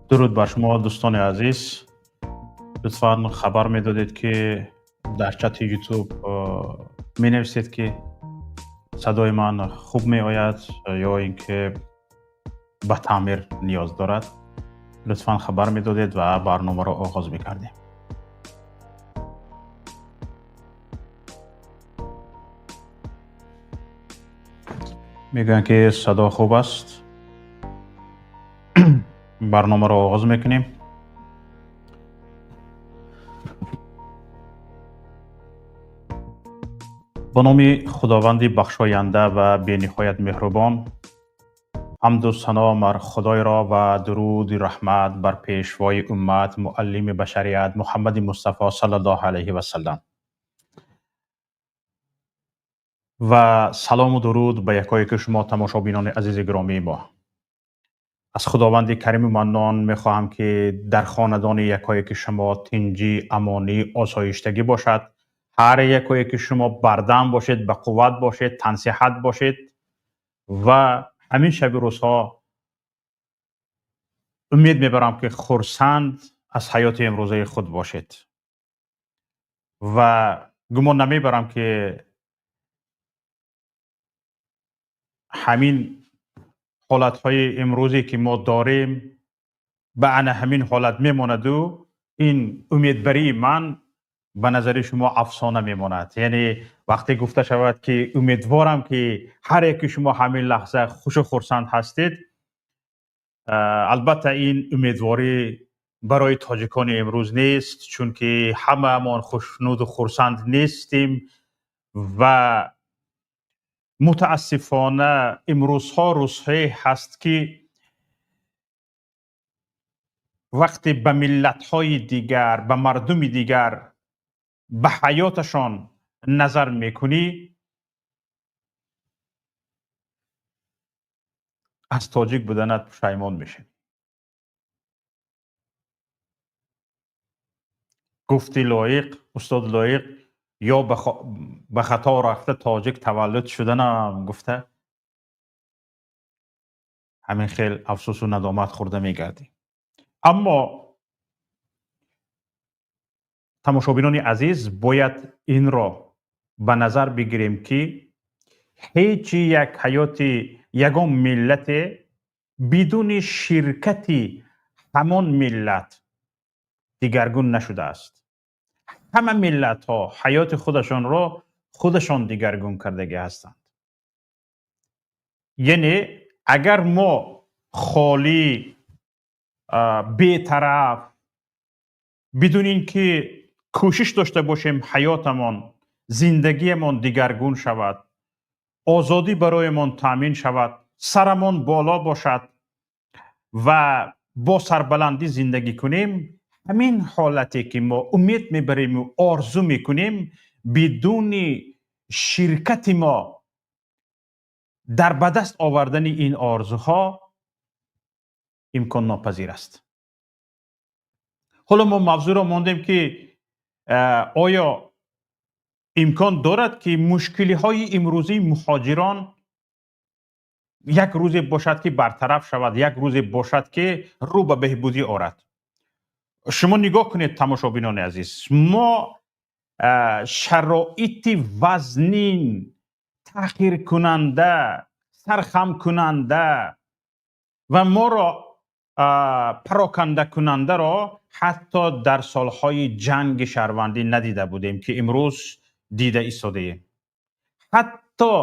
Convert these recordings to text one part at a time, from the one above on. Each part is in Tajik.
Дуруд бар шумо, дӯстони азиз. Лутфан хабар медодед, ки дар чати Ютуб менависед, ки садои ман хуб меояд ё ин ки ба таъмир ниёз дорад. Лутфан хабар медодед ва барномаро оғоз мекардем. Мегӯянд, ки садо хуб аст. Барномаро оғоз мекунем. Ба номи Худованди бахшоянда ва бениҳоят меҳрубон. Ҳамду сано бар Худойро ва дуруди раҳмат бар пешвои уммат, муаллими башарият Муҳаммади Мустафо саллаллоҳу алайҳи васаллам. Ва салому дуруд ба якое ки шумо, тамошобинони азизи гиромии мо. Аз Худованди Кариму Маннон мехоҳам, ки дар хонадони якое ки шумо тинҷӣ, амонӣ, осоиштагӣ бошад. Ҳар якое ки шумо бардам бошед, ба қувват бошед, тансиҳат бошед ва ҳамин шаби рӯзҳо умед мебарам, ки хурсанд аз ҳаёти имрӯзаи худ бошед. Ва гумон намебарам, ки ҳамин ҳолатҳои имрӯзе, ки мо дорем, ба ана ҳамин ҳолат мемонаду ин умедбарии ман ба назари шумо афсона мемонад. Яъне вақте гуфта шавад, ки умедворам, ки ҳар яки шумо ҳамин лаҳза хушу хурсанд ҳастед, албатта, ин умедворӣ барои тоҷикони имрӯз нест, чунки ҳамаамон хушнуду хурсанд нестем ва мутаассифона имрӯзҳо рӯзҳое ҳаст, ки вақте ба миллатҳои дигар, ба мардуми дигар, ба ҳаёташон назар мекунӣ, аз тоҷик буданат пушаймон мешавӣ. Гуфти Лоиқ, устод Лоиқ, ё ба хато рафта тоҷик таваллуд шуданам гуфта, ҳамин хел афсӯсу надомат хӯрда мегардӣ. Аммо, тамошобинони азиз, бояд инро ба назар бигирем, ки ҳеҷ як ҳаёти ягон миллате бидуни ширкати ҳамон миллат дигаргун нашудааст. Ҳама миллатҳо ҳаёти худашонро худашон дигаргун кардагӣ ҳастанд. Яъне агар мо холӣ, бетараф, бидуни ин ки кӯшиш дошта бошем, ҳаётамон, зиндагиямон дигаргун шавад, озодӣ бароямон таъмин шавад, сарамон боло бошад ва бо сарбаландӣ зиндагӣ кунем, ҳамин ҳолате, ки мо умед мебариму орзу мекунем, бидуни ширкати мо дар ба даст овардани ин орзуҳо имконнопазир аст. Ҳоло мо мавзӯъро мондем, ки оё имкон дорад, ки мушкилиҳои имрӯзии муҳоҷирон як рӯзе бошад, ки бартараф шавад, як рӯзе бошад, ки рӯ ба беҳбудӣ орад? Шумо нигоҳ кунед, тамошобинони азиз, мо шароити вазнин, таҳқиркунанда, сархамкунанда ва моро парокандакунандаро ҳатто дар солҳои ҷанги шаҳрвандӣ надида будем, ки имрӯз дида истодаем. Ҳатто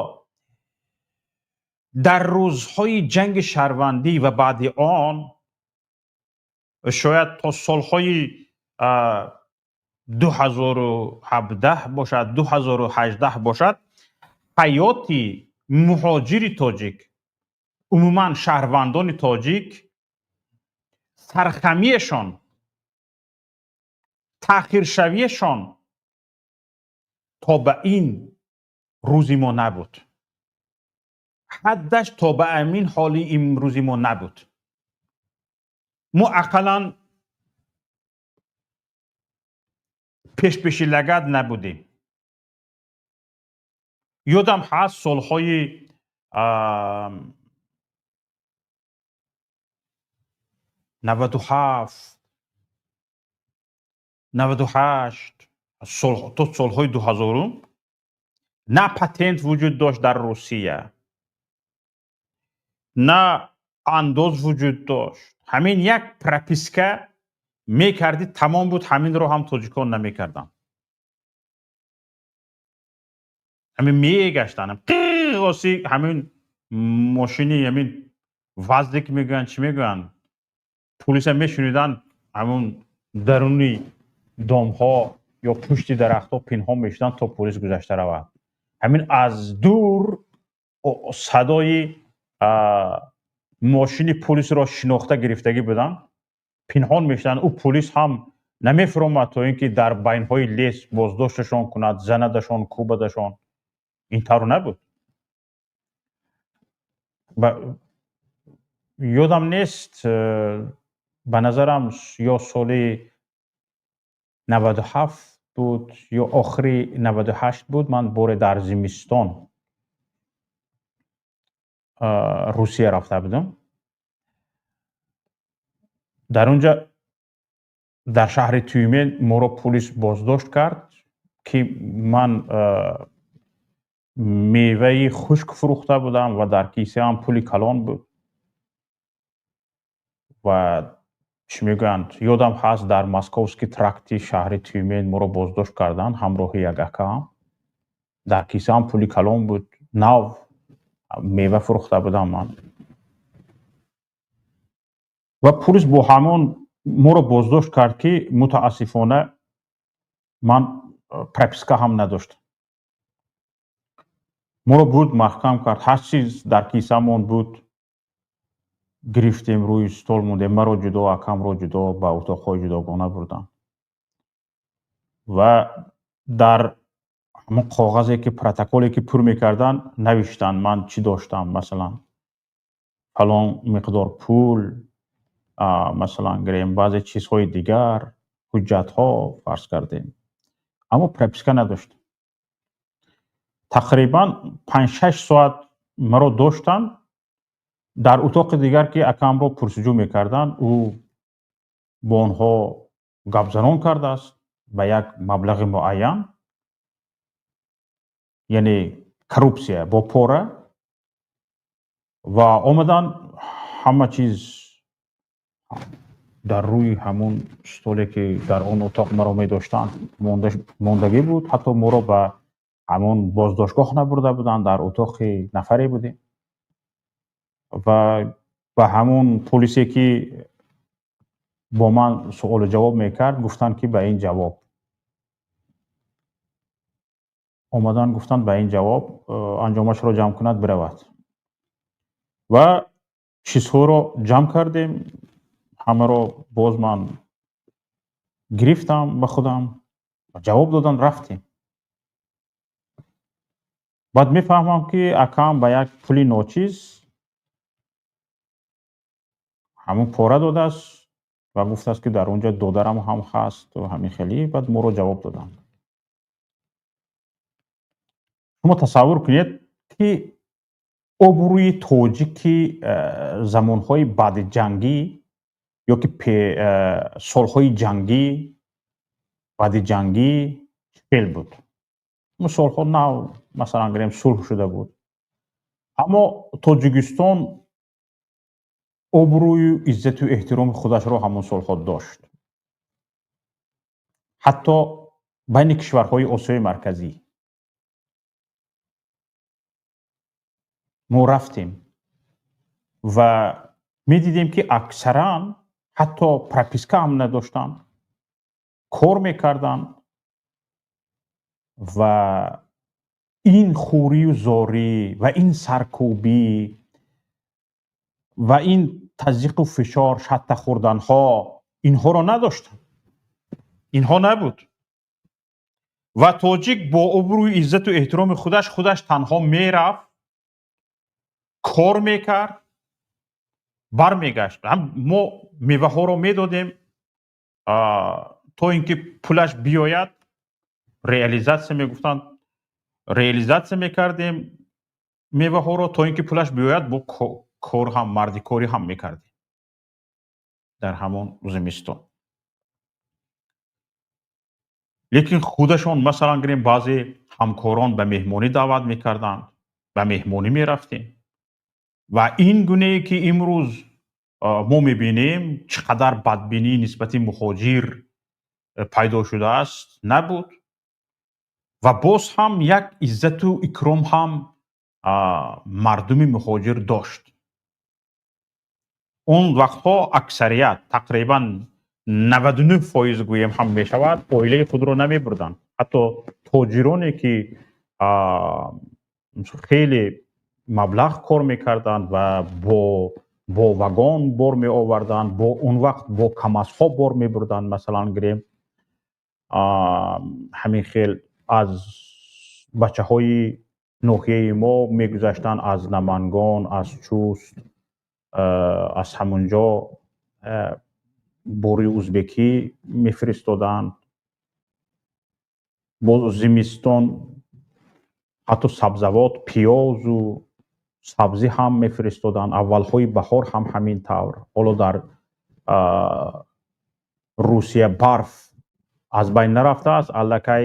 дар рӯзҳои ҷанги шаҳрвандӣ ва баъди он, шояд то солҳои 2017 бошад, 2018 бошад, ҳаёти муҳоҷири тоҷик, умуман шаҳрвандони тоҷик, сархамиешон, таъхиршавиешон то ба ин рӯзи мо набуд, ҳаддаш то ба амин ҳоли имрӯзи мо набуд. Мо ақаллан пешпеши лагад набудем. Ёдам ҳаст, солҳои 97, 98 сол то солҳои 2000-ум на патент вуҷуд дошт дар Русия, на андоз вуҷуд дошт. Ҳамин як прописка мекардӣ, тамом буд. Ҳаминро ҳам тоҷикон намекарданд. Ҳамин мегаштанд оси ҳамин мошини, ҳамин вазде ки мегӯянд, чӣ мегӯянд, пулиса мешуниданд, ҳамун даруни домҳо ё пушти дарахтҳо пинҳон мешуданд, то полис гузашта равад. Ҳамин аз дур садои мошини полисро шинохта гирифтагӣ буданд, пинҳон мешуданд. Ӯ полис ҳам намефуромад, то ин ки дар байнҳои лес боздошташон кунад, занадашон, кӯбадашон. Ин тавр набуд. Ёдам нест, ба назарам, ё соли 97 буд, ё охири 98 буд, ман боре дар зимистон Русия рафта будам. Дар он ҷа, дар шаҳри Тюмен, моро полис боздошт кард, ки ман меваи хушк фурӯхта будам ва дар кисаам пули калон буд. Ва чӣ мегӯянд, ёдам ҳаст, дар Московский тракти шаҳри Тюмен моро боздошт карданд ҳамроҳи як акаам. Дар кисаам пули калон буд, нав мева фурӯхта будам ман. Ва пулис бо ҳамон моро боздошт кард, ки мутаассифона ман прописка ҳам надоштам. Моро бурд, маҳкам кард, ҳар чиз дар кисамон буд, гирифтем, рӯи стол мондем. Маро ҷудо, акамро ҷудо ба утоқҳои ҷудогона бурданд ва дар ҳамон коғазе ки, протоколе ки пур мекарданд, навиштанд ман чӣ доштам, масалан, фалон миқдор пул, масалан гирем, баъзе чизҳои дигар, ҳуҷҷатҳо фарз кардем, аммо прописка надоштам. Тақрибан 5-6 соат маро доштанд дар утоқи дигар, ки акамро пурсуҷӯ мекарданд. Ӯ бо онҳо гапзанон кардааст ба як маблағи муайян, яъне коррупсия бо пора, ва омадан, ҳама чиз дар рӯи ҳамон столе ки дар он утоқ маро медоштанд, мондагӣ буд. Ҳатто моро ба ҳамон боздоштгоҳ набурда буданд, дар утоқи нафаре будем. Ва ба ҳамон полисе ки бо ман суолу ҷавоб мекард, гуфтанд ки ба ин ҷавоб омадан, гуфтанд ба ин ҷавоб анҷомашро ҷамъ кунад, биравад. Ва чизҳоро ҷамъ кардем, ҳамаро боз ман гирифтам ба худам, ҷавоб додан, рафтем. Баъд мефаҳмам, ки акам ба як пули ночиз ҳамон пора додааст ва гуфтааст, ки дар он ҷо додарам ҳам ҳаст ва ҳамин хеле. Баъд моро ҷавоб доданд. Шумо тасаввур кунед, ки обрӯи тоҷики замонҳои баъди ҷангӣ ё ки солҳои ҷангӣ, баъди ҷангӣ чӣ хел буд. Солҳо нав, масалан гирем, сулҳ шуда буд, аммо Тоҷикистон обрӯю иззату эҳтироми худашро ҳамон солҳо дошт, ҳатто байни кишварҳои Осиёи Марказӣ. Мо рафтем ва медидем, ки аксаран ҳатто прописка ҳам надоштанд, кор мекарданд ва ин хӯрию зорӣ ва ин саркӯбӣ ва ин тазйиқу фишор, шатта хӯрданҳо, инҳоро надоштанд, инҳо набуд. Ва тоҷик бо обрӯи иззату эҳтироми худаш, худаш танҳо мерафт, кор мекард, бармегашт. Мо меваҳоро медодем, то ин ки пулаш биёяд, реализатсия мегуфтанд, реализатсия мекардем меваҳоро, то ин ки пулаш биёяд, бо кор ҳам, мардикорӣ ҳам мекардем. Дар ҳамон зимистон. Лекин худашон, масалан гирем, баъзе ҳамкорон ба меҳмонӣ даъват мекарданд, ба меҳмонӣ мерафтем. Ва ин гунае ки имрӯз мо мебинем, чӣ қадар бадбинӣ нисбати муҳоҷир пайдо шудааст, набуд. Ва боз ҳам як иззату икром ҳам мардуми муҳоҷир дошт. Он вақтҳо аксарият, тақрибан 99% гӯем ҳам мешавад, оилаи худро намебурданд. Ҳатто тоҷироне ки хеле маблағ кор мекарданд ва бо вагон бор меоварданд, бо он вақт бо КамАЗҳо бор мебурданд, масалан гирем, ҳамин хел аз бачаҳои ноҳияи мо мегузаштанд аз Намангон, аз Чуст, аз ҳамон ҷо бори узбекӣ мефиристоданд. Боз зимистон ҳатто сабзавот, пиёзу сабзӣ ҳам мефиристоданд. Аввалҳои баҳор ҳам ҳамин тавр. Ҳоло дар Русия барф аз байн нарафтааст, аллакай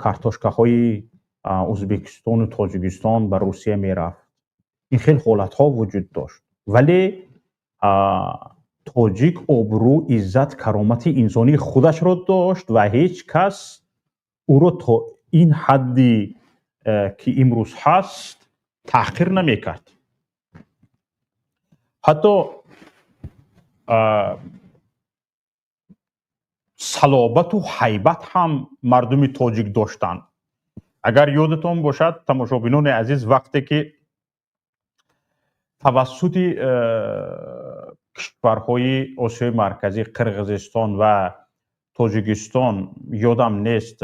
картошкаҳои Узбекистону Тоҷикистон ба Русия мерафт. Ин хел ҳолатҳо вуҷуд дошт, вале тоҷик обрӯ, иззат, каромати инсонии худашро дошт ва ҳеҷ кас ӯро то ин ҳадди, ки имрӯз ҳаст, таҳқир намекард. Ҳатто салобату ҳайбат ҳам мардуми тоҷик доштанд. Агар ёдатон бошад, тамошобинони азиз, вақте ки тавассути кишварҳои Осиёи Марказӣ, Қирғизистон ва Тоҷикистон, ёдам нест,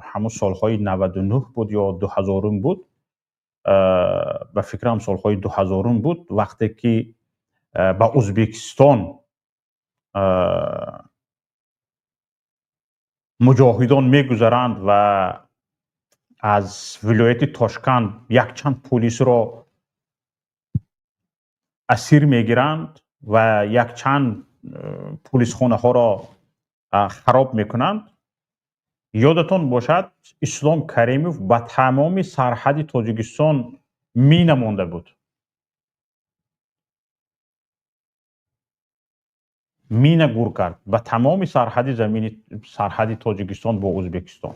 ҳамун солҳои 99 буд ё 2000-ум буд, ба фикрам, солҳои 2000-ум буд, вақте ки ба Узбекистон муҷоҳидон мегузаранд ва аз вилояти Тошканд якчанд пулисро асир мегиранд ва якчанд пулисхонаҳоро хароб мекунанд, ёдатон бошад, Ислом Каримов ба тамоми сарҳади Тоҷикистон мина монда буд, мина гур кард ба тамоми сарҳади замини, сарҳади Тоҷикистон бо Узбекистон.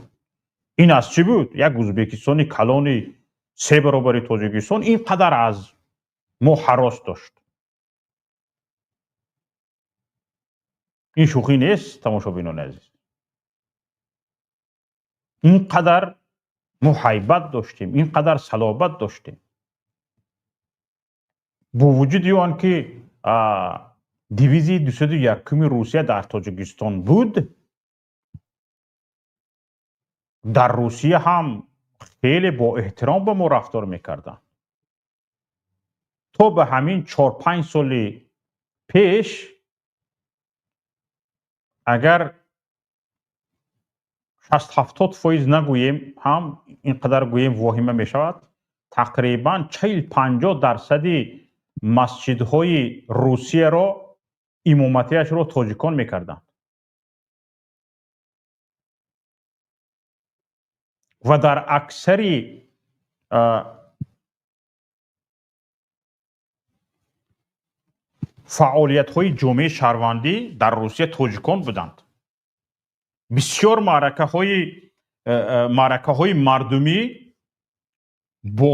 Ин аз чӣ буд? Як Узбекистони калони се баробари Тоҷикистон ин қадар аз мо ҳарос дошт. Ин шӯхӣ нест, тамошобинони азиз. Ин қадар мо ҳайбат доштем, ин қадар салобат доштем, бо вуҷуди он ки дивизияи 201-уми Русия дар Тоҷикистон буд, дар Русия ҳам хеле бо эҳтиром ба мо рафтор мекарданд. То ба ҳамин 4-5 соли пеш, агар 60-70% нагӯем ҳам, ин қадар гӯем воҳима мешавад, тақрибан 40-50 дарсади масҷидҳои Русияро имоматиашро тоҷикон мекарданд ва дар аксари фаъолиятҳои ҷомеаи шаҳрвандӣ дар Русия тоҷикон буданд. Бисёр маъракаҳои мардумӣ бо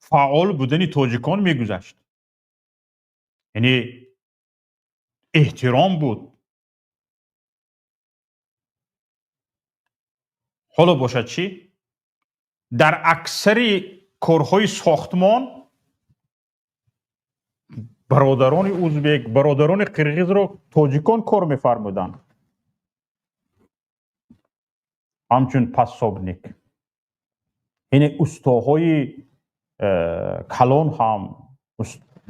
фаъол будани тоҷикон мегузашт, яъне эҳтиром буд. Ҳоло бошад чӣ? Дар аксари корҳои сохтмон бародарони узбек, бародарони қирғизро тоҷикон кор мефармуданд ҳамчун пособник. Яъне устоҳои калон ҳам,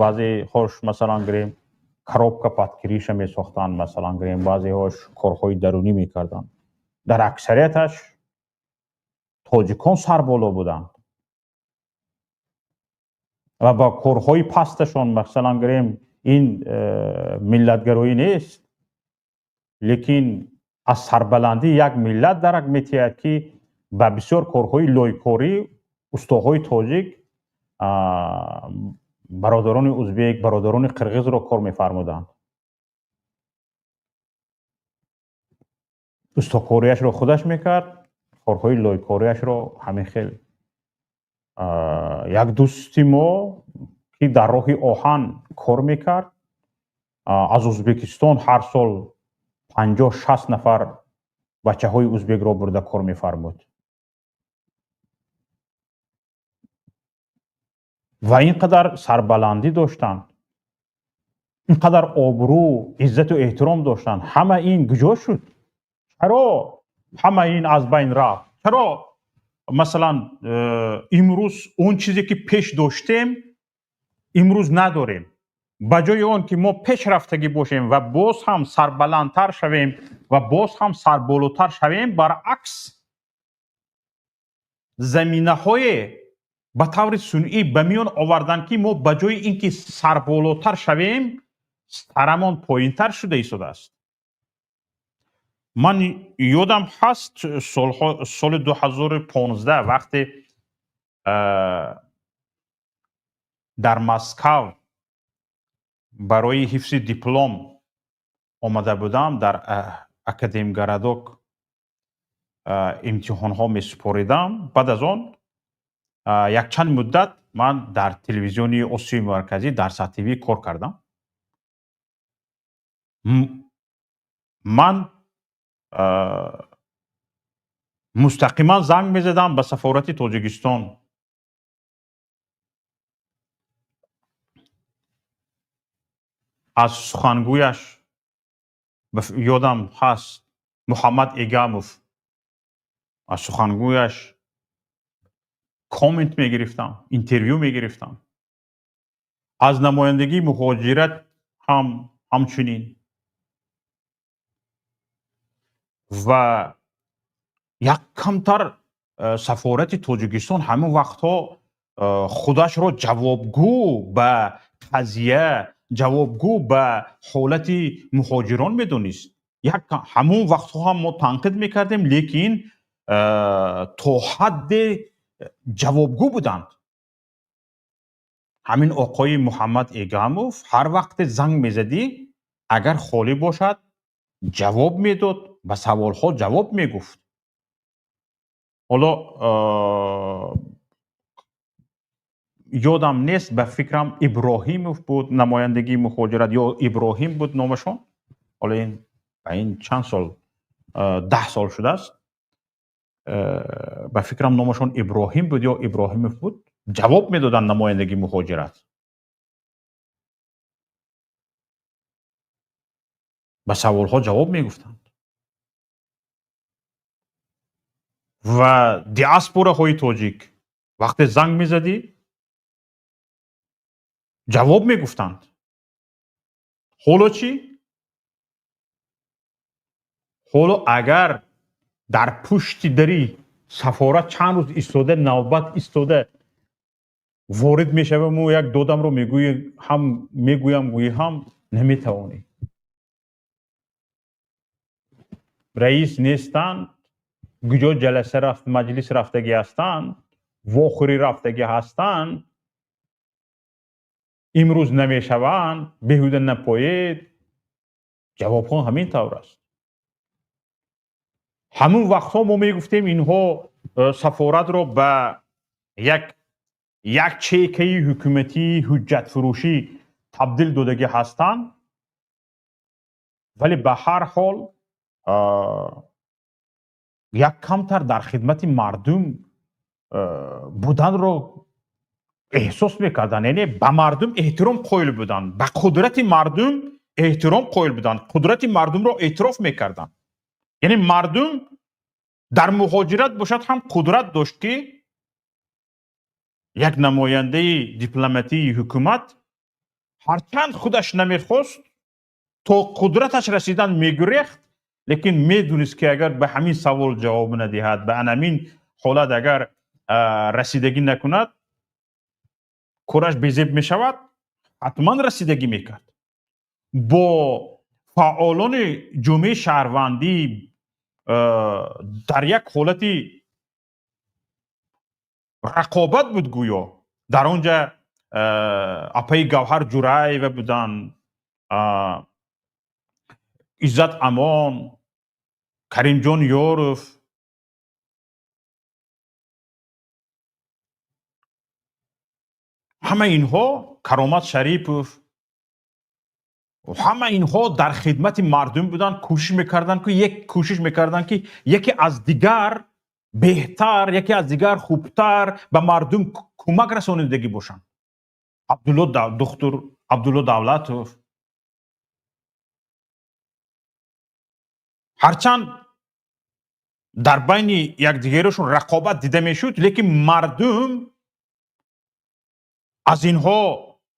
баъзеҳош, масалан гирем, коробка под крыша месохтанд, масалан гирем, баъзеҳош корҳои дарунӣ мекарданд, дар аксарияташ тоҷикон сарболо буданд ва ба корҳои пасташон, масалан гирем, Ин миллатгароӣ нест, лекин аз сарбаландии як миллат дарак метиҳад, ки ба бисёр корҳои лойкорӣ устоҳои тоҷик бародарони узбек, бародарони қирғизро кор мефармуданд. Устокориашро худаш мекард, корҳои лойкориашро ҳамин хел. Як дӯсти мо, ки дар роҳи оҳан кор мекард, аз Узбекистон ҳар сол 50-60 нафар бачаҳои узбекро бурда кор мефармуд. Ва ин қадар сарбаландӣ доштанд, ин қадар обрӯ, иззату эҳтиром доштанд. Ҳама ин куҷо шуд? Чаро ҳама ин аз байн рафт? Чаро масалан имрӯз он чизе, ки пеш доштем, имрӯз надорем? Ба ҷои он ки мо пешрафтагӣ бошем ва боз ҳам сарбаландтар шавем ва боз ҳам сарболотар шавем, баръакс заминаҳое ба таври сунъӣ ба миён оварданд, ки мо ба ҷои ин ки сарболотар шавем, сарамон поинтар шуда истодааст. Ман ёдам ҳаст, соли 2015, вақте дар Москав барои ҳифзи диплом омада будам, дар Академгородок имтиҳонҳо месупоридам. Баъд аз он якчанд муддат ман дар телевизиони Осиёи Марказӣ, дар САТВ кор кардам. Ман мустақиман занг мезадам ба сафорати Тоҷикистон. Аз сухангӯяш, ёдам ҳаст, Муҳаммад Эгамов, аз сухангӯяш коммент мегирифтам, интервю мегирифтам. Аз намояндагии муҳоҷират ҳам ҳамчунин. Ва як камтар сафорати Тоҷикистон ҳамин вақтҳо худашро ҷавобгӯ ба қазия, ҷавобгӯ ба ҳолати муҳоҷирон медонист. Ҳамон вақтҳо ҳам мо танқид мекардем, лекин то ҳадде ҷавобгӯ буданд. Ҳамин оқои Муҳаммад Эгамов ҳар вақте занг мезадӣ, агар холӣ бошад, ҷавоб медод, ба саволҳо ҷавоб мегуфт. Ҳоло ёдам нест, ба фикрам, Иброҳимов буд намояндагии муҳоҷират ё Иброҳим буд номашон. Ҳоло ин ба ин чанд сол, 10 сол шудааст. Ба фикрам, номашон Иброҳим буд ё Иброҳимов буд, ҷавоб медоданд намояндагии муҳоҷират. Ба саволҳо ҷавоб мегуфтанд. Ва диаспораҳои тоҷик вақте занг мезадӣ, ҷавоб мегуфтанд. Ҳоло чӣ? Ҳоло агар дар пушти дари сафорат чанд рӯз истода, навбат истода ворид мешаваму як додамро мегӯӣ ҳам, мегӯям гӯӣ ҳам наметавонӣ. Раис нестанд, куҷо ҷаласа рафт, маҷлис рафтагӣ ҳастанд, вохӯрӣ рафтагӣ ҳастанд, имрӯз намешаванд, беҳуда напоед. Ҷавобҳо ҳамин тавр аст. Ҳамун вақтҳо мо мегуфтем, инҳо сафоратро ба як чекаи ҳукуматии ҳуҷҷатфурӯшӣ табдил додагӣ ҳастанд, вале ба ҳар ҳол як камтар дар хидмати мардум буданро эҳсос мекарданд, яъне ба мардум эҳтиром қоил буданд, ба қудрати мардум эҳтиром қоил буданд, қудрати мардумро эътироф мекарданд. Яъне мардум дар муҳоҷират бошад ҳам қудрат дошт, ки як намояндаи дипломатии ҳукумат ҳарчанд худаш намехост, то қудраташ расидан мегурехт, лекин медонист, ки агар ба ҳамин савол ҷавоб надиҳад, ба анамин ҳолат агар расидагӣ накунад, кораш безеб мешавад, ҳатман расидагӣ мекард. Бо фаъолони ҷомеаи шаҳрвандӣ дар як ҳолати рақобат буд гӯё. Дар он ҷа апаи Гавҳар Ҷураева буданд, Иззат Амон, Каримҷон Ёров. Ҳама инҳо, Каромат Шарипов, ҳама инҳо дар хидмати мардум буданд, кӯшиш мекарданд, ки яке аз дигар беҳтар, яке аз дигар хубтар ба мардум кӯмак расонидагӣ бошанд. Абдулло доктор Абдулло Давлатов. Ҳарчанд дар байни якдигарашон рақобат дида мешуд, лекин мардум аз инҳо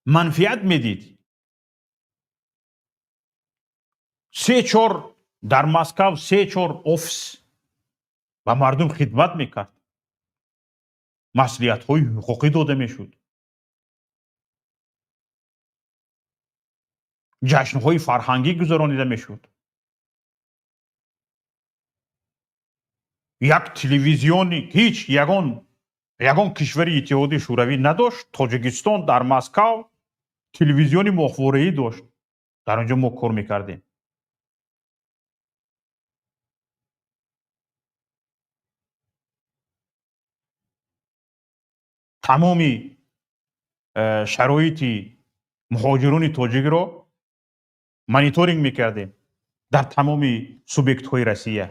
манфиат медид. Се-чор дар Москав се-чор офис ба мардум хидмат мекард. Маслиҳатҳои ҳуқуқӣ дода мешуд. Ҷашнҳои фарҳангӣ гузаронида мешуд. Як телевизиони ҳеҷ ягон кишвари Иттиҳоди Шӯравӣ надошт. Тоҷикистон дар Москав телевизиони моҳвораӣ дошт. Дар он ҷо мо кор мекардем. Тамоми шароити муҳоҷирони тоҷикро мониторинг мекардем дар тамоми субъектҳои Россия.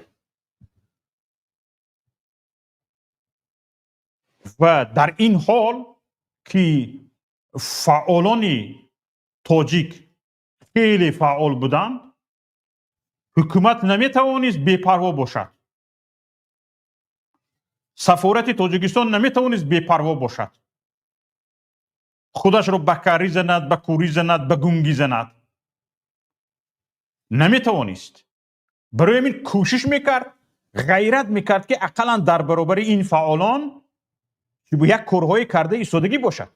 Ва дар ин ҳол ки фаъолони тоҷик хеле фаъол буданд, ҳукумат наметавонист бепарво бошад. Сафорати Тоҷикистон наметавонист бепарво бошад. Худашро ба карӣ занад, ба кӯрӣ занад, ба гунгӣ занад. Наметавонист. Барои ҳамин кӯшиш мекард, ғайрат мекард, ки ақаллан дар баробари ин фаъолон як корҳое карда истодагӣ бошад,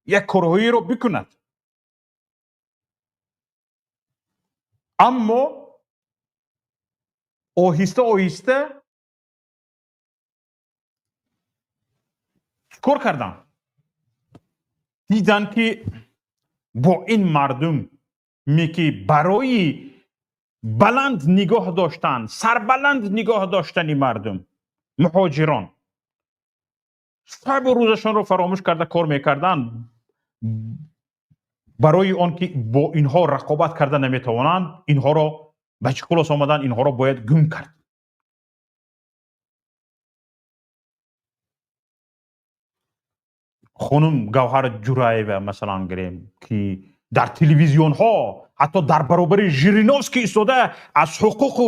як корҳоеро бикунад. Аммо оҳиста оҳиста чикор карданд? Диданд, ки бо ин мардум ки барои баланд нигоҳ доштан, сарбаланд нигоҳ доштани мардум, муҳоҷирон шабу рӯзашонро фаромӯш карда кор мекарданд, барои он ки бо инҳо рақобат карда наметавонанд, инҳоро ба чӣ хулос омаданд? Инҳоро бояд гум кард. Хонум Гавҳар Ҷураева масалан гирем, ки дар телевизионҳо ҳатто дар баробари Жириновский истода аз ҳуқуқу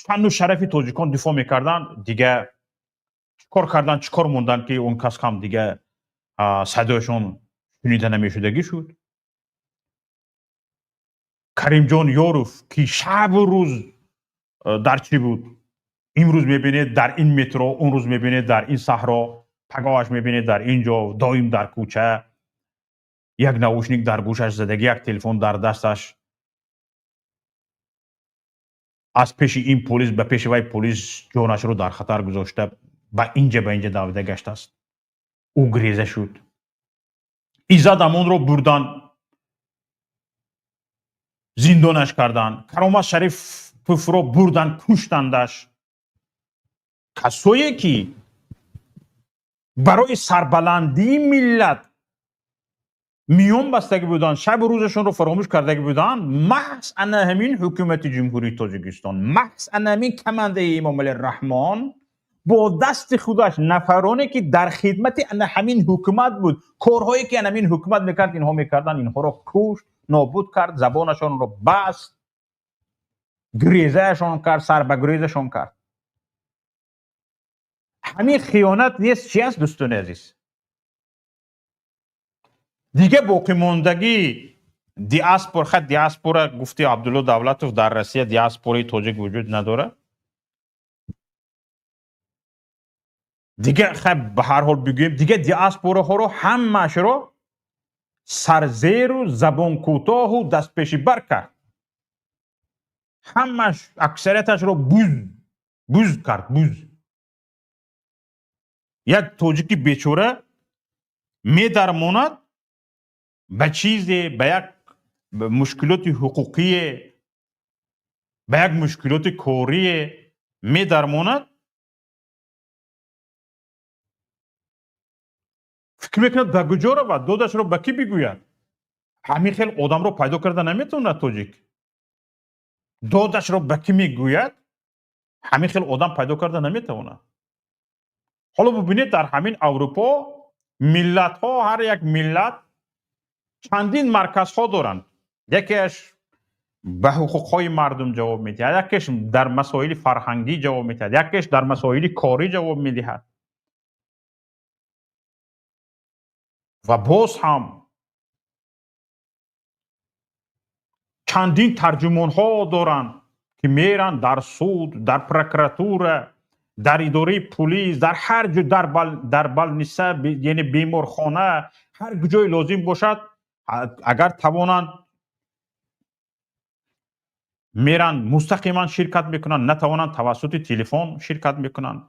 шаъну шарафи тоҷикон дифоъ мекарданд, дига чикор карданд, чикор монданд, ки он кас ҳам дига садояшон шунида намешудагӣ шуд. Каримҷон Ёров, ки шабу рӯз дар чӣ буд, имрӯз мебинед дар ин метро, он рӯз мебинед дар ин саҳро, пагоҳаш мебинед дар ин ҷо, доим дар кӯча, як наушник дар гӯшаш задагӣ, як телефон дар дасташ, аз пеши ин полис ба пеши вай полис ҷонашро дар хатар гузошта ба инҷа ба инҷа давида гаштааст. Ӯ гиреза шуд. Иззат Амонро бурданд, зиндонаш карданд. Каромат Шариповро бурданд, куштандаш. Касое ки барои сарбаландии миллат миён бастагӣ буданд, шабу рӯзашонро фаромӯш кардагӣ буданд, маҳз ана ҳамин ҳукумати Ҷумҳурии Тоҷикистон, маҳз ана ҳамин командаи Эмомалӣ Раҳмон бо дасти худаш нафароне ки дар хидмати ана ҳамин ҳукумат буд, корҳое ки ана ҳамин ҳукумат мекард, инҳо мекарданд, инҳоро кушт, нобуд кард, забонашонро баст, гирезаашон кард, сар ба гурезашон кард. Ҳамин хиёнат нест, чи аст, дӯстони азиз? Дига боқимондагӣ диаспора, хат диаспора гуфти Абдулло Давлатов, дар Россия диаспораи тоҷик вуҷуд надорад. Дига хай, ба ҳар ҳол бигӯем, дига диаспораҳоро ҳамаашро Сарзеру забонкӯтоҳу дастпешибар кард. Ҳамаш, аксарияташро буз буз кард, буз. Як тоҷики бечора медармонад ба чизе, ба як мушкилоти ҳуқуқие, ба як мушкилоти корие медармонад, фикр мекунад, ба куҷо равад, додашро ба кӣ бигӯяд. Ҳамин хел одамро пайдо карда наметавонад тоҷик. Додашро ба кӣ мегӯяд, ҳамин хел одам пайдо карда наметавонад. Ҳоло бубинед, дар ҳамин Аврупо миллатҳо, ҳар як миллат чандин марказҳо доранд. Якеаш ба ҳуқуқҳои мардум ҷавоб медиҳад, якеш дар масоили фарҳангӣ ҷавоб медиҳад, якеш дар масоили корӣ ҷавоб медиҳад. Ва боз ҳам чандин тарҷумонҳо доранд, ки меранд дар суд, дар прокуратура, дар идораи пулис, дар ҳар ҷо, дар больница, яъне беморхона, ҳар куҷое лозим бошад, агар тавонанд, меранд, мустақиман ширкат мекунанд, натавонанд, тавассути телефон ширкат мекунанд.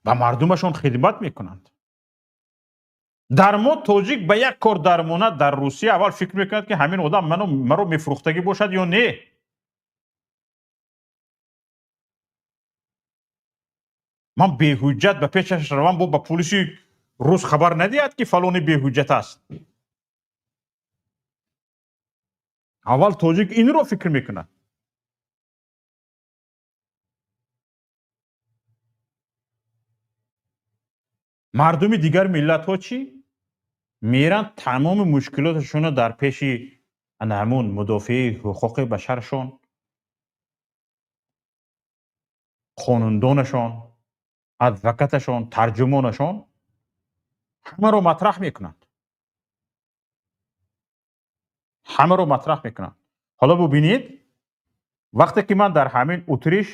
Ба мардумашон хидмат мекунанд. Дар мо тоҷик ба як кор дармонад дар Русия, аввал фикр мекунад, ки ҳамин одам маро мефурӯхтагӣ бошад ё не. Ман беҳуҷҷат ба пешаш равам, бо ба пулиси рус хабар надиҳад, ки фалони беҳуҷҷат аст. Аввал тоҷик инро фикр мекунад. Мардуми дигар миллатҳо чӣ? Меранд, тамоми мушкилоташонро дар пеши ана ҳамун мудофиаи ҳуқуқи башаршон, қонундонашон, адвокаташон, тарҷумонашон ҳамаро матраҳ мекунанд, ҳамаро матраҳ мекунанд. Ҳоло бубинед, вақте ки ман дар ҳамин Утриш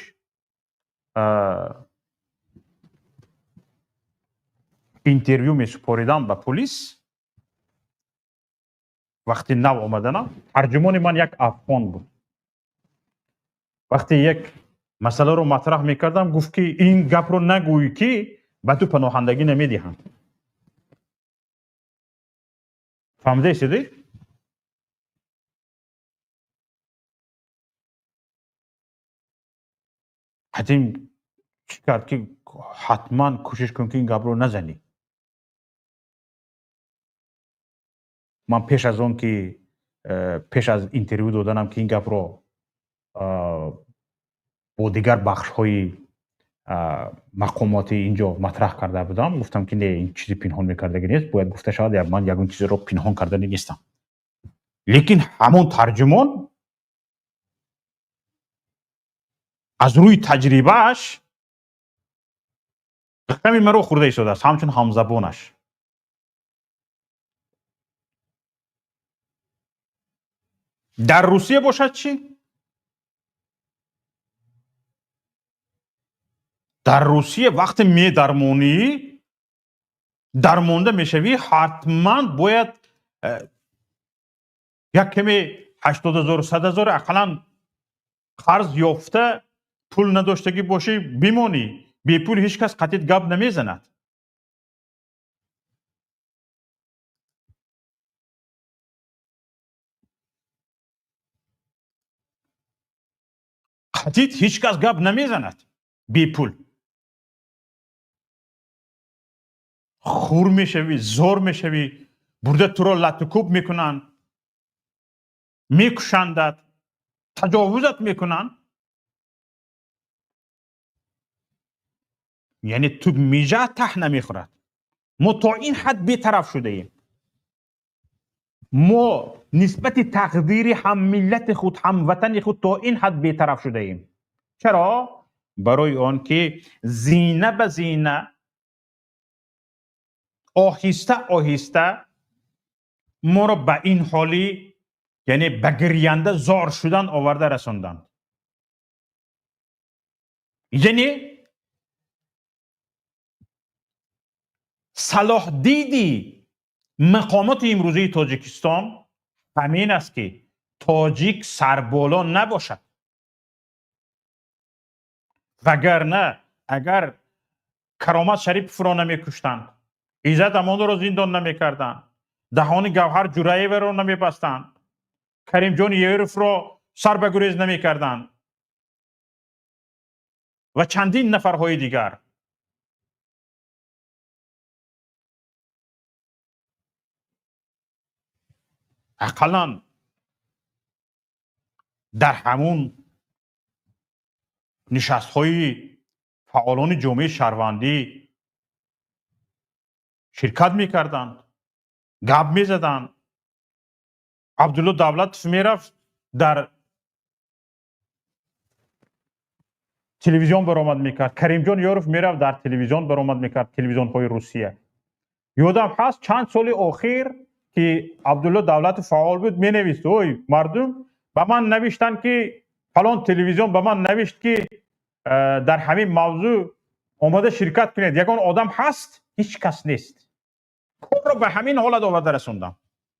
интервю месупоридам ба пулис, вақти нав омаданам, тарҷумони ман як афғон буд. Вақте як масъаларо матраҳ мекардам, гуфт, ки ин гапро нагӯӣ, ки ба ту паноҳандагӣ намедиҳанд. Фаҳмидаистед? Ҳатим чӣ кард, ки ҳатман кӯшиш кун, ки ин гапро назанӣ. Ман пеш аз он ки пеш аз интервю доданам, ки ин гапро бо дигар бахшҳои мақомоти инҷо матраҳ карда будам, гуфтам, ки не, ин чизи пинҳон мекардагӣ нест, бояд гуфта шавад, ман ягон чизеро пинҳон кардани нестам. Лекин ҳамон тарҷумон аз рӯи таҷрибааш рақами маро хӯрда истодааст, ҳамчун ҳамзабонаш. Дар Русия бошад чӣ? Дар Русия вақте медармонӣ, дармонда мешавӣ, ҳатман бояд як каме 80 0, 100 0 ақаллан қарз ёфта, пул надоштагӣ бошӣ, бимонӣ. Бепул ҳеҷ кас қатит гап намезанад. Қатит ҳеҷ кас гап намезанад бепул. Хур мешавӣ, зор мешавӣ, бурда туро латтукӯб мекунанд, мекушандат, таҷовузат мекунанд. Яъне ту мижа таҳ намехӯрад. Мо то ин ҳад бетараф шудаем. Мо нисбати тақдири ҳаммиллати худ, ҳамватани худ то ин ҳад бетараф шудаем. Чаро? Барои он ки зина ба зина, оҳиста оҳиста моро ба ин ҳоли, яъне ба гирянда зор шудан оварда расонданд. Яъне Салоҳдиди мақомоти имрӯзаи Тоҷикистон ҳамин аст, ки тоҷик сарболо набошад. Вагарна агар Каромат Шариповро намекуштанд, Иззат Амонро зиндон намекарданд, даҳони Гавҳар Ҷураеваро намебастанд, Каримҷон Еровро сар ба гурез намекарданд ва чандин нафарҳои дигар. Ақаллан дар ҳамун нишастҳои фаъолони ҷомеаи шаҳрвандӣ ширкат мекарданд, гап мезаданд. Абдулло Давлатов мерафт, дар телевизион баромад мекард, Каримҷон Ёров мерафт, дар телевизион баромад мекард, телевизионҳои Русия. Ёдам ҳаст, чанд соли охир ки Абдулло Давлатов фаъол буд, менавист: ой, мардум ба ман навиштанд, ки фалон телевизион ба ман навишт, ки дар ҳамин мавзӯъ омода ширкат кунед, ягон одам ҳаст? Ҳеҷ кас нест. Корро ба ҳамин ҳолат оварда расондам.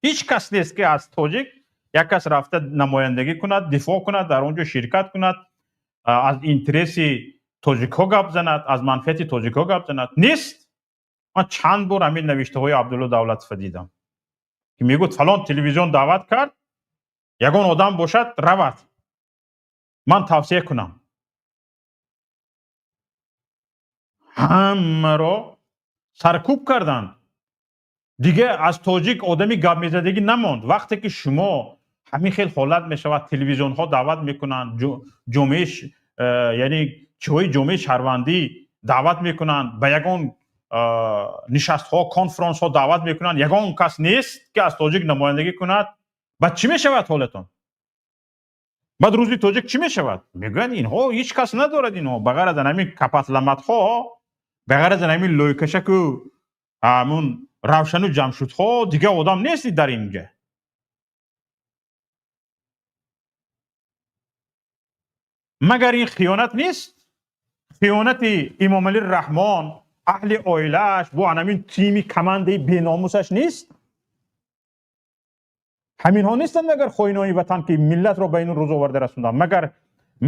Ҳеҷ кас нест, ки аз тоҷик як кас рафта намояндагӣ кунад, дифоъ кунад, дар он ҷо ширкат кунад, аз интереси тоҷикҳо гап занад, аз манфиати тоҷикҳо гап занад. Нест. Ман чанд бор ҳамин навиштаҳои Абдулло Давлатова дидам, ки мегӯяд фалон телевизион даъват кард, ягон одам бошад, равад, ман тавсия кунам. Ҳамаро саркӯб карданд. Дига аз тоҷик одами гап мезадагӣ намонд. Вақте ки шумо ҳамин хел ҳолат мешавад, телевизионҳо даъват мекунанд, ҷомеаи, яъне чиҳои ҷомеаи шаҳрвандӣ даъват мекунанд, ба ягон нишастҳо, конфронсҳо даъват мекунанд, ягон кас нест, ки аз тоҷик намояндагӣ кунад, баъд чӣ мешавад ҳолатон? Баъд рӯзи тоҷик чӣ мешавад? Мегӯянд, инҳо ҳеҷ кас надорад, инҳо ба ғайр аз ҳамин капатламатҳо, ба ғайр аз ҳамин лӯйкашаку ҳамун Равшану Ҷамшудҳо дига одам нест дар инҷа. Магар ин хиёнат нест? Хиёнати Имомалӣ Раҳмон, аҳли оилааш бо ҳамин тими командаи беномусаш нест? Ҳаминҳо нестанд магар хоинони ватан, ки миллатро ба ин рӯз оварда расонданд? Магар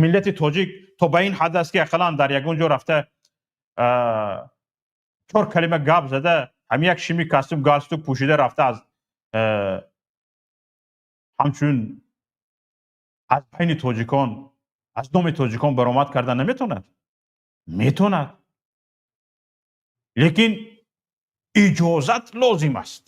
миллати тоҷик то ба ин ҳад аст, ки ақаллан дар ягон ҷо рафта чор калима гап зада, ҳамин як шими костюм, галстук пӯшида рафта, аз ҳамчун аз байни тоҷикон, аз номи тоҷикон баромад карда наметавонад? Метавонад, лекин иҷозат лозим аст.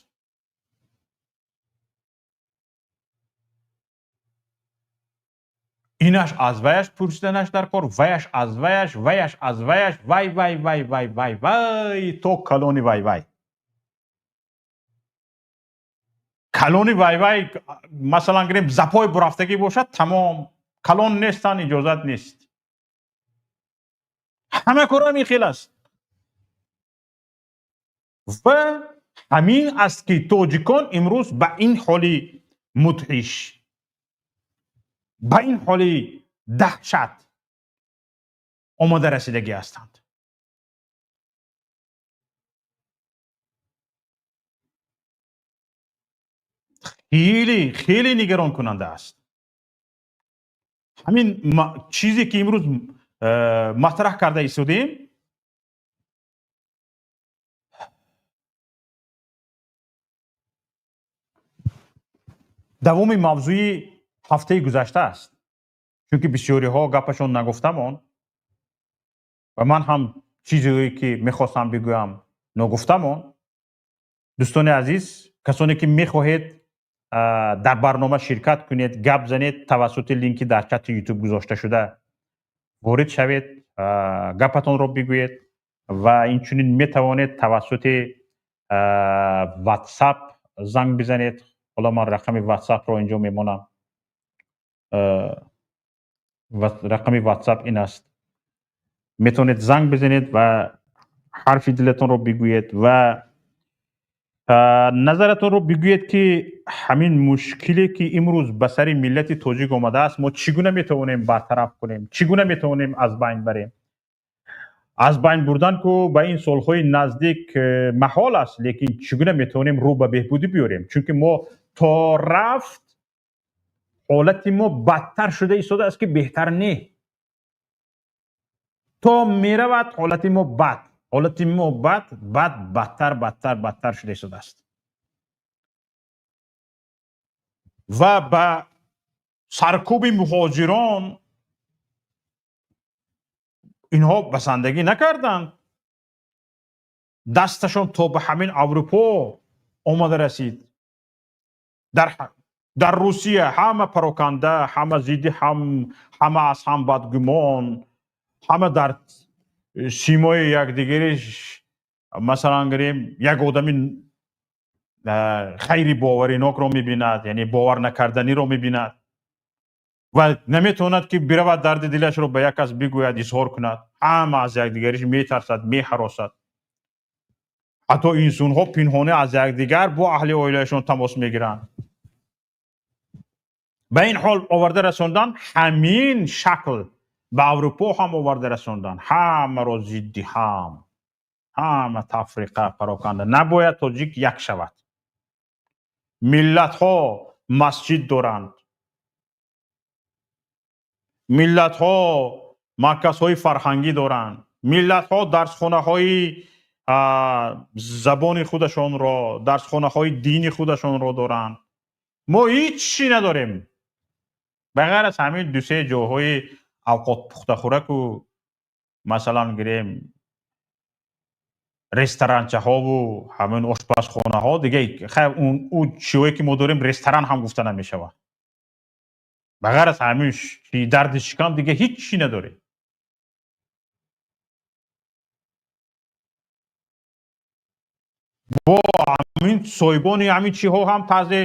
Инаш аз ваяш пурсиданаш дар кор, ваяш аз ваяш, ваяш аз ваяш, вай вай вай вай вай вай, то калони вай вай, калони вай вай. Масалан, гирем, запой бурафтагӣ бошад, тамом, калон нестанд, иҷозат нест. Ҳама кор ҳамин хел аст ва ҳамин аст, ки тоҷикон имрӯз ба ин ҳоли мудҳиш, ба ин ҳоли даҳшат омода расидагӣ ҳастанд. Хеле хеле нигаронкунанда аст ҳамин чизе, ки имрӯз матраҳ карда истодем. Давоми мавзӯи ҳафтаи гузашта аст, чунки бисёриҳо гапашон нагуфтамон ва ман ҳам чизое, ки мехостам бигӯям, ногуфтамон. Дӯстони азиз, касоне ки мехоҳед дар барнома ширкат кунед, гап занед, тавассути линки дар чати Ютуб гузошта шуда ворид шавед, гапатонро бигӯед ва инчунин метавонед тавассути Ватсап занг бизанед. Ҳоло ман рақами Ватсапро инҷо мемонам. Рақами Ватсап ин аст. Метавонед занг бизанед ва ҳарфи дилатонро бигӯед ва назаратонро бигӯед, ки ҳамин мушкиле, ки имрӯз ба сари миллати тоҷик омадааст, мо чӣ гуна метавонем бартараф кунем, чӣ гуна метавонем аз байн барем. Аз байн бурдан ку ба ин солҳои наздик маҳол аст, лекин чӣ гуна метавонем рӯ ба беҳбудӣ биёрем? Чунки мо то рафт ҳолати мо бадтар шуда истодааст, ки беҳтар не. То меравад ҳолати мо бад, ҳолати мо бад, бад, бадтар, бадтар, бадтар шуда истодааст. Ва ба саркӯби муҳоҷирон инҳо басандагӣ накарданд. Дасташон то ба ҳамин Аврупо омада расид. Дар Русия ҳама пароканда, ҳама зидди ҳам, ҳама аз ҳам бадгумон, ҳама дар симои якдигариш, масалан гирем, як одами хайри боваринокро мебинад, яъне бовар накарданиро мебинад ва наметавонад, ки биравад дарди дилашро ба як кас бигӯяд, изҳор кунад. Ҳама аз якдигариш метарсад, меҳаросад. Ҳатто инсонҳо пинҳона аз якдигар бо аҳли оилаашон тамос мегиранд. Ба ин ҳол оварда расондан, ҳамин шакл ба Аврупо ҳам оварда расондан, ҳамаро зидди ҳам, ҳама тафриқа, пароканда. Набояд тоҷик як шавад. Миллатҳо масҷид доранд, миллатҳо марказҳои фарҳангӣ доранд, миллатҳо дарсхонаҳои забони худашонро, дарсхонаҳои дини худашонро доранд. Мо ҳеҷ чӣ надорем ба ғайр аз ҳамин ду-се ҷойҳои авқот пухтахӯраку, масалан гирем, ресторанчаҳову ҳамин ошпазхонаҳо. Дига хайр, ӯ чиҳое ки мо дорем, ресторан ҳам гуфта намешавад. Ба ғайр аз ҳамин дарди шикам дига ҳеҷ чӣ надорем. Бо ҳамин соҳибони ҳамин чиҳо ҳам тарзе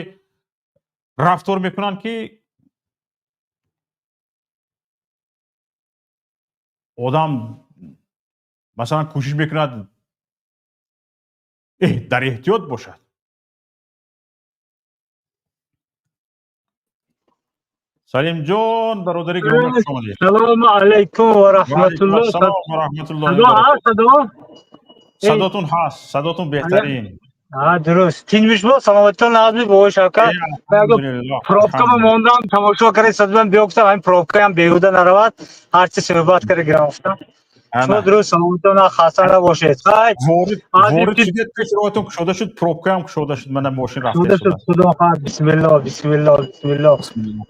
рафтор мекунанд, ки одам масалан кӯшиш мекунад дар эҳтиёт бошад. Салимҷон, бародари гиромӣ, хуш омадед. Салому алайкум ва раҳматуллоҳ. Салом ва раҳматуллоҳи Садо ва ҳаст, баракотуҳ. Садо? Садотун ҳаст, садотун беҳтарин. Дуруст. Тинҷ бо саломатитон назми бо Шавкат. Алҳамдулиллоҳ. Пробкама мондам, тамошо карда садам биёфтам, ҳамин пробкаям беҳуда наравад. Ҳарчи суҳбат карда гирам гуфтам. Шумо дуруст, саломатитон, хаста набошед. Хай, Ворид шудед, пеш роҳатон кушода шуд, пробкаам кушода шуд, мана мошин рафта шуда шуд, худо хоҳад. Бисмиллоҳ, бисмиллоҳ, бисмиллоҳ.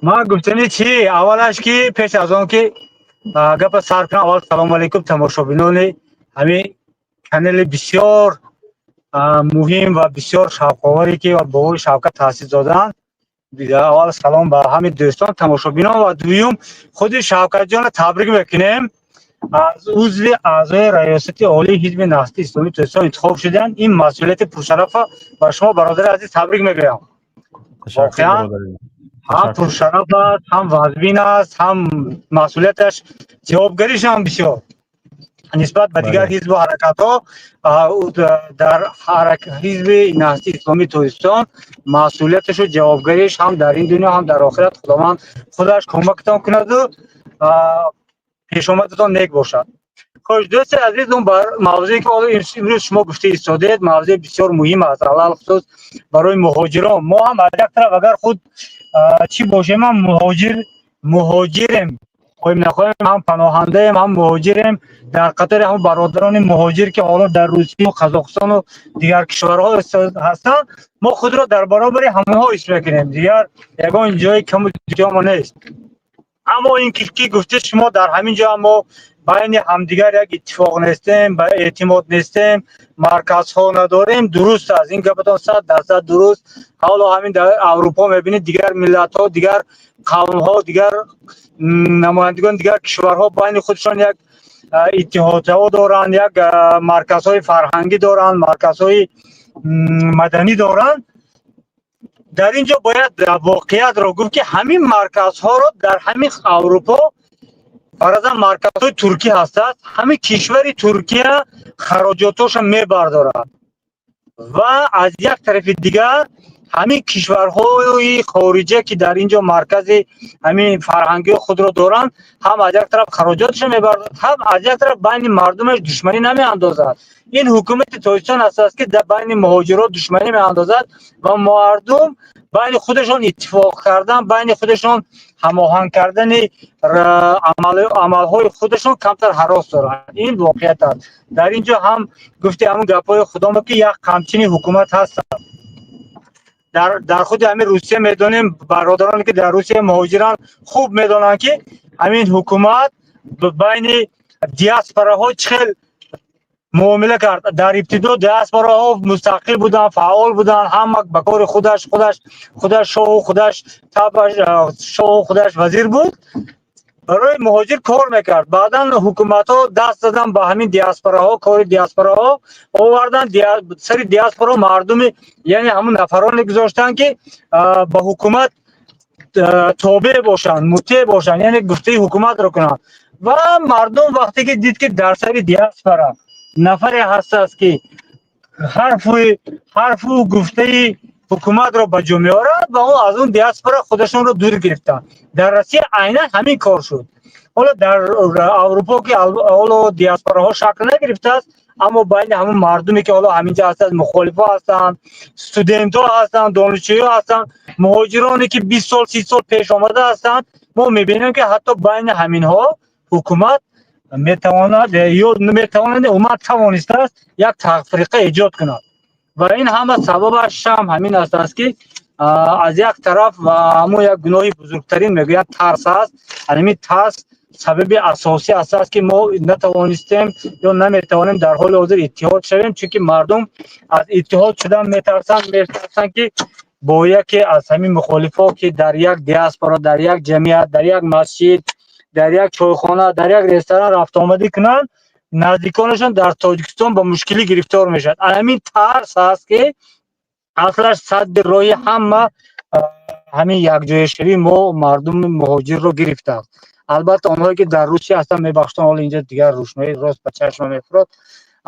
Ман гуфтани чӣ, аввалаш ки пеш аз он ки гапа сар кунам, аввал салому алайкум тамошобинони ҳамин канали бисёр муҳим ва бисёр шавқоваре, ки бобои Шавкат таъсис доданд. Аввал салом ба ҳамин дӯстон, тамошобинон, ва дуюм худи Шавкатҷонро табрик мекунем. Аз узви аъзои раёсати олии ҳизби Наҳзати Исломии Тоҷикистон интихоб шуданд. Ин масъулияти пуршарафа ба шумо, бародари азиз, табрик мегӯям. Воқеан ҳам пуршараф аст, ҳам вазбин аст, ҳам масъулияташ, ҷавобгариш ҳам бисёр нисбат ба дигар ҳизбу ҳаракатҳо. Дар ҳизби Наҳзати Исломии Тоҷикистон масъулияташу ҷавобгариш ҳам дар ин дунё, ҳам дар охират Худованд худаш кӯмактон кунаду пешомадатон нек бошад. Хош, дӯсти азиз, он мавзӯе ки ҳоло имрӯз шумо гуфта истодед, мавзӯи бисёр муҳим аст, алалхусус барои муҳоҷирон. Мо ҳам аз як тараф агар худ чӣ бошем, ҳам муҳоҷирем, хоҳем нахоҳем, ҳам паноҳандаем, ҳам муҳоҷирем, дар қатори ҳам бародарони муҳоҷир, ки ҳоло дар Русия, Қазоқистону дигар кишварҳо ҳастанд, мо худро дар баробари ҳамонҳо ҳис мекунем. Дигар ягон ҷои каму ҷомо нест. Аммо ин ки гуфтед шумо, дар ҳамин ҷо мо байни ҳамдигар як иттифоқ нестем, ба эътимод нестем, марказҳо надорем. Дуруст аст, ин гапатон 100% дуруст. Ҳоло ҳамин дар Аврупо мебинед, дигар миллатҳо, дигар қавмҳо, дигар намояндагони дигар кишварҳо байни худшон як иттиҳодҳо доранд, як марказҳои фарҳангӣ доранд, марказҳои маданӣ доранд. Дар ин ҷо бояд воқеиятро гуфт, ки ҳамин марказҳоро дар ҳамин Аврупо, фаразан, марказҳои туркӣ ҳастанд, ҳамин кишвари Туркия хароҷотҳоша мебардорад ва аз як тарафи дигар Ҳамин кишварҳои хориҷа, ки дар ин ҷо маркази ҳамин фарҳангии худро доранд, ҳам аз як тараф хароҷотшо мебардорад, ҳам аз як тараф байни мардумаш душманӣ намеандозад. Ин ҳукумати Тоҷикистон аст, ки дар байни муҳоҷирот душманӣ меандозад ва мардум байни худашон иттифоқ кардан, байни худашон ҳамоҳанг кардани амалҳои худашон камтар ҳарос доранд. Ин воқеият аст. Дар ин ҷо ҳам гуфти ҳамун гапҳои худомо, ки як қамчини ҳукумат ҳастанд. Дар худи ҳамин Русия медонем, бародароне, ки дар Русия муҳоҷиранд, хуб медонанд, ки ҳамин ҳукумат байни диаспораҳо чӣ хел муомила кард. Дар ибтидо диаспораҳо мустақил буданд, фаъол буданд, ҳама ба кори худаш, худаш шоҳу худаш табаш, шоҳу худаш вазир буд, барои муҳоҷир кор мекард. Баъдан ҳукуматҳо даст задан ба ҳамин диаспораҳо, кори диаспораҳо овардан, сари диаспора мардуми, яъне ҳамун нафароне гузоштанд, ки ба ҳукумат тобеъ бошанд, мутеъ бошанд, яъне гуфтаи ҳукуматро кунанд. Ва мардум вақте ки дид, ки дар сари диаспора нафаре ҳастааст, ки ҳарфу гуфтаи ҳукуматро ба ҷо меорад, ва он аз он диаспора худашонро дур гирифтанд. Дар Россия айнан ҳамин кор шуд. Ҳоло дар Аврупо, ки ҳоло диаспораҳо шакл нагирифтааст, аммо байни ҳамун мардуме, ки ҳоло ҳаминҷа ҳастанд, мухолифо ҳастанд, студентҳо ҳастанд, донишҷӯё ҳастанд, муҳоҷироне, ки 20 сол, 30 сол пеш омада ҳастанд, мо мебинем, ки ҳатто байни ҳаминҳо ҳукумат метавонад ё метавонад, умуман тавонистааст як тафриқа эҷод кунад. Ва ин ҳама сабабаш ҳам ҳамин аст, ки аз як тараф ва ҳамон як гуноҳи бузургтарин, мегӯянд, тарс аст. Ҳамин тарс сабаби асосӣ аст, ки мо натавонистем ё наметавонем дар ҳоли ҳозир иттиҳод шавем, чунки мардум аз иттиҳод шудан метарсанд. Метарсанд, ки бо яке аз ҳамин мухолифо, ки дар як диаспора, дар як ҷамъият, дар як масҷид, дар як чойхона, дар як ресторан рафтуомадӣ кунанд, наздиконашон дар Тоҷикистон ба мушкилӣ гирифтор мешавад. Ҳамин тарс аст, ки аслаш садди роҳи ҳама ҳамин якҷояшавии мо мардуми муҳоҷирро гирифтааст. Албатта, онҳое, ки дар Русия ҳастанд, мебахшанд, ҳоло инҷа дигар рӯшноӣ рост ба чашма мефурод.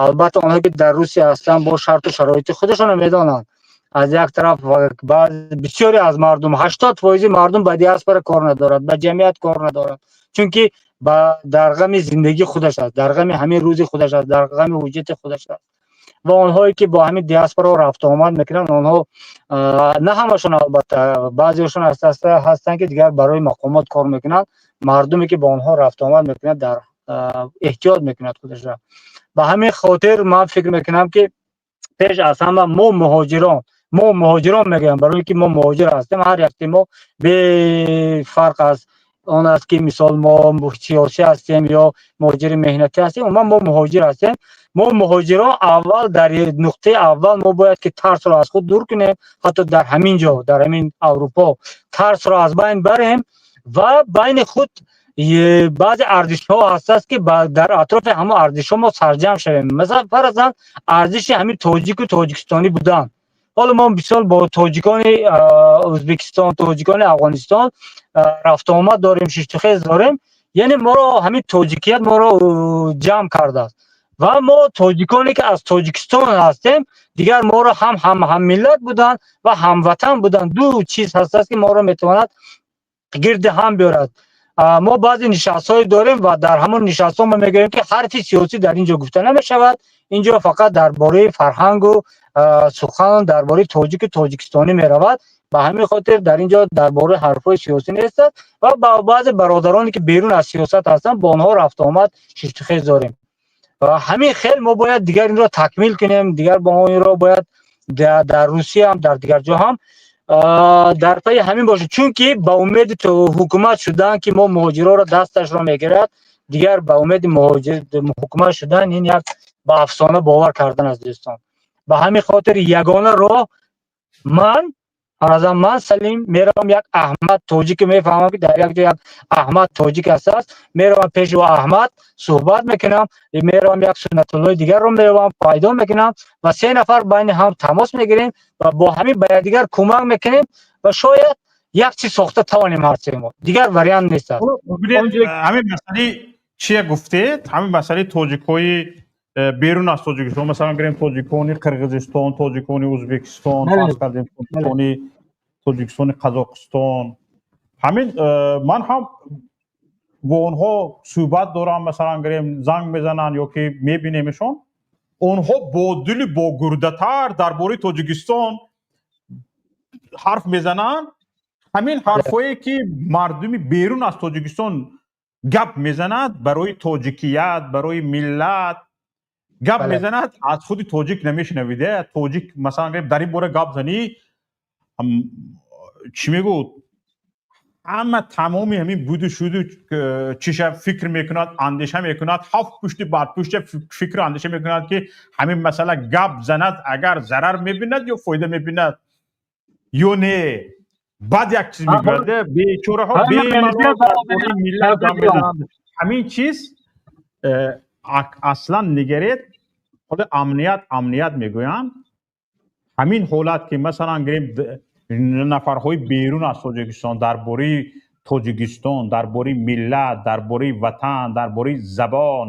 Албатта, онҳое, ки дар Русия ҳастанд, бо шарту шароити худашонро медонанд. Аз як тараф бисёре аз мардум, 80 фоизи мардум ба диаспора кор надорад, ба ҷамъият кор надорад, чунки дар ғами зиндагии худаш аст, дар ғами ҳамин рӯзи худаш аст, дар ғами ҳуҷҷати худаш аст. Ва онҳое, ки бо ҳамин диаспора рафтуомад мекунанд, онҳо, на ҳамашон албатта, баъзеашон ҳастанд, ки дигар барои мақомот кор мекунанд. Мардуме, ки бо онҳо рафтуомад мекунад, дар эҳтиёт мекунад худашро. Ба ҳамин хотир ман фикр мекунам, ки пеш аз ҳама мо муҳоҷирон, мо муҳоҷирон мегӯям, барои ки мо муҳоҷир ҳастем, ҳар якти мо, бефарқ аз он аст, ки мисол мо сиёсӣ ҳастем ё муҳоҷири меҳнатӣ ҳастем, умуман мо муҳоҷир ҳастем. Мо муҳоҷирон аввал, дар нуқтаи аввал мо бояд ки тарсро аз худ дур кунем, ҳатто дар ҳамин ҷо, дар ҳамин Аврупо тарсро аз байн барем ва байни худ баъзе арзишҳо ҳастааст, ки дар атрофи ҳамон арзишҳо мо сарҷамъ шавем. Масалан, фарзан, арзиши ҳамин тоҷику тоҷикистонӣ будан. Ҳоло мо бисёр бо тоҷикони Ӯзбекистон, тоҷикони Афғонистон рафтуомад дорем, шиштухез дорем, яъне моро ҳамин тоҷикият моро ҷамъ кардааст. Ва мо тоҷиконе, ки аз Тоҷикистон ҳастем, дигар моро ҳам ҳаммиллат будан ва ҳамватан будан, ду чиз ҳастааст, ки моро метавонад гирди ҳам биёрад. Мо баъзе нишастҳое дорем ва дар ҳамон нишастҳо мо мегӯем, ки ҳарфи сиёсӣ дар ин ҷо гуфта намешавад. Ин ҷо фақат дар бораи фарҳангу сухан, дар бораи тоҷику тоҷикистонӣ меравад. Ба ҳамин хотир дар ин ҷо дар бораи ҳарфҳои сиёсӣ нест. Ва ба баъзе бародароне, ки берун аз сиёсат ҳастанд, бо онҳо рафтуомад, шиштухез дорем. Ва ҳамин хел мо бояд дигар инро такмил кунем, дигар бо инро бояд дар Русия ҳам, дар дигар ҷо ҳам дар пайи ҳамин бошем, чунки ба умеди ҳукумат шудан, ки мо муҳоҷироро дасташро мегирад, дигар ба умеди муҳоҷир ҳукумат шудан, ин як ба афсона бовар кардан аст, дӯстон. Ба ҳамин хотир ягона роҳ, ман фарзан, ман Салим меравам, як Аҳмад тоҷике мефаҳмам, ки дар як ҷо як Аҳмад тоҷик ҳастааст, меравам пеши ӯ Аҳмад, суҳбат мекунам, меравам, як Суннатуллои дигарро меёбам, пайдо мекунам ва се нафар байни ҳам тамос мегирем ва бо ҳамин ба якдигар кӯмак мекунем ва шояд як чиз сохта тавонем ҳар сеи мо. Дигар вариант нест. Бибинед, ҳамин масъалаи чия гуфтед, ҳамин масъалаи тоҷикҳои Берун аз Тоҷикистон, масалан гирем, тоҷикони Қирғизистон, тоҷикони Ӯзбекистон, фарз кардем, тоҷикистони Қазоқистон, ҳамин ман ҳам бо онҳо суҳбат дорам, масалан гирем, занг мезананд ё ки мебинемшон, онҳо бо дили бо гурдатар дар бораи Тоҷикистон ҳарф мезананд. Ҳамин ҳарфҳое ки мардуми берун аз Тоҷикистон гап мезанад, барои тоҷикият, барои миллат гап мезанад, аз худи тоҷик намешунавид. Тоҷик, масалан, дар ин бора гап занӣ, чӣ мегӯд, ҳама тамоми ҳамин буду шуду чиша фикр мекунад, андеша мекунад, ҳафт пушти бадпушта фикру андеша мекунад, ки ҳамин масъала гап занад, агар зарар мебинад ё фоида мебинад ё не. Баъд як чиз мегӯяд, бечораҳо миллат гап мезананд. Ҳамин чиз аслан нигаред, ҳоли амният, амният мегӯянд, ҳамин ҳолат ки, масалан гирем, нафарҳои берун аз Тоҷикистон дар бораи Тоҷикистон, дар бораи миллат, дар бораи ватан, дар бораи забон,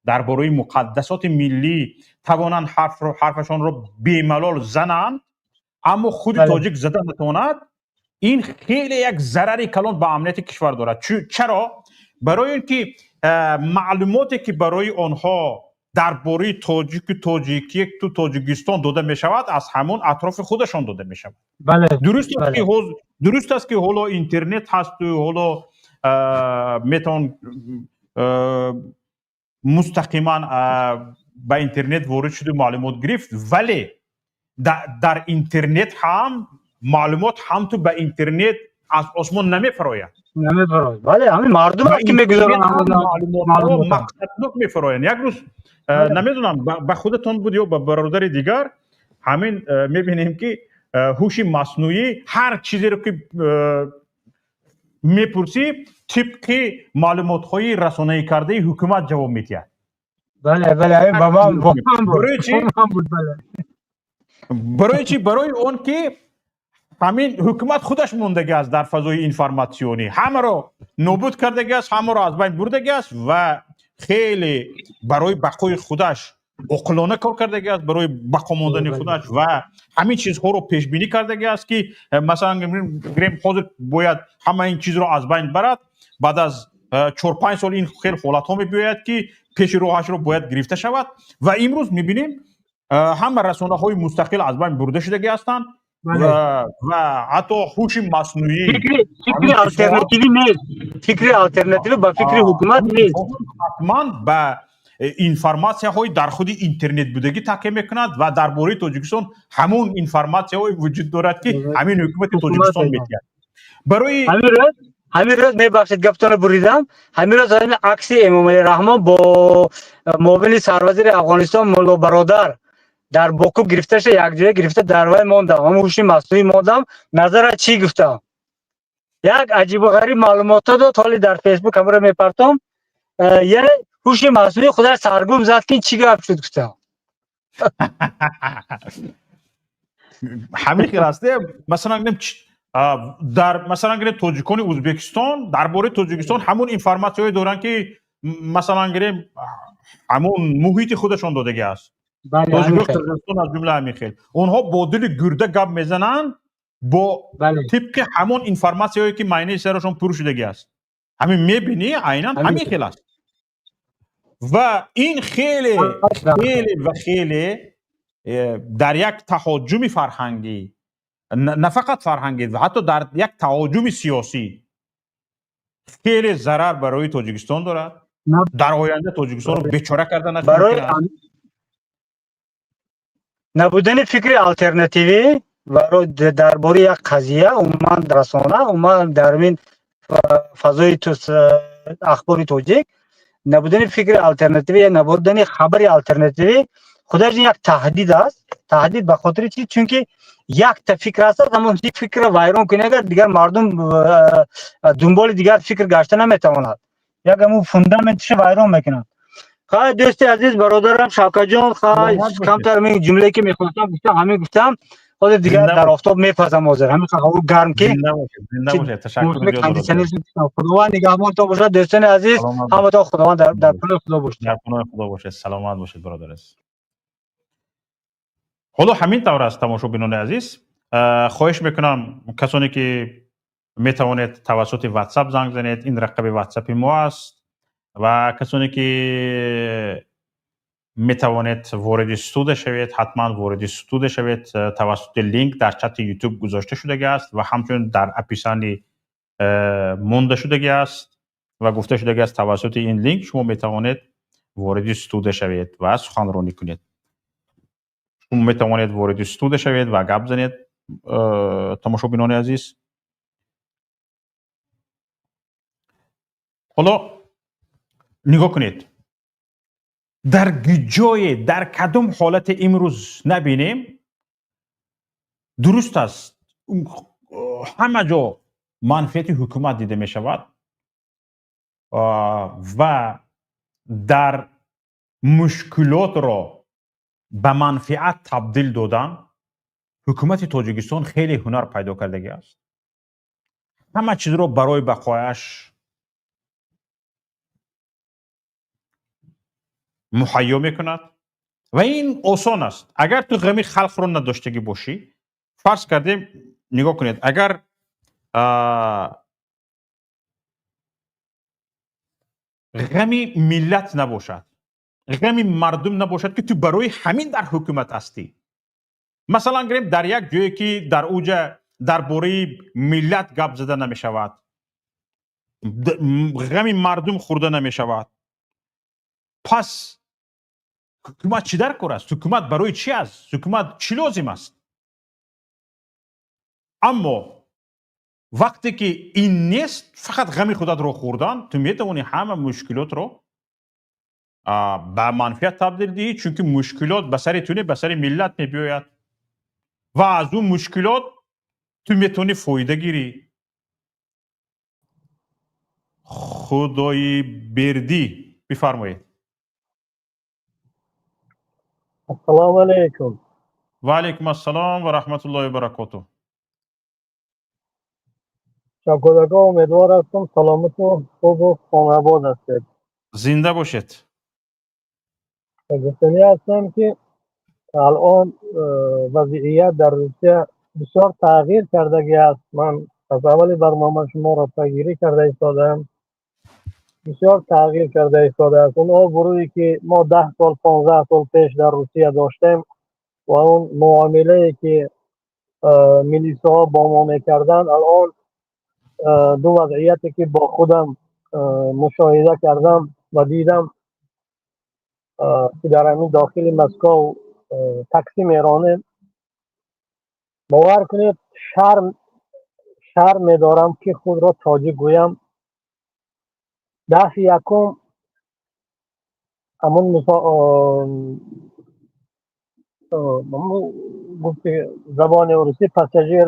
дар бораи муқаддасоти миллӣ тавонанд ҳарфашонро бемалол зананд, аммо худи тоҷик зада натавонад, ин хеле як зарари калон ба амнияти кишвар дорад. Чаро? Барои ин ки маълумоте ки барои онҳо дар бораи тоҷику тоҷикияту Тоҷикистон дода мешавад, аз ҳамон атрофи худашон дода мешавад. Дуруст аст, ки ҳоло интернет ҳасту ҳоло метавон мустақиман ба интернет ворид шуду маълумот гирифт, вале дар интернет ҳам маълумот ҳамту ба интернет аз осмон намефарояд. Намефарояд, бале, ҳамин мардум аст, ки мегузоранд. Мақсаднок мефароянд. Як рӯз, намедонам, ба худатон буд ё ба бародари дигар, ҳамин мебинем, ки ҳуши маснуӣ ҳар чизеро ки мепурсӣ, тибқи маълумотҳои расонаӣ кардаи ҳукумат ҷавоб медиҳад. Бале, ба ман Барои чӣ? Барои чӣ? Барои он ки ҳамин ҳукумат худаш мондагӣ аст дар фазои информатсионӣ, ҳамаро нобуд кардагӣ аст, ҳамаро аз байн бурдагӣ аст ва хеле барои бақои худаш оқилона кор кардагӣ аст, барои бақо мондани худаш, ва ҳамин чизҳоро пешбинӣ кардагӣ аст, ки масалан гирем, ҳозир бояд ҳама ин чизро аз байн барад, баъд аз 4-5 сол ин хел ҳолатҳо мебиёяд, ки пеши роҳашро бояд гирифта шавад. Ва имрӯз мебинем, ҳама расонаҳои мустақил аз байн бурда шудагӣ ҳастанд ва ҳатто ҳуши маснуӣ Фикри алтернативӣ нест, фикри алтернативӣ ба фикри ҳукумат нест. Ҳатман ба информатсияҳои дар худи интернет будагӣ такя мекунад ва дар бораи Тоҷикистон ҳамон информатсияҳое вуҷуд дорад, ки ҳамин ҳукумати Тоҷикистон медиҳад барои Ҳамин рӯз, мебахшед, гаптонро буридам, ҳамин рӯз ҳамин акси Эмомалӣ Раҳмон бо муовини сарвазири Афғонистон Мулло Бародар дар Боку гирифта шуда, якҷоя гирифта, дар вай мондам, ҳамон ҳуши маснуӣ мондам, назара чӣ гуфтам, як аҷибу ғариб маълумотҳо дод. Ҳоли дар Фейсбук ҳамаро мепартом. Яъне ҳуши маснуӣ худаш саргум зад, ки чӣ гап шуд, гуфтам. Ҳамин хел аст. Масалан гирем, дар, масалан гирем, тоҷикони Ӯзбекистон дар бораи Тоҷикистон ҳамон информатсияҳое доранд, ки, масалан гирем, ҳамон муҳити худашон додагӣ аст. Тоҷикони Қирғизистон аз ҷумла ҳамин хел, онҳо бо дили гурда гап мезананд, бо тибқи ҳамон информатсияҳое ки майнаи сарашон пур шудагӣ аст. Ҳамин мебинӣ, айнан ҳамин хел аст ва ин хеле, хеле ва хеле дар як таҳоҷуми фарҳангӣ, на фақат фарҳангӣ, ва ҳатто дар як таҳоҷуми сиёсӣ хеле зарар барои Тоҷикистон дорад. Дар оянда Тоҷикистонро бечора карданаш барои мумкин аст. Набудани фикри алтернативӣ барои дар бораи як қазия, умуман расона, умуман дар ин фазои ахбори тоҷик набудани фикри алтернативӣ ё набудани хабари алтернативӣ худаш як таҳдид аст. Таҳдид ба хотири чи? Чунки якта фикр аст, ҳамон фикрро вайрон кунӣ, агар дигар мардум дунболи дигар фикр гашта наметавонад, як ҳамун фундаментиша вайрон мекунад. Хай, дӯсти азиз, бародарам Шавкатҷон, хай, камтар мин ҷумлае ки мехостам гуфтам, ҳамин гуфтам. Ҳозир дигар дар офтоб мепазам, ҳозир ҳамин ҳаво гарм ки. Зинда бошед, зинда бошед. Ташаккур зиёд. Кондитсионер. Худованд нигаҳбонтон бошад, дӯстони азиз, ҳаматон Худованд дар паноҳи Худо бошед. Дар паноҳи Худо бошед, саломат бошед, бародар азиз. Ҳоло ҳамин тавр аст, тамошобинони азиз. Хоҳиш мекунам, касоне ки метавонед, тавассути WhatsApp занг занед, ин рақами WhatsApp мо аст, ва касоне ки метавонед вориди студия шавед, ҳатман вориди студия шавед тавассути линк, дар чати YouTube гузошта шудагӣ аст ва ҳамчунин дар описание монда шудагӣ аст ва гуфта шудагӣ аст, тавассути ин линк шумо метавонед вориди студия шавед ва суханронӣ кунед. Шумо метавонед вориди студия шавед ва гап занед, тамошобинони азиз. Ҳоло нигоҳ кунед, дар ҷое, дар кадом ҳолате имрӯз набинем, дуруст аст, ҳама ҷо манфиати ҳукумат дида мешавад ва дар мушкилотро ба манфиат табдил додан ҳукумати Тоҷикистон хеле ҳунар пайдо кардагӣ аст. Ҳама чизро барои бақояш муҳайё мекунад ва ин осон аст. Агар ту ғами халқро надоштагӣ бошӣ, фарз кардем, нигоҳ кунед, агар ғами миллат набошад, ғами мардум набошад, ки ту барои ҳамин дар ҳукумат ҳастӣ, масалан гирем, дар як ҷое ки дар уҷа дар бораи миллат гап зада намешавад, ғами мардум хӯрда намешавад, пас ҳукумат чӣ дар кор аст? Ҳукумат барои чӣ аст? Ҳукумат чӣ лозим аст? Аммо вақте ки ин нест, фақат ғами худатро хӯрдан, ту метавонӣ ҳама мушкилотро ба манфиат табдил диҳӣ, чунки мушкилот ба сари ту не, ба сари миллат мебиёяд ва аз он мушкилот ту метавонӣ фоида гирӣ. Худои Бердӣ, бифармоед. Ассалому алайкум. Ва алайкум ассалом ва раҳматуллоҳи ва баракотуҳ. Шавкат ака, умедвор ҳастам саломату хубу хонобод ҳастед. Зинда бошед. Гуфтанӣ ҳастам ки алон вазъият дар Русия бисёр тағйир кардагӣ аст. Ман аз аввали барнома шуморо пайгирӣ карда истодаам. Бисёр тағйир карда истодааст. Он обрӯе ки мо 10 сол, 15 сол пеш дар Русия доштем ва он муомилае ки милисаҳо бо мо мекарданд, алон ду вазъияте ки бо худам мушоҳида кардам ва дидам, ки дар ҳамин дохили Москов такси меронем, бовар кунед, шарм медорам ки худро тоҷик гӯям. Дафъи якум ҳамон гуфти забони русӣ пассажир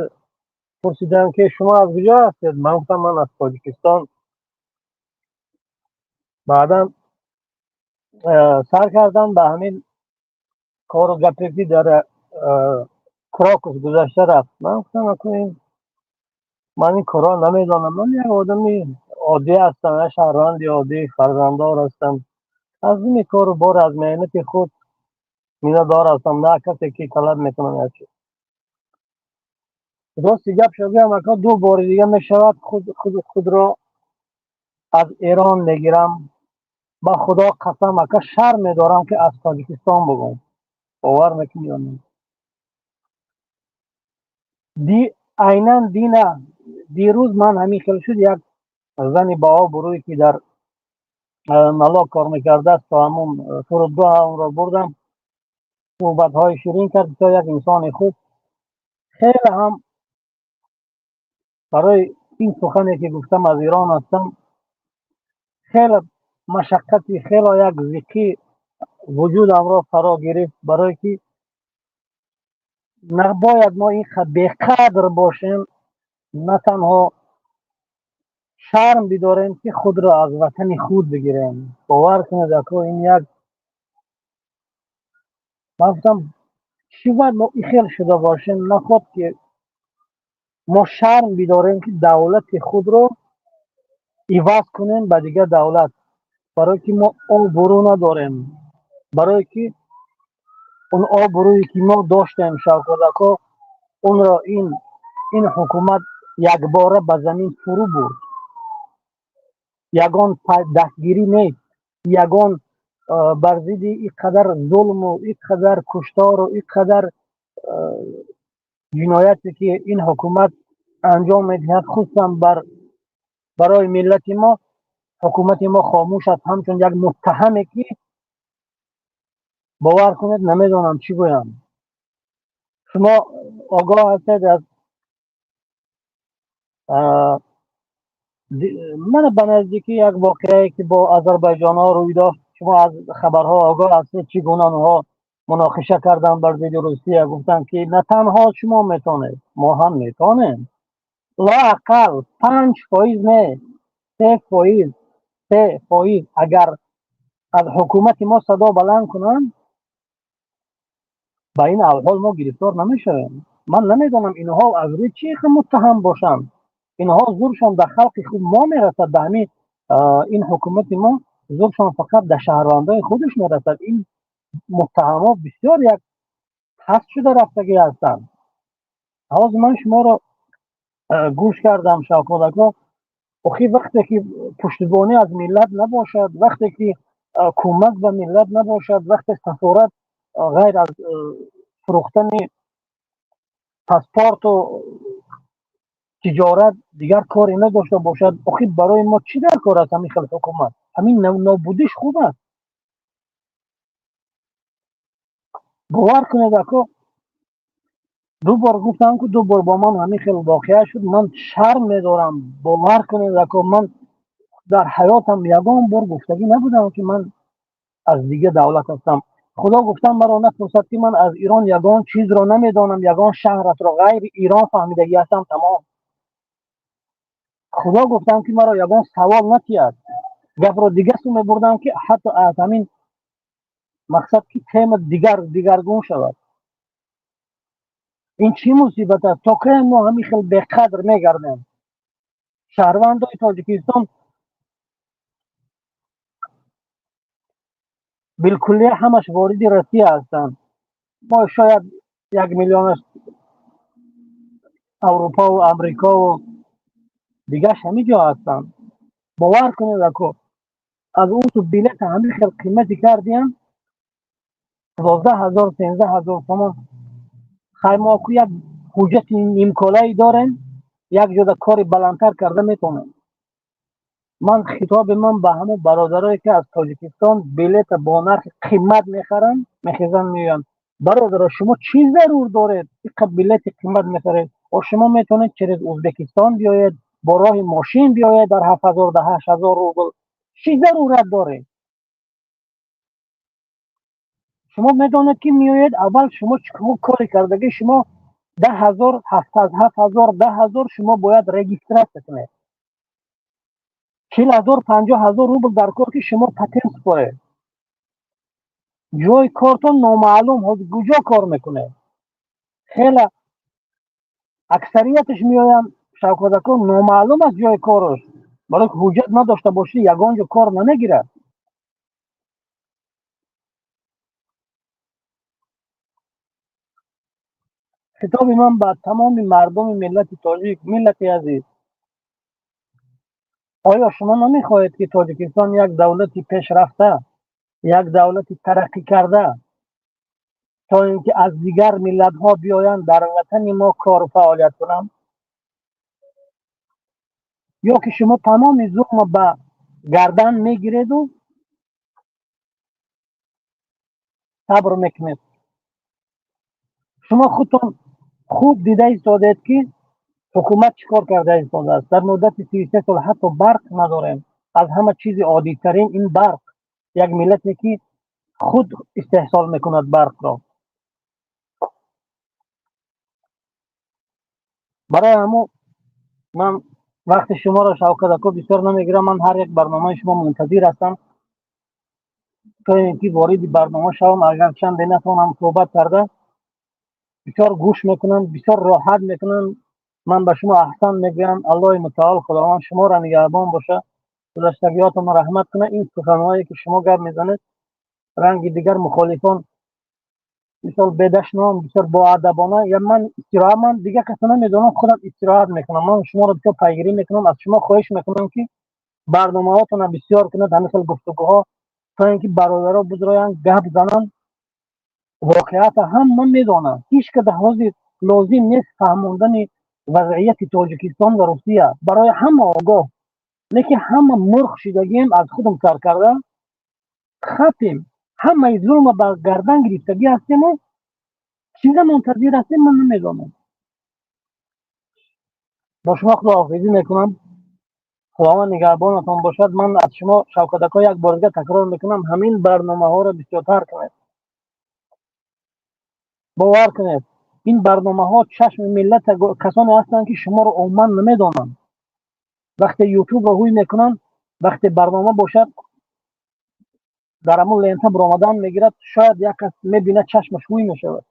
пурсидам ки шумо аз куҷо ҳастед? Ман гуфтам, ман аз Тоҷикистон. Баъдан сар кардам ба ҳамин кору гапе ки дар Крокус гузашта рафт. Ман гуфтам, ман ин корҳо намедонам, ман як одами оддӣ ҳастам, як шаҳрванди оддӣ, фарзанддор ҳастам, аз ин кору бор, аз меҳнати худ миннатдор ҳастам, на касе ки талаб мекунам як чиз. Рости гап шогӯям, ака, ду бори дига мешавад худро аз Эрон мегирам. Ба Худо қасам, ака, шарм медорам ки аз Тоҷикистон бугум. Бовар мекунӣ ё не? Айнан дина дирӯз ман ҳамин хел шуд, як зани ба обрӯе ки дар налог кор мекардааст, то ҳамун фурудгоҳ онро бурдам, суҳбатҳои ширин кард, то як инсони хуб. Хеле ҳам барои ин сухане ки гуфтам, аз Эрон ҳастам, хеле машаққати, хеле як зиқӣ вуҷудамро фаро гирифт, барое ки набояд мо ин беқадр бошем, на танҳо шарм бидорем ки худро аз ватани худ бигирем. Бовар кунед, ако, ин як ман гуфтам. Чӣ бояд мо ихел шуда бошем, наход ки мо шарм бидорем, ки давлати худро иваз кунем ба дигар давлат, барое ки мо обрӯ надорем, барое ки он обрӯе ки мо доштем, Шавкат ако, онро ин ҳукумат якбора ба замин фурӯ бурд. Ягон дастгирӣ нест, ягон бар зидди ин қадар зулму ин қадар куштору ин қадар ҷинояте ки ин ҳукумат анҷом медиҳад, хусусан барои миллати мо, ҳукумати мо хомӯш аст, ҳамчун як муттаҳаме ки бовар кунед, намедонам чӣ гӯям. Шумо огоҳ ҳастед аз мана ба наздикӣ як воқеае ки бо озарбойҷонҳо рӯй дод. Шумо аз хабарҳо огоҳ ҳастед, чӣ гуна онҳо муноқиша карданд бар зидди Русия, гуфтанд ки на танҳо шумо метавонед, мо ҳам метавонем. Лоақал 5% не, 3%, 3% агар аз ҳукумати мо садо баланд кунанд, ба ин аҳвол мо гирифтор намешавем. Ман намедонам, инҳо аз рӯи чӣ муттаҳам бошанд. Инҳо зуршон дар халқи худ мо мерасад, ба ҳамин ин ҳукумати мо зуршон фақат дар шаҳрвандои худаш мерасад. Ин муттаҳамҳо бисёр як паст шуда рафтагӣ ҳастанд. Ҳозир ман шуморо гӯш кардам, Шавкат ако. Охи, вақте ки пуштибонӣ аз миллат набошад, вақте ки кӯмак ба миллат набошад, вақте сафорат ғайр аз фурӯхтани паспорту тиҷорат дигар коре надошта бошад, охи барои мо чӣ дар кор аст ҳамин хел ҳукумат? Ҳамин нобудиш хуб аст. Бовар кунед, ако, ду бор гуфтам ки ду бор бо ман ҳамин хел воқеа шуд. Ман шарм медорам. Бовар кунед, ако, ман дар ҳаётам ягон бор гуфтагӣ набудам, ки ман аз дигар давлат ҳастам. Худо гуфтам маро напурсад, ки ман аз Ирон ягон чизро намедонам, ягон шаҳратро ғайри Ирон фаҳмидагӣ ҳастам, тамом. Худо гуфтам ки маро ягон савол натиҳад. Гапро дигар су мебурдам, ки ҳатто аз ҳамин мақсад ки тема дигар дигаргун шавад. Ин чӣ мусибат аст? То кай мо ҳамин хел беқадр мегардем? Шаҳрвандои Тоҷикистон билкуллия ҳамаш вориди Россия ҳастанд. Мо шояд 1 миллионаш Аврупову Амрикову дигаш ҳамин ҷо ҳастанд. Бовар кунед, ако, аз он ту билета ҳамин хел қимати кардиям, 12 000, 13 000 сомон. Хай, мо ку як ҳуҷҷати нимколае дорем, як ҷода кори баландтар карда метавонем. Ман хитоби ман ба ҳамон бародарое ки аз Тоҷикистон билета бо нархи қимат мехаранд, мехезанд, меоянд: бародаро, шумо чӣ зарур доред иқа билети қимат мехаред? О, шумо метавонед через Узбекистон биёед, бо роҳи мошин биёед дар 7000, дар 8000 рубл. Чӣ зарурат доред? Шумо медонед ки меоед, аввал шумо коре кардагӣ, шумо 10 000, 7000, 10 000 шумо бояд регистрация кунед, 40 000, 50 000 рубл дар кор, ки шумо патент супоред. Ҷои кортон номаълум, ҳозир куҷо кор мекунед? Хеле аксарияташ меоянд, Шавкат ако, номаълум аст ҷои кораш, барои ки ҳуҷҷат надошта бошӣ, ягон ҷо кор намегирад. Хитоби ман ба тамоми мардуми миллати тоҷик: миллати азиз, оё шумо намехоҳед, ки Тоҷикистон як давлати пешрафта, як давлати тараққӣ карда, то ин ки аз дигар миллатҳо биёянд, дар ватани мо кору фаъолият кунанд? Ё ки шумо тамоми зулмро ба гардан мегиреду сабр мекунед? Шумо худтон хуб дида истодед, ки ҳукумат чӣ кор карда истодааст дар муддати 33 сол. Ҳатто барқ надорем. Аз ҳама чизи оддитарин ин барқ. Як миллате ки худ истеҳсол мекунад барқро. Барои ҳамо ман вақти шуморо, Шавкат ако, бисёр намегирам. Ман ҳар як барномаи шумо мунтазир ҳастам, то ин ки вориди барнома шавам, агар чанде натавонам суҳбат карда. Бисёр гӯш мекунам, бисёр роҳат мекунам. Ман ба шумо аҳсан мегӯям. Аллоҳи мутаол Худованд шуморо нигаҳбон боша, гузаштагиётонро раҳмат кунад. Ин суханҳое ки шумо гап мезанед, ранги дигар мухолифон мисол бедашном, бисёр боадабона. Я ман истироҳат, ман дигар касо намедонам, худам истироҳат мекунам. Ман шуморо бисёр пайгирӣ мекунам. Аз шумо хоҳиш мекунам, ки барномаҳотонро бисёр кунед, ҳамин хел гуфтугӯҳо, то ин ки бародаро бузроянд, гап зананд. Воқеата ҳама медонанд, ҳеҷ када ҳозир лозим нест фаҳмондани вазъияти Тоҷикистон ва Русия, барои ҳама огоҳ. Лекин ҳама мурғ шидагием, аз худам сар карда хатем, ҳамаи зулма ба гардан гирифтагӣ ҳастему чиза мунтазир ҳастем, ман намедонам. Бо шумо худоҳофизӣ мекунам, Худованд нигаҳбонатон бошад. Ман аз шумо, Шавкат ако, як бор дига такрор мекунам, ҳамин барномаҳоро бисёртар кунед. Бовар кунед, ин барномаҳо чашми миллат. Касоне ҳастанд, ки шуморо умуман намедонанд. Вақте Ютубро ҳуй мекунанд, вақте барнома бошад, дар ҳамон лента биромадан мегирад, шояд як кас мебинад, чашмаш ҳуй мешавад.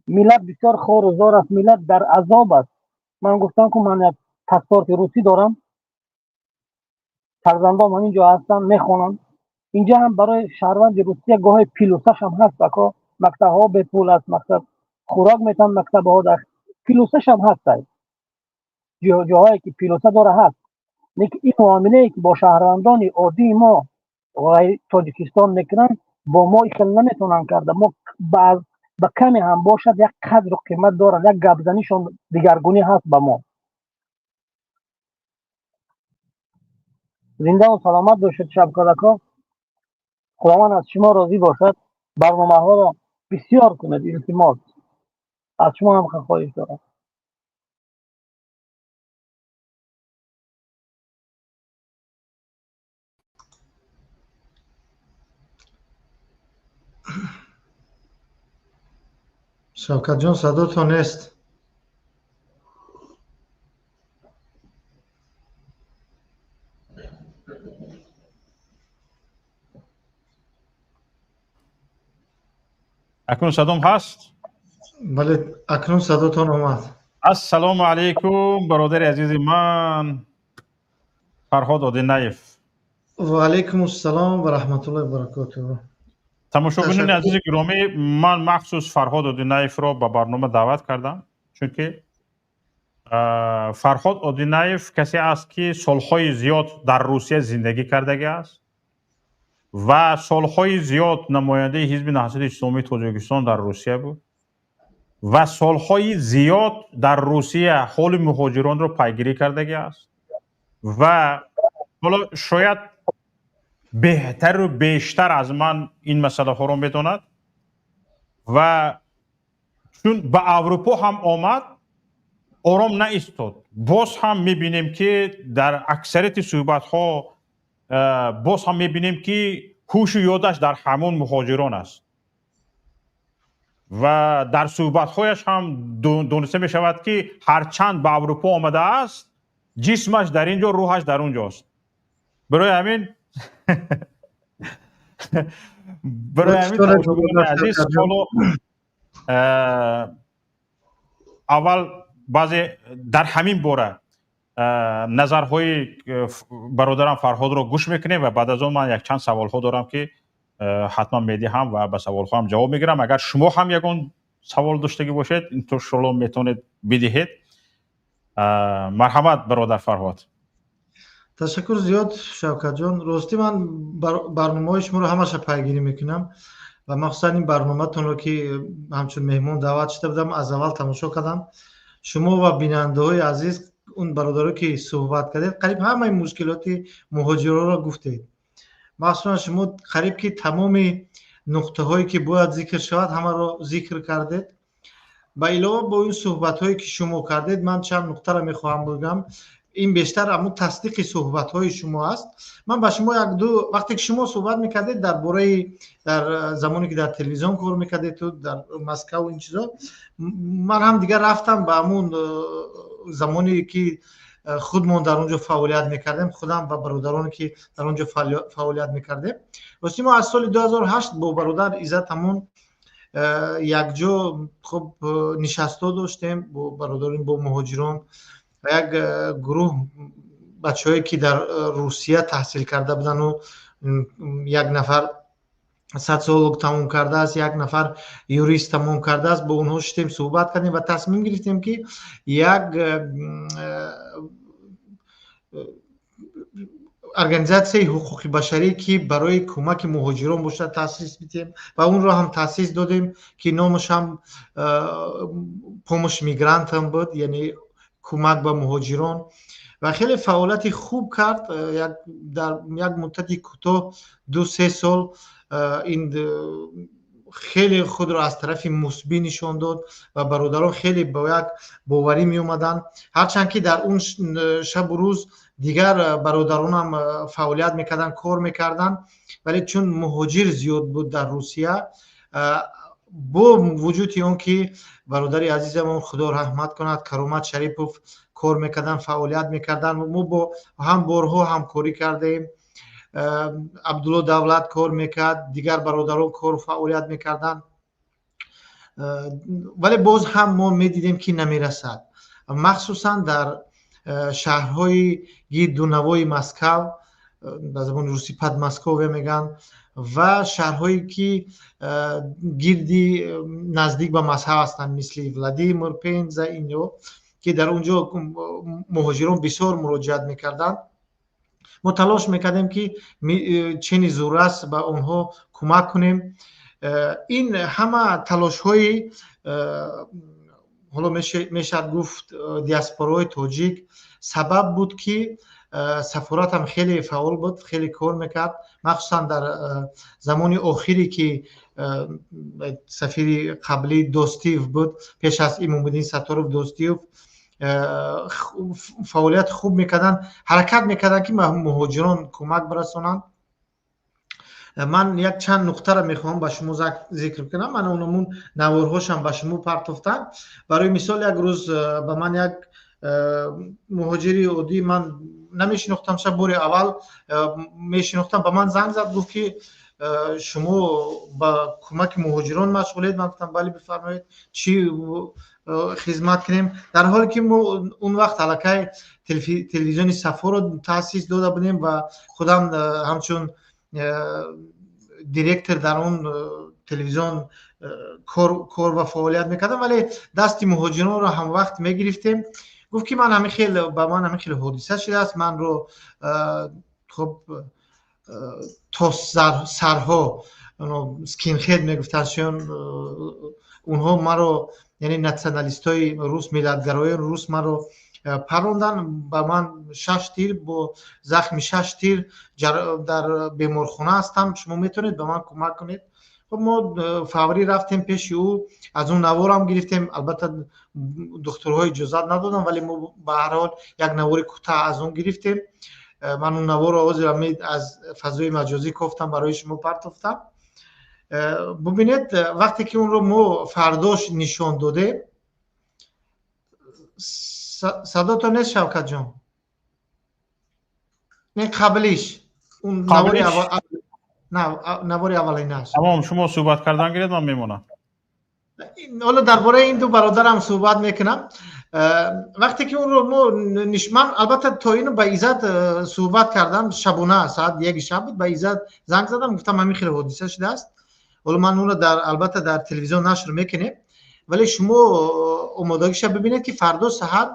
Миллат бисёр хору зор аст, миллат дар азоб аст. Ман гуфтам, ку ман як паспорти русӣ дорам, фарзандом ҳамин ҷо ҳастанд, мехонанд. Инҷа ҳам барои шаҳрванди Русия гоҳе плюсаш ҳам ҳаст, ако. Мактабҳо бепул аст, мактаб хӯрок метавон, мактабҳо дар плюсаш ҳам ҳаст, ҷоҳое ки плюса дора ҳаст. Лекин ин муомилае ки бо шаҳрвандони оддии мо Тоҷикистон мекунанд, бо мо ихел наметавонанд карда. Мо ба каме ҳам бошад як қадру қимат доранд, як гапзанишон дигаргунӣ ҳаст ба мо. Зиндаву саломат бошед, Шавкат ако, Худованд аз шумо розӣ бошад. Барномаҳоро бисёр кунед, илтимос, аз шумо ҳам хоҳиш дорам. Шавкатҷон, садотон нест. Акнун садом ҳаст? Бале, акнун садотон омад. Ассалому алайкум, бародари азизи ман Фарҳод Одинаев. Ва алайкум ассалом ва раҳматуллоҳи ва баракотуҳ. Тамошобинони азизи гиромӣ, ман махсус Фарҳод Одинаевро ба барнома даъват кардам, чунки Фарҳод Одинаев касе аст, ки солҳои зиёд дар Русия зиндагӣ кардагӣ аст ва солҳои зиёд намояндаи Ҳизби Наҳзати Исломии Тоҷикистон дар Русия буд ва солҳои зиёд дар Русия ҳоли муҳоҷиронро пайгирӣ кардагӣ аст ва ҳоло шояд беҳтару бештар аз ман ин масъалаҳоро медонад. Ва чун ба Аврупо ҳам омад, ором наистод. Боз ҳам мебинем, ки дар аксарияти суҳбатҳо боз ҳам мебинем, ки ҳушу ёдаш дар ҳамон муҳоҷирон аст ва дар суҳбатҳояш ҳам дониста мешавад, ки ҳарчанд ба Аврупо омадааст, ҷисмаш дар ин ҷо, рӯҳаш дар он ҷост. Барои ҳамин, азиз, ҳоло аввал баъзе дар ҳамин бора назарҳои бародарам Фарҳодро гӯш мекунем ва баъд аз он ман якчанд саволҳо дорам, ки ҳатман медиҳам ва ба саволҳоам ҷавоб мегирам. Агар шумо ҳам ягон савол доштагӣ бошед, иншолло метавонед бидиҳед. Марҳамат, бародар Фарҳод. Ташаккур зиёд, Шавкатҷон. Ростӣ, ман барномаҳои шуморо ҳамаша пайгирӣ мекунам ва махсусан ин барноматонро, ки ҳамчун меҳмон даъват шуда будам, аз аввал тамошо кардам. Шумо ва бинандаҳои азиз, он бародаро ки суҳбат кардед, қариб ҳамаи мушкилоти муҳоҷиронро гуфтед. Махсусан шумо қариб ки тамоми нуқтаҳое ки бояд зикр шавад, ҳамаро зикр кардед. Ба илова бо ин суҳбатҳое ки шумо кардед, ман чанд нуқтаро мехоҳам бигӯям. Ин бештар ҳамун тасдиқи суҳбатҳои шумо аст. Ман ба шумо якду, вақте ки шумо суҳбат мекардед дар бораи дар замоне ки дар телевизион кор мекардед, дар Москав, ин чизо, ман ҳам дигар рафтам ба ҳамун замоне ки худмон дар он ҷо фаъолият мекардем, худам ва бародароне ки дар он ҷо фаъолият мекардем. Рости, мо аз соли 2008 бо бародар Иззат ҳамун Якҷо хуб нишастҳо доштем бо бародарон, бо муҳоҷирон ва як гурӯҳ бачаҳое, ки дар Русия таҳсил карда будану як нафар социолог тамом кардааст, як нафар юрист тамом кардааст, бо онҳо шитем, суҳбат кардем ва тасмим гирифтем, ки як организатсияи ҳуқуқи башарӣ, ки барои кӯмаки муҳоҷирон бошад, таъсис бидиҳем ва онро ҳам таъсис додем, ки номаш ҳам «Помощь мигрантам» буд, яъне кӯмак ба муҳоҷирон. Ва хеле фаъолияти хуб кард. Дар як муддати кӯтоҳ, 2-3 сол, ин хеле худро аз тарафи мусбӣ нишон дод ва бародарон хеле бо як боварӣ меомаданд, ҳарчанд ки дар он шабу рӯз дигар бародаронам фаъолият мекарданд, кор мекарданд, вале чун муҳоҷир зиёд буд дар Русия, бо вуҷуди он ки бародари азизамон, Худо раҳмат кунад, Каромат Шарипов кор мекарданд, фаъолият мекарданд, мо бо ҳам борҳо ҳамкорӣ кардаем, Абдулло Давлат кор мекард, дигар бародарон кору фаъолият мекарданд, вале боз ҳам мо медидем, ки намерасад, махсусан дар шаҳрҳои гирду навои Москав, ба забони русӣ Подмосковье мегӯянд, ва шаҳрҳое, ки гирди наздик ба Москав ҳастанд, мисли Владимир, Пенза, инё, ки дар он ҷо муҳоҷирон бисёр муроҷиат мекарданд. Мо талош мекардем, ки чени зуррас ба онҳо кӯмак кунем. Ин ҳама талошҳои, ҳоло мешавад гуфт, диаспораҳои тоҷик сабаб буд, ки сафорат ҳам хеле фаъол буд, хеле кор мекард, махсусан дар замони охире, ки сафири қаблӣ Достиев буд, пеш аз Имомуддин Сатторов Достиев, фаъолияти хуб мекарданд, ҳаракат мекарданд, ки муҳоҷирон кӯмак бирасонанд. Ман як чанд нуқтаро мехоҳам ба шумо зикр кунам. Ман онамун наворҳошам ба шумо партофтам. Барои мисол, як рӯз ба ман як муҳоҷири оддӣ, ман намешинохтам, ша бори аввал мешинохтам, ба ман занг зад, гуфт, ки шумо ба кӯмаки муҳоҷирон машғулед? Ман гуфтам: «Бале, бифармоед, чӣ хизмат кунем?» Дар ҳоле ки мо он вақт аллакай телевизиони Сафоро таъсис дода будем ва худам ҳамчун директор дар он телевизион кор ва фаъолият мекардам, вале дасти муҳоҷиронро ҳамвақт мегирифтем. Гуфт, ки ман ҳамин хел, ба ман ҳамин хел ҳодиса шудааст, манро хуб то сарҳо, скинхед мегуфтанд, онҳо маро, яъне натсионалистҳои рус, миллатгарои рус маро парондан, ба ман шаш тир, бо захми шаш тир дар беморхона ҳастам, шумо метавонед ба ман кӯмак кунед? Хуб, мо фаврӣ рафтем пеши ӯ, аз он наворам гирифтем. Албатта, духтурҳо иҷозат надоданд, вале мо ба ҳар ҳол як навори кӯтаҳ аз он гирифтем. Ман он наворро ҳозир аз фазои маҷозӣ кофтам, барои шумо партофтам. Бубинед, вақте ки онро мо фардош нишон додем. Садото нест, Шавкатҷон. Не, қаблиш, навори аввалинаш. Тамом, шумо суҳбат кардан гиред, ман мемонам. Ҳоло дар бораи ин ду бародарам суҳбат мекунам. Вақте ки онро мо, ман албатта то ино ба Иззат суҳбат кардам, шабона соат 1 шаб буд, ба Иззат занг задам, гуфтам: «Ҳамин хеле ҳодиса шудааст. Ҳоло ман онро дар, албатта, дар телевизион нашр мекунем, вале шумо омодагиша бибинед, ки фардо саҳар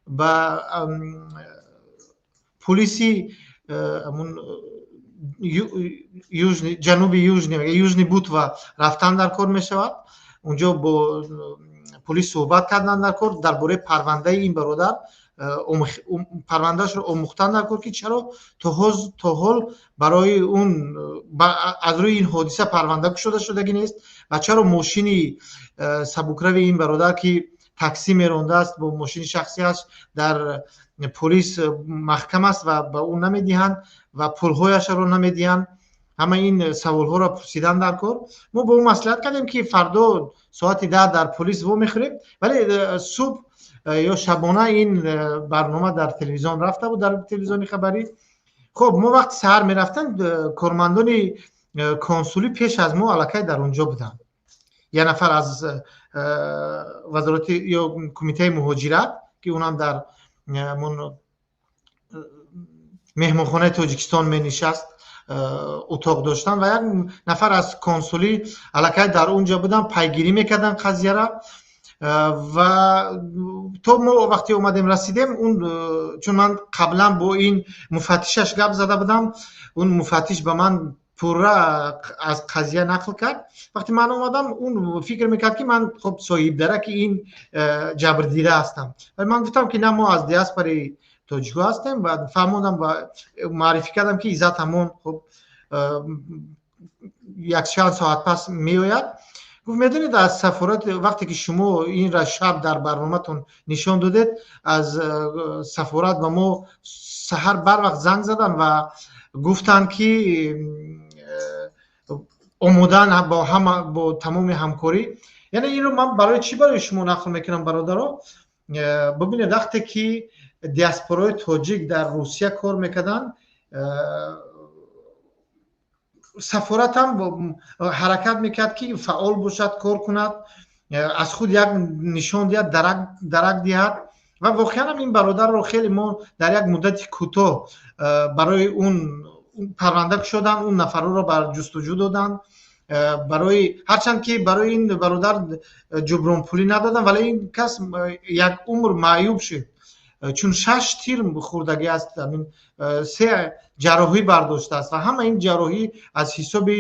ба пулиси ҷануби Южный Бутва рафтан дар кор мешавад, унҷо бо полис суҳбат кардан дар кор, дар бораи парвандаи ин бародар, парвандаашро омӯхтан дар кор, ки чаро то ҳол барои он аз рӯи ин ҳодиса парванда кушода шудагӣ нест ва чаро мошини сабукрави ин бародар, ки таксӣ мерондааст, бо мошини шахсиаш дар полис маҳкам аст ва ба ӯ намедиҳанд ва пулҳояшро намедиҳанд.» Ҳама ин саволҳоро пурсидан дар кор. Мо бо ӯ маслиҳат кардем, ки фардо соати 10 дар полис вомехӯрем, вале субҳ ё шабона ин барнома дар телевизион рафта буд, дар телевизиони хабарӣ. Хуб, мо вақти саҳар мерафтем, кормандони консулӣ пеш аз мо аллакай дар он ҷо буданд. Як нафар аз вазорати ё кумитаи муҳоҷират, ки унам дар меҳмонхонаи Тоҷикистон менишаст, утоқ доштанд, ва як нафар аз консулӣ аллакай дар он ҷо буданд, пайгирӣ мекарданд қазияра. Ва то мо вақте омадем расидем, он чун ман қаблан бо ин муфаттишаш гап зада будам, он муфаттиш ба ман пурра аз қазия нақл кард. Вақте ман омадам, он фикр мекард, ки ман хоб соҳибдараки ин ҷабрдида ҳастам. Ва ман гуфтам, ки на, мо аз диаспораи тоҷикҳо ҳастем, ва фаҳмондам ва муаррифӣ кардам, ки Иззат ҳамон хоб як чанд соат пас меояд. Гуфт, медонед, аз сафорат вақте ки шумо инра шаб дар барноматон нишон додед, аз сафорат ба мо саҳар барвақт занг задан ва гуфтанд, ки омодан бо ҳама, бо тамоми ҳамкорӣ. Яъне инро ман барои чӣ барои шумо нақл мекунам, бародаро? Бибинед, вақте ки диаспораи тоҷик дар Русия кор мекарданд, сафорат ҳам ҳаракат мекард, ки фаъол бошад, кор кунад, аз худ як нишон диҳад, дарак диҳад. Ва воқеан ҳам ин бародарро хеле мо дар як муддати кӯтоҳ барои он парванда кушоданд, он нафарҳоро бар ҷустуҷӯ доданд. Барои ҳарчанд ки барои ин бародар ҷубронпулӣ надоданд, вале ин кас як умр маъюб шуд, чун 6 тир хӯрдагӣ аст, ҳамин 3 ҷарроҳӣ бардоштааст ва ҳама ин ҷарроҳӣ аз ҳисоби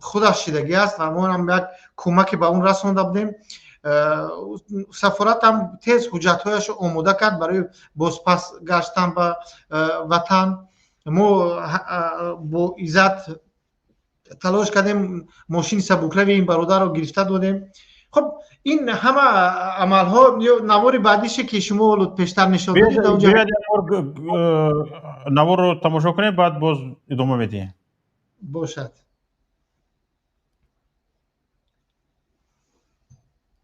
худаш шидагӣ аст ва мо ҳам як кӯмаке ба он расонда будем. Сафорат ҳам тез ҳуҷҷатҳояшро омода кард барои бозпас гаштан ба ватан. Мо бо Иззат талош кардем, мошини сабукрави ин бародарро гирифта додем. Хоб, ин ҳама амалҳо навори баъдише, ки шумо пештар нишон додед, биёед наворро тамошо кунем, баъд боз идома медиҳем. Бошад.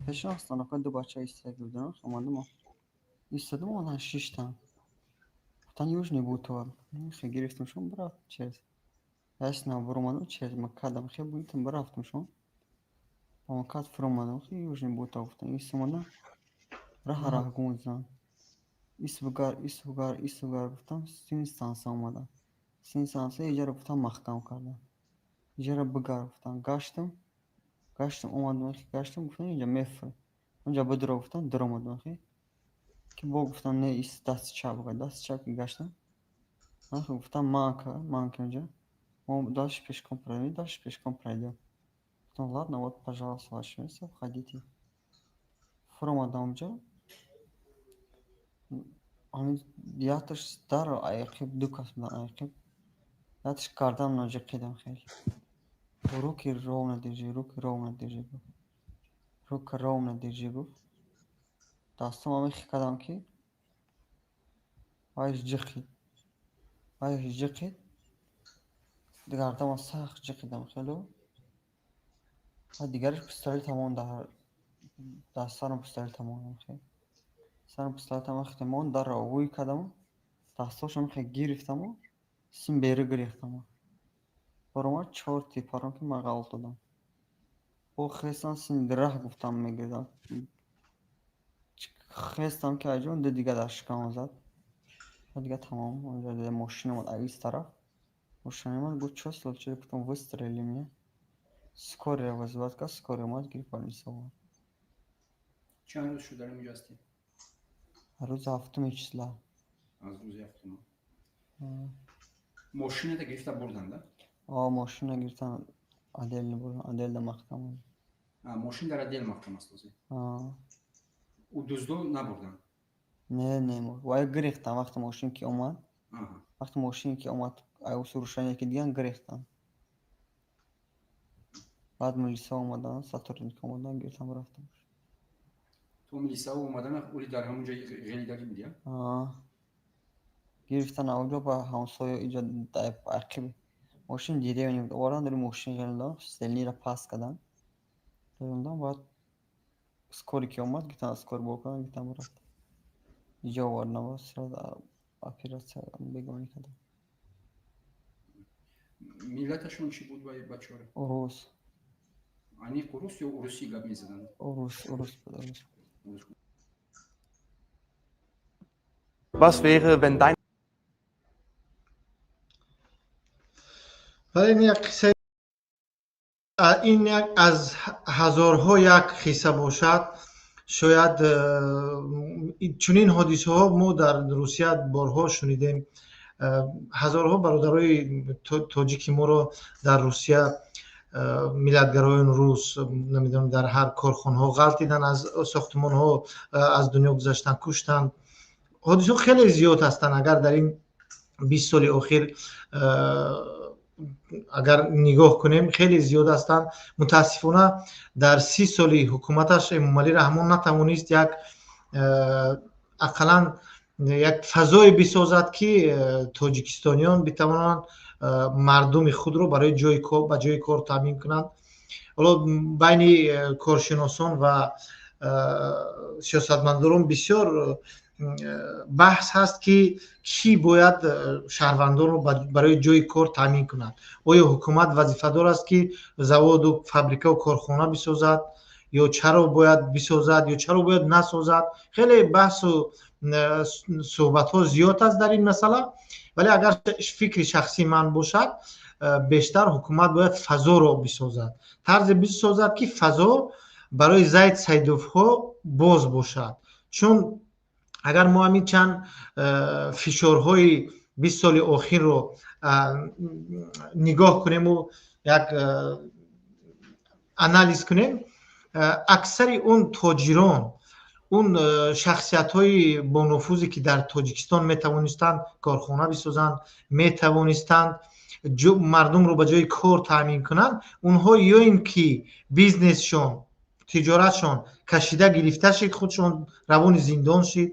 Пешин остановка ду бача истода буданд, омадам, истодам, омадан шиштам. Гуфтан Южный Бутово. Хе гирифтамшон, бирав через ясно буромадам через МКАДам, хе буитам бирафтамшон. Ба МКАД фуромадам, хе Южный Бутово гуфтан, истомадам, раҳа раҳгун зан. Ис бугар, ис бугар, ис бугар гуфтам, син станса омадам. Син станса иҷаро гуфтам маҳкам кардам. Иҷаро бугар гуфтам, гаштам. Гаштам, омадам, гаштам, гуфтам инҷа мефур. Онҷа бидуро гуфтам, дуромадам, хе. Ки бо гуфтам не, ис дасти чап бугар, дасти чап ки гаштам. Ман гуфтам манка, манка инҷа. Мо дальше пешком пройдем, дальше пешком пройдем. Гуфтам ладно, вот, пожалуйста, ваше место, входите. Фуромадам онҷа. Ҳамин якташ дар аяқиб ду кас будан аяқиб. Якташ кардам ноҷиқидам хеле. Руки ровно держи, руки ровно держи гуфт. Рука ровно держи гуфт. Дастам ҳамин кардам, ки вайш ҷиқид. Вайш ҷиқид. Гардама сахт ҷиқидам хело. Ва дигараш пистолет ҳамон дар дастарам, пистолет ҳамон хел. Сарам пистолет ҳамон хел мон дарро вуй кардам. Дастошам хел гирифтаму сим бери гирифтам. Баромад чор типарам, ки ман ғалт додам. Бо хестам, син раҳ гуфтам мегирдам. Хестам, ки аҷон ду дига дар шикамам зад. Дига тамом, онҷа мошин омад аз ис тараф. Мошин омад, гуфт, чё случилось? Гуфтам, выстрелили меня. Скорая вызывать кард, скорая омад, гирифт, больница овард. Чанд рӯз шуд дар инҷо ҳастӣ? Рӯзи ҳафтуми числа. Аз рӯзи ҳафтум. Мошината гирифта бурданд, да? О, мошина гирифтан, отдел бурдан, отделда маҳкам. Мошин дар отдел маҳкам аст ҳозир? Ӯ дуздо набурданд? Не, вай гирифтан вақте мошин ки омад. Вақте мошин ки омад, ай рушане ки диган гирифтан. Баъд милиса омадан, сотрудник омадан, гирифтан, рафтан. То милисао омадан оли дар ҳамон ҷои ғелидагӣ будия? Гирифтан авҷо ба ҳамсоя иҷо ақиби мошин деревня буд, овардан, дар мошин ғелидан, селнира паст кардан. Дарондан, баъд скорый ки омад, гирифтан, скорый бор кардан, гирифтан, рафтан. Иҷо овардан, баъд сразу оператсия бегонӣ кардан. Миллаташон чӣ буд бачаҳоро? Урус. Аниқ урус ё урусӣ гап мезаданд? Урус, урус буд, урус. Was wäre, wenn dein Вале ин як қисса, ин як аз ҳазорҳо як қисса бошад. Шояд чунин ҳодисаҳо мо дар Русия борҳо шунидем. Ҳазорҳо бародарои тоҷики моро дар Русия миллатгароён рус, намедонам, дар ҳар корхонаҳо ғалтидан, аз сохтмонҳо аз дунё гузаштан, куштанд. Ҳодисаҳо хеле зиёд ҳастанд. Агар дар ин 20 соли охир агар нигоҳ кунем, хеле зиёд ҳастанд. Мутаассифона, дар 30 соли ҳукуматаш Эмомалӣ Раҳмон натавонист як ақаллан як фазое бисозад, ки тоҷикистониён битавонанд мардуми худро барои ҷои кор, ба ҷои кор таъмин кунанд. Ҳоло байни коршиносон ва сиёсатмадорон бисёр баҳс ҳаст, ки кӣ бояд шаҳрвандонро барои ҷои кор таъмин кунад. Оё ҳукумат вазифадор аст, ки заводу фабрикаву корхона бисозад, ё чаро бояд бисозад, ё чаро бояд насозад? Хеле баҳсу суҳбатҳо зиёд аст дар ин масъала. Вале агар фикри шахсии ман бошад, бештар ҳукумат бояд фазоро бисозад, тарзе бисозад, ки фазо барои Зайд Саидовҳо боз бошад. Чун агар мо ҳамин чанд фишорҳои 20 соли охирро нигоҳ кунему як анализ кунем, аксари он тоҷирон, он шахсиятҳои бонуфузе, ки дар Тоҷикистон метавонистанд корхона бисозанд, метавонистанд мардумро ба ҷои кор таъмин кунанд, онҳо ё ин ки бизнесшон, тиҷоратшон кашида гирифта шид, худшон равони зиндон шид.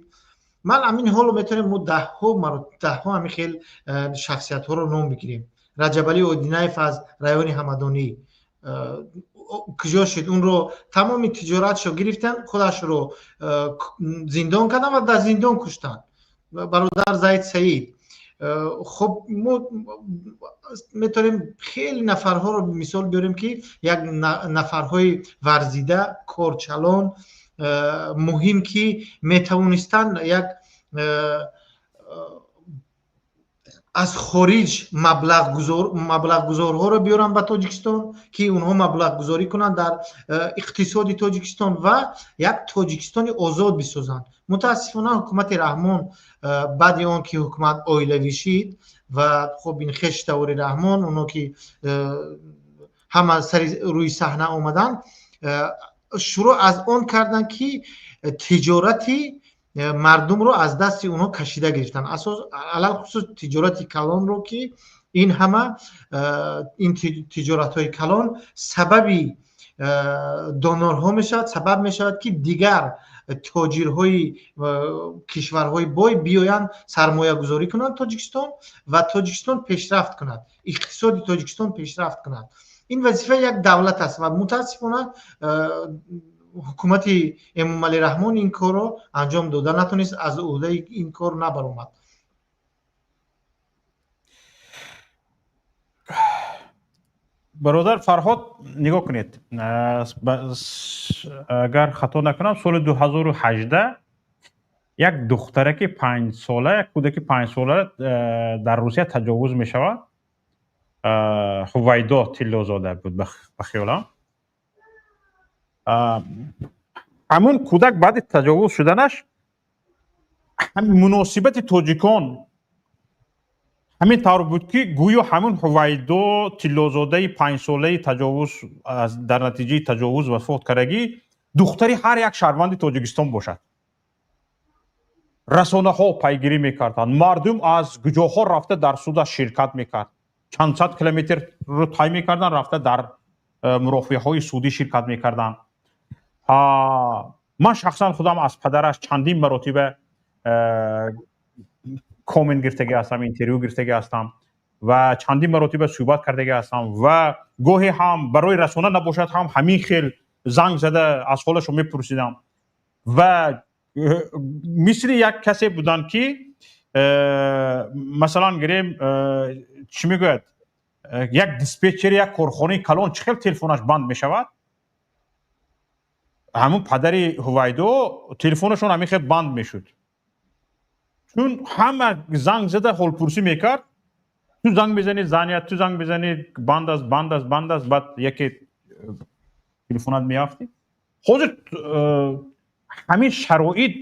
Ман ҳамин ҳоло метавонем мо даҳҳо, даҳҳо ҳамин хел шахсиятҳоро ном бигирем. Раҷабалӣ Одинаев аз райони Ҳамадонӣ куҷо шид? Унро тамоми тиҷоратшо гирифтанд, худашро зиндон карданд ва дар зиндон куштанд. Бародар Зайд Саид. Хуб, мо метавонем хеле нафарҳоро мисол биёрем, ки як нафарҳои варзида, корчалон, муҳим, ки метавонистанд як аз хориҷ маблағгузорҳоро биёранд ба Тоҷикистон, ки онҳо маблағгузорӣ кунанд дар иқтисоди Тоҷикистон ва як Тоҷикистони озод бисозанд. Мутаассифона, ҳукумати Раҳмон баъди он ки ҳукумат оилавӣ шид ва хуб, ин хештавори Раҳмон, оно ки ҳама сари рӯи саҳна омаданд, шурӯъ аз он карданд, ки тиҷорати мардумро аз дасти онҳо кашида гирифтанд, асос алалхусус тиҷорати калонро, ки ин ҳама ин тиҷоратҳои калон сабаби донорҳо мешавад, сабаб мешавад, ки дигар тоҷирҳои кишварҳои бой биёянд, сармоягузорӣ кунанд Тоҷикистон ва Тоҷикистон пешрафт кунад, иқтисоди Тоҷикистон пешрафт кунад. Ин вазифаи як давлат аст ва мутаассифона ҳукумати Эмомалӣ Раҳмон ин корро анҷом дода натонист, аз ӯҳдаи ин кор набаромад. Бародар Фарҳод, нигоҳ кунед, агар хато накунам, соли 2018 як духтараки 5-сола, як кӯдаки 5-сола дар Русия таҷовуз мешавад. Ҳувайдо Тиллозода буд, ба хиёлам. Ҳамун кӯдак баъди таҷовуз шуданаш муносибати тоҷикон ҳамин тавр буд, ки гӯё ҳамун Ҳувайдо Тиллозодаи 5-солаи таҷовуз, дар натиҷаи таҷовуз вафот кардагӣ, духтари ҳар як шаҳрванди Тоҷикистон бошад. Расонаҳо пайгирӣ мекарданд, мардум аз куҷоҳо рафта дар судаш ширкат мекард, чанд сад километрро тай мекарданд, рафта дар мурофиаҳои судӣ ширкат мекарданд. Ман шахсан худам аз падараш чандин маротиба коммент гирифтагӣ ҳастам, интервю гирифтагӣ ҳастам ва чандин маротиба суҳбат кардагӣ ҳастам ва гоҳе ҳам барои расона набошад ҳам ҳамин хел занг зада аз ҳолашо мепурсидам. Ва мисли як касе буданд, ки масалан гирем, чӣ мегӯяд, як диспетчери як корхонаи калон чӣ хел телефонаш банд мешавад. Ҳамун падари Ҳувайдо телефонашон ҳамин хел банд мешуд, чун ҳама занг зада ҳолпурсӣ мекард. Ту занг мезанӣ, занят, ту занг мезанӣ, банд аст, банд аст, банд аст. Баъд яке телефонат меафтӣ. Ҳозир ҳамин шароит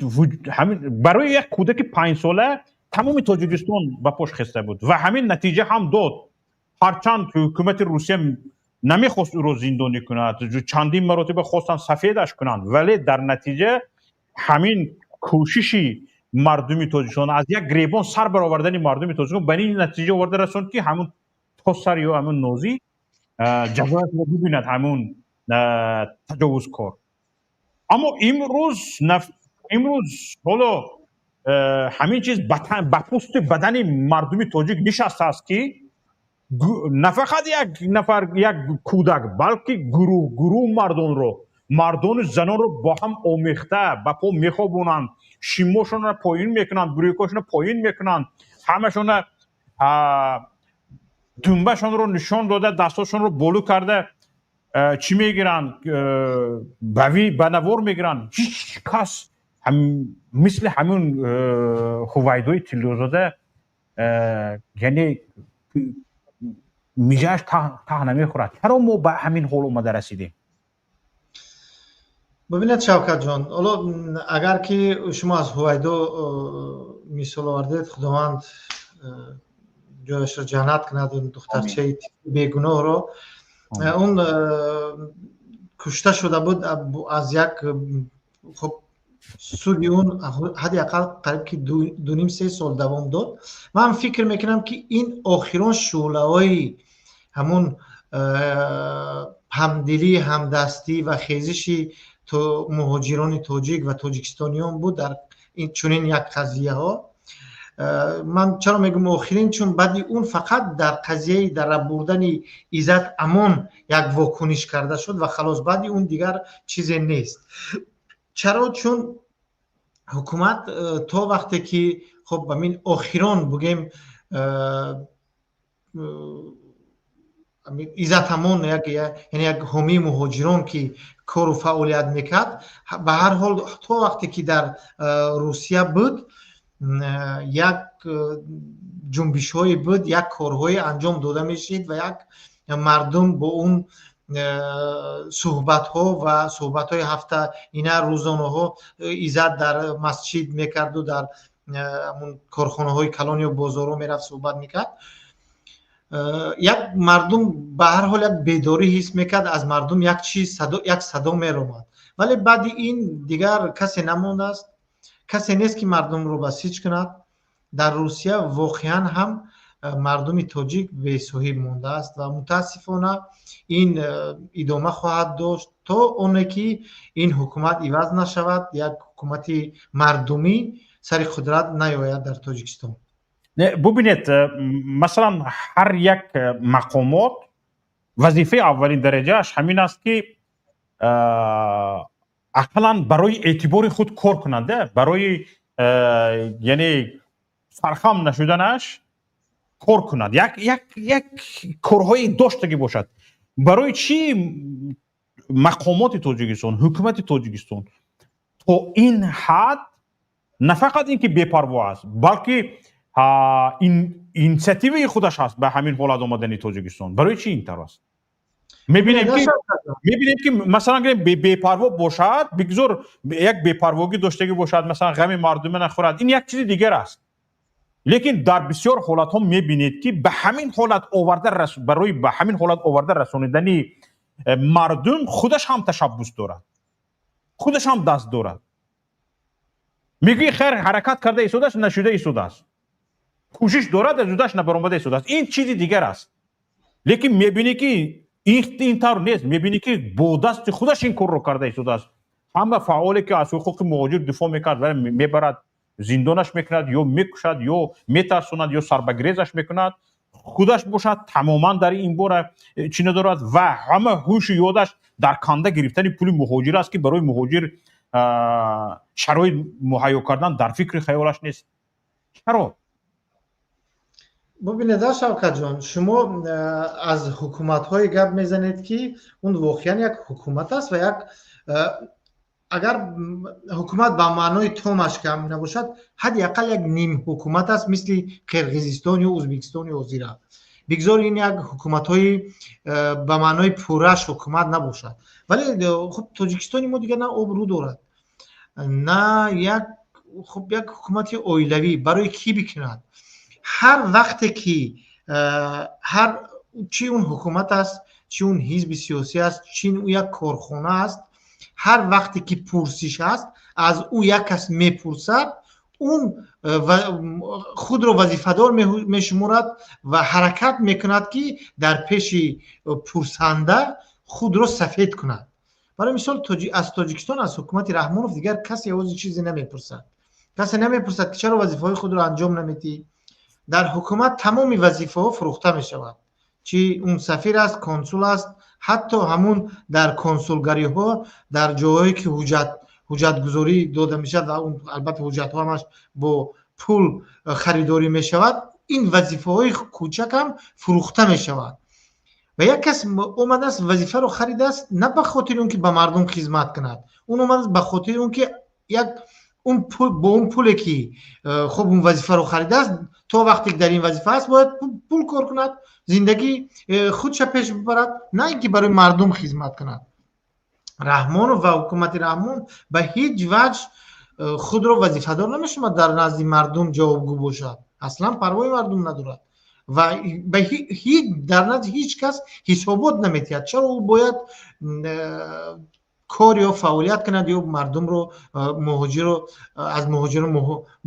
барои як кӯдаки 5-сола тамоми Тоҷикистон ба пош хеста буд ва ҳамин натиҷа ҳам дод. Ҳарчанд ҳукумати Русия намехост ӯро зиндонӣ кунад, чандин маротиба хостанд сафедаш кунанд, вале дар натиҷа ҳамин кӯшиши мардуми Тоҷикистон, аз як гиребон сар баровардани мардуми Тоҷикистон ба ин натиҷа оварда расонд, ки ҳамун то сар ё ҳамун нозӣ ҷазояшро бибинад, ҳамун таҷовузкор. Аммо имрӯз ҳоло ҳамин чиз ба пӯсти бадани мардуми тоҷик нишастааст, ки на фақат як нафар, як кӯдак, балки гурӯҳ гурӯҳ мардонро, мардону занонро бо ҳам омехта ба по мехобонанд, шимошонро поин мекунанд, брюкошонро поин мекунанд, ҳамашона думбашонро нишон дода, дастошонро болу карда чӣ мегиранд, ба навор мегиранд. Ҳеҷ кас мисли ҳамун Ҳувайдои Тиллозода, яъне мижааш таҳ намехӯрад. Чаро мо ба ҳамин ҳол омада расидем? Бибинед, Шавкатҷон, ҳоло агар ки шумо аз Ҳувайдо мисол овардед, Худованд ҷояшро ҷаннат кунад он духтарчаи бегуноҳро. Он кушта шуда буд аз як, хуб, суди он ҳадди ақал қариб ки 2.5-3 сол давом дод. Ман фикр мекунам, ки ин охирон шӯълаҳои ҳамун ҳамдилӣ, ҳамдастӣ ва хезиши муҳоҷирони тоҷик ва тоҷикистониён буд дар чунин як қазияҳо. Ман чаро мегӯм охирин? Чун баъди он фақат дар қазияи дар бурдани Иззат Амон як вокуниш карда шуд ва халос, баъди он дигар чизе нест. Чаро? Чун ҳукумат то вақте ки, хоб, ҳамин охирон бугем, Иззат Амон, яъне як ҳомии муҳоҷирон, ки кору фаъолият мекард, ба ҳар ҳол то вақте ки дар Русия буд, як ҷунбишҳое буд, як корҳое анҷом дода мешид ва як мардум бо он суҳбатҳо ва суҳбатҳои ҳафта ина рӯзонаҳо Иззат дар масҷид мекарду дар корхонаҳои калон ё бозорҳо мерафт, суҳбат мекард, як мардум ба ҳар ҳол як бедорӣ ҳис мекард, аз мардум як чиз, як садо меромад. Вале баъди ин дигар касе намондааст, касе нест, ки мардумро басиҷ кунад. Дар Русия воқеан ҳам мардуми тоҷик бесоҳиб мондааст ва мутаассифона ин идома хоҳад дошт, то оне ки ин ҳукумат иваз нашавад, як ҳукумати мардумӣ сари қудрат наёяд дар Тоҷикистон. Бубинед, масалан, ҳар як мақомот вазифаи аввалин дараҷааш ҳамин аст, ки ақаллан барои эътибори худ кор кунанд, барои, яъне, сархам нашуданаш кор кунад, як корҳое доштагӣ бошад. Барои чӣ мақомоти Тоҷикистон, ҳукумати Тоҷикистон то ин ҳад на фақат ин ки бепарво аст, балки инициативаи худаш ҳаст ба ҳамин ҳолат омадани Тоҷикистон? Барои чӣ ин тавр аст? Мебинем, ки масалан, бепарво бошад, бигзор як бепарвогӣ доштагӣ бошад, масалан, ғами мардума нахӯрад, ин як чизи дигар аст. Лекин дар бисёр ҳолатҳо мебинед, ки ба ҳамин ҳолат оварда, барои ба ҳамин ҳолат оварда расонидани мардум худаш ҳам ташаббус дорад, худаш ҳам даст дорад. Мегӯи, хайр, ҳаракат карда истодааст, нашуда истодааст, кӯшиш дорад, аз ӯдаш набаромада истодааст, ин чизи дигар аст. Лекин мебинӣ, ки ин тавр нест. Мебинӣ, ки бо дасти худаш ин корро карда истодааст. Ҳама фаъоле, ки аз ҳуқуқи муҳоҷир дифоъ мекард, мебарад, зиндонаш мекунад ё мекушад, ё метарсонад, ё сарбагрезаш мекунад. Худаш бошад, тамоман дар ин бора чӣ надорад ва ҳама ҳушу ёдаш дар канда гирифтани пули муҳоҷир аст, ки барои муҳоҷир шароит муҳайё кардан дар фикри хаёлаш нест. Чаро? Бубинед, Шавкатҷон, шумо аз ҳукуматҳое гап мезанед, ки он воқеан як ҳукумат аст ва як Агар ҳукумат ба маънои томаш кам набошад, ҳадди ақал як ним ҳукумат аст, мисли Қирғизистон ё Ӯзбекистони ҳозира. Бигзор ин як ҳукуматҳои ба маънои пурраш ҳукумат набошад, вале хуб, Тоҷикистони мо дигар на обрӯ дорад, на як, хуб, як ҳукумати оилавӣ барои кӣ бикунад? Ҳар вақте ки ҳар чи он ҳукумат аст, чи он ҳизби сиёсӣ аст, чи ӯ як корхона аст, ҳар вақте ки пурсиш аст, аз ӯ як кас мепурсад, он худро вазифадор мешуморад ва ҳаракат мекунад, ки дар пеши пурсанда худро сафед кунад. Барои мисол, аз Тоҷикистон, аз ҳукумати Раҳмонов дигар касе ҳозир чизе намепурсад. Касе намепурсад, ки чаро вазифаҳои худро анҷом намедиҳӣ. Дар ҳукумат тамоми вазифаҳо фурӯхта мешавад, чи он сафир аст, консул аст, ҳатто ҳамун дар консулгариҳо, дар ҷойҳое ки ҳуҷҷатгузорӣ дода мешавад ва он албатта ҳуҷҷатҳо ҳамаш бо пул харидорӣ мешавад, ин вазифаҳои кӯчак ҳам фурӯхта мешавад. Ва як кас омадааст, вазифаро харидааст на ба хотири он ки ба мардум хизмат кунад, он омадааст ба хотири он ки як он пул, бо он пуле ки хуб, он вазифаро харидааст, то вақте ки дар ин вазифа аст, бояд пул кор кунад, зиндагии худша пеш бибарад, на ин ки барои мардум хизмат кунад. Раҳмонов ва ҳукумати Раҳмон ба ҳеҷ ваҷҳ худро вазифадор намешуморад дар назди мардум ҷавобгӯ бошад, аслан парвои мардум надорад ва ба ҳеҷ дар назди ҳеҷ кас ҳисобот наметиҳад. Чаро ӯ бояд кор ё фаъолият кунад ё мардумро, муҳоҷиро, аз муҳоҷирон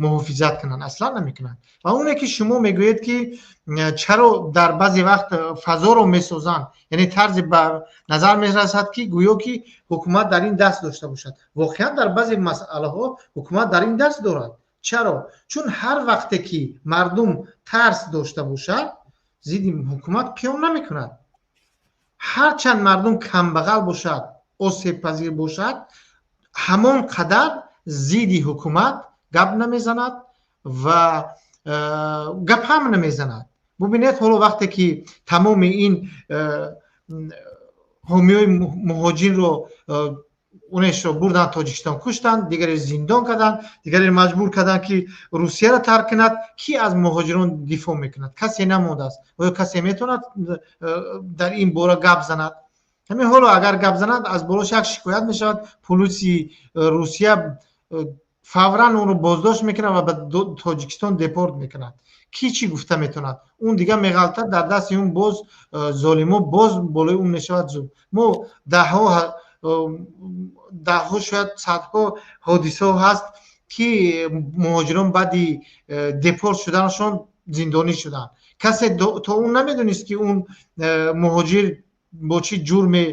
муҳофизат кунанд? Аслан намекунанд. Ва оне ки шумо мегӯед, ки чаро дар баъзе вақт фазоро месозанд, яъне тарзе ба назар мерасад, ки гӯё ки ҳукумат дар ин даст дошта бошад. Воқеан дар баъзе масъалаҳо ҳукумат дар ин даст дорад. Чаро? Чун ҳар вақте ки мардум тарс дошта бошад, зидди ҳукумат қиём намекунад. Ҳарчанд мардум камбағал бошад, осебпазир бошад, ҳамон қадар зидди ҳукумат гап намезанад ва гап ҳам намезанад. Бубинед, ҳоло вақте ки тамоми ин ҳомиёи муҳоҷирро унешро бурданд Тоҷикистон, куштанд, дигаре зиндон карданд, дигаре маҷбур карданд, ки Русияро тарк кунад, кӣ аз муҳоҷирон дифоъ мекунад? Касе намондааст. Оё касе метавонад дар ин бора гап занад? Ҳамин ҳоло агар гап занад, аз болош як шикоят мешавад, полиси Русия фавран онро боздошт мекунад ва ба Тоҷикистон депорт мекунад. Кӣ чӣ гуфта метавонад? Он дигар меғалтад дар дасти он боз золимо, боз болои он мешавад зулм. Мо даҳҳо даҳҳо, шояд садҳо ҳодисаҳо ҳаст, ки муҳоҷирон баъди депорт шуданашон зиндонӣ шуданд. Касе то он намедонист, ки он муҳоҷир бо чӣ ҷурме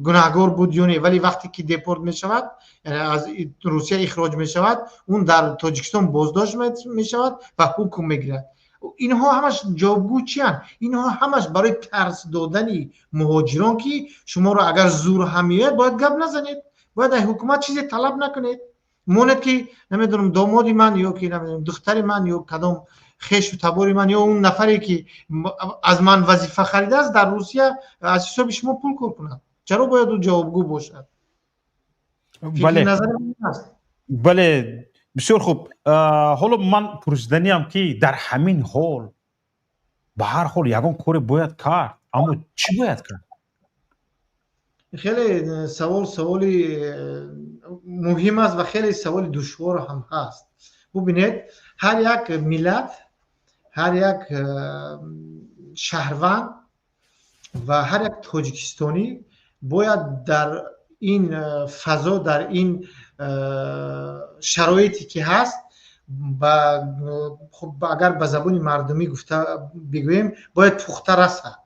гунаҳгор буд ё не, вале вақте ки депорт мешавад, аз Русия ихроҷ мешавад, он дар Тоҷикистон боздошт мешавад ва ҳукм мегирад. Инҳо ҳамаш ҷавобгӯ чиянд? Инҳо ҳамаш барои тарс додани муҳоҷирон, ки шуморо агар зур ҳам меояд, бояд гап назанед, бояд аз ҳукумат чизе талаб накунед, монед ки намедонам, домоди ман ё ки намедонам, духтари ман ё кадом хешу табори ман ё он нафаре ки аз ман вазифа харидааст, дар Русия аз ҳисоби шумо пул кор кунад. Чаро бояд ӯ ҷавобгӯ бошад? Бале, бале, бисёр хуб. Ҳоло ман пурсиданиам, ки дар ҳамин ҳол ба ҳар ҳол ягон коре бояд кард, аммо чӣ бояд кард? Хеле савол саволи муҳим аст ва хеле саволи душвор ҳам ҳаст. Бубинед, ҳар як миллат, ҳар як шаҳрванд ва ҳар як тоҷикистонӣ бояд дар ин фазо, дар ин шароите ки ҳаст, хуб, агар ба забони мардумӣ гуфта бигӯем, бояд пухта расад.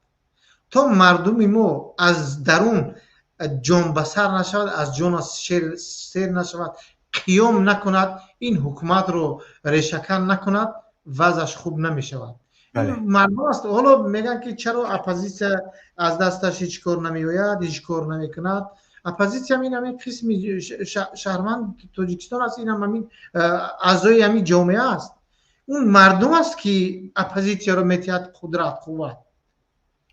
То мардуми мо аз дарун ҷонбасар нашавад, аз ҷон сер нашавад, қиём накунад, ин ҳукуматро решакан накунад, вазъаш хуб намешавад. Мардум аст. Ҳоло мегӯянд, ки чаро оппозитсия аз дасташ ҳеҷ кор намеояд, ҳеҷ кор намекунад. Оппозитсия ин ҳамин қисми шаҳрванд Тоҷикистон аст, ин ҳам ҳамин аъзои ҳамин ҷомеа аст. Он мардум аст, ки оппозитсияро метиҳад қудрат, қувват.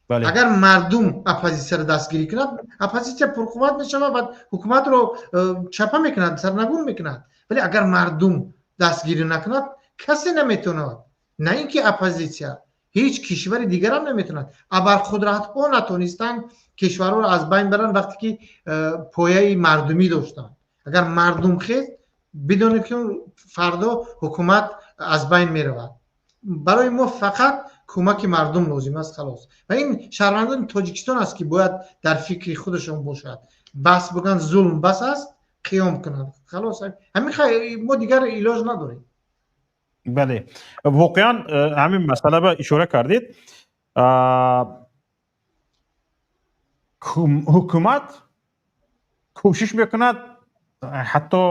Агар мардум оппозитсияро дастгирӣ кунад, оппозитсия пурқувват мешавад ва ҳукуматро чапа мекунад, сарнагун мекунад. Вале агар мардум дастгирӣ накунад, касе наметавонад, на ин ки оппозитсия, ҳеҷ кишвари дигарам наметавонад. Абарқудратҳо натонистанд кишварҳоро аз байн баранд, вақте ки пояи мардумӣ доштанд. Агар мардум хест, бидонед, ки фардо ҳукумат аз байн меравад. Барои мо фақат кӯмаки мардум лозим аст, халос. Ва ин шаҳрвандони Тоҷикистон аст, ки бояд дар фикри худашон бошад, бас бигӯянд, зулм бас аст, қиём кунанд, халос. Ҳамин, мо дигар илоҷ надорем. Бале, воқеан ҳамин масъала ба ишора кардед. Ҳукумат кӯшиш мекунад, ҳатто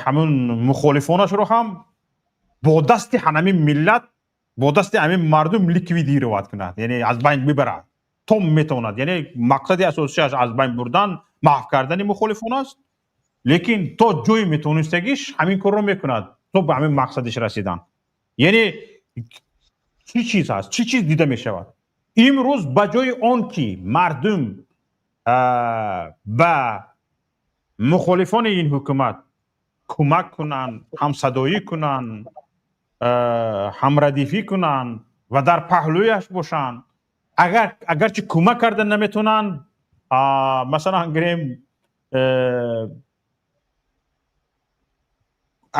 ҳамун мухолифонашро ҳам бо дасти ҳамин миллат, бо дасти ҳамин мардум ликвидировать кунад, яъне аз байн бибарад то метавонад. Яъне мақсади асосиаш аз байн бурдан, маҳв кардани мухолифон аст, лекин то ҷои метавонистагиш ҳамин корро мекунад то ба ҳамин мақсадиш расидан. Яъне чӣ чиз ҳаст, чӣ чиз дида мешавад имрӯз? Ба ҷои он ки мардум ба мухолифони ин ҳукумат кӯмак кунанд, ҳамсадоӣ кунанд, ҳамрадифӣ кунанд ва дар паҳлӯяш бошанд, агар агарчи кӯмак карда наметавонанд, масалан гирем,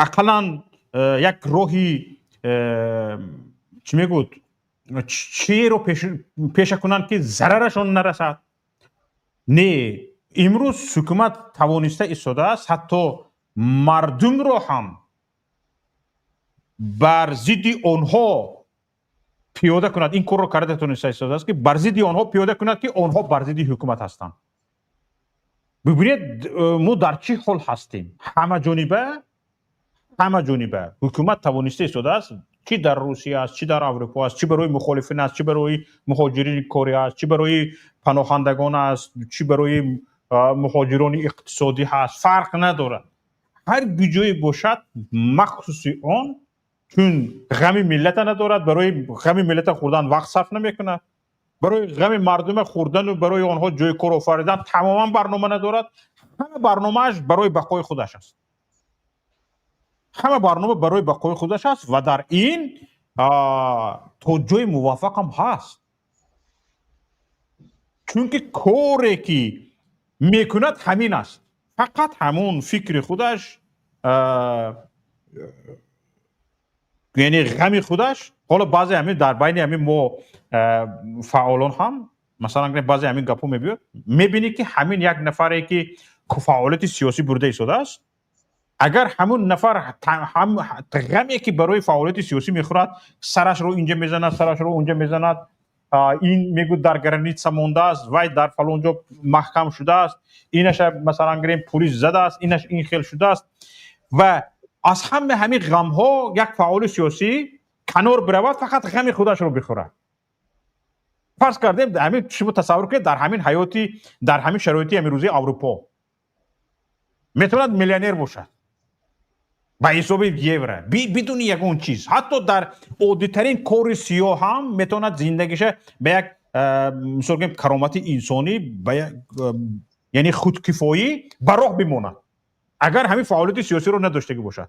ақаллан як роҳи, чӣ мегӯд, чиро пеша кунанд, ки зарарашон нарасад. Не, имрӯз ҳукумат тавониста истодааст ҳатто мардумро ҳам бар зидди онҳо пиёда кунад. Ин корро карда тавониста истодааст, ки бар зидди онҳо пиёда кунад, ки онҳо бар зидди ҳукумат ҳастанд. Бибинед, мо дар чӣ ҳол ҳастем. Ҳамаҷониба ҳукумат тавониста истодааст, чӣ дар Русия аст, чӣ дар Аврупо аст, чӣ барои мухолифин аст, чӣ барои муҳоҷирини корӣ аст, чӣ барои паноҳандагон аст, чӣ барои муҳоҷирони иқтисодӣ ҳаст, фарқ надорад. Ҳар ҷое бошад, махсуси он, чун ғами миллата надорад, барои ғами миллата хӯрдан вақт сарф намекунад, барои ғами мардума хӯрдану барои онҳо ҷои кор офаридан тамоман барнома надорад. Ҳама барномааш барои бақои худаш аст, ҳама барнома барои бақои худаш аст ва дар ин то ҷои муваффақам ҳаст, чунки коре ки мекунад, ҳамин аст, фақат ҳамун фикри худаш, яъне ғами худаш. Ҳоло баъзе ҳамин дар байни ҳамин мо фаъолон ҳам, масалан, баъзе ҳамин гапҳо мебиёд, мебинӣ, ки ҳамин як нафаре ки фаъолияти сиёсӣ бурда истодааст, агар ҳамун нафар ғаме ки барои фаъолияти сиёсӣ мехӯрад, сарашро инҷа мезанад, сарашро унҷа мезанад, ин мегӯд, дар граница мондааст, вай дар фалон ҷо маҳкам шудааст, инаша, масалан гирем, пулис задааст, инаш ин хел шудааст, ва аз ҳама ҳамин ғамҳо як фаъоли сиёсӣ канор биравад, фақат ғами худашро бихӯрад. Фарз кардем, ҳамин шумо тасаввур кунед, дар ҳамин ҳаёти, дар ҳамин шароити ҳамин Аврупо метавонад миллионер бошад ба ҳисоби евро, бидуни ягон чиз. Ҳатто дар оддитарин кори сиёҳ ҳам метавонад зиндагиша ба як, мисол гӯем, каромати инсонӣ, ба яъне худкифоӣ ба роҳ бимонад, агар ҳамин фаъолияти сиёсиро надоштагӣ бошад.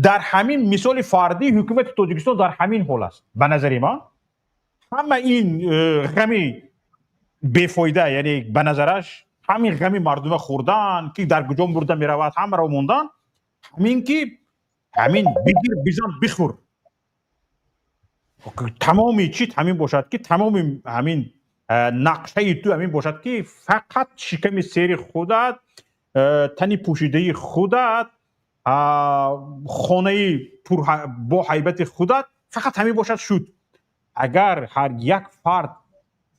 Дар ҳамин мисоли фардӣ ҳукумати Тоҷикистон дар ҳамин ҳол аст, ба назари ман. Ҳама ин ғами бефоида, яъне ба назараш ҳамин ғами мардума хӯрдан, ки дар куҷо мурда меравад, ҳамаро мондан, ҳамин ки ҳамин бигир, бизан, бихӯр, тамоми чиз ҳамин бошад, ки тамоми ҳамин нақшаи ту ҳамин бошад, ки фақат шиками сери худат, тани пӯшидаи худат, хонаи бо ҳайбати худат, фақат ҳамин бошад, шуд. Агар ҳар як фард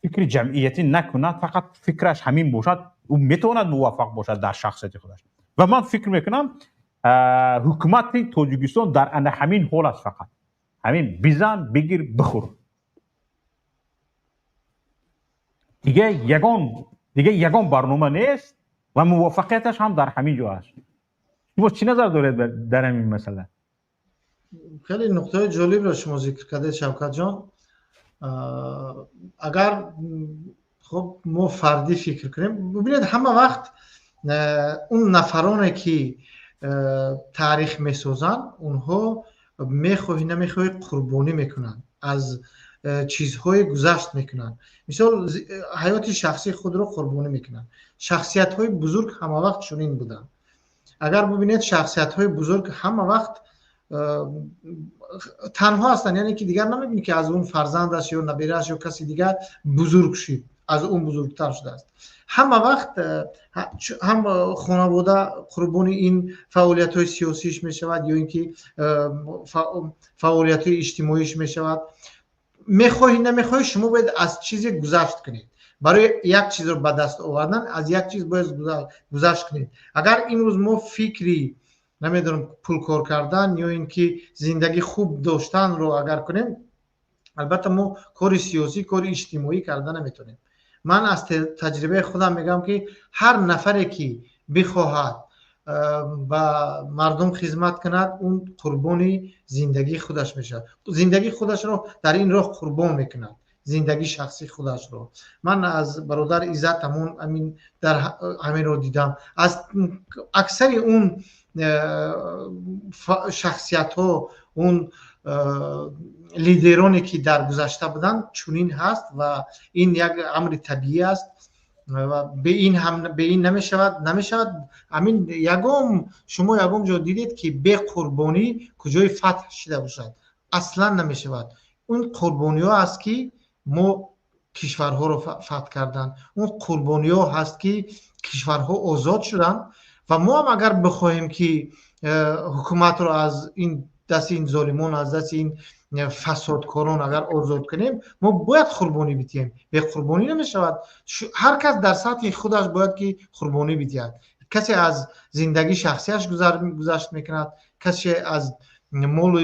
фикри ҷамъиятӣ накунад, фақат фикраш ҳамин бошад, ӯ метавонад муваффақ бошад дар шахсияти худаш. Ва ман фикр мекунам, ҳукумати Тоҷикистон дар ана ҳамин ҳол аст, фақат ҳамин бизан, бигир, бихӯр, дига ягон барнома нест ва муваффақияташ ҳам дар ҳамин ҷо аст. Шумо чӣ назар доред дар ҳамин масъала? Хеле нуқтаҳои ҷолибро шумо зикр кардед, Шавкатҷон. Агар хуб мо фардӣ фикр кунем, бубинед, ҳама вақт он нафароне, ки таърих месозанд, онҳо мехоҳӣ намехоҳӣ қурбонӣ мекунанд, аз чизҳое гузашт мекунанд. Мисол, ҳаёти шахсии худро қурбонӣ мекунанд. Шахсиятҳои бузург ҳама вақт чунин буданд. Агар бубинед, шахсиятҳои бузург ҳама вақт танҳо ҳастанд, яъне ки дигар намебинӣ, ки аз он фарзандаш ё набирааш ё каси дигар бузург шуд, аз он бузургтар шудааст. Ҳама вақт ҳам хонавода қурбони ин фаъолиятҳои сиёсиаш мешавад ё ин ки фаъолиятҳои иҷтимоиш мешавад. Мехоҳӣ намехоҳӣ, шумо бояд аз чизе гузашт кунед. Барои як чизро ба даст овардан аз як чиз бояд гузашт кунед. Агар имрӯз мо фикри, намедонам, пул кор кардан ё ин ки зиндагӣ хуб доштанро агар кунем, албатта мо кори сиёсӣ, кори иҷтимоӣ карда наметавонем. Ман аз таҷрибаи худам мегӯям, ки ҳар нафаре, ки бихоҳад ба мардум хизмат кунад, он қурбони зиндагии худаш мешавад, зиндагии худашро дар ин роҳ қурбон мекунад, зиндагии шахсии худашро. Ман аз бародар Иззат ҳамон ҳамин дар ҳаминро дидам. Аз аксари он шахсиятҳо, он лидероне, ки дар гузашта буданд, чунин ҳаст ва ин як амри табиӣ аст ва бе ин ҳам бе ин намешавад, намешавад. Ҳамин ягон шумо ягон ҷо дидед, ки бе қурбонӣ куҷои фатҳ шида бошад? Аслан намешавад. Он қурбониҳо аст, ки мо кишварҳоро фатҳ карданд, он қурбониҳо ҳаст, ки кишварҳо озод шуданд. Ва мо ҳам агар бихоҳем, ки ҳукуматро аз ин дасти ин золимон, аз дасти ин фасодкорон агар озод кунем, мо бояд қурбонӣ бидиҳем. Бе қурбонӣ намешавад. Ҳар кас дар сатҳи худаш бояд ки қурбонӣ бидиҳад. Касе аз зиндагии шахсияш гузашт мекунад, касе аз молу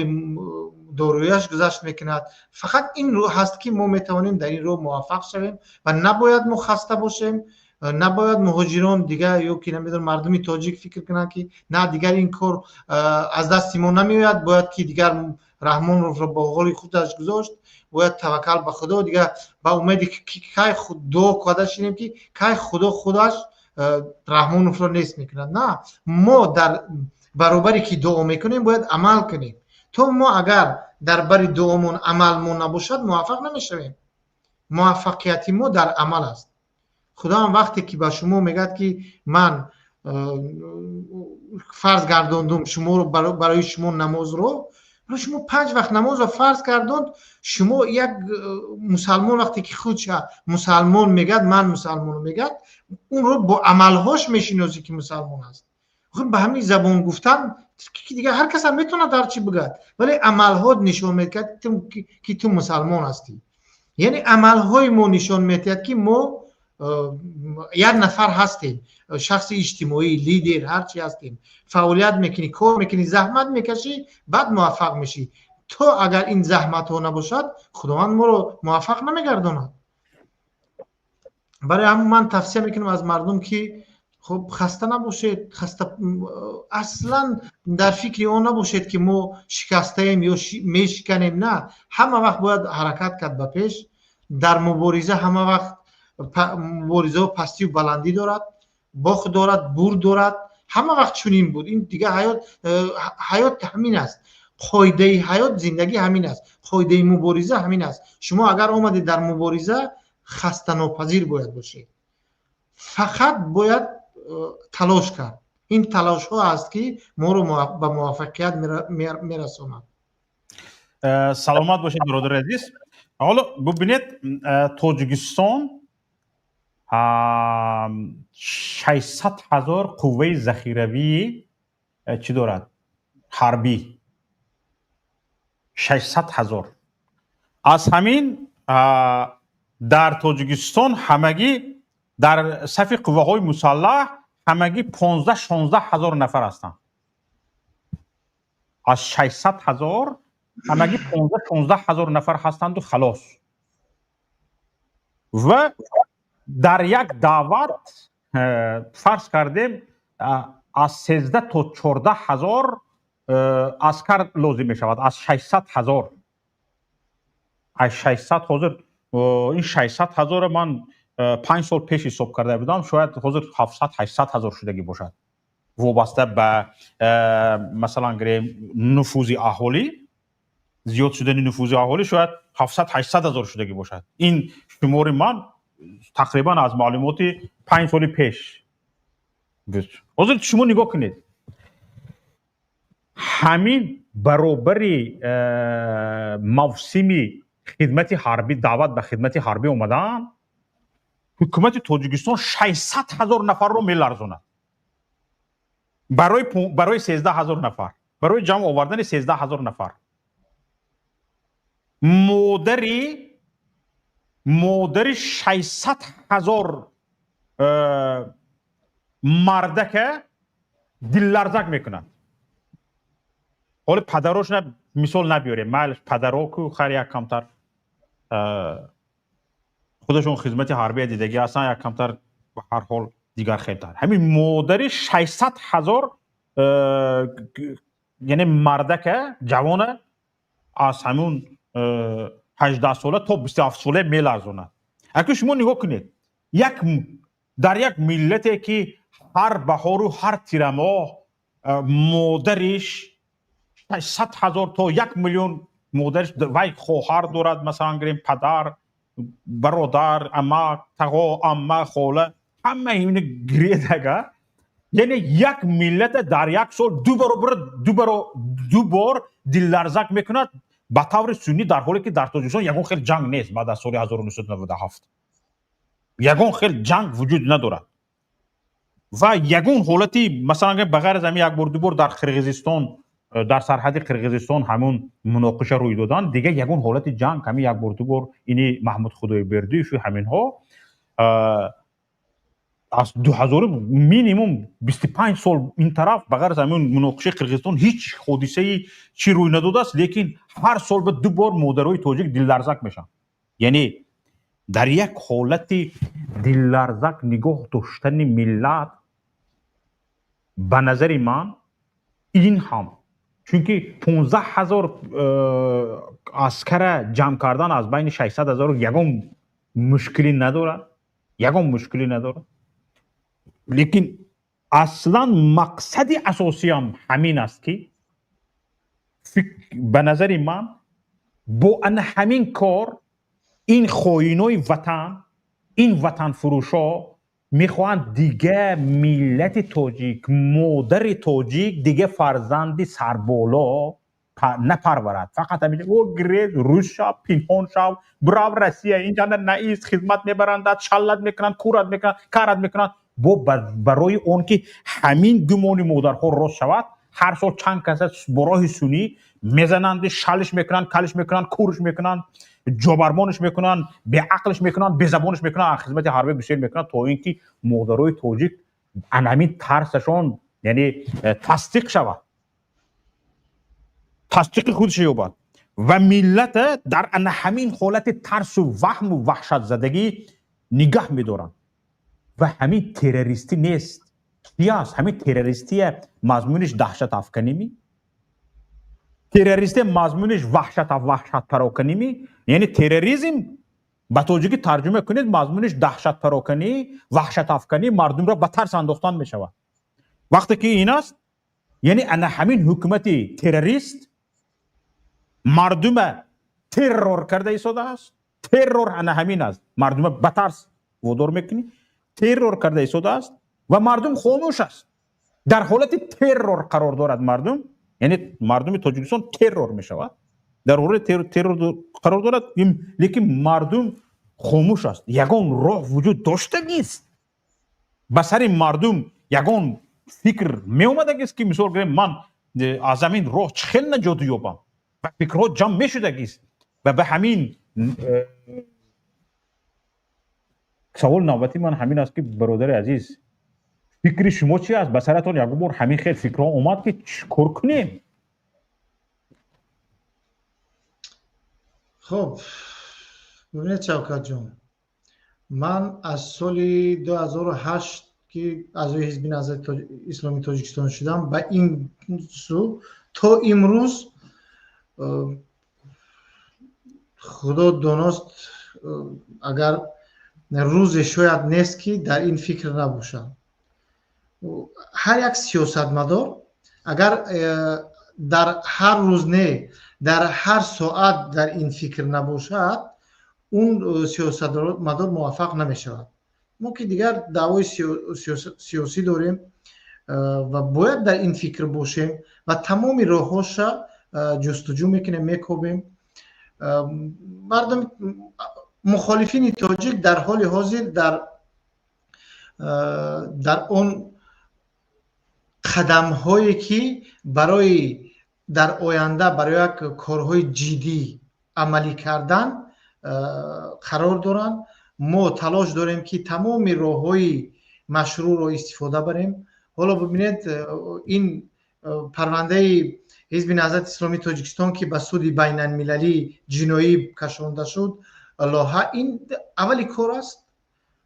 дорояш гузашт мекунад. Фақат ин роҳ ҳаст, ки мо метавонем дар ин роҳ муваффақ шавем ва набояд мо хаста бошем. Набояд муҳоҷирон дигар ё ки, намедонам, мардуми тоҷик фикр кунанд, ки на, дигар ин кор аз дасти мо намеояд, бояд ки дигар Раҳмоновро бо ҳоли худаш гузошт, бояд таваккал ба Худо, дигар ба умеди кай дуо карда шинем, ки кай Худо худаш Раҳмоновро нест мекунад. На, мо дар баробаре ки дуо мекунем, бояд амал кунем. То мо агар дар бари дуомон амалмон набошад, муваффақ намешавем. Муваффақияти мо дар амал аст. Худованд вақте ки ба шумо мегӯяд, ки ман фарз гардондум шуморо, барои шумо намозро, барои шумо панҷ вақт намозро фарз гардонд, шумо як мусалмон вақте ки худша мусалмон мегӯяд, ман мусалмоно мегӯяд, онро бо амалҳош мешиносӣ, ки мусалмон аст. Ба ҳамин забон гуфтан ки дигар ҳар кас ҳам метавонад ҳар чӣ бигӯяд, вале амалҳо нишон медиҳад, ки ту мусалмон ҳастӣ. Яъне амалҳои мо нишон медиҳад, ки мо як нафар ҳастем, шахси иҷтимоӣ, лидер, ҳар чи ҳастем. Фаъолият мекунӣ, кор мекунӣ, заҳмат мекашӣ, баъд муваффақ мешӣ. То агар ин заҳматҳо набошад, Худованд моро муваффақ намегардонад. Барои ҳамин ман тавсия мекунам аз мардум, ки хуб, хаста набошед, хаста аслан дар фикри он набошед, ки мо шикастаем ё мешиканем. На, ҳама вақт бояд ҳаракат кард ба пеш. Дар мубориза ҳама вақт муборизаҳо пастию баландӣ дорад, бохт дорад, бурд дорад. Ҳама вақт чунин буд. Ин дигар ҳаёт, ҳаёт ҳамин аст. Қоидаи ҳаёт, зиндагӣ ҳамин аст, қоидаи мубориза ҳамин аст. Шумо агар омадед дар мубориза, хастанопазир бояд бошед. Фақат бояд талош кард. Ин талошҳо аст, ки моро ба муваффақият мерасонад. Саломат бошед, бародари азиз. Ҳоло бубинед, Тоҷикистон 600 000 қувваи захиравии чӣ дорад, ҳарбӣ 600 000. Аз ҳамин дар Тоҷикистон ҳамагӣ дар сафи қувваҳои мусаллаҳ ҳамагӣ 15-16 ҳазор нафар ҳастанд. Аз 600 000 ҳамагӣ 15-16 ҳазор нафар ҳастанду халос. Ва дар як даъват, фарз кардем, аз 13 то 14 ҳазор аскар лозим мешавад аз 600 000. Аз 600 ҳозир ин 600 ҳазорро ман 5 сол пеш ҳисоб карда будам, шояд ҳозир 700 800 ҳазор шудагӣ бошад. Вобаста ба, масалан гирем, нуфузи аҳолӣ, зиёд шудани нуфузи аҳолӣ, шояд 700 800 ҳазор шудагӣ бошад. Ин шумори ман тақрибан аз маълумоти 5 соли пеш буд. Ҳозир шумо нигоҳ кунед, ҳамин баробари мавсими хидмати ҳарбӣ, даъват ба хидмати ҳарбӣ омадан, ҳукумати Тоҷикистон 600 ҳазор нафарро меларзонад барои 13 ҳазор нафар, барои ҷамъ овардани 13 ҳазор нафар. Модари 600 ҳазор мардака дилларзак мекунад. Ҳоли падарошна мисол набиёрем, майлаш, падаро ку хайр, як камтар худашон хизмати ҳарбия дидагӣ ҳастанд, як камтар ба ҳар ҳол дигар хелтар. Ҳамин модари 600 ҳазор, яъне мардака ҷавона аз ҳамун 18 сола то 27 сола меларзонад. Акун шумо нигоҳ кунед, як дар як миллате ки ҳар баҳору ҳар тирамоҳ модариш 600 ҳазор то 1 миллион модариш, вай хоҳар дорад, масалан гирем, падар, бародар, амак, тағо, амма, хола, ҳама ини гиредага, яъне як миллата дар як сол ду баробар, ду бор дилларзак мекунад ба таври суннӣ, дар ҳоле ки дар Тоҷикистон ягон хел ҷанг нест. Баъд аз соли 1997 ягон хел ҷанг вуҷуд надорад ва ягон ҳолати, масалан, ба ғайр аз ҳамин як бор, ду бор дар Қирғизистон, дар сарҳади Қирғизистон ҳамун муноқиша рӯй додан, дигар ягон ҳолати ҷанг, ҳамин як бор, ду бор ини Маҳмуд Худойбердиев, ҳаминҳо аз 2000 минимум 25 сол ин тараф, ба ғайр аз ҳамин муноқишаи Қирғизистон ҳеҷ ҳодисаи чӣ рӯй надодааст, лекин ҳар сол ба ду бор модарои тоҷик дилларзак мешаванд. Яъне дар як ҳолати дилларзак нигоҳ доштани миллат, ба назари ман, ин ҳам чунки 15 ҳазор аскара ҷамъ кардан аз байни 600 ҳазор ягон мушкилӣ надорад, ягон мушкилӣ надорад. Лекин аслан мақсади асосиам ҳамин аст, ки ба назари ман бо ана ҳамин кор ин хоинои ватан, ин ватанфурӯшо мехоҳанд дига миллати тоҷик, модари тоҷик дига фарзанди сарболо напарварад. Фақат ҳамин о грез, рус шав, пинҳон шав, бирав Россия, инҷа наист, хизмат мебарандад, шаллат мекунанд, курат мекунанд, карат мекунанд. Бо барои он ки ҳамин гумони модарҳо рост шавад, ҳар сол чанд каса бо роҳи сунӣ мезананд, шалиш мекунанд, калиш мекунанд, курш мекунанд, ҷобармонш мекунанд, беақлш мекунанд, безабонш мекунанд, хизмати ҳарбӣ гусел мекунанд, то ин ки модарои тоҷик ана ҳамин тарсашон, яъне тасдиқ шавад, тасдиқи худша ёбад ва миллата дар ана ҳамин ҳолати тарсу ваҳму ваҳшатзадагӣ нигаҳ медоранд. Ва ҳамин террористӣ нест, чӣ аст? Ҳамин террористия мазмуниш даҳшатафканими? Террористия мазмуниш ваҳшатпароканими? Яъне терроризм ба тоҷикӣ тарҷума кунед, мазмуниш даҳшатпароканӣ, ваҳшатафканӣ, мардумро ба тарс андохтан мешавад. Вақте ки ин аст, яъне ана ҳамин ҳукумати террорист мардума террор карда истодааст. Террор ана ҳамин аст: мардума ба тарс водор мекунӣ, террор карда истодааст ва мардум хомӯш аст, дар ҳолати террор қарор дорад мардум. Яъне мардуми Тоҷикистон террор мешавад, дар ҳолати террор қарор дорад, лекин мардум хомӯш аст. Ягон роҳ вуҷуд дошта нест. Ба сари мардум ягон фикр меомадагист, ки мисол гирем, ман аз ҳамин роҳ чӣ хел наҷот ёбам? Ва фикрҳо ҷамъ мешудагист. Ва ба ҳамин савол навбати ман ҳамин аст, ки бародари азиз, фикри шумо чи аст? Ба саратон ягон бор ҳамин хел фикрҳо омад, ки чӣ кор кунем? Хуб, бибинед, Шавкатҷон, ман аз соли 2008, ки аъзои Ҳизби Наҳзати Исломии Тоҷикистон шудам, ба ин сӯ то имрӯз Худо доност, агар рӯзе шояд нест, ки дар ин фикр набошам. Ҳар як сиёсатмадор агар дар ҳар рӯз не, дар ҳар соат дар ин фикр набошад, он сиёсатмадор муваффақ намешавад. Мо ки дигар даъвои сиёсӣ дорем ва бояд дар ин фикр бошем ва тамоми роҳҳоша ҷустуҷӯ мекунем, мекобем. Мардум, мухолифини тоҷик дар ҳоли ҳозир дар он қадамҳое, ки барои дар оянда барои як корҳои ҷиддӣ амалӣ кардан қарор доранд. Мо талош дорем, ки тамоми роҳҳои машрӯъро истифода барем. Ҳоло бибинед, ин парвандаи Ҳизби Наҳзати Исломии Тоҷикистон, ки ба суди байналмилалии ҷиноӣ кашонда шуд, лоҳа ин аввали кор аст.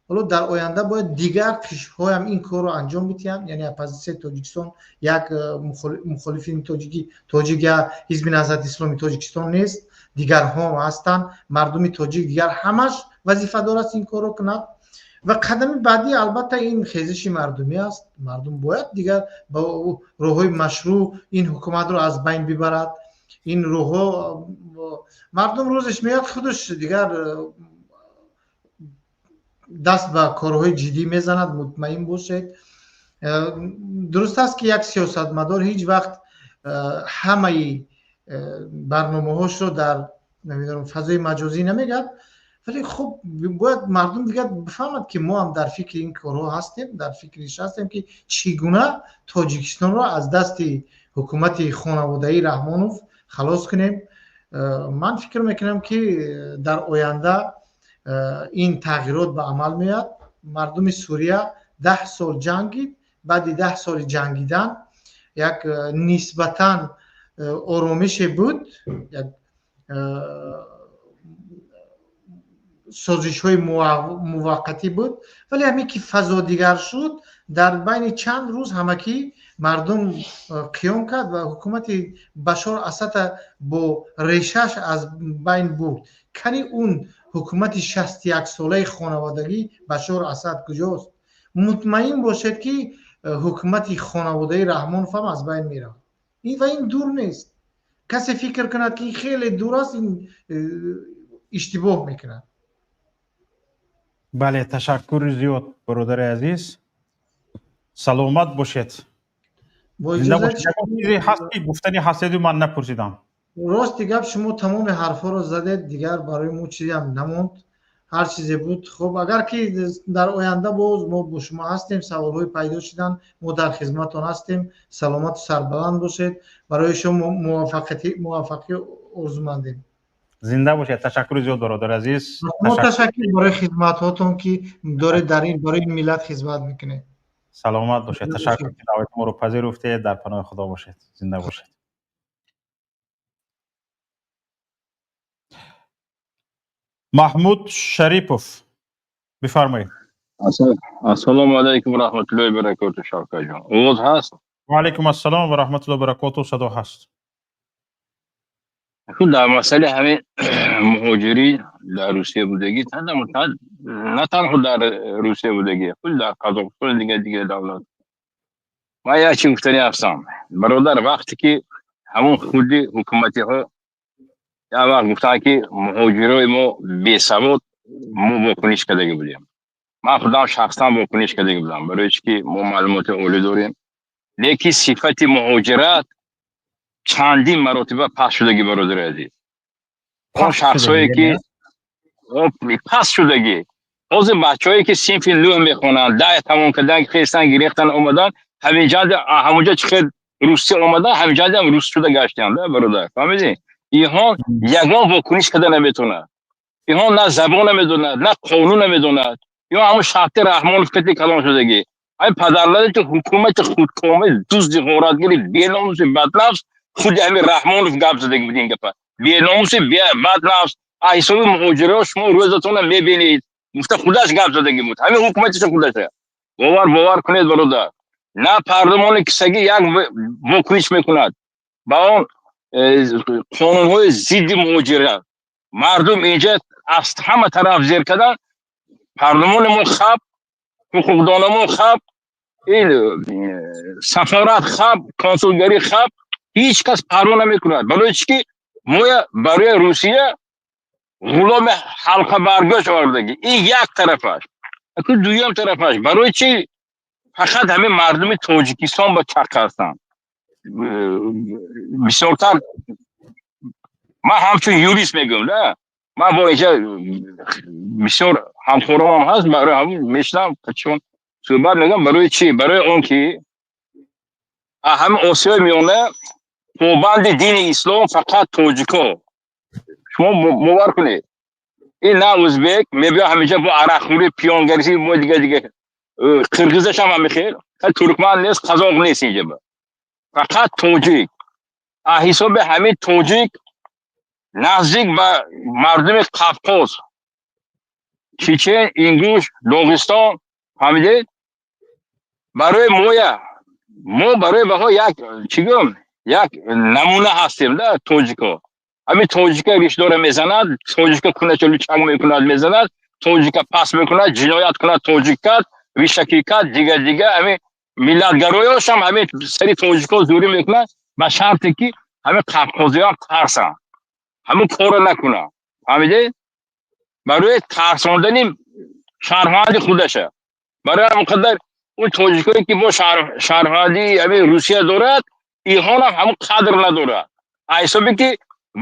Ҳоло дар оянда бояд дигар қишрҳоям ин корро анҷом бидиҳанд, яъне оппозитсияи Тоҷикистон як мухолифини тоҷик я Ҳизби Наҳзати Исломии Тоҷикистон нест, дигарҳо ҳастанд. Мардуми тоҷик дигар ҳамаш вазифадор аст ин корро кунад. Ва қадами баъдӣ, албатта, ин хезиши мардумӣ аст. Мардум бояд дигар ба роҳҳои машрӯъ ин ҳукуматро аз байн бибарад. Ин роҳҳо, мардум рӯзеш меояд, худаш дигар даст ба корҳои ҷиддӣ мезанад, мутмаин бошед. Дуруст аст, ки як сиёсатмадор ҳеҷ вақт ҳамаи барномаҳошро дар, намедонам, фазои маҷозӣ намегӯяд, вале хуб, бояд мардум дигар бифаҳмад, ки мо ҳам дар фикри ин корҳо ҳастем, дар фикриш ҳастем, ки чӣ гуна Тоҷикистонро аз дасти ҳукумати хонаводаи Раҳмонов халос кунем. Ман фикр мекунам, ки дар оянда ин тағйирот ба амал меояд. Мардуми Сурия 10 сол ҷангид, баъди 10 соли ҷангидан як нисбатан оромише буд, як созишҳои муваққатӣ буд, вале ҳамин ки фазо дигар шуд, дар байни чанд рӯз ҳамакӣ мардум қиём кард ва ҳукумати Башор Асада бо решаш аз байн бурд. Кани он ҳукумати 61-солаи хонаводагӣ Башор Асад куҷост? Мутмаин бошед, ки ҳукумати хонаводаи Раҳмонов ҳам аз байн меравад ва ин дур нест. Касе фикр кунад, ки хеле дур аст, ин иштибоҳ мекунад. Бале, ташаккури зиёд, бародари азиз, саломат бошед. Чизе ҳаст, ки гуфтани ҳастеду ман напурсидам? Рости гап, шумо тамоми ҳарфҳоро задед, дигар барои мо чизеам намонд. Ҳар чизе буд, хуб, агар ки дар оянда боз мо бо шумо ҳастем, саволҳои пайдо шудан, мо дар хизматон ҳастем. Саломату сарбаланд бошед, барои шумо муваффақӣ орзумандем. Зинда бошед, ташаккури зиёд, бародари азиз. Мо ташаккур барои хизматҳотон, ки доред дар ин барои миллат хизмат мекунед. Саломат бошед, ташаккур, ки даъвати моро пазируфтед. Дар паноҳи Худо бошед, зинда бошед. Маҳмуд Шарипов, бифармоед. Ассалому алайкум ва раҳматуллоҳи ва баракоту, Шавкатҷон. Овоз ҳаст? Ва алайкум ассалом ва раҳматуллоҳи ва баракоту, садо ҳаст. Дар масъалаи ҳамин муҳоҷирӣ дар Русия будагӣ, на танҳо дар Русия будагӣ, худ дар Қазоқистон, дигар давлат. Ман як чиз гуфтанӣ ҳастам. Бародар, вақте ки ҳамон худи ҳукуматиҳо як вақт гуфтанд, ки муҳоҷирои мо бесавод, мо вокуниш кардагӣ будем. Ман худам шахсан вокуниш кардагӣ будам, барои чи ки мо маълумоти олӣ дорем. Лекин сифати муҳоҷират чандин маротиба паст шудагӣ, бародари азиз. Он шахсҳое ки паст шудагӣ, ҳозир бачаҳое ки синфи нӯҳ мехонанд, 10 тамом кардан, хестан, гирехтан, омадан, ҳаминҷа ҳамонҷа чӣ хел русия омадан, ҳаминҷа рус шуда гаштанд, бародар, фаҳмидӣ? Инҳо ягон вокуниш карда наметавонад. Инҳо на забон намедонад, на қонун намедонад. Инҳо ҳамон шарти Раҳмонов кати калон шудагӣ. Ай падарлари ки ҳукумати худкомаи дузди ғоратгари беномуси баднафс, худи ҳамин Раҳмонов гап задаги буд ин гапа. Беномуси баднафс, ҳисоби муҳоҷиро шумо рӯзатона мебинед. Гуфта худаш гап задаги буд. Ҳамин ҳукуматиша худаша. Бовар кунед, бародар. На парлумони кисагӣ як вокуниш мекунад. Ба он қонунҳои зидди муҳоҷират. Мардум инҷа аз ҳама тараф зер кардан, парлумони мо хаб, ҳуқуқдонамо хаб, ин сафорат хаб, консулгарӣ хаб, ҳеҷ кас парво намекунад. Барои чӣ ки моя барои Русия ғуломи ҳалқабаргӯш овардагӣ. Ин як тарафаш. Дуюм тарафаш, барои чӣ фақат ҳамин мардуми Тоҷикистон ба чақ ҳастанд бисёртар? Ман ҳамчун юрист мегӯям да, ман бо инҷа бисёр ҳамкоромам ҳаст, барои ҳамин мешинам, чун суҳбат мегӯям. Барои чӣ? Барои он ки ҳамин Осиёи Миёна побанди дини ислом фақат тоҷико. Шумо бовар кунед, ин на узбек мебиё, ҳамеша бо арақхӯрӣ, пиёнгарӣ, бо дига дига, қирғизашам ҳами хел, туркман нест, қазоқ нест, инҷа фақат тоҷик. Ҳисоби ҳамин тоҷик наздик ба мардуми Қавқоз, Чечен, Ингуш, Доғистон, фаҳмидед? Барои моя, мо барои баҳо як чӣ гӯям, як намуна ҳастем да, тоҷико. Ҳамин тоҷика ришдора мезанад, тоҷика кунача лучак мекунад, мезанад, тоҷика пас мекунад, ҷиноят кунад, тоҷик кард, ришакӣ кард, дига дига. Ҳамин миллатгароёшам ҳамин сари тоҷико зӯрӣ мекунад, ба шарте ки ҳамин қавқозиёам тарсанд, ҳамин корро накунанд, фаҳмидед? Барои тарсондани шаҳрванди худаша. Барои ҳамин қадар он тоҷикое ки бо шаҳрвандии ҳамин Русия дорад, инҳонам ҳамун қадр надорад. Ҳисобе ки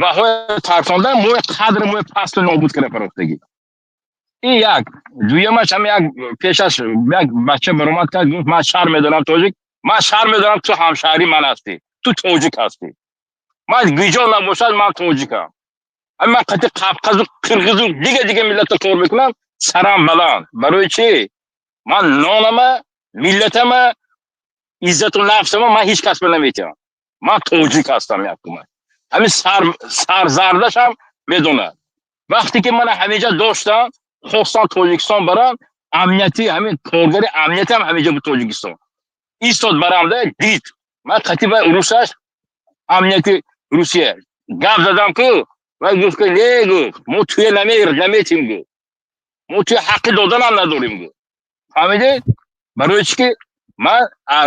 ваҳои тарсондан, мои қадр мои пасту нобуд карда парохтагӣ. Ин як. Дуюмаш, ҳам як пешаш як бача баромад кард, гуфт: «Ман шарм медорам, тоҷик, ман шарм медорам, ту ҳамшаҳрии ман ҳастӣ, ту тоҷик ҳастӣ. Ман гиҷо набошад, ман тоҷикам. Ман қати қавқазу, қирғизу, дига дига миллатро кор мекунам, сарам баланд. Барои чӣ? Ман нонама, миллатама, иззату нафсама ман ҳеҷ кас ба наметиҳам. Ман тоҷик ҳастам». Якума ҳамин сарзардашам медонад. Вақте ки мана ҳаминҷа доштам, хостам Тоҷикистон барам, амнияти, ҳамин коргари амнияти ҳам ҳаминҷа буд, Тоҷикистон истод, барамда дид, ман қатиба русаш, амнияти Русия гап задам ку, вай гуфт ки не, гуфт, мо туя наметим, гуфт, мо туя ҳаққи доданам надорем, гуфт. Фаҳмидед? Барои чӣ ки ман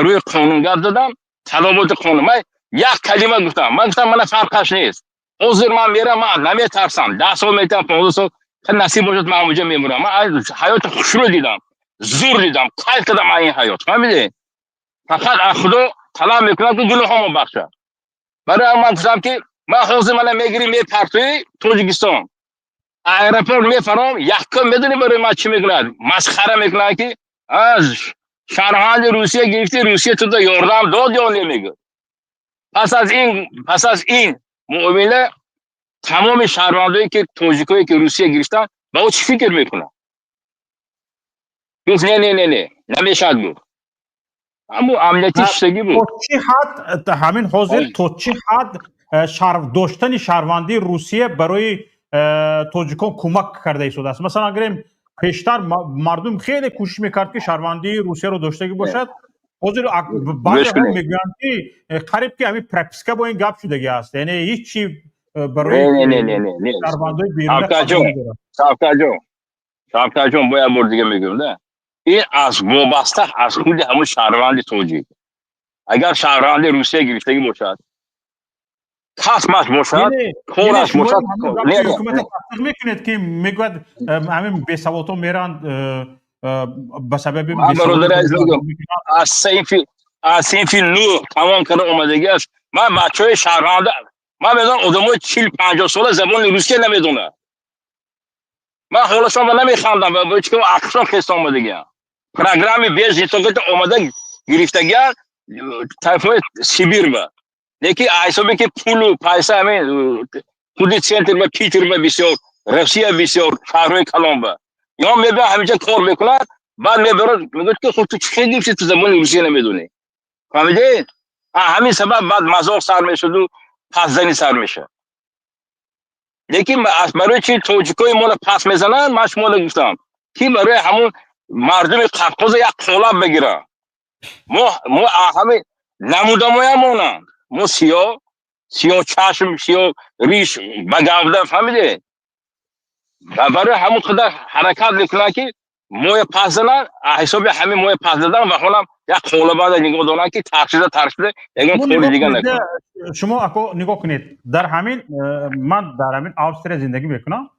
рӯи қонун гап задам, талаботи қонун. Ман як калима гуфтам, ман гуфтам: «Мана фарқаш нест, ҳозир ман мерам, ман наметарсам, 10 сол метиҳам, 15 сол, насиб бошад, ман ҳамонҷа мемурам. Ман ҳаёти хушрӯ дидам, зур дидам, кайф кардам аз ин ҳаёт, фаҳмидед? Фақат аз Худо талаб мекунам, ки гуноҳомо бахшад». Барои ман гуфтам ки ман ҳозир мана мегирӣ, мепартоӣ Тоҷикистон, аэропорт мефаром, якум медонӣ барои ман чӣ мекунад? Масхара мекунад ки шаҳрванди Русия гирифти, Русия туда ёрдам дод ё не, мегӯяд. Пас аз ин муомила тамоми шаҳрвандое ки тоҷикое ки Русия гирифтанд, ба ӯ чӣ фикр мекунанд? Гуфт: «Не, не, не, не, намешавад», гуфт. Аммо амнияти шиштагӣ буд. То чӣ ҳад ҳамин ҳозир, то чӣ ҳад доштани шаҳрвандии Русия барои тоҷикон кӯмак карда истодааст? Масалан, гирем, пештар мардум хеле кӯшиш мекард, ки шаҳрвандии Русияро доштагӣ бошад. Ҳозир баъзеҳо мегӯянд, ки қариб ки ҳамин прописка бо ин гап шудагӣ аст, яъне ҳеҷ чи барои шаҳрвандои беруна. Шавкатҷон, Шавкатҷон, бо як бор дига мегӯям да, ин аз вобаста аз худи ҳамун шаҳрванди тоҷик. Агар шаҳрванди Русия гирифтагӣ бошад, касбаш бошад, кораш бошад. Тасдиқ мекунед, ки мегӯяд ҳамин бесаводҳо меранд ба сабаби Аз синфи нӯ тамом карда омадагӣ аст. Ман бачаҳои шаҳрванда ман медонам, одамои 40-50 сола забони русия намедонад. Ман ҳолашон ба намехандам, чӣ ақлшон хеста омадагиам, программаи беженцо омада гирифтагиан тарафҳои Сибир ба. Лекин ҳисобе ки пулу пайса ҳамин худи центр ба, Питер ба бисёр, Россия бисёр, шаҳрҳои калон ба ё мебиёд, ҳаминҷа кор мекунад, баъд мебарад, мегӯяд ки хуб, ту чӣ хел гирифти, ту забони русия намедонӣ? Фаҳмидед? Ҳамин сабаб баъд мазоқ сар мешуду пасзанӣ сар мешавад. Лекин барои чи тоҷикои моро пас мезананд? Ман шуморо гуфтам, ки барои ҳамун мардуми Қавқоза як қолаб бигиранд. Мо ҳамин намудамоям монанд, мо сиёҳ, сиёҳчашм, сиёҳ риш, ба гавда, фаҳмидед? Ва барои ҳамон қадар ҳаракат мекунанд, ки моя пас зананд, ҳисоби ҳамин моя пас задан ва ҳолам як қолабада нигоҳ доранд, ки таршида таршида ягон кори дига накунанд. Шумо, ако, нигоҳ кунед, дар ҳамин ман дар ҳамин Австрия зиндагӣ мекунам,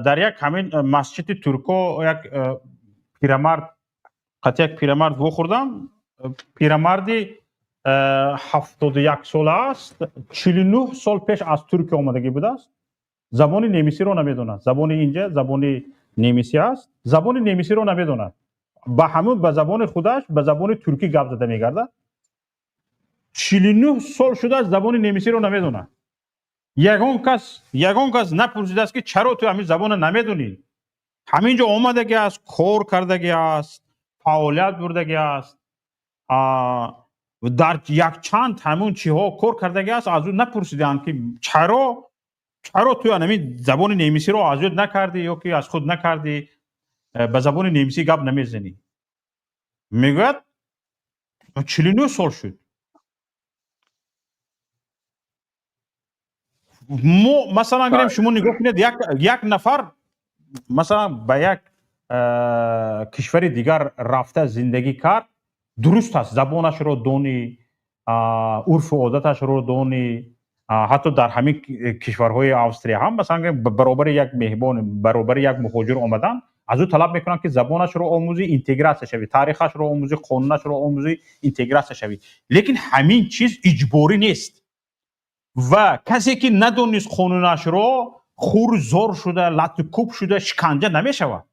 дар як ҳамин масҷиди турко як пирамард қати як пирамард вохӯрдам. Пирамарди 71 сола аст, 49 сол пеш аз Туркия омадагӣ будааст, забони немисиро намедонад. Забони инҷа забони немисӣ аст, забони немисиро намедонад, ба ҳамун ба забони худаш, ба забони туркӣ гап зада мегардад. 49 сол шудааст, забони немисиро намедонад. Ягон кас напурсидааст, ки чаро ту ҳамин забонро намедонӣ? Ҳамин ҷо омадагӣ аст, кор кардагӣ аст, фаъолият бурдагӣ аст, дар якчанд ҳамун чиҳо кор кардагӣ аст. Аз ӯ напурсидаанд, ки чаро ту ҳамин забони немисиро аз ёд накардӣ ё ки аз худ накардӣ, ба забони немисӣ гап намезанӣ? Мегӯяд, 49 сол шуд. Мо, масалан, гирем, шумо нигоҳ кунед, як нафар, масалан, ба як кишвари дигар рафта зиндагӣ кард, дуруст аст, забонашро донӣ, урфу одаташро донӣ. Ҳатто дар ҳамин кишварҳои Австрия ҳам, масалан, баробари як меҳмон, баробари як муҳоҷир омадан, аз ӯ талаб мекунанд, ки забонашро омӯзӣ, интегратсия шавӣ, таърихашро омӯзӣ, қонунашро омӯзӣ, интегратсия шавӣ. Лекин ҳамин чиз иҷборӣ нест ва касе ки надонист қонунашро, хур зор шуда, лату кӯб шуда, шиканҷа намешавад.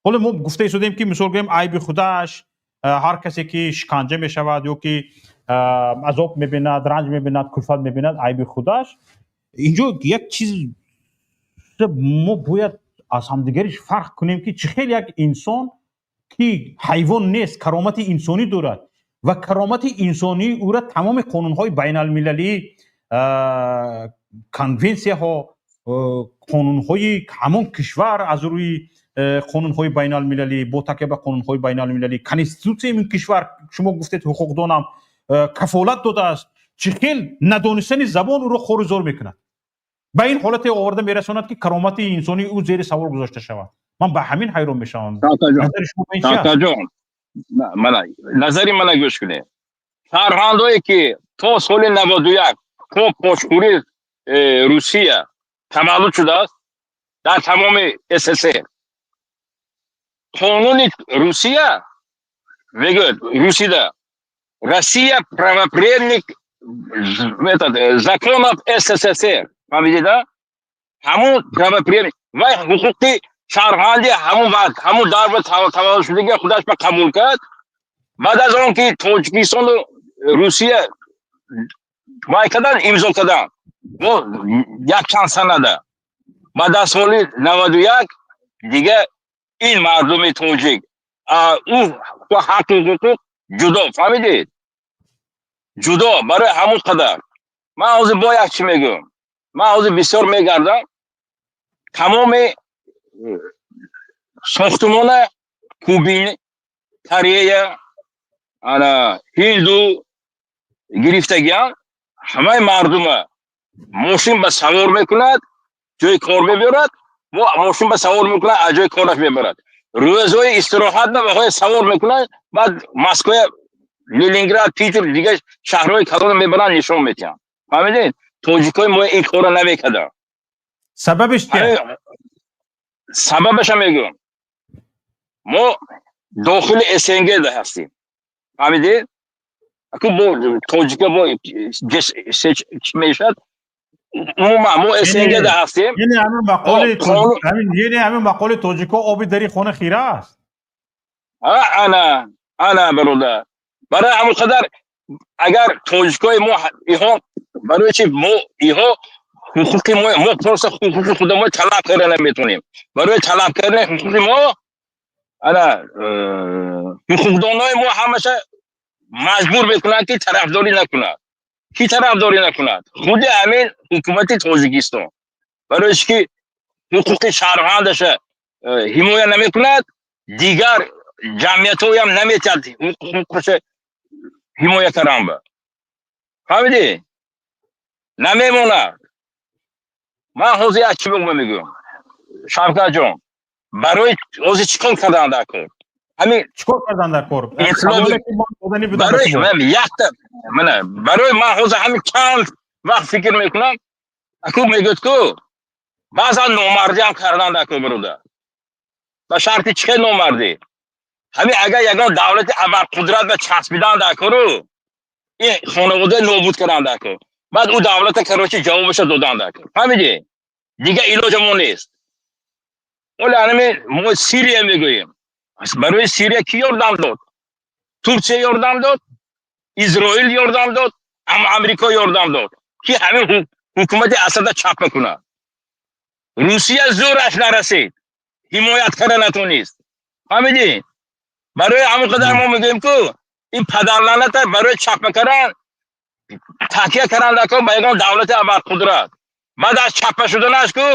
Ҳоло мо гуфта истодем, ки, мисол гӯем, айби худаш, ҳар касе ки шиканҷа мешавад ё ки азоб мебинад, ранҷ мебинад, кулфат мебинад, айби худаш. Инҷо як чиз мо бояд аз ҳамдигариш фарқ кунем, ки чӣ хел як инсон, ки ҳайвон нест, каромати инсонӣ дорад ва каромати инсонии ӯра тамоми қонунҳои байналмилалӣ, конвенсияҳо, қонунҳои ҳамон кишвар, аз рӯи қонунҳои байналмилалӣ, бо такя ба қонунҳои байналмилалӣ, конститутсияи ин кишвар, шумо гуфтед, ҳуқуқдонам, кафолат додааст, чӣ хел надонистани забон ӯро хору зор мекунад, ба ин ҳолате оварда мерасонад, ки каромати инсонии ӯ зери савол гузошта шавад? Ман ба ҳамин ҳайрон мешавам. Ҷон, назари мана гӯш кунед. Шаҳрвандое ки то соли 91, то пошхӯри Русия таваллуд шудааст, дар тамоми СССР қонуни Русия мегӯяд, русида Россия правопреемник этот, законов СССР. Фаҳмидед, а? Ҳамун правопреемник вай ҳуқуқи шаҳрванди ҳамун вақт, ҳамун давра таваллуд шудагӣ худаш ба қабул кард. Баъд аз он ки Тоҷикистону Русия вай кардан, имзо кардан бо якчанд санада, баъд аз соли 91 дига ин мардуми тоҷик ӯ ҳаққу ҳуқуқ ҷудо, фаҳмидед, ҷудо. Барои ҳамун қадар ман ҳозир бо як чӣ мегӯям. Ман ҳозир бисёр мегардам, тамоми сохтумона кубин, Корея, ана ҳинду гирифтагиан. Ҳамаи мардума мошин ба савор мекунад, ҷои кор мебарад, бо мошин ба савор мекунад, аз ҷои кораш мебарад. Рӯзҳои истироҳат ба савор мекунад, баъд Москва, Ленинград, Питер, дигар шаҳрҳои калон мебаранд, нишон метиҳанд. Фаҳмидед? Тоҷикои мо ин корро намекарданд. Сабабиш чи? Сабабаша мегӯям. Мо дохили СНГ ҳастем, фаҳмидед? Аку бо тоҷика бо чӣ мешавад? Умуман мо СНГ да ҳастем. Яъне ҳамин мақоли тоҷико: оби дари хона хира аст. Ана, ана, бародар, барои ҳамон қадар агар тоҷикои мо иҳо, барои чи мо иҳо ҳуқуқи мо просто ҳуқуқи худамо талаб карда наметонем? Барои талаб кардани ҳуқуқи мо, ана, ҳуқуқдонои мо ҳамаша маҷбур мекунанд, ки тарафдорӣ накунад. Ки тарафдорӣ накунад? Худи ҳамин ҳукумати Тоҷикистон. Барои чи ки ҳуқуқи шаҳрвандаша ҳимоя намекунад, дигар ҷамъиятҳоям наметиҳад ҳуқуқаша ҳимоя кардан ба. Фаҳмидӣ? Намемонад. Ман ҳозир як чӣ мегӯям. Шавкатҷон, барои ҳозир чӣ кор кардан дар кор? Ҳамин чӣ кор кардан дар кор? Барои якта мана барои ман ҳозир ҳамин чанд вақт фикр мекунам, аку мегӯяд ку баъзан номардиам кардан дар кор, бародар. Ба шарти чӣ хел номардӣ? Ҳамин агар ягон давлати абарқудрат ба часпидан дар кору ин хонавода нобуд кардан дар кор, баъд ӯ давлата, короче, ҷавобаша додан дар кор. Фаҳмидӣ? Дигар илоҷа мо нест. Оли анами мо Сирия мегӯем. Барои Сирия кӣ ёрдам дод? Турсия ёрдам дод, Изроил ёрдам дод, Амрико ёрдам дод, ки ҳамин ҳукумати Асада чапа кунад. Русия зӯраш нарасид, ҳимоят карда натонист. Фаҳмидӣ? Барои ҳамин қадар мо мегӯем, ку ин падарланата барои чапа кардан такя кардан дар кор ба ягон давлати абарқудрат. Баъд аз чапа шуданаш ку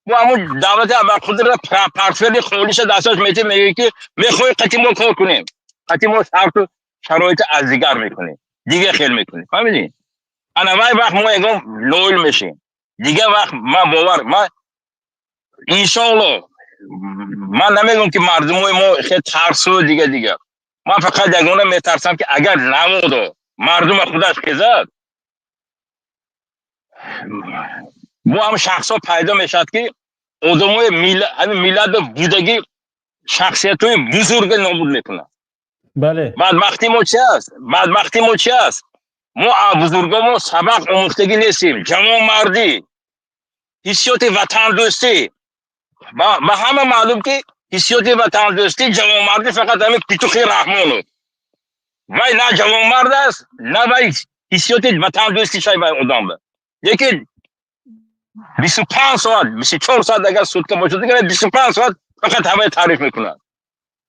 бо ҳамун давлати абарқудрат портфели холиша дасташ метӣ, мегӯӣ, ки мехоҳӣ қати мо кор кунем, қати мо шарту шароити аз дигар мекунем, дига хел мекунем. Фаҳмидӣ? Ана вай вақт мо ягон ноил мешем. Дигар вақт ман бовар, ман иншоалло, ман намегӯям, ки мардумои мо хел тарсу дига дига. Ман фақат ягона метарсам, ки агар наводо мардума худаш хезад, бо ҳам шахсҳо пайдо мешавад, ки одамои ҳамин миллат будагӣ, шахсиятҳои бузурга нобуд мекунад. Бале. Бадбахти мо чи аст? Бадбахти мо чи аст? Мо бузургомо сабақ омӯхтагӣ нестем. Ҷавонмардӣ, ҳиссиёти ватандӯстӣ, ба ҳама маълум, ки ҳиссиёти ватандӯстӣ, ҷавонмардӣ фақат ҳамин Петухи Раҳмонов. Вай на ҷавонмард аст, на вай ҳиссиёти ватандӯстӣ шай вай одам. Лекин 25 соат, 24 соат агар сутка бошад, 25 соат фақат ҳамаи таъриф мекунад.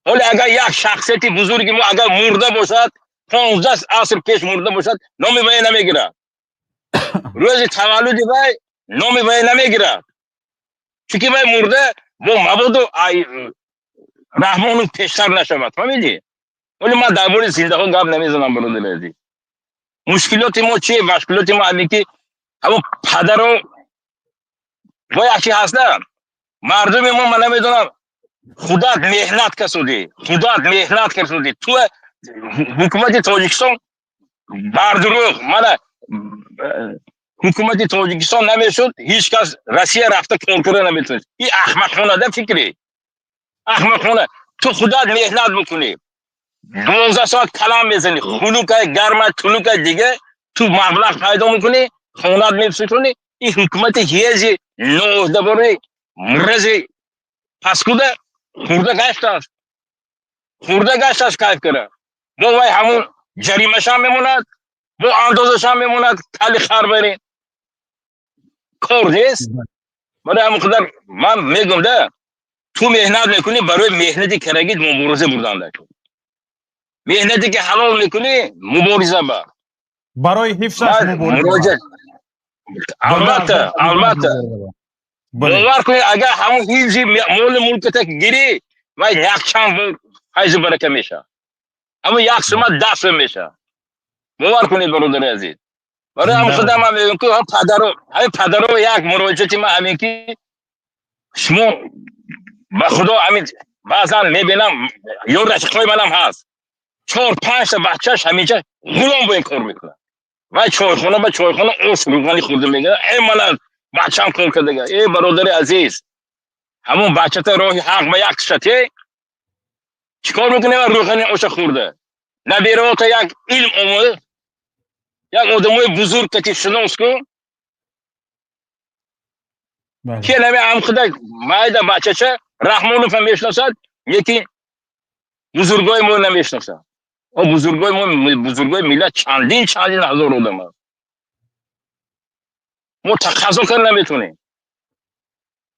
Ҳоле агар як шахсияти бузурги мо агар мурда бошад, 15 аср пеш мурда бошад, номи вай намегирад. Рӯзи таваллуди вай номи вай намегирад, чунки вай мурда. Бо мабодо Раҳмонов пештар нашавад. Фаҳмидӣ? Вале ман дар бораи зиндаҳо гап намезанам, бародари азиз. Мушкилоти мо чие? Мушкилоти мо ҳамин, ки ҳамон падаро бо як чи ҳаста мардуми мо. Ман намедонам, худат меҳнат касудӣ, худат меҳнат касудӣ, ту ҳукумати Тоҷикистон бардурӯғ. Мана ҳукумати Тоҷикистон намешуд, ҳеҷ кас Россия рафта кор кара наметавонист. Ин аҳмақона да фикри аҳмақона. Ту худат меҳнат бикунӣ, 12 соат калам мезанӣ, хунукай, гармай, тунукай, дига ту маблағ пайдо мекунӣ, хонат мепсутонӣ. Ин ҳукумати ҳези ноҳдабори мрази паскуда хӯрда гаштааст, хӯрда гаштааст, кайф кара. Бо вай ҳамун ҷаримашам мемонад, бо андозашам мемонад. Кали хар барин кор нест. Барои ҳамин қадар ман мегӯм да, ту меҳнат мекунӣ, барои меҳнати карагит мубориза бурдан дар. Меҳнате ки ҳалол мекунӣ, мубориза бар. Барои ҳифзаш мубориза. Албатта, албатта. Бовар кунед, агар ҳамун ҳифзи моли мулката гирӣ, вай якчанд бор файзу барака мешавад. Ҳамун як сума 10 сум мешавад. Бовар кунед, бародари азиз. Барои ҳамин худам ман мегӯям, ки падаро, ҳамин падаро, як муроҷиати ман ҳамин, ки шумо ба худо, ҳамин баъзан мебинам, ё рафиқҳои манам ҳаст, чор панҷта бачаш ҳаминҷа ғулом бо ин кор мекунад. Вай чойхона ба чойхона ош рӯғани хӯрда мегӯяд: «Э, мана бачам кор кардага». Э, бародари азиз, ҳамон бачата роҳи ҳақ ба як шате чӣ кор мекунӣ? Ва рӯғани оша хӯрда набераота як илм омода, як одамои бузург кати шинос кун, ки нами ҳамхуда майда бачача Раҳмонова мешиносад, лекин бузургои мо намешиносад. О, бузургои мо, бузургои миллат чандин чандин ҳазор одам аст. Мо тақаззо карда наметавонем.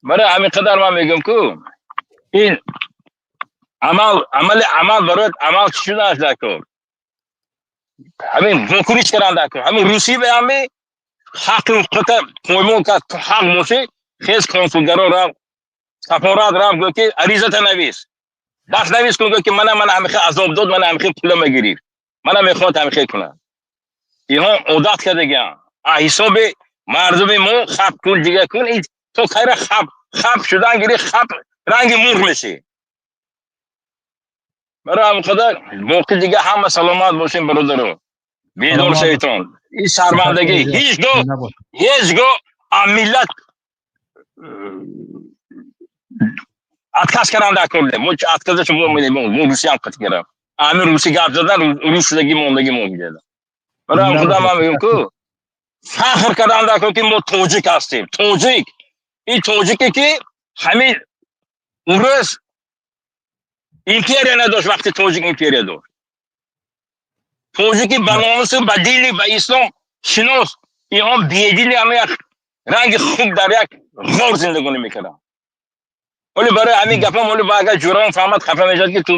Барои ҳамин қадар ман мегӯям, ку ин амал, амали амал барои амал чӣ шудааст дар кор? Ҳамин вокуниш кардан дар кор. Ҳамин русӣ ба ҳами ҳаққи ҳуқуқата поймол кард, ту ҳақ бошӣ, хез, консулгаро рав, сафорат рав, гӯ, ки аризата навис, даст навис кун, гӯ, ки мана ҳамихе азоб дод, мана ҳамихе пула мегирифт, мана мехоҳад ҳамихе кунад. Инҳо одат кардагианд, а ҳисоби мардуми мо хап кун, дига кун, то кайра хап. Хап шудан гири, хап ранги мурғ мешӣ. Барои ҳамин қадар боқӣ дига ҳама саломат бошем, бародаро. Бедор шавитон. Ин шармандагӣ ҳеҷ гоҳ, ҳеҷ гоҳ миллат отказ кардан дар кор не. Мо отказа шумо мо русиям қат кардам. Ҳамин руси гап задан, рус шудагӣ мондагӣ мо гирда. Барои ҳамин худам ман мегӯям, ку фахр кардан дар кор, ки мо тоҷик ҳастем. Тоҷик. Ин тоҷике, ки ҳамин урус империя надошт, вақти тоҷик империя дошт. Тоҷики ба номусу, ба дини, ба ислом шинос, инҳо бедини, ҳама як ранги хуб дар як ғор зиндагонӣ мекарданд. Ҳоли барои ҳамин гапам, ҳоли агар ҷурон фаҳмад, хафа мешавад, ки ту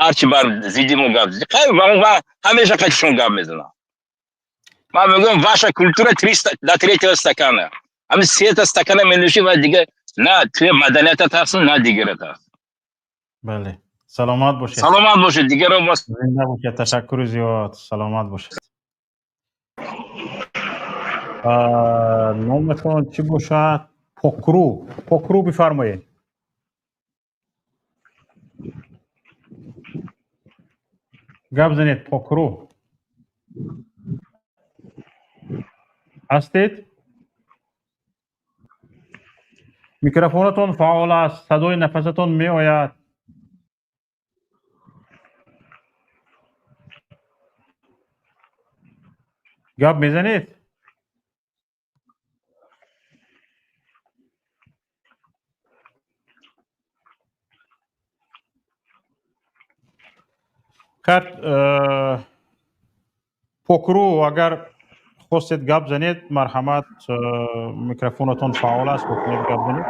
ҳарчи бар зидди мо гап зидди. Хай, ҳамеша қачишон гап мезанам. Ман мегӯям, ваша культура триста до третьего стакана. Ҳамин сета стакана менӯшӣ ва дига на туя маданиятат ҳаст, на дигарат ҳаст. Бале, саломат бошед. Саломат бошед, дигаро. Зинда бошед, ташаккури зиёд, саломат бошед. Номатон чӣ бошад? Покру, Покру, бифармоед. Гап занед, Покру. Ҳастед? Микрофонатон фаъол аст, садои нафасатон меояд. Гап мезанед? Кард Покру, агар хостед гап занед, марҳамат, микрофонатон фаъол аст, метавонед гап занед.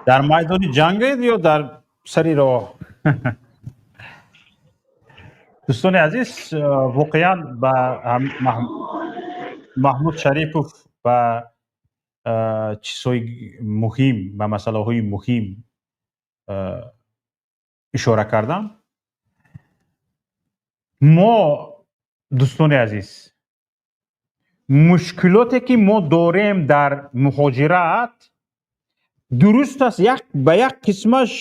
Дар майдони ҷангед ё дар сари роҳ? Дӯстони азиз, воқеан ба Маҳмуд Шарипов ба чизҳои муҳим, ба масъалаҳои муҳим ишора кардам. Мо, дӯстони азиз, мушкилоте ки мо дорем дар муҳоҷират, дуруст аст, ба як қисмаш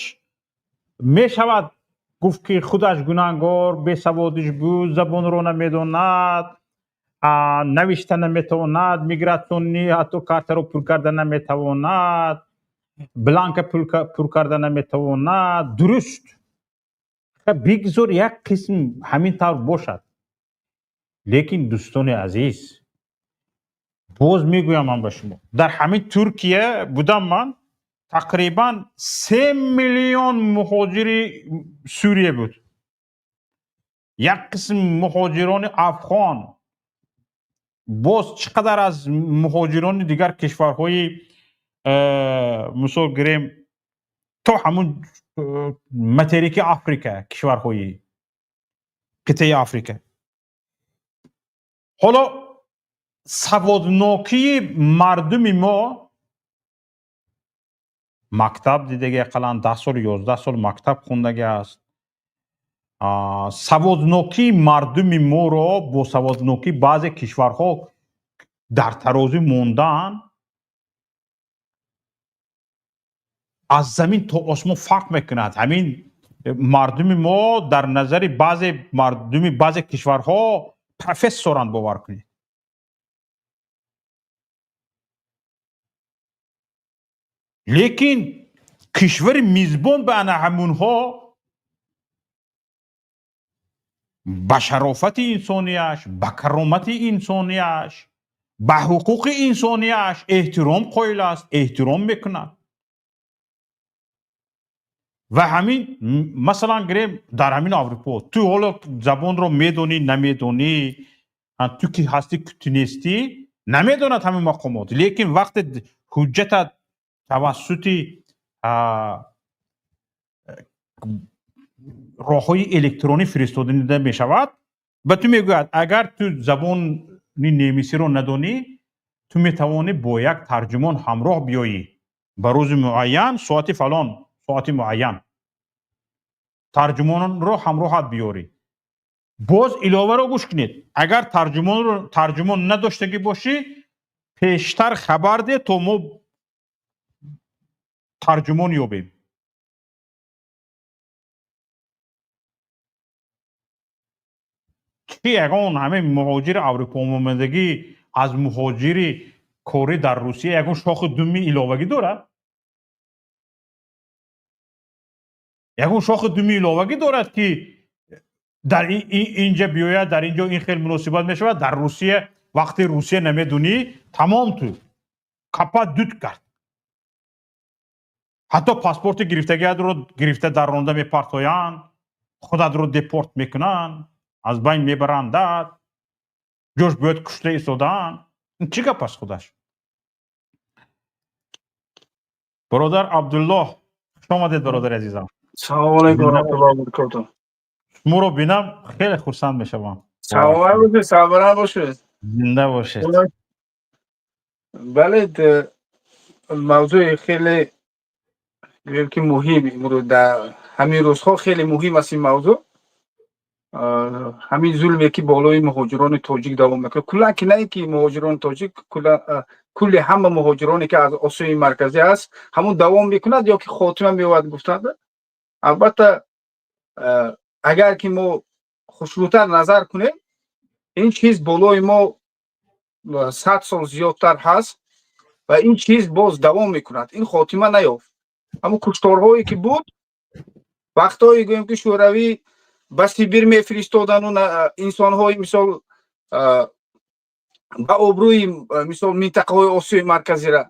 мешавад гуфт, ки худаш гунаҳгор, бесаводиш буд, забонро намедонад, навишта наметавонад, миграционный ҳатто картаро пур карда наметавонад, бланка пур карда наметавонад. Дуруст, бигзор як қисм ҳамин тавр бошад, лекин, дӯстони азиз, боз мегӯям ман ба шумо, дар ҳамин Туркия будам ман, тақрибан 3 миллион муҳоҷири Сурия буд, як қисм муҳоҷирони афғон, боз чӣ қадар аз муҳоҷирони дигар кишварҳои, мисол гирем, то ҳамун материки Африка, кишварҳои қитъаи Африка. Ҳоло саводнокии мардуми мо, мактаб дидаги, ақаллан 10 сол, 11 сол мактаб хондаги аст, саводнокии мардуми моро бо саводнокии баъзе кишварҳо дар тарозӣ мондан, аз замин то осмон фарқ мекунад. Ҳамин мардуми мо дар назари баъзе мардуми баъзе кишварҳо профессоранд, бовар кунед. Лекин кишвари мизбон ба ана ҳамунҳо ба шарофати инсонияш, ба каромати инсонияш, ба ҳуқуқи инсонияш эҳтиром қоил аст, эҳтиром мекунад. Ва ҳамин, масалан гирем, дар ҳамин Аврупо ту ҳоло забонро медонӣ, намедонӣ, ту ки ҳастӣ, ту нестӣ, намедонад ҳамин мақомот. Лекин вақте ҳуҷҷатат тавассути роҳҳои электронӣ фиристода мешавад, ба ту мегӯяд, агар ту забони немисиро надонӣ, ту метавонӣ бо як тарҷумон ҳамроҳ биёӣ ба рӯзи муайян, соати фалон, соати муайян тарҷумонро ҳамроҳат биёрӣ. Боз иловаро гӯш кунед: агар тарҷумон надоштагӣ бошӣ. Пештар хабар де, то мо тарҷумон ёбем. Чӣ, ягон ҳамин муҳоҷири аврупоомадагӣ аз муҳоҷири корӣ дар Русия ягон шохи думи иловагӣ дорад? Ягон шохи думи иловагӣ дорад, ки дар инҷа биёяд, дар инҷо ин хел муносибат мешавад, дар Русия вақте Русия намедунӣ, тамом, ту капа дуд кард, ҳатто паспорти гирифтагиатро гирифта дарронда мепартоянд, худатро депорт мекунанд, аз байн мебарандад, ҷош бояд кушта истодаанд. Ин чӣ гап аст худаш? Бародар Абдуллоҳ, хуш омадед, бародари азизам. Салому алайкум ва раҳматуллоҳи ва баракотуҳ. Шуморо бинам, хеле хурсанд мешавам. Саломат бошед, сарбаланд бошед. Зинда бошед. Бале, мавзӯи хеле, гӯем ки, муҳим имрӯз, дар ҳамин рӯзҳо хеле муҳим аст ин мавзӯъ. Ҳамин зулме ки болои муҳоҷирони тоҷик давом мекунад, куллан ки на ин ки муҳоҷирони тоҷик, кулли ҳама муҳоҷироне ки аз Осиёи Марказӣ аст, ҳамун давом мекунад ё ки хотима меояд гуфтанд. Албатта, агар ки мо хушрӯтар назар кунем, ин чиз болои мо 100 сол зиёдтар ҳаст ва ин чиз боз давом мекунад, ин хотима наёфт. Ҳамун кушторҳое ки буд, вақтҳое, гӯем ки, Шӯравӣ ба Сибир мефиристодану инсонҳои, мисол, ба обрӯи, мисол, минтақаҳои Осиёи Марказира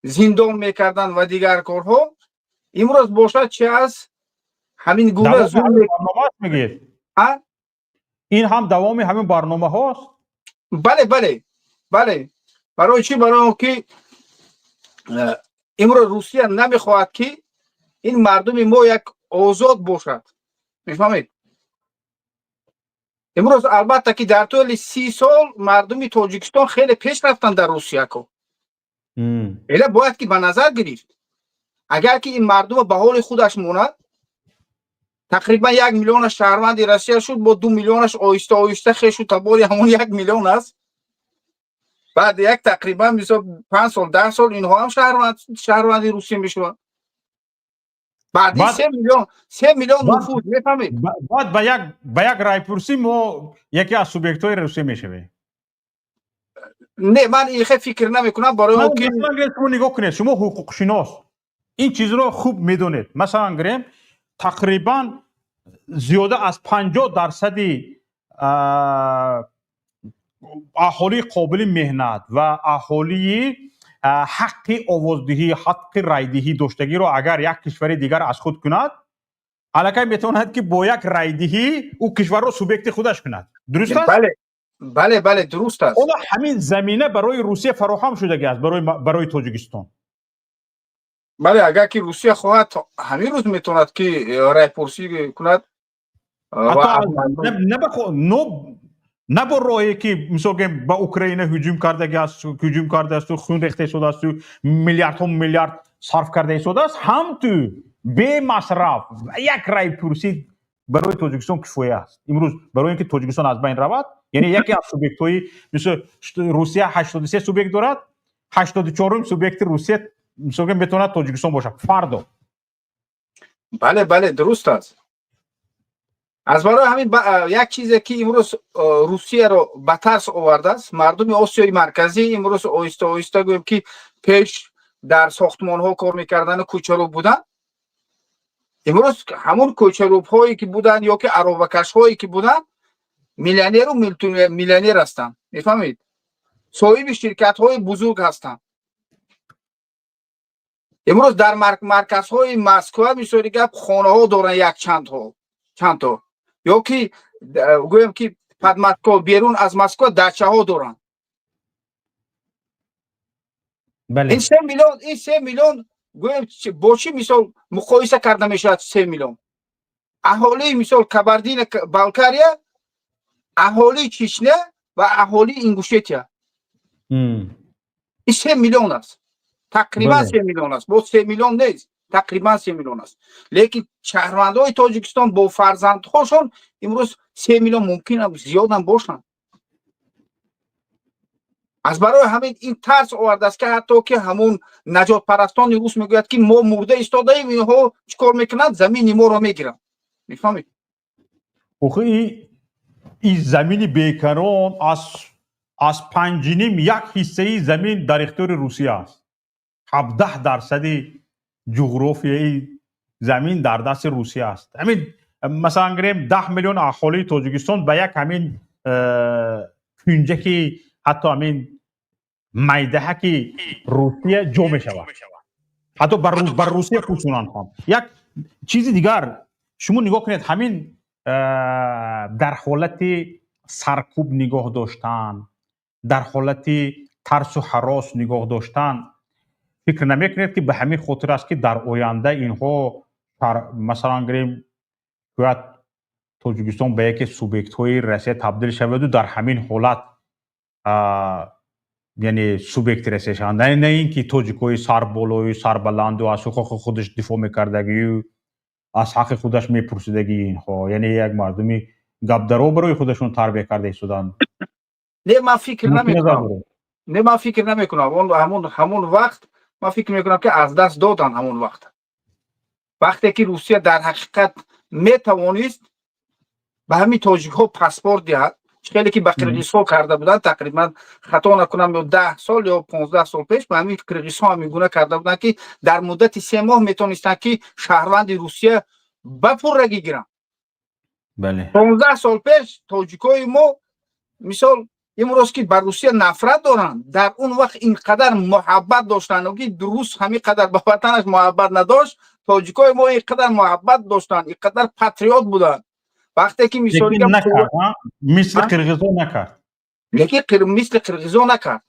зиндон мекарданд ва дигар корҳо, имрӯз бошад, чи аст, ҳамин гуна зулм. Мегӯед, ин ҳам давоми ҳамин барномаҳост? Бале. Барои чӣ? Барои он ки имрӯз Русия намехоҳад, ки ин мардуми мо як озод бошад, мефаҳмед? Имрӯз, албатта, ки дар тӯли 30 сол мардуми Тоҷикистон хеле пеш рафтанд дар Русия ко. Эла бояд ки ба назар гирифт. Агар ки ин мардума ба ҳоли худаш монад, тақрибан 1 миллионаш шаҳрванди Россия шуд, бо 2 миллионаш оҳиста оҳиста хешу табори ҳамон 1 миллион аст. Баъд як тақрибан, мисол, 5 сол, 10 сол инҳо ҳам шаҳрванди Русия мешаванд. Баъди 3 миллион, 3 миллион нуфуз, мефаҳмед? Баъд ба як райпурсӣ мо яке аз субъектҳои Русия мешавем. Не, ман ихе фикр намекунам, барои он ки Шумо нигоҳ кунед, шумо ҳуқуқшинос, ин чизро хуб медонед. Масалан гирем, тақрибан зиёда аз 50 дарсади аҳолии қобили меҳнат ва аҳолии ҳаққи овоздиҳӣ, ҳаққи райдиҳӣ доштагиро агар як кишвари дигар аз худ кунад, аллакай метавонад, ки бо як райдиҳӣ ӯ кишварро субъекти худаш кунад. Дуруст аст? Бале, дуруст аст. Ҳоло ҳамин замина барои Русия фароҳам шудагӣ аст, барои Тоҷикистон. Бале, агар ки Русия хоҳад, ҳамин рӯз метавонад ки райпурсӣ кунад. На бо роҳе ки, мисол гӯем, ба Украина ҳуҷум кардагиасту, ҳуҷум кардаасту, хун рехта истодааст, миллиардҳо миллиард сарф карда истодааст, ҳам ту бемасраф як райпурсӣ барои Тоҷикистон кифоя аст имрӯз, барои ин ки Тоҷикистон аз байн равад. Яъне яке аз субъектҳои, мисол, Русия 83 субъект дорад, 84-ум субъекти Русия, мисол гӯем, метавонад Тоҷикистон бошад фардо. Бале, дуруст аст. Аз барои ҳамин як чизе ки имрӯз Русияро ба тарс овардааст, мардуми Осиёи Марказӣ имрӯз оҳиста оҳиста, гӯем ки, пеш дар сохтмонҳо кор мекардану кӯчарӯб буданд, имрӯз ҳамун кӯчарӯбҳое ки буданд ё ки аробакашҳое ки буданд, миллионеру миллионер ҳастанд, мефаҳмед, соҳиби ширкатҳои бузург ҳастанд. Имрӯз дар марказҳои Москва, мисоли гап, хонаҳо доранд як чандҳо, чандто, ё ки, гӯем ки, под Москва, берун аз Москва дачаҳо доранд. Ин 3 миллион, ин 3 миллион, гӯем, бо чӣ, мисол, муқоиса карда мешавад 3 миллион? Аҳолии, мисол, Кабардино Балкария, аҳолии Чечня ва аҳолии Ингушетия, ин 3 миллион аст, тақрибан 3 миллион аст, бо 3 миллион нест, тақрибан 3 миллион аст. Лекин шаҳрвандои Тоҷикистон бо фарзандҳошон имрӯз 3 миллион мумкин зиёдам бошанд. Аз барои ҳамин ин тарс овардааст, ки ҳатто ки ҳамун наҷотпарастони рус мегӯяд, ки мо мурда истодаем, инҳо чӣ кор мекунанд? Замини моро мегиранд, мефаҳмед? Охи, ин замини бекарон аз 5,5 як ҳиссаи замин дар ихтиёри Русия аст. 17 дарсади ҷуғрофияи замин дар дасти Русия аст. Ҳамин, масалан, гирем, 10 миллион аҳолии Тоҷикистон ба як ҳамин кунҷаки, ҳатто ҳамин майдаҳаки Русия ҷо мешавад. Ҳатто бар Русия пӯшонанд ҳам. Як чизи дигар, шумо нигоҳ кунед, ҳамин дар ҳолати саркӯб нигоҳ доштан, дар ҳолати тарсу ҳарос нигоҳ доштан, фикр намекунед, ки ба ҳамин хотир аст, ки дар оянда инҳо, масалан гирем, шояд Тоҷикистон ба яке субъектҳои Россия табдил шаваду дар ҳамин ҳолат, яъне субъекти Россия шаванд, на ин ки тоҷикҳои сарболою сарбаланду аз ҳуқуқи худаш дифоъ мекардагию аз ҳаққи худаш мепурсидагии инҳо, яъне як мардуми гапдаро барои худашон тарбия карда истоданд? Не, ман фикр намекунам. Не, ман фикр намекунам. Он ҳамун вақт, ман фикр мекунам, ки аз даст доданд ҳамун вақт, вақте ки Русия дар ҳақиқат метавонист ба ҳамин тоҷикҳо паспорт диҳад, хеле ки ба қирғизҳо карда буданд. Тақрибан, хато накунам, ё 10 сол ё 15 сол пеш ба ҳамин қирғизҳо ҳамин гуна карда буданд, ки дар муддати 3 моҳ метавонистанд, ки шаҳрванди Русия ба пуррагӣ гиранд. 15 сол пеш тоҷикои мо, мисол, имрӯз ки ба Русия нафрат доранд, дар он вақт ин қадар муҳаббат доштанд, ки рус ҳамин қадар ба ватанаш муҳаббат надошт, тоҷикои мо ин қадар муҳаббат доштанд, ин қадар патриот буданд. Вақте ки мисол Мисли қирғизо накард. Лекин мисли қирғизо накард,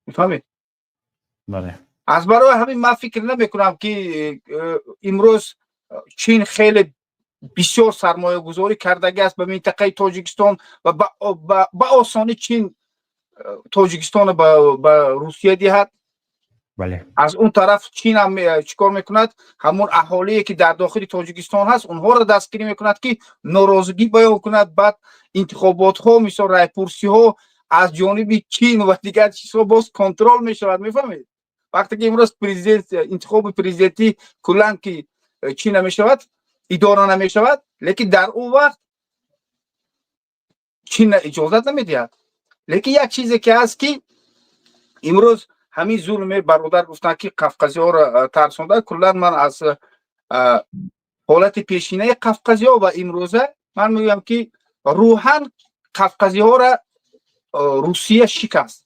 мефаҳмед? Бале. Аз барои ҳамин ман фикр намекунам, ки имрӯз Чин хеле бисёр сармоягузорӣ кардагӣ аст ба минтақаи Тоҷикистон ва ба осонӣ Чин Тоҷикистонро ба Русия диҳад. Аз он тараф Чин ҳам чӣ кор мекунад? Ҳамон аҳолие, ки дар дохили Тоҷикистон ҳаст, онҳоро дастгирӣ мекунад, ки норозигӣ баён кунад. Баъд интихоботҳо, мисол, райпурсиҳо аз ҷониби Чин ва дигар чизҳо боз контрол мешавад, мефаҳмед? Вақте ки имрӯз президент, интихоби президентӣ куллан ки чӣ намешавад, идора намешавад, лекин дар он вақт Чин иҷозат намедиҳад. Лекин як чизе ки ҳаст, ки имрӯз ҳамин зулме бародар гуфтанд, ки қафқазиҳоро тарсонда, куллан ман аз ҳолати пешинаи қафқазиҳо ва имрӯза ман мегӯям, ки рӯҳан қафқазиҳоро Русия шикаст.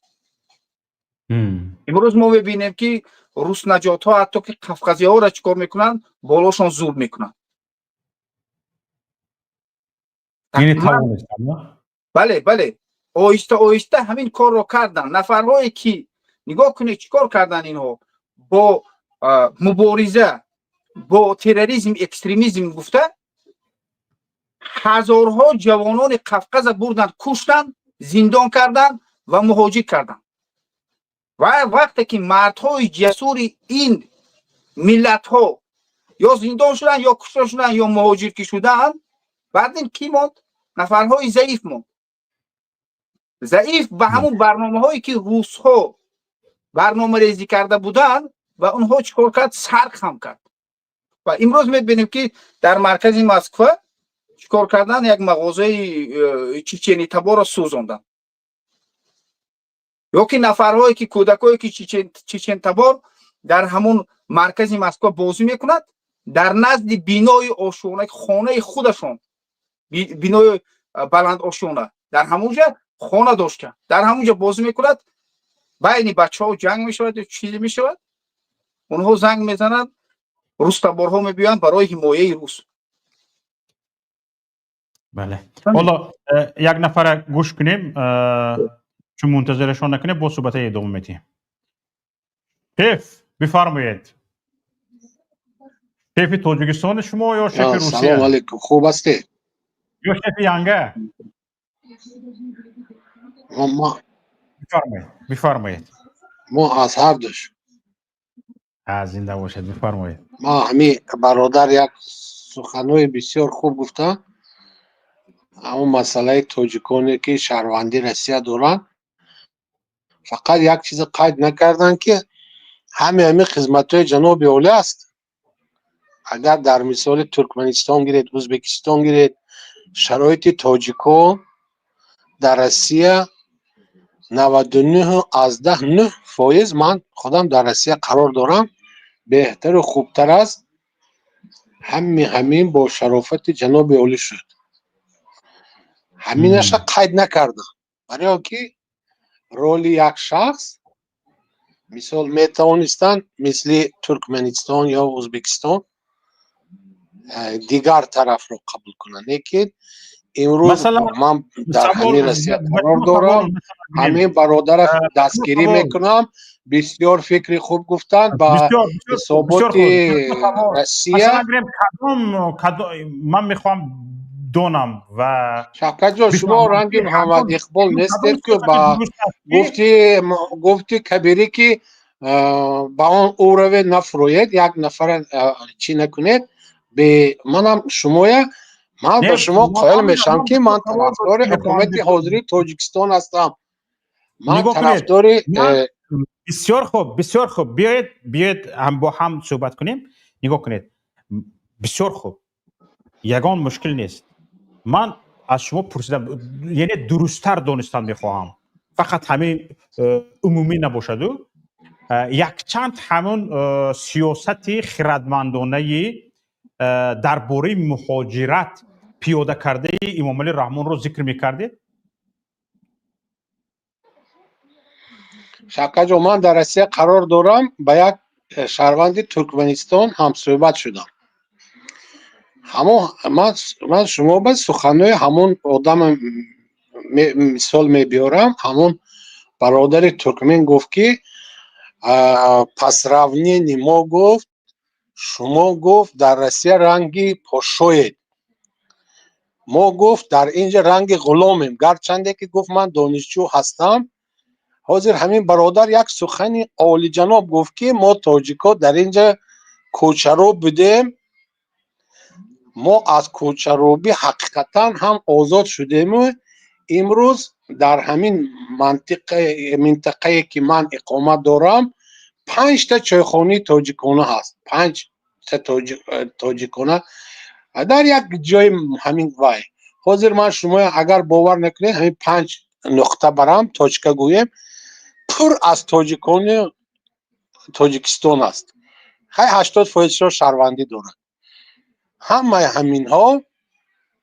Имрӯз мо мебинем, ки руснаҷотҳо ҳатто ки қафқазиҳоро чӣ кор мекунанд? Болошон зулм мекунанд. Яъне тавонистанд? Бале, оҳиста оҳиста ҳамин корро карданд. Нафарҳое ки, нигоҳ кунед, чӣ кор карданд инҳо бо мубориза бо терроризм, экстремизм гуфта, ҳазорҳо ҷавонони Қафқаза бурданд, куштанд, зиндон карданд ва муҳоҷир карданд. Ва вақте ки мардҳои ҷасури ин миллатҳо ё зиндон шуданд, ё кушта шуданд, ё муҳоҷир ки шуданд, баъд ин кӣ монд? Нафарҳои заиф монд. Заиф ба ҳамун барномаҳое, ки русҳо барномарезӣ карда буданд, ва онҳо чӣ кор кард? Сар хам кард. Ва имрӯз мебинем, ки дар маркази Москва чӣ кор карданд? Як мағозаи чечени таборро сӯзонданд. Ё ки нафарҳое ки, кӯдакое ки чечентабор дар ҳамун маркази Москва бозӣ мекунад, дар назди бинои ошёна, хонаи худашон, бинои баландошёна, дар ҳамунҷа хона дошта, дар ҳамунҷа бозӣ мекунад, байни бачаҳо ҷанг мешавад ё чизе мешавад, онҳо занг мезананд, рустаборҳо мебиёянд барои ҳимояи рус. Бале, ҳоло як нафара гӯш кунем, чун мунтазирашон накунем, боз суҳбата идома медиҳем. Шеф, бифармоед. Шефи Тоҷикистони шумо ё шефи Русия? Салому алейкум, хуб ҳастед? Ё шефи янга? Бифармоед, бифармоед. Мо аз ҳардуш. Зинда бошед, бифармоед. Ма ҳамин бародар як суханҳои бисёр хуб гуфтанд. Ҳамон масъалаи тоҷиконе, ки шаҳрвандии Россия доранд. Фақат як чиза қайд накарданд, ки ҳамин хизматҳои ҷаноби олӣ аст. Агар дар мисоли Туркманистон гиред, Ӯзбекистон гиред, шароити тоҷико дар Россия 99,9%, ман худам дар Россия қарор дорам, беҳтару хубтар аст. Ҳамин бо шарофати ҷаноби олӣ шуд. Ҳаминаша қайд накардам, барои он ки роли як шахс, мисол, метавонистанд мисли Туркманистон ё Ӯзбекистон дигар тарафро қабул кунанд, лекин имрӯз ман дар ҳамин Россия қарор дорам, ҳамин бародара дастгирӣ мекунам. Бисёр фикри хуб гуфтанд ба ҳисоботи Россия. Ман мехоҳам донам ва Шавкатҷон, шумо ранги Муҳаммад Иқбол нестед, ки ба гуфти кабирӣ, ки ба он уровень нафуроед, як нафара чӣ накунед. Манам шумоя, ман ба шумо қоил мешавам, ки ман тарафдори ҳукумати ҳозирии Тоҷикистон ҳастам, ман тарафдори Бисёр хуб, бисёр хуб. Биёед, бо ҳам суҳбат кунем. Нигоҳ кунед, бисёр хуб, ягон мушкил нест. Ман аз шумо пурсидам, яъне дурусттар донистан мехоҳам, фақат ҳамин умумӣ набошаду якчанд ҳамон сиёсати хирадмандонаи дар бораи муҳоҷират пиёда кардаи Имомалӣ Раҳмонро зикр мекардед. Шавкатҷон, ман дар Россия қарор дорам, ба як шаҳрванди Туркманистон ҳамсӯҳбат шудам. Ҳамон ман шумо ба суханҳои ҳамон одам мисол мебиёрам. Ҳамон бародари туркмен гуфт, ки по сравнению мо, гуфт, шумо, гуфт, дар Россия ранги подшоед, мо, гуфт, дар инҷа ранги ғуломем. Гарчанде ки, гуфт, ман донишҷӯ ҳастам. Ҳозир ҳамин бародар як сухани олиҷаноб гуфт, ки мо тоҷико дар инҷа кӯчарӯ будем, мо аз кӯчарӯбӣ ҳақиқатан ҳам озод шудему имрӯз дар ҳамин минтақае, ки ман иқомат дорам, панҷта чойхонаи тоҷикона ҳаст, панҷта тоҷикона дар як ҷои ҳамин вай. Ҳозир ман шумо агар бовар накунед, ҳамин панҷ нуқта барам, точка гӯем, пур аз тоҷикони Тоҷикистон аст. Хай, 80 фоизшо шаҳрвандӣ дорад. Ҳамаи ҳаминҳо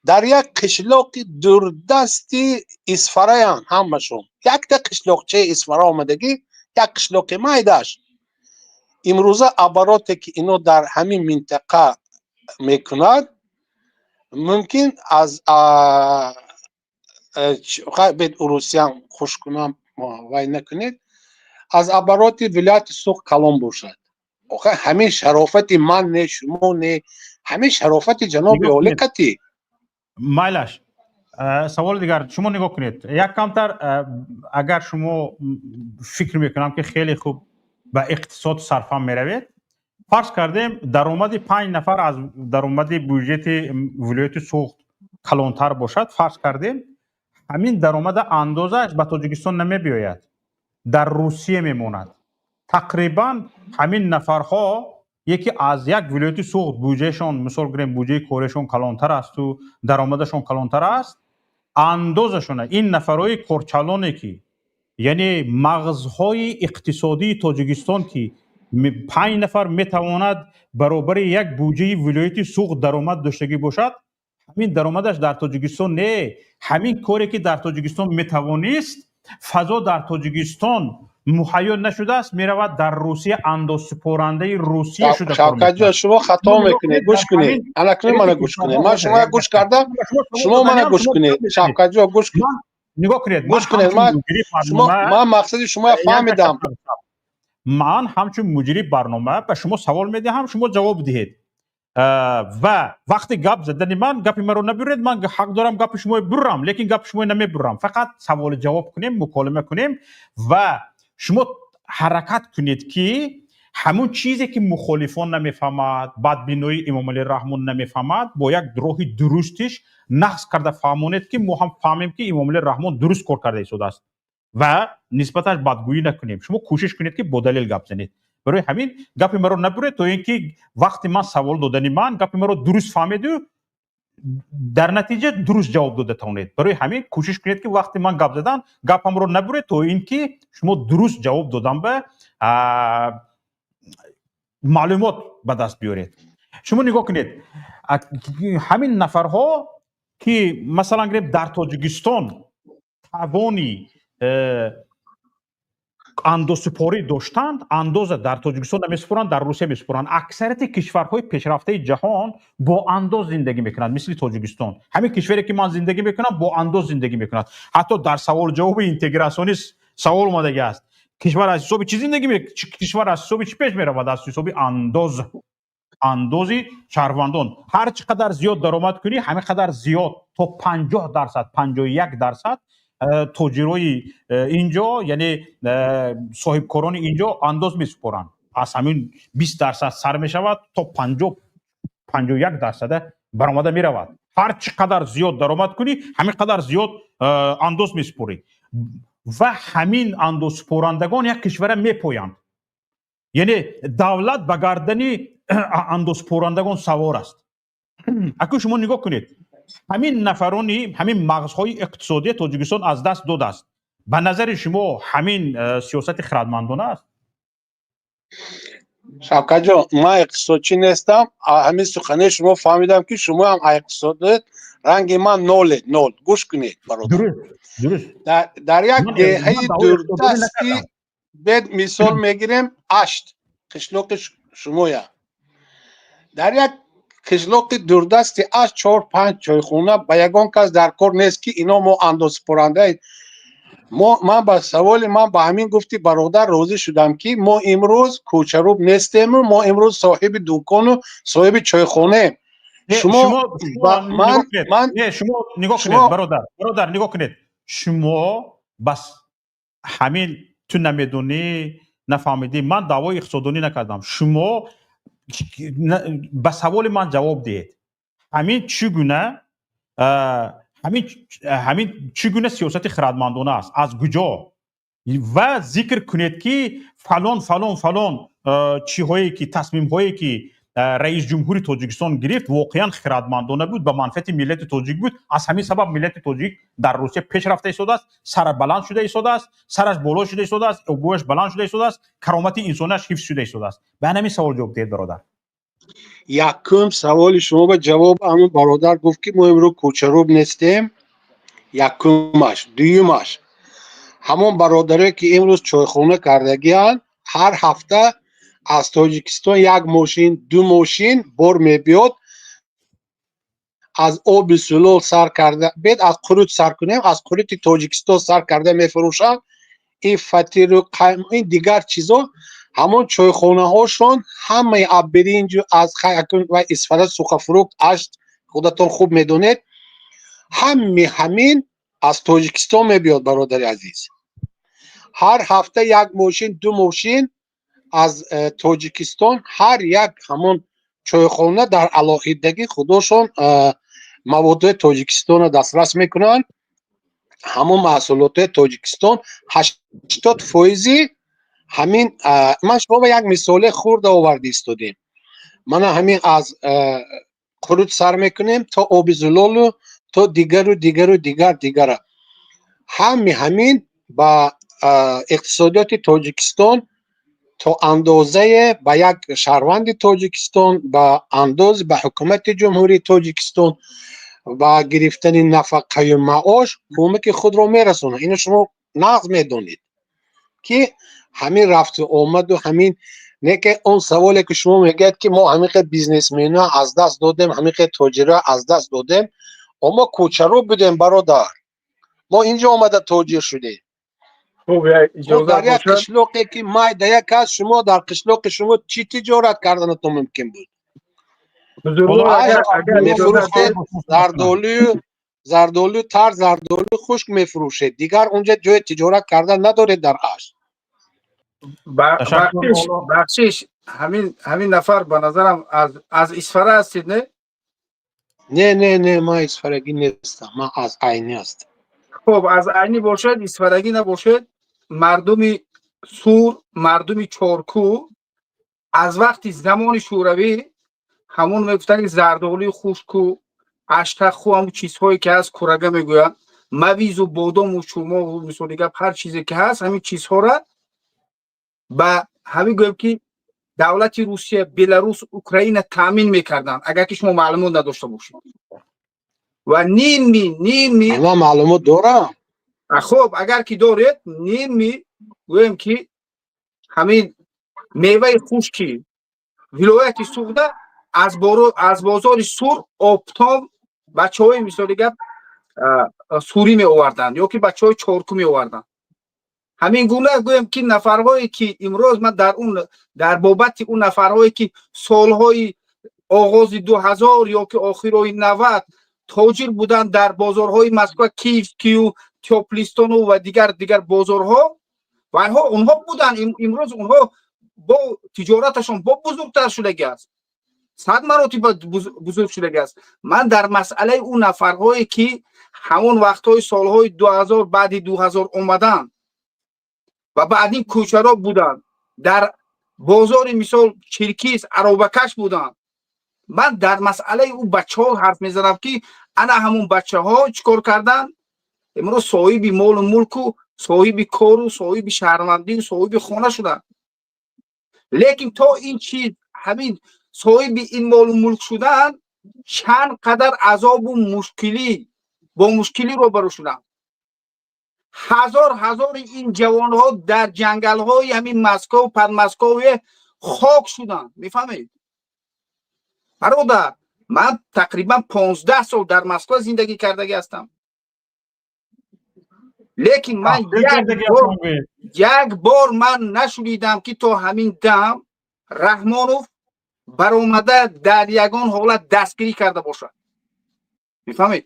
дар як қишлоқи дурдасти Исфараянд. Ҳамашон якта қишлоқчаи Исфара омадагӣ, як қишлоқи майдаш. Имрӯза обороте, ки ино дар ҳамин минтақа мекунад, мумкин аз бед урусиям хуш кунам, вай накунед, аз обороти вилояти Суғд калон бошад. Охир ҳамин шарофати ман не, шумо не, ҳамин шарофати ҷаноби олӣ қатӣ. Майлаш, саволи дигар. Шумо нигоҳ кунед, як камтар агар шумо, фикр мекунам, ки хеле хуб ба иқтисод сарфам меравед. Фарз кардем, даромади панҷ нафар аз даромади бюҷети вилояти Суғд калонтар бошад. Фарз кардем, ҳамин даромада андозааш ба Тоҷикистон намебиёяд, дар Русия мемонад. Тақрибан ҳамин нафарҳо, яке аз як вилояти Суғд буҷаашон, мисол гирем, буҷаи кориашон калонтар асту даромадашон калонтар аст, андозашона ин нафарҳои корчалоне, ки яъне мағзҳои иқтисодии Тоҷикистон, ки панҷ нафар метавонад баробари як буҷаи вилояти Суғд даромад доштагӣ бошад, ҳамин даромадаш дар Тоҷикистон не, ҳамин коре, ки дар Тоҷикистон метавонист, фазо дар Тоҷикистон муҳайё нашудааст, меравад дар Русия андозсупорандаи Русия шуда. Шавкатҷон, шумо хато мекунед. Гӯш кунед, анакунед, мана гӯш кунед. Ман шумоя гӯш кардам, шумо мана гӯш кунед. Шавкатҷон, гӯш Нигоҳ кунед. Гӯш кунед, ман мақсади шумоя фаҳмидам. Ман ҳамчун муҷири барнома ба шумо савол медиҳам, шумо ҷавоб диҳед ва вақти гап задани ман гапи маро набуред. Ман ҳақ дорам гапи шуморо бурам, лекин гапи шуморо намебурам. Фақат саволи ҷавоб кунем, муколима кунем ва шумо ҳаракат кунед, ки ҳамон чизе, ки мухолифон намефаҳмад, бадбинои Эмомалӣ Раҳмон намефаҳмад, бо як роҳи дурустиш нақз карда фаҳмонед, ки мо ҳам фаҳмем, ки Эмомалӣ Раҳмон дуруст кор карда истодааст. Ва нисбаташ бадгӯӣ накунем. Шумо кӯшиш кунед, ки бо далел гап занед. Барои ҳамин гапи маро набуред, то ин ки вақти ман савол додани ман гапи маро дуруст фаҳмеду дар натиҷа дуруст ҷавоб дода тавонед. Барои ҳамин кӯшиш кунед, ки вақти ман гап задан гапамро набуред, то ин ки шумо дуруст ҷавоб додан ба маълумот ба даст биёред. Шумо нигоҳ кунед, ҳамин нафарҳо, ки масалан гирем, дар Тоҷикистон тавони андозсупорӣ доштанд, андоза дар Тоҷикистон намесупоранд, дар Русия месупоранд. Аксарияти кишварҳои пешрафтаи ҷаҳон бо андоз зиндагӣ мекунанд, мисли Тоҷикистон. Ҳамин кишваре, ки ман зиндагӣ мекунам, бо андоз зиндагӣ мекунад. Ҳатто дар саволу ҷавоби интегратсионӣ савол омадагӣ аст: кишвар аз ҳисоби чӣ зиндагӣ, кишвар аз ҳисоби чӣ пеш меравад? Аз ҳисоби андоз, андози шаҳрвандон. Ҳар чӣ қадар зиёд даромад кунӣ, ҳамин қадар зиёд, то 50%, 51% тоҷирои инҷо, яъне соҳибкорони инҷо андоз месупоранд. Аз ҳамин 20% сар мешавад, то 50, 51 дарсада баромада меравад. Ҳар чӣ қадар зиёд даромад кунӣ, ҳамин қадар зиёд андоз месупорӣ. Ва ҳамин андозсупорандагон як кишвара мепоянд, яъне давлат ба гардани андозсупорандагон савор аст. Акун шумо нигоҳ кунед, ҳамин нафарони ҳамин мағзҳои иқтисодии Тоҷикистон аз даст додааст. Ба назари шумо, ҳамин сиёсати хирадмандона аст? Шавкатҷон, ман иқтисодчӣ нестам. Ҳамин суханои шумо фаҳмидам, ки шумо ҳам иқтисодит ранги ман ноле нол. Гӯш кунед, бародар. Дуруст. Дар як деҳаи дурдасти бед мисол мегирем, Ашт, қишлоқи шумоя. Дар як қишлоқи дурдасти Ашт чор панҷ чойхона, ба ягон кас дар кор нест, ки ино мо андозсупорандаи мо. Ман ба саволи ман ба ҳамин гуфти бародар розӣ шудам, ки мо имрӯз кӯчарӯб нестему мо имрӯз соҳиби дукону соҳиби чойхонаем. Шумо ман шумо нигоҳ кунед, бародар, бародар, нигоҳ кунед. Шумо бас ҳамин ту намедонӣ, нафаҳмидӣ. Ман даъвои иқтисодонӣ накардам. Шумо ба саволи ман ҷавоб диҳед: ҳамин чӣ гуна, ҳамин чӣ гуна сиёсати хирадмандона аст? Аз куҷо? Ва зикр кунед, ки фалон, фалон, фалон чиҳое ки, тасмимҳое ки раис ҷумҳури Тоҷикистон гирифт, воқеан хирадмандона буд, ба манфиати миллати тоҷик буд. Аз ҳамин сабаб миллати тоҷик дар Русия пеш рафта истодааст, сара баланд шуда истодааст, сараш боло шуда истодааст, обрӯяш баланд шуда истодааст, каромати инсонияш ҳифз шуда истодааст. Ба ҳамин савол ҷавоб диҳед, бародар. Якум саволи шумо ба ҷавоб ҳамун бародар гуфт, ки мо имрӯз кӯчарӯб нестем. Якумаш. Дуюмаш, ҳамон бародаре, ки имрӯз чойхона кардагианд, ҳар ҳафта аз Тоҷикистон як мошин, ду мошин бор мебиёд. Аз оби зулол сар карда, бед аз қурут сар кунем, аз қурути Тоҷикистон сар карда мефурӯшанд. Ин фатиру ин дигар чизо, ҳамон чойхонаҳошон ҳамаи аббиринҷу аз ва Исфара, сухофрукт, Ашт, худатон хуб медонед, ҳами ҳамин аз Тоҷикистон мебиёд. Бародари азиз, ҳар ҳафта як мошин, ду мошин аз Тоҷикистон. Ҳар як ҳамон чойхона дар алоҳидагӣ худошон маводҳои тоҷикистонро дастрас мекунанд. Ҳамон маҳсулотҳои Тоҷикистон 80 фоизи ҳамин. Ман шумо як мисоле хурда оварда истодем. Мана ҳамин аз қурут сар мекунем то оби зулолу то дигару дигару дигар дигара. Ҳами ҳамин ба иқтисодиёти Тоҷикистон то андозае, ба як шаҳрванди Тоҷикистон, ба андоз ба ҳукумати Ҷумҳурии Тоҷикистон, ба гирифтани нафақаю маош кӯмаки худро мерасонад. Ино шумо нағз медонед, ки ҳамин рафту омаду ҳамин не ки он саволе, ки шумо мегӯяд, ки мо ҳамин хел бизнесмено аз даст додем, ҳамин хел тоҷиро аз даст додем. Мо кӯчарӯ будем, бародар, мо инҷо омада тоҷир шудем. Дар як қишлоқе, ки майда як аст, шумо дар қишлоқи шумо чӣ тиҷорат карданатон мумкин буд? Мефурӯхтед зардолую, зардолу тар, зардолу хушк мефурӯшед. Дигар унҷа ҷои тиҷорат кардан надоред дар Ашт. Бахшиш, ҳамин нафар ба назарам аз Исфара ҳастед, не? Не, не, не, ман исфарагӣ нестам, ман аз Айнӣ ҳастам. Хуб, аз Айнӣ бошед, исфарагӣ набошед, мардуми Сур, мардуми Чоркӯ аз вақти замони Шӯравӣ ҳамон мегуфтанд, ки зардолуи хушку, аштаху, ҳамун чизҳое ки ҳаст, курага мегӯянд, мавизу бодому чумоғу, мисоли гап, ҳар чизе ки ҳаст, ҳамин чизҳоро ба ҳамин, гӯем ки, давлати Русия, Беларус, Украина таъмин мекарданд, агар ки шумо маълумот надошта бошед. Ва ними Ман маълумот дорам. Хуб, агар ки доред, ними, гӯем ки, ҳамин меваи хушки вилояти Суғда аз бозори Сур оптом бачаҳои, мисоли гап, сурӣ меоварданд ё ки бачаҳои Чоркӯ меоварданд. Ҳамин гуна, гӯем ки, нафарҳое ки имрӯз ман дар он дар бобати он нафарҳое ки солҳои оғози 2000 ё ки охирои 90 тоҷир буданд дар бозорҳои Москва, Киевскию, Тёплистону ва дигар бозорҳо, вайҳо онҳо буданд. Имрӯз онҳо бо тиҷораташон бо бузургтар шудагӣ аст, 100 маротиба бузург шудагӣ аст. Ман дар масъалаи он нафарҳое ки ҳамон вақтҳои солҳои 2000, баъди 2000 омаданд ва баъдин кӯчаро буданд, дар бозори, мисол, Чиркиз аробакаш буданд, ман дар масъалаи ӯ бачаҳо ҳарф мезанам, ки ана ҳамон бачаҳо чӣ кор карданд, имрӯз соҳиби молу мулку, соҳиби кору, соҳиби шаҳрвандию, соҳиби хона шуданд. Лекин то ин чиз, ҳамин соҳиби ин молу мулк шудан, чанд қадар азобу мушкилӣ, бо мушкилӣ рӯбарӯ шуданд. Ҳазор ҳазори ин ҷавонҳо дар ҷангалҳои ҳамин Москов, Подмосковье хок шуданд. Мефаҳмед, бародар, ман тақрибан 15 сол дар Москва зиндагӣ кардагӣ ҳастам, лекин ман як бор ман нашунидам, ки то ҳамин дам Раҳмонов баромада дар ягон ҳолат дастгирӣ карда бошад. Мефаҳмед,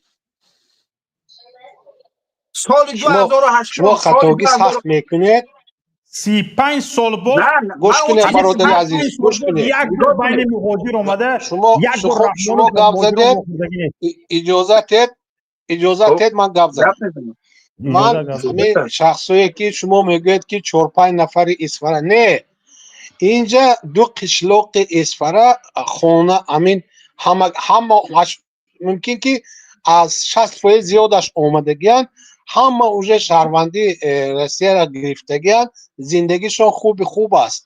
соли 2008 Шумо хатогӣ сахт мекунед. 35 сол боз. Гӯш кунед, бародари азиз, гӯш кунед. Як бор байни муҳоҷир омада. Шумо як бор. Шумо гап задед, иҷозат, иҷозат тед, ман гап задам. Ман ҳамин шахсое ки шумо мегӯед, ки чор-панҷ нафари Исфара, не, инҷа ду қишлоқи Исфара хона, амин, ҳама ҳама, мумкин ки аз 60% зиёдаш омадагианд, ҳама уже шаҳрвандии Россияро гирифтагианд, зиндагишон хуби хуб аст.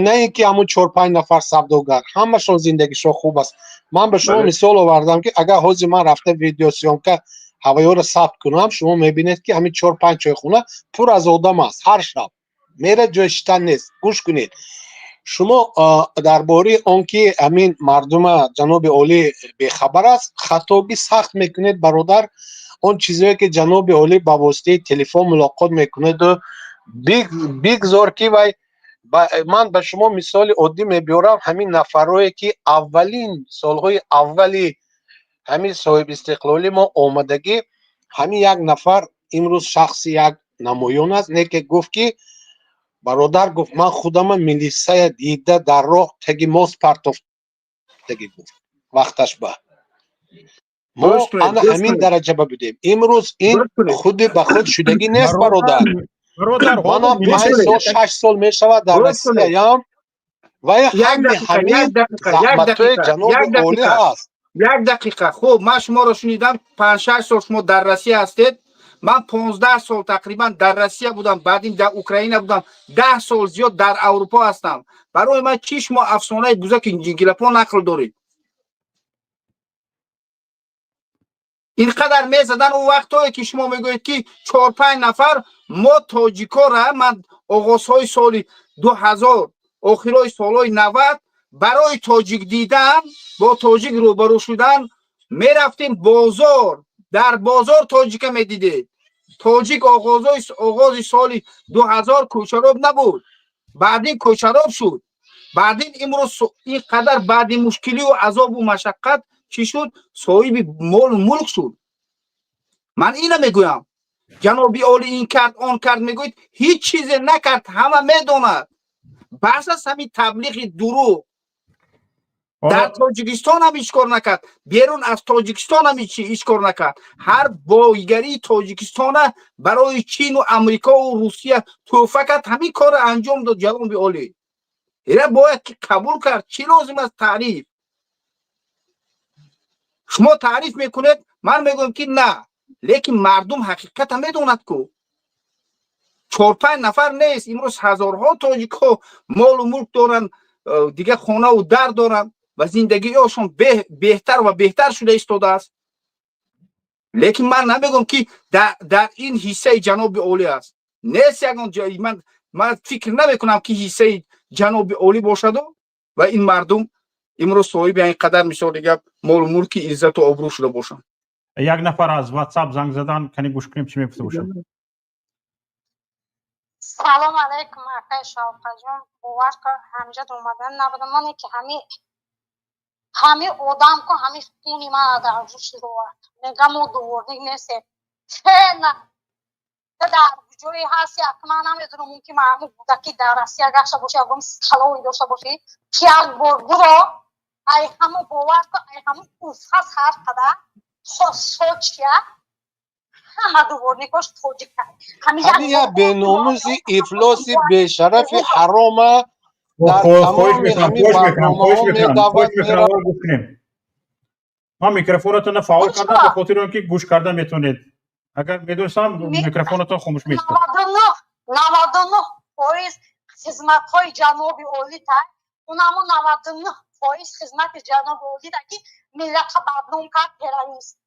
На ин ки ҳамун чор-панҷ нафар савдогар, ҳамашон зиндагишон хуб аст. Ман ба шумо мисол овардам, ки агар ҳозир ман рафта видеосъёмка ҳавоёро сабт кунам, шумо мебинед, ки ҳамин чор-панҷ чойхона пур аз одам аст, ҳар шаб мера, ҷои шитан нест. Гӯш кунед, шумо дар бораи он ки ҳамин мардума ҷаноби олӣ бехабар аст, хатогӣ сахт мекунед, бародар. Он чизое ки ҷаноби олӣ ба воситаи телефон мулоқот мекунеду, бигзор ки вай. Ман ба шумо мисоли оддӣ мебиёрам: ҳамин нафарое ки аввалин солҳои аввали ҳамин соҳибистиқлолӣ мо омадагӣ, ҳамин як нафар имрӯз шахси як намоён аст, не ки гуфт, ки бародар, гуфт, ман худама милисая дида дар роҳ таги мост партофтагӣ, гуфт, вақташ ба мо ана ҳамин дараҷа ба будем. Имрӯз ин худи ба худ шудагӣ нест, бародар. Манам 5 сол, 6 сол мешавад дар Россияям ва ҳами ҳамин заҳматҳои ҷаноби олӣ ҳаст. Як дақиқа. Хуб, ман шуморо шунидам, 5-6 сол шумо дар Россия ҳастед. Ман 15 сол тақрибан дар Россия будам, баъдин дар Украина будам, 10 сол зиёд дар Аврупо ҳастам. Барои ман чӣ шумо афсонаи бузаки ҷингилапо нақл доред? Ин қадар мезадан он вақтҳое ки шумо мегӯед, ки чор-панҷ нафар мо тоҷикора, ман оғозҳои соли 2000, охирои солҳои 90 барои тоҷик дидан, бо тоҷик рӯбарӯ шудан мерафтем бозор. Дар бозор тоҷика медидед. Тоҷик оғози соли 2000 кӯчароб набуд, баъдин кӯчароб шуд. Баъдин имрӯз ин қадар баъди мушкилию азобу машаққат чӣ шуд? Соҳиби молу мулк шуд. Ман ина мегӯям: ҷаноби олӣ ин кард, он кард мегӯед, ҳеҷ чизе накард, ҳама медонад. Бас аст ҳамин таблиғи дурӯғ. Дар Тоҷикистон ҳам ҳеҷ кор накард, берун аз Тоҷикистон ҳам ҳеҷ кор накард. Ҳар боигарии Тоҷикистона барои Чину Амрикову Русия тӯҳфа кард. Ҳамин корро анҷом дод ҷаноби олӣ. Ира бояд ки қабул кард. Чӣ лозим аст таъриф? Шумо таъриф мекунед, ман мегӯям ки на, лекин мардум ҳақиқата медонад ку. Чор-панҷ нафар нест, имрӯз ҳазорҳо тоҷикҳо молу мулк доранд, дигар хонаву дар доранд ва зиндагиҳошон беҳтар ва беҳтар шуда истодааст. Лекин ман намегӯям ки дар ин ҳиссаи ҷаноби олӣ аст. Нест ягон ҷой. Ман фикр намекунам ки ҳиссаи ҷаноби олӣ бошаду ва ин мардум имрӯз соҳиби ин қадар, мисоли гап, молу мулки, иззату обрӯ шуда бошанд. Як нафар аз WhatsApp занг задан, кани гӯш кунем, чӣ мегуфта бошад. Салом алайкум, акай Шавқаҷон. Бовар кар, ҳамҷад омадан набудам. Мане ки ҳами одам ку, ҳами хуни мана дар ҷӯши ровард. Мегам, мо дворник нестем. На дар ҷое ҳасти, ак ман намедонам, мумкин маҳмуд будаки дар Россия гашта боши, ягон салои дошта бошӣ, ки як бор буро, ай ҳаму, бовар ку, ай ҳаму Уфа сар када Сочия ҳама дворникош тоҷика. Ҳамин як беномуси, ифлоси, бешарафи ҳарома дар тамоми ҳамин барномаҳо медавад. Ман микрофонатонро фаъол кардам ба хотири он ки гӯш карда метавонед. Агар медонистам, микрофонатон хомӯш меистод. 99% хизматҳои ҷаноби олӣ та унамо 99% хизмати ҷаноби олӣ та, ки миллатро бадном кард, террорист.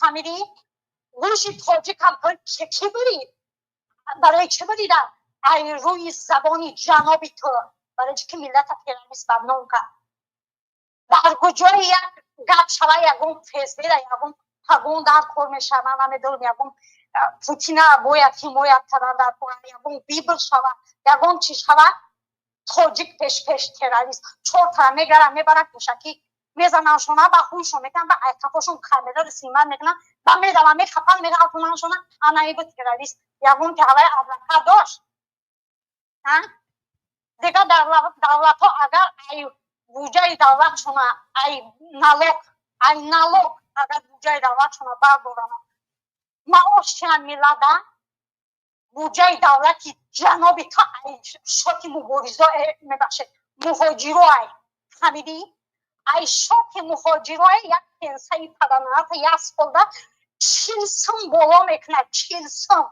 Фаҳмидӣ? Гӯши тоҷикам кӣ бурид? Барои чӣ бурида? Ай рӯи забони ҷаноби ту. Барои чӣ ки миллата террорист бадном кард? Дар куҷои як гап шава, ягон ФСБ-да, ягон пагон дар кор мешава, ман намедонам, ягон Путина бояд ҳимоят кардан дар кор, ягон выбор шава, ягон чӣ шава, тоҷик пеш-пеш террорист. Чортара мегаран, мебаранд, пешакӣ мезананшона, ба ҳуйшон метиҳанд, ба айқафошон камераро снимать мекунанд, ба медаванд, мехапанд, меғалтонандшона. Ана ибу террорист. Ягон ки ҳаваи адвокат дошт, дигар давлатҳо агар ай буҷаи давлатшона, ай налог агар буҷаи давлатшона бардоранд, маош чиан миллада? Буҷаи давлати ҷаноби то ай шоти муборизо, мебахшед, муҳоҷиро, ай, фаҳмидӣ, ай шоти муҳоҷирои як пенсаи паданата як солда 40 сум боло мекунад, 40 сум.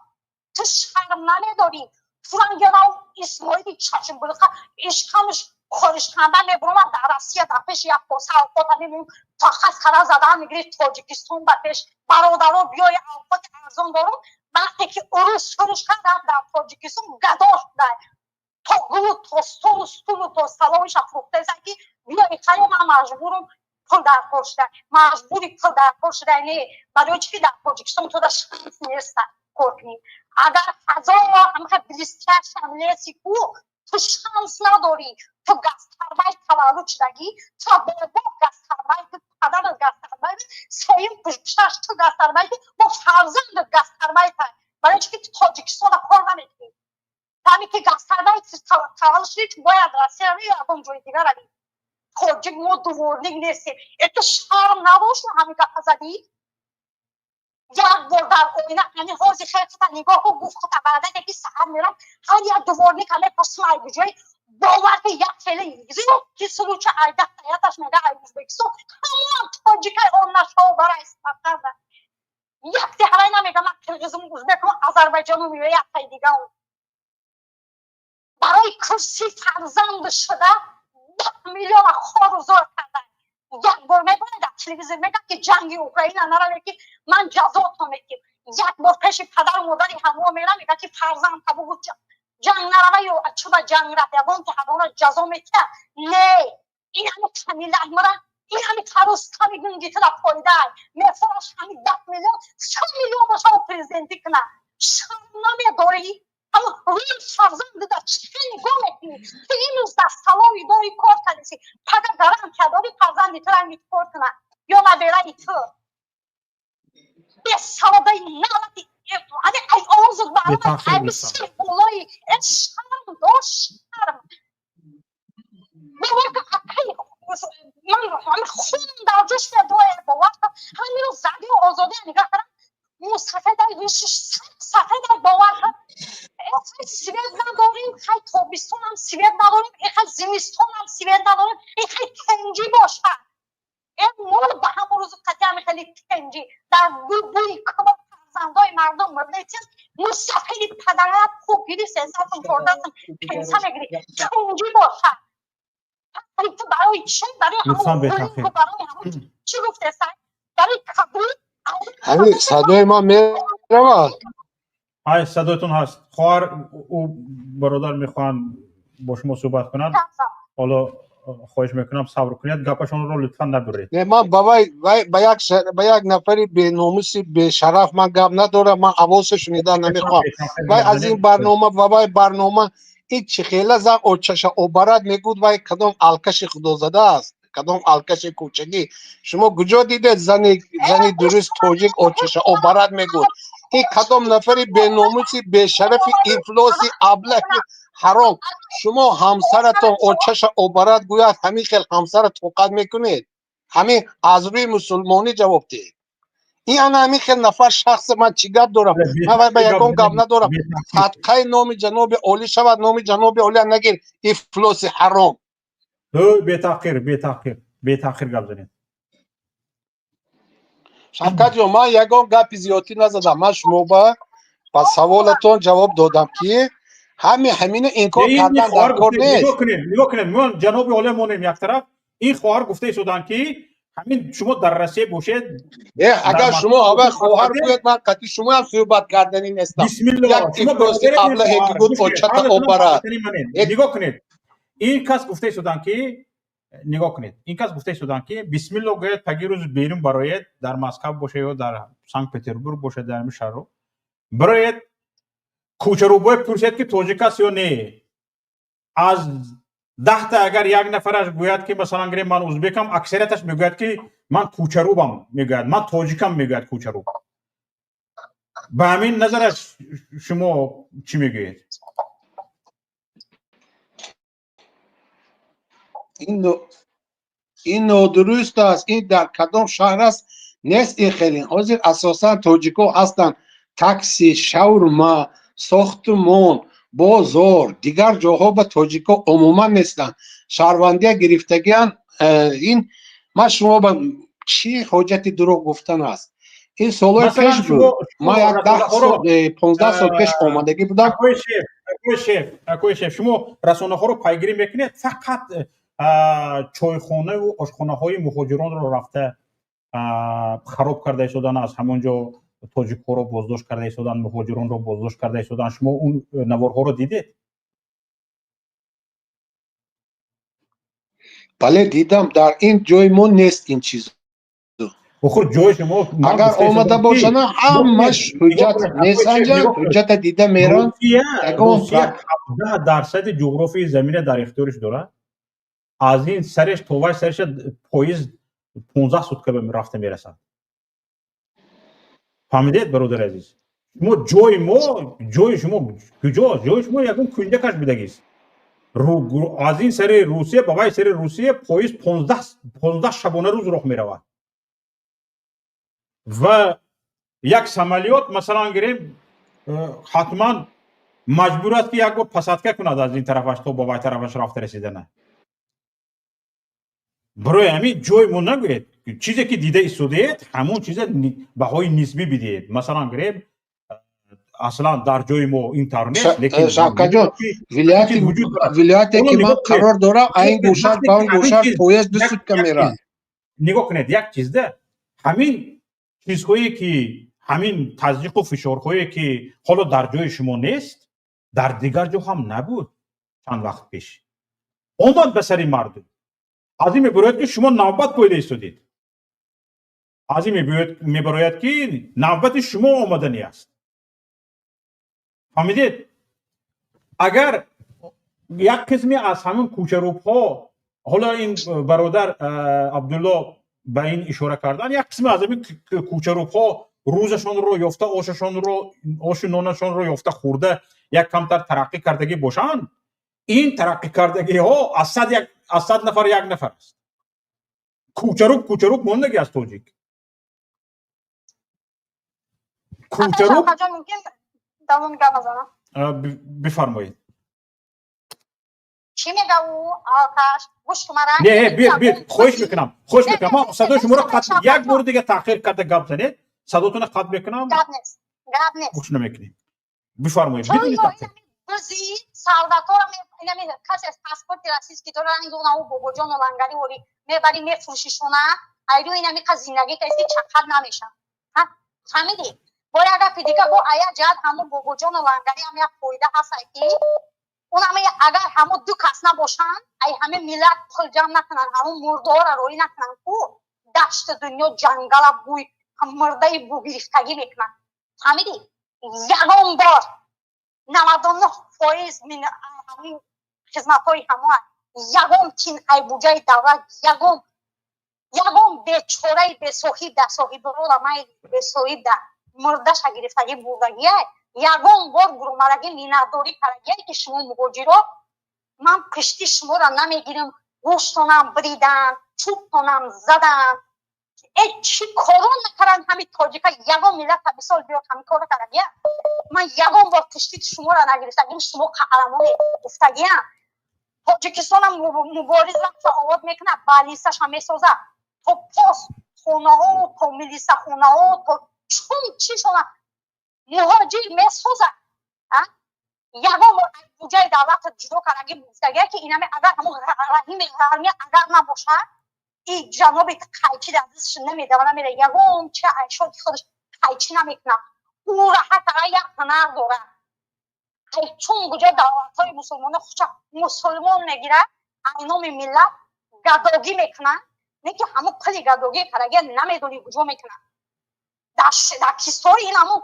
Ту шарм намедорӣ? Турангерав Исмоили чашмбулха ишқамш коришханда мебуромад дар Россия, дар пеши як коса авқота мемон, фақат сара задан мегирифт Тоҷикистон ба пеш, бародаро, биёи, авқоти арзон дорум. Вақте ки урус фурӯш кард, дар Тоҷикистон гадо шуда, то гулу, то столу, стулу, то салоиша фурӯхтеса, ки биёи харе, ман маҷбурум, пул дар кор шуда, маҷбури пул дар кор шуда. Не, барои чӣ ки дар Тоҷикистон туда шанс неста кор кунӣ. Агар ҳазор ҳамаха блестящий леси ку, ту шанс надорӣ. Ту гастарбайт таваллуд шудагӣ, ту бобо гастарбайт, падарат гастарбайт, сеюм пушташ ту гастарбайти, бо фарзандат гастарбайта. Барои чӣ ки ту Тоҷикистона кор намекунӣ? Ҳами ки гастарбайт таваллуд шудӣ, ту бояд Россия равӣ ё ягон ҷои дигар равӣ. Тоҷик мо дворник нестем. Ту шарм надошт, ҳамин гапа задӣ? Як бор дар оина, яъне ҳозир хел хута нигоҳ кун, гуфт хута баъда ки саҳар мерам, ҳар як дворник ҳаме пурсим, ай куҷои, бовар ки як хеле ки случай ай даҳтаяташ мега ай Ӯзбекистон, ҳамоам тоҷикай, он нашав барай сафарда якте ҳавай намега, ман қирғизум, узбекум, озарбайҷону ё яктай дигаум. Барои курси фарзанд шуда 10 миллиона хору зор карда. Як бор мебарад дар телевизор, мегӯяд ки ҷанги Украина нараве, ки ман ҷазотон метим. Як бор пеши падару модари ҳамво мерам, мегӯяд ки фарзанд табугу ҷанг нарава ё чуба ҷанг рафт, ягон ки ҳамонро ҷазо метиҳад? Не, ин ҳами камилат мара, ин ҳами карустами гунгитира фоида мефураш. Ҳами 10 миллион, 100 миллион боша, президентӣ куна, шарм намедорӣ? Ҳама рӯи фарзандида чӣ нигоҳ мекунӣ? Ту имрӯз дар салои дори кор кардеси, пага гарантия дори фарзанди ту ранги кор кунад ё набераи ту? Бесаводаи налати, ай овозут ай бисёр болои, шарм дошт, шарм. Акай ман. бошад. Э мурд ба ҳамон рӯзи қатъиями хеле тинҷӣ дар бӯи кабоб фарзандои мардум мурдетин мусафири падарат хуб гири 300 сум, 14 сум пенса мегири, тинҷӣ бошад. Ту барои чӣ, барои Лутфан ҳамон бетаъхир. барои ҳамон чӣ гуфтеса, барои кабул. Ҳамин садои ман меравад? Ай, садоятон ҳаст, хоҳар. Ӯ бародар мехоҳанд бо шумо суҳбат кунанд. Ҳоло хоҳиш мекунам, сабр кунед, гапашонро лутфан набуред. Не, ман ба вай ба як нафари беномуси бешараф ман гап надорам, ман овоза шунидан намехоҳам. Вай аз ин барнома ва вай барнома, ин чӣ хела зан очаша обарад мегӯд, вай кадом алкаши худозада аст, кадом алкаши кӯчагӣ? Шумо куҷо дидед зани дуруст тоҷик очаша обарад мегӯд? Ин кадом нафари беномуси бешарафи ифлоси аблаҳи ҳаром? Шумо ҳамсаратон очаша обарад гӯяд, ҳамин хел ҳамсара тоқат мекунед? Ҳамин аз рӯи мусулмонӣ ҷавоб диҳед. Ин ана ҳамин хел нафар шахсе, ман чӣ гап дорам? Ман вай ба ягон гап надорам. Садқаи номи ҷаноби олӣ шавад, номи ҷаноби олия нагир, ифлоси ҳаром. Бетаъхир, бетаъхир, бетаъхир гап занед. Шавкатҷон, ман ягон гапи зиёдтӣ назадам. Ман шумо ба саволатон ҷавоб додам, ки ҳами ҳамина инкор кардан дар кор нест. Нигоҳ кунед, нигоҳ кунед, мо ҷаноби олия монем як тараф, ин хоҳар гуфта истоданд, ки ҳамин шумо дар Россия бошед. Э, агар шумо ҳавай хоҳар гӯяд, ман қатъи шумоам суҳбат карданӣ нестам. Бисмилло, Як ифлоси аблаҳе ки гуфт очата обарад. Нигоҳ кунед, ин кас гуфта истоданд, ки, нигоҳ кунед, ин кас гуфта истоданд, ки бисмилло гӯяд, паги рӯз берун бароед, дар Москав боша ё дар Санкт Петербург боша, дар ҳамин шаҳрро бароед, кӯчарӯбой пурсед, ки тоҷик аст ё не. Аз 10-та агар як нафараш гӯяд, ки масалан гирем, ман узбекам, аксарияташ мегӯяд, ки ман кӯчарӯбам, мегӯяд, ман тоҷикам, мегӯяд кӯчарӯб. Ба ҳамин назараш шумо чӣ мегӯед? Ин нодуруст аст. Ин дар кадом шаҳр аст? Нест ин хеле. Ҳозир асосан тоҷико ҳастанд такси, шаурма, сохтумон, бозор, дигар ҷоҳо ба тоҷико умуман нестанд. Шаҳрвандия гирифтагиан. Ин ман шумо ба чӣ ҳоҷати дурӯғ гуфтан аст? Ин солҳои пеш буд, ман як 10 сол, 15 сол пеш омадагӣ будам. Акои шеф, шумо расонаҳоро пайгирӣ мекунед? Фақат чойхонаву ошхонаҳои муҳоҷиронро рафта хароб карда истодан, аз ҳамон ҷо тоҷикҳоро боздошт карда истодан, муҳоҷиронро боздошт карда истодан. Шумо он наворҳоро дидед? Бале, дидам. Дар ин ҷои мо нест ин чиз. Охир ҷои шумо агар омада бошана, ҳамаш ҳуҷҷат месанҷанд, ҳуҷҷата дида меран. Русия 17% ҷуғрофии замина дар ихтиёриш дорад. Аз ин сареш то вай сареша поезд 15 сутка рафта мерасад. Фаҳмидед, бародари азиз? Шумо ҷои мо, ҷои шумо куҷост? Ҷои шумо ягон кунҷакаш будагист. Аз ин сари Русия ба вай сари Русия поезд 15 шабона рӯз роҳ меравад ва як самолёт, масалан гирем, ҳатман маҷбур аст, ки як бор посадка кунад аз ин тарафаш то ба вай тарафаш рафта расидана. Барои ҳамин ҷои мо нагӯед. Чизе ки дида истодаед, ҳамон чиза баҳои нисбӣ бидиҳед. Масалан гирем, аслан дар ҷои мо ин тавр нест, лекин Шавкатҷон, вилояте ки ман қарор дорам, ин гӯшар ба он гӯшар поезд 2 сутка мерад. Нигоҳ кунед, як чизда, ҳамин чизҳое ки, ҳамин тазйиқу фишорҳое ки ҳоло дар ҷои шумо нест, дар дигар ҷо ҳам набуд. Чанд вақт пеш омад ба сари мардум. Аз ин мебарояд, ки шумо навбат поида истодед. Аз ин мебарояд, ки навбати шумо омаданӣ аст. Фаҳмидед? Агар як қисме аз ҳамин кӯчарӯбҳо, ҳоло ин бародар Абдулло ба ин ишора кардан, як қисме аз ҳамин кӯчарӯбҳо рӯзашонро ёфта, ошашонро, ошу нонашонро ёфта хӯрда, як камтар тараққӣ кардагӣ бошанд, ин тараққӣ кардагиҳо аз 100 нафар як нафар аст. Кӯчарӯб кӯчарӯб мондагӣ аз тоҷик. Кӯчарӯб. Давом гап базанам? Бифармоед. Чӣ мега ӯ алкаш? Гӯш кумара. Не, бир, бир, хоҳиш мекунам, хоҳиш мекунам, ман садои шуморо қатъ, як бори дига таъхир карда гап занед, садотонро қатъ мекунам. Гап нест, гап нест. Гӯш намекунем. Бифармоед, бидуни таъхир. Бизи солдатора, инами касе паспорти российский дора, ранги она ӯ бобоҷону лангари ори мебари, мефурӯшишона, айрӯ инами қа зиндагӣ каси чақад намеша. Фаҳмидӣ? Бо як гапи дига, бо ая ҷиҳат ҳамун бобоҷону лангари ҳам як фоида ҳастай, ки унами агар ҳамун ду кас набошанд, ай ҳаме миллат пул ҷамъ накунанд, ҳамун мурдаҳоро роӣ накунанд, ку дашти дунё ҷангала бӯй мурдаи бугирифтагӣ мекунанд. Фаҳмидӣ? Ягон бор 99% ҳамин хизматҳои ҳамоа, ягон тин ай буҷаи давлат, ягон бечораи бесоҳиб да соҳиброла май бесоҳиб да мурдаша гирифтагӣ бурдагия, ягон бор гурумалагӣ миннатдорӣ кардагия, ки шумо муҳоҷиро ман пишти шуморо намегирам, гӯштонам бридан, чӯбтонам задан, э чӣ коро накардан ҳами тоҷика, ягон миллата мисол биёд ҳами коро кардагия, ман ягон бор пишти шуморо нагирифтагим, шумо қаҳрамоне гуфтагиям. Тоҷикистонам мубориз рафта овод мекунад, балисаша месозад, то пост хонаҳо, то милисахонаҳо, то чун чишона муҳоҷир месозад. Ягон бор буҷаи давлата ҷудо кардаги гуфтагия, ки инаме агар ҳамон Раҳими Ғармия агар набошад, и ҷаноби қайчи дар дасташ намедава, намеда, ягон чи айшоти худаш қайчи намекунад. Ӯ раҳат як ҳунар дорад. Ай чун куҷо давлатҳои мусулмона худша мусулмон мегирад, ай номи миллат гадогӣ мекунад, не ки ҳамон пули гадогӣ кардагия намедонӣ куҷо мекунад. Дар кисои ин ҳамун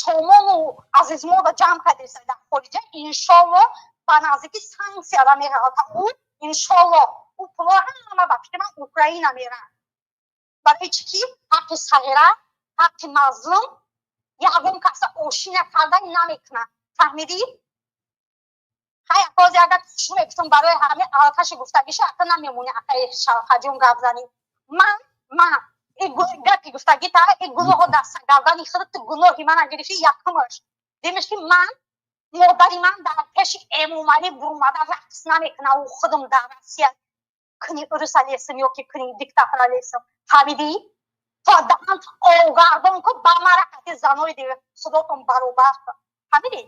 сомону азизмода ҷамъ кардеса дар хориҷа. Иншолло, ба наздики санксияра меғалта ӯ, иншолло. Ӯ пуло ҳама ба фикри ман Украина мерад. Барои чӣ ки ҳаққи сағира, ҳаққи мазлум ягон каса ошина карда намекунад. Фаҳмидӣ? Ҳай, ҳозир агар хушрӯ мегуфтам, барои ҳамин алкаши гуфтагиша ака намемонӣ, акаи Шавқаҷон, гап занӣ. Ман гапи гуфтагита, и гуноҳо дар гардани худат, гуноҳи мана гирифти. Якумаш димиш, ки ман модари ман дар пеши Эмомалӣ бурумада рақс намекунад, ӯ худам дар Россия куни уруса лесим ё ки куни диктатора лесим. Фаҳмидӣ? То даҳант овгардон ку ба маракати занои дига худотон баробар кун. Фаҳмидӣ?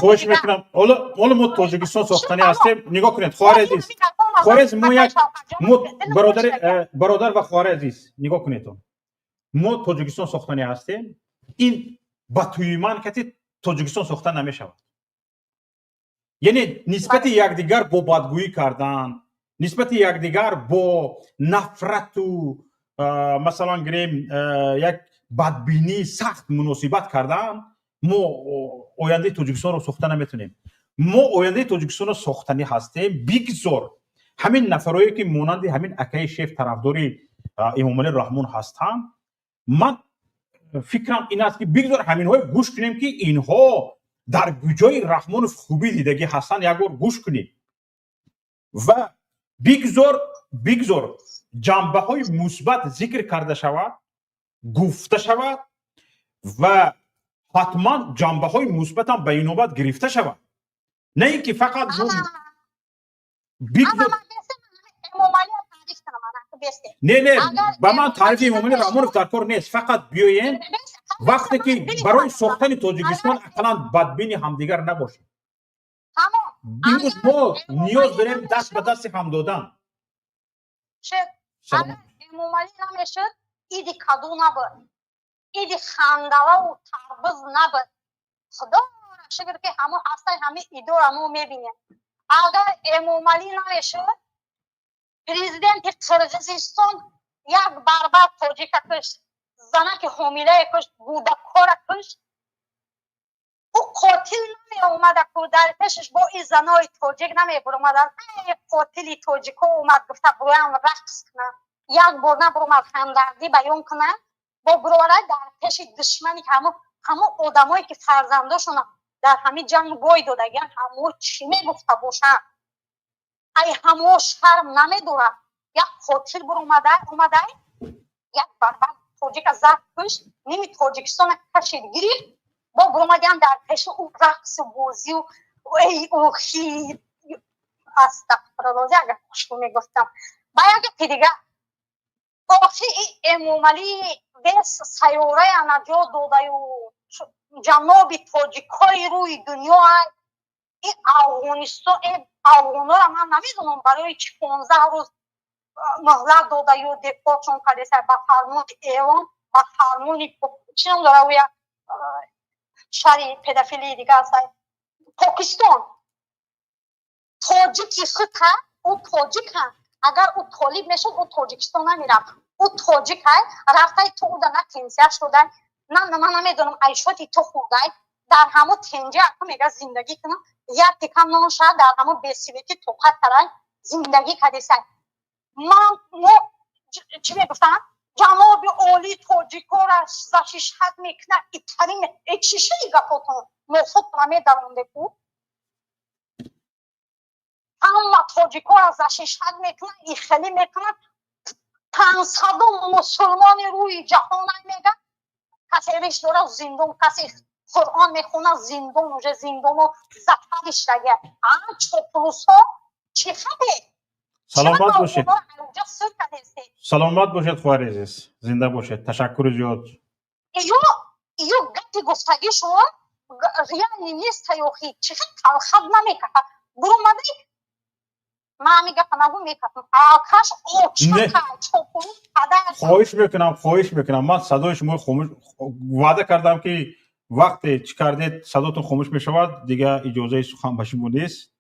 Хоҳиш мекунам, ҳоло мо Тоҷикистон сохтанӣ ҳастем. Нигоҳ кунед, хоҳари азиз, хоҳари азиз, мо як мо бародар ва хоҳари азиз, нигоҳ кунедон, мо Тоҷикистон сохтанӣ ҳастем. Ин ба тӯи ман кати Тоҷикистон сохта намешавад. Яъне нисбати якдигар бо бадгӯӣ кардан, нисбати якдигар бо нафрату, масалан гирем, як бадбинии сахт муносибат кардан, мо ояндаи Тоҷикистонро сохта наметонем. Мо ояндаи Тоҷикистонро сохтанӣ ҳастем. Бигзор ҳамин нафарое, ки монанди ҳамин акаи шеф тарафдори Эмомалӣ Раҳмон ҳастанд, ман фикрам ин аст, ки бигзор ҳаминҳое гӯш кунем, ки инҳо дар куҷои Раҳмонов хубӣ дидагӣ ҳастанд, як бор гӯш кунем ва бигзор ҷанбаҳои мусбат зикр карда шавад, гуфта шавад ва ҳатман ҷанбаҳои мусбатам ба инобат гирифта шавад, на ин ки фақат бигзор. Не, ба ман таърифи Эмомалӣ Раҳмонов дар кор нест. Фақат биёен, вақте ки барои сохтани Тоҷикистон, ақаллан бадбини ҳамдигар набошем. Имрӯз мо ниёз дорем даст ба дасти ҳам додан. Эмомалӣ намешуд, иди каду набуд, иди хандалаву тарбуз набуд. Худоро шукр, ки ҳамон ҳастаи ҳамин идора мо мебинем. Агар Эмомалӣ намешуд, президенти Қирғизистон як барбар тоҷика кушт, занаки ҳомилае кушт, кӯдакҳора кушт, ӯ қотил намеомада ку дар пешаш бо ин занои тоҷик намебуромадан. Ай қотили тоҷико омад, гуфта буроям рақс кунам, як бор набуромад ҳамдардӣ баён кунам, бо буровара дар пеши душмани ҳамон одамое, ки фарзандошона дар ҳамин ҷанг бой додагиан, ҳамо чӣ мегуфта бошанд? Ай ҳамо шарм намедорад. Як қотил буромада омадай, як барбар тоҷика зад, кушт, ними Тоҷикистона кашид, гирифт, бо буромадиам дар пеши ӯ рақсу бозию эй охи. Астағфируллоҳ, агар хушбу мегуфтам. Ба як гапи дига, охи Эмомалӣ вес сайёрая наҷот додаю ҷаноби тоҷикҳои рӯи дунё. И Афғонистон, афғонора ман намедонам, барои чӣ 15 рӯз муҳлат додаю депортшон кардеса ба фармони Эрон, ба фармони чӣ ном дора, ӯя шаҳри педофилии дига аст, Покистон. Тоҷики худ-ҳа, ӯ тоҷика. Агар ӯ толиб мешуд, ӯ Тоҷикистон намерафт. Ӯ тоҷикай, рафтай, ту уда на пенсияш додай, на ман намедонам, айшоти ту хӯрдай. Дар ҳамо тенҷа аку мега зиндагӣ кунам, як тикам нон шаа, дар ҳамо бесветӣ тоқат карай зиндагӣ кардесай. Ман мо чӣ мегуфтам? Ҷаноби олӣ тоҷикора защищать мекунад. Итари чӣ шуди гапотон? Нохудтона медаронде ку ҳама тоҷикора защищать мекунад, ихелӣ мекунад. 500 мусулмони рӯи ҷаҳона мега, касе риш дора зиндон, касе Қуръон мехонад зиндон, уже зиндоно зафариштага. А чоплусҳо чӣ хабе? Саломат бошед, саломат бошед, хоҳари азиз, зинда бошед, ташаккури зиёд. Ё гапи гуфтагӣ шумо реальный нест. Ёхи чӣ хел талхат намекафа бурумади? Ман ҳами гапа нагу мекафам. Алкаш очака чоплус падар. Хоҳиш мекунам, хоҳиш мекунам. Ман садои шумо хомӯш ваъда кардам, ки вақте чӣ кардед, садотон хомӯш мешавад, дига иҷозаи сухан ба шумо нест.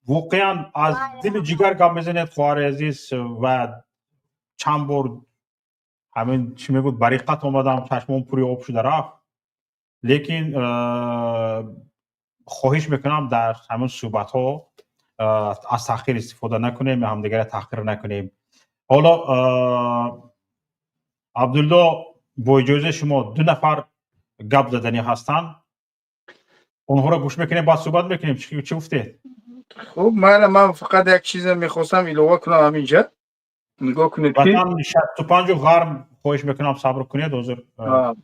Воқеан аз дили ҷигар гап мезанед, хоҳари азиз, ва чанд бор ҳамин чӣ мегӯд, бариқат омадам, чашмон пури об шуда рафт. Лекин хоҳиш мекунам, дар ҳамин суҳбатҳо аз таҳқир истифода накунем, ҳамдигарро таҳқир накунем. Ҳоло, Абдулло, бо иҷозаи шумо ду нафар гап заданӣ ҳастанд, онҳоро гӯш мекунем, баъд суҳбат мекунем. Чӣ гуфтед? Хуб, майла, ман фақат як чизе мехостам илова кунам. Ҳаминҷа нигоҳ кунед ки Ватан 65 ғарм, хоҳиш мекунам, сабр кунед ҳозир.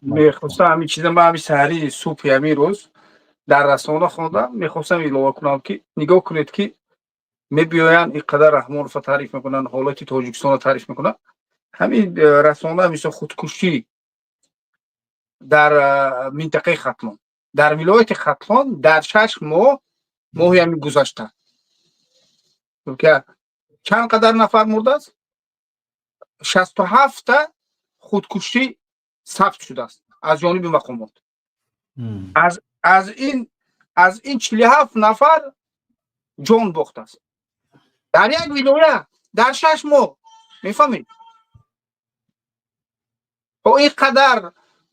Мехостам ҳамин чиза, ман ҳамин саҳари субҳи ҳамин рӯз дар расона хондам, мехостам илова кунам, ки нигоҳ кунед, ки мебиёянд, ин қадар Раҳмонова таъриф мекунанд, ҳолати Тоҷикистонро таъриф мекунанд. Ҳамин расона мисол худкушӣ дар минтақаи Хатлон, дар вилояти Хатлон дар 6 моҳ, моҳи ҳамин гузашта, чанд қадар нафар мурдааст? 67-та худкушӣ сабт шудааст аз ҷониби мақомот. Аз ин 47 нафар ҷон бохтааст дар як вилоят дар 6 моҳ. Мефаҳмед, то ин қадар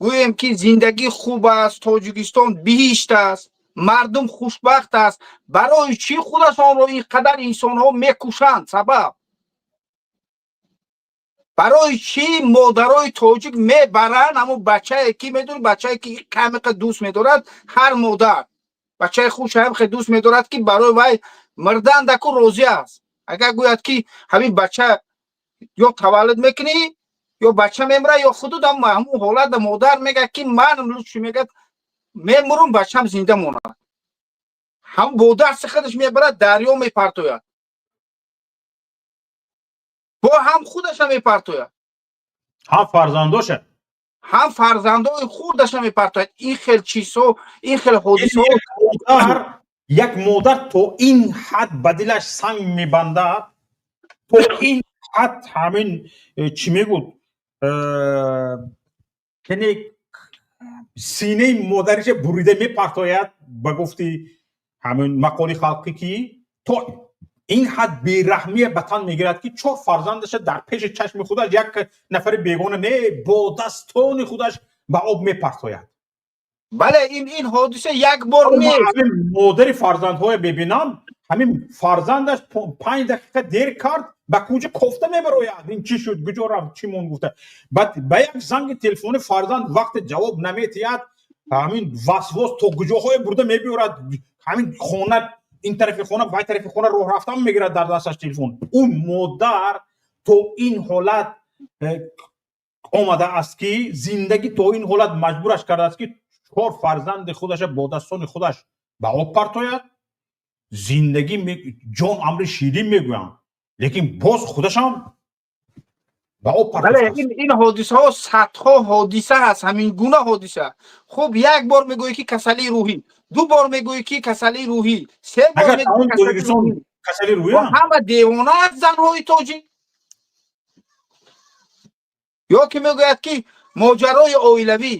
гӯем, ки зиндагӣ хуб аст, Тоҷикистон биҳишт аст, мардум хушбахт аст, барои чӣ худашонро ин қадар инсонҳо мекушанд? Сабаб барои чӣ модарои тоҷик мебаранд ҳамон бачае, ки медони, бачае, ки камиқа дӯст медорад? Ҳар модар бачаи хуш ҳамхе дӯст медорад, ки барои вай мирдан даку розӣ аст. Агар гӯяд, ки ҳамин бача ё таваллуд мекунӣ, ё бача мемирад, ё худуд, ҳамун ҳолат модар мегӯяд, ки ман лучше, мегӯяд, мемурум, бачам зинда монад. Ҳам бо дасти худаш мебарад, дарё мепартояд, бо ҳам худаша мепартояд. Ҳам фарзандоша. Ҳам фарзандои хурдаша мепартояд. Ин хел чизҳо, ин хел ҳодисаҳо. Як модар то ин ҳад ба дилаш санг мебандад, то ин ҳад ҳамин чӣ мегӯд, яъне синаи модариша бурида мепартояд. Ба гуфти ҳамин мақоли халқӣ, ки то ин ҳад бераҳмия ба тан мегирад, ки чор фарзандаша дар пеши чашми худаш, як нафари бегона не, бо дастони худаш ба об мепартояд. Бале, ин ҳодиса як бор нест. Модари фарзандҳое мебинам, ҳамин фарзандаш 5 дақиқа дер кард, ба кӯча кофта мебарояд: ин чӣ шуд, куҷо рафт, чӣ монд гуфта. Баъд ба як занги телефони фарзанд вақте ҷавоб наметиҳад, ҳамин васвос то куҷоҳое бурда мебиёрад. Ҳамин хона ин тарафи хона, вай тарафи хона роҳ рафтан мегирад, дар дасташ телефон. Ӯ модар то ин ҳолат омадааст, ки зиндагӣ то ин ҳолат маҷбураш кардааст, ки чор фарзанди худаша бо дастони худаш ба об партояд. Зиндагӣ ҷон амри ширин мегӯянд, лекин боз худашам ба об Бале, ин ҳодисаҳо садҳо ҳодиса ҳаст, ҳамин гуна ҳодиса. Хуб, як бор мегӯӣ, ки касалии рӯҳӣ, ду бор мегӯӣ, ки касалии рӯҳӣ, се бор мегӯӣ касалии рӯҳӣ. Ҳама девона аст занҳои тоҷик. Ё ки мегӯяд, ки моҷарои оилавӣ,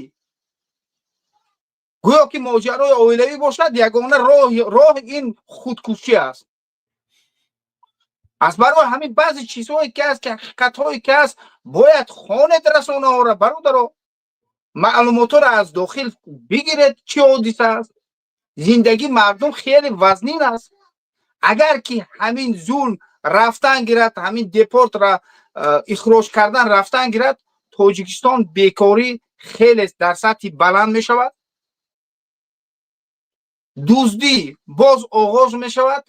гӯё ки моҷарои оилавӣ бошад, ягона роҳ ин худкушӣ аст. Аз барои ҳамин баъзе чизҳое ки аст, ки ҳақиқатҳое ки аст, бояд хонед расонаҳоро, бародаро, маълумотҳоро аз дохил бигиред, чӣ ҳодиса аст. Зиндагии мардум хеле вазнин аст. Агар ки ҳамин зулм рафтан гирад, ҳамин депортра ихроҷ кардан рафтан гирад, Тоҷикистон бекорӣ хеле дар сатҳи баланд мешавад, дуздӣ боз оғоз мешавад,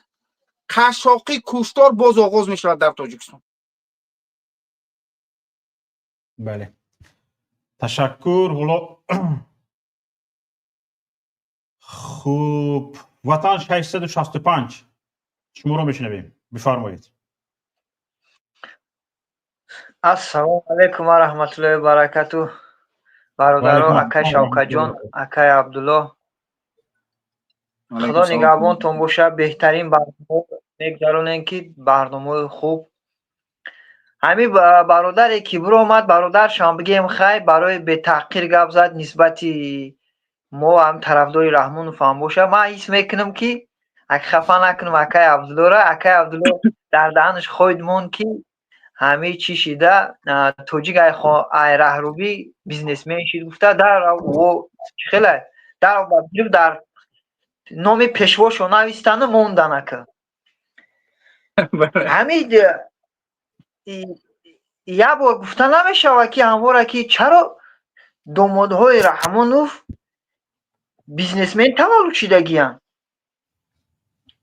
қашшоқӣ, куштор боз оғоз мешавад дар Тоҷикистон. Бале, ташаккур. Ҳоло хуб, Ватан 665, шуморо мешунавем, бифармоед. Ассалому алайкум ва раҳматуллоҳи ва баракатуҳ. Бародаро, акай Шавкатҷон, акай Абдуллоҳ, Худо нигаҳбонтон бошад. Беҳтарин барнома мегузаронем, ки барномаи хуб. Ҳамин бародаре ки биромад, бародаршам бигем, хай, барои бетаҳқир гап зад нисбати мо, ҳам тарафдори Раҳмонов ҳам бошад. Ман ҳис мекунам, ки ак хафа накунам акай Абдуллоро, акай Абдулло дар даҳанаш хоҳид монд, ки ҳамаи чӣ шида, тоҷик ай раҳрубӣ бизнесмен шид гуфта, дар хеле дар дар номи пешвошо навистану мондан ака. Ҳамин як бор гуфта намешавад, ки ҳамвора, ки чаро домодҳои Раҳмонов бизнесмен таваллуд шидагиянд,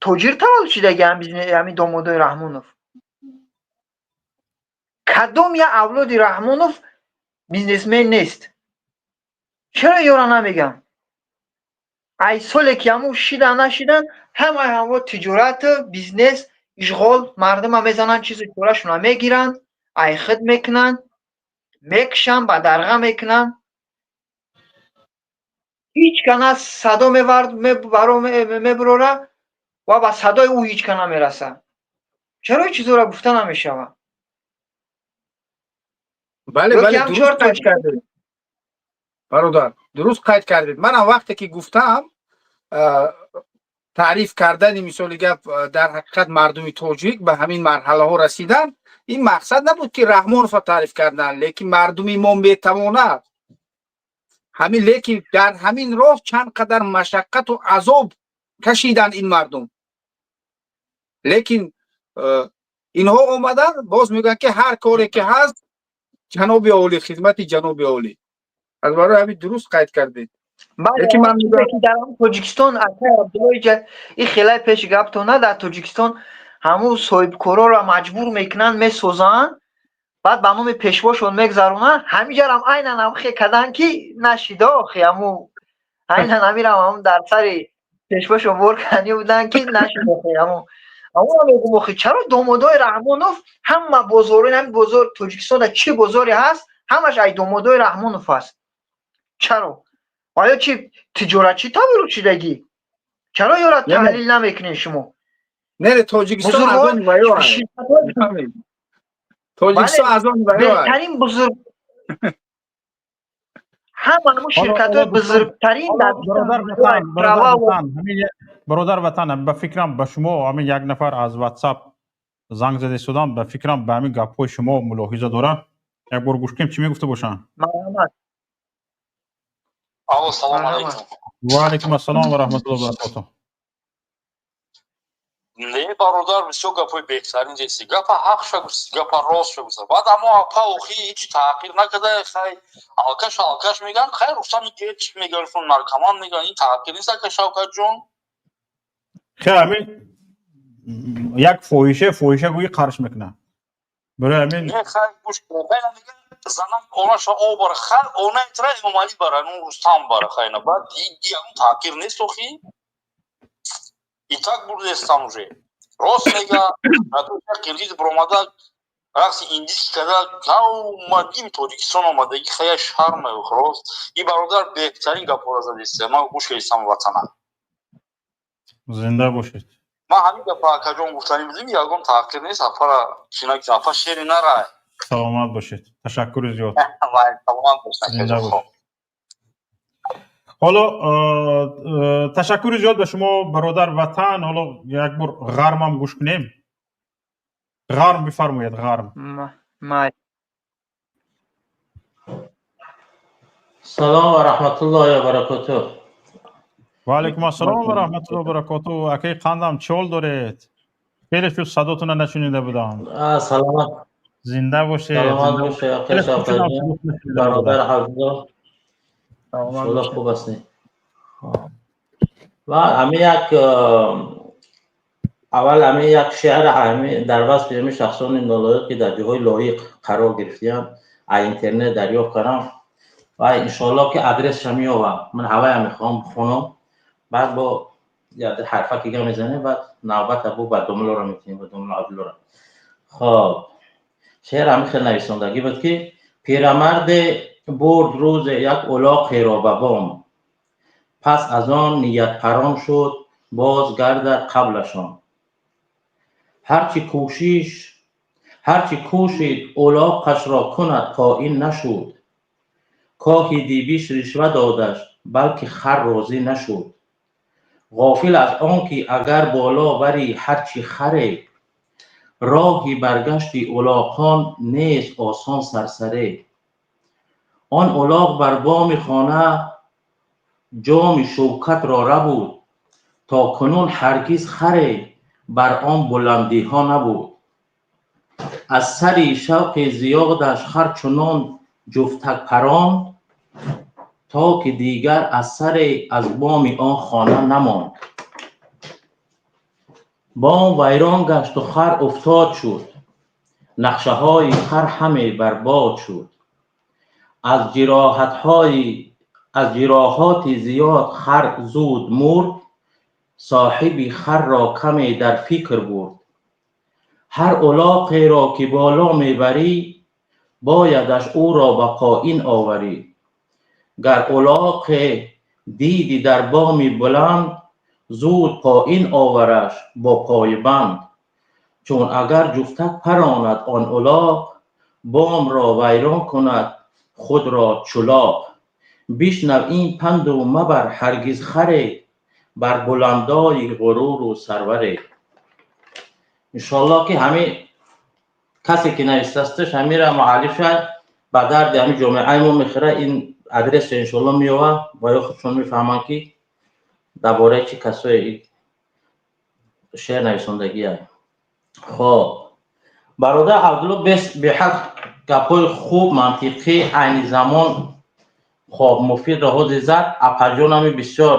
тоҷир таваллуд шидагиянд? Ҳамин домодҳои Раҳмонов, кадом як авлоди Раҳмонов бизнесмен нест? Чаро ёра намегам? Ай соле ки ҳамун шидан нашидан, ҳамаи ҳамво тиҷорату бизнес ишғол, мардума мезананд, чизу чорашона мегиранд, ай худ мекунанд, мекушанд, бадарға мекунанд. Ҳеҷ ка на садо мебарора ва ба садои ӯ ҳеҷ ка намераса. Чаро ин чизоро гуфта намешавад? Бале, бале, дуруст қайд кардед, бародар, дуруст қайд кардед. Манам вақте ки гуфтам, таъриф кардани, мисоли гап, дар ҳақиқат мардуми тоҷик ба ҳамин марҳалаҳо расидан, ин мақсад набуд, ки Раҳмоновро таъриф кардан, лекин мардуми мо метавонад ҳамин, лекин дар ҳамин роҳ чанд қадар машаққату азоб кашидан ин мардум. Лекин инҳо омадан, боз мегӯянд, ки ҳар коре ки ҳаст, ҷаноби олӣ, хизмати ҷаноби олӣ. Аз барои ҳамин дуруст қайд кардед. Лекин ман дар Тоҷикистон, акай Абдуллои, ин хелай пеши гаптона, дар Тоҷикистон ҳамун соҳибкорҳоро маҷбур мекунанд, месозанд, баъд ба номи пешвошон мегзаронанд. Ҳамиҷарам айнан ҳам хе карданд, ки нашида охи, ҳаму айнан ҳамирам ҳамун дар сари пешвошон бор кардани буданд, ки нашид охи. Ҳаму ҳамуро мегум охи, чаро домодои Раҳмонов ҳама бозорҳои, ҳамин бозор Тоҷикистонда чӣ бозоре ҳаст, ҳамаш ай домодои Раҳмонов аст? Чаро? Оё чи тиҷоратчӣ таваллуд шидагӣ? Чаро ёра таҳлил намекунед шумо? Не, Тоҷикистон аз он ваё, Тоҷикистон аз он ваё. Беҳтарин бузург, ҳама ҳамун ширкатҳои бузургтарин. Бародар Ватан, ба фикрам, ба шумо ҳамин як нафар аз WhatsApp занг зада истодам, ба фикрам, ба ҳамин гапҳои шумо мулоҳиза дорад. Як бор гӯш кунем, чӣ мегуфта бошанд. Марҳамат. Алло, салом алейкум. Ва алейкум ассалом ва раҳматуллоҳи ва баракотуҳ. Не, бародар, бисёр гапҳои беҳтарин деси. Гапа ҳақша гуфти, гапа ростша гуфта. Баъд амо апа охи ҳеҷ таъқир накарда, хай, алкаш алкаш мегӯянд, хай, Рустам геч мегӯянд, наркоман мегӯянд, ин таъқир нест, ака Шавкатҷон? Хай, ҳамин як фоҳиша гӯи қарш мекунад. Барои ҳамин Не, хай, гӯш кун, хай, мегӯянд занам онаша об бара, хай, онаи тра Эмомалӣ бара, ну Рустам бара, хай, на баъд ягон таъқир нест охи? И так бурдестан уже. Рост мега, қирғиз биромада рақси индийский када, ҳамагим Тоҷикистон омадаги, хая шарма. Рост, и бародар беҳтарин гапҳоро задиста. Ман гӯш кардистам, ватана. Зинда бошед. Ман ҳамин гапа, акаҷон, гуфтанӣ будем, ягон таъқир нест. Апара чинак, апа шери нарай. Саломат бошед, ташаккури зиёд. Саломат бошед. Зинда бошед. Ҳоло ташаккури зиёд ба шумо, бародар Ватан. Ҳоло як бор Ғармам гӯш кунем. Ғарм, бифармоед, Ғарм. Салом ва раҳматуллоҳи ва баракотуҳ. Ва алайкум ассалом ва раҳматуллоҳи ва баракотуҳ. Акаи қандам, чӣ ҳол доред? Хеле шуд, садотона нашунида будам. Саломат. Зинда бошед. Саломат бошед, акаи Шавкатҷон, бародар Ҳабдулло, иншоалло хуб ҳастед. Ва ҳамин як аввал ҳамин як шеър ҳамин дар васфи ҳамин шахсони нолоиқ, ки дар ҷоҳои лоиқ қарор гирифтиям, аз интернет дарёфт кардам ва иншоалло ки адресша меёбам. Ман ҳавая мехоҳам бихонам, баъд бо ҳарфа ки гап мезанем, баъд навбата бо ба домлоро метиҳем, ба домло Абдуллоро. Хоб, шеър ҳамин хел нависондагӣ буд, ки пирамарде бурд рӯзе як улоқеро ба бом, пас аз он ниятпарон шуд боз гардад қаблашон. Ҳарчи кӯшид улоқашро кунад поин, нашуд. Коҳи дибиш ришва додаш, балки хар розӣ нашуд. Ғофил аз он ки агар боло бари ҳарчи харе, роҳи баргашти улоқон нест осон сарсаре. Он улоқ бар боми хона ҷоми шавкатро рабуд, то кунун ҳаргиз харе бар он буландиҳо набуд. Аз сари шавқи зиёдаш хар чунон ҷуфтак паронд, то ки дигар асаре аз боми он хона намонд. Бом вайрон гашту хар уфтод шуд, нақшаҳои хар ҳаме барбод шуд. Аз ҷироҳоти зиёд хар зуд мурд, соҳиби харро каме дар фикр бурд. Ҳар улоқеро ки боло мебарӣ, боядаш ӯро ба поин оварӣ. Гар улоқе диди дар боми буланд, зуд поин овараш бо пойбанд. Чун агар ҷуфтак паронад он улоқ, бомро вайрон кунад худро чулоқ. Бишнав ин панду мабар ҳаргиз харе бар буландои ғуруру сарваре. Иншоалло ки ҳамин касе ки навистасташ, ҳамира муаллифа ба дарди ҳамин ҷомеаи мо мехӯра. Ин адресро иншоалло меёвам ва ё худшон мефаҳманд, ки дар бораи чӣ касое шеър нависондагия. Хоб, бародар Абдулло беҳад гапҳои хуб, мантиқӣ, айни замон хоб муфидро ҳозир зад. Апаҷонами бисёр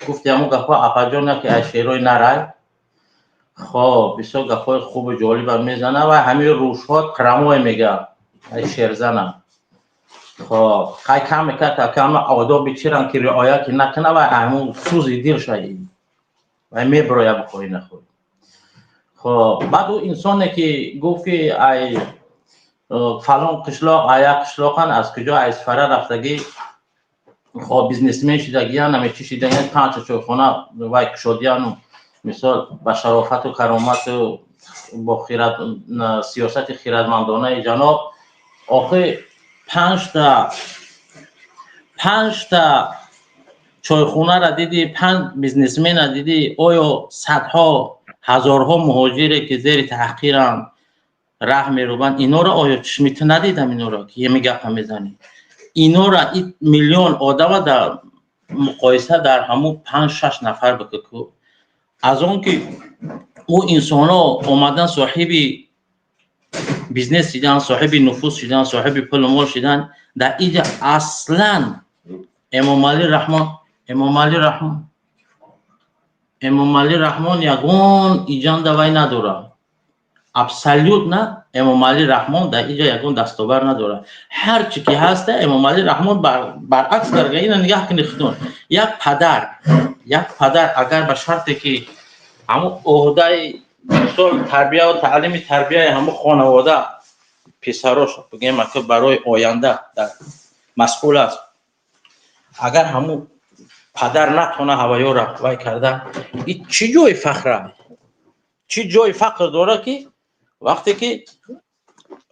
гуфти ҳамун гапҳо, апаҷон яке аз шеърҳои нарай. Хоб, бисёр гапҳои хубу ҷолибам мезана ва ҳамин рӯшҳо прямой мега, ай шерзанам. Хоб, хай каме кама одоби чирам ки риоя ки накуна, ва ҳамун сӯзи дил шаи вай меброя, бихоҳӣ нахоҳӣ. Хоб, баъд ӯ инсоне ки гуфт, ки ай фалон қишлоқ, ай як қишлоқан, аз куҷо, ай Исфара рафтагӣ, хоб, бизнесмен шидагиян, аме чӣ шидагиян, панҷта чойхона вай кушодияну мисол ба шарофату каромату бо хирад, сиёсати хирадмандонаи ҷаноб. Охи, панҷта чойхонара диди, панҷ бизнесмена диди, оё садҳо ҳазорҳо муҳоҷире ки зери таҳқиранд, раҳ мерубанд, инора оё чишми ту надидам, инора ки ҳами гапа мезанӣ? Инора, и миллион одама дар муқоиса дар ҳамун панҷ шаш нафар бикӯ. Аз он ки ӯ инсонҳо омадан, соҳиби бизнес шидан, соҳиби нуфуз шидан, соҳиби пулу мол шидан, дар иҷа аслан Эмомалӣ Раҳмон ягон иҷанда вай надорад. Абсолютно Эмомалӣ Раҳмон дар иҷа ягон дастовар надорад. Ҳар чӣ ки ҳаста, Эмомалӣ Раҳмон баръакс карда. Ина нигаҳ кунед худон, як падар агар ба шарте ки Ҳамун уҳдаи, мисол, тарбия ва таълими тарбияи ҳамун хонавода, писарош, бигем, ака, барои оянда масъул аст. Агар ҳамун падар натона ҳаваёра вай карда, и чӣ ҷои фахра, чӣ ҷои фахр дорад, ки вақте ки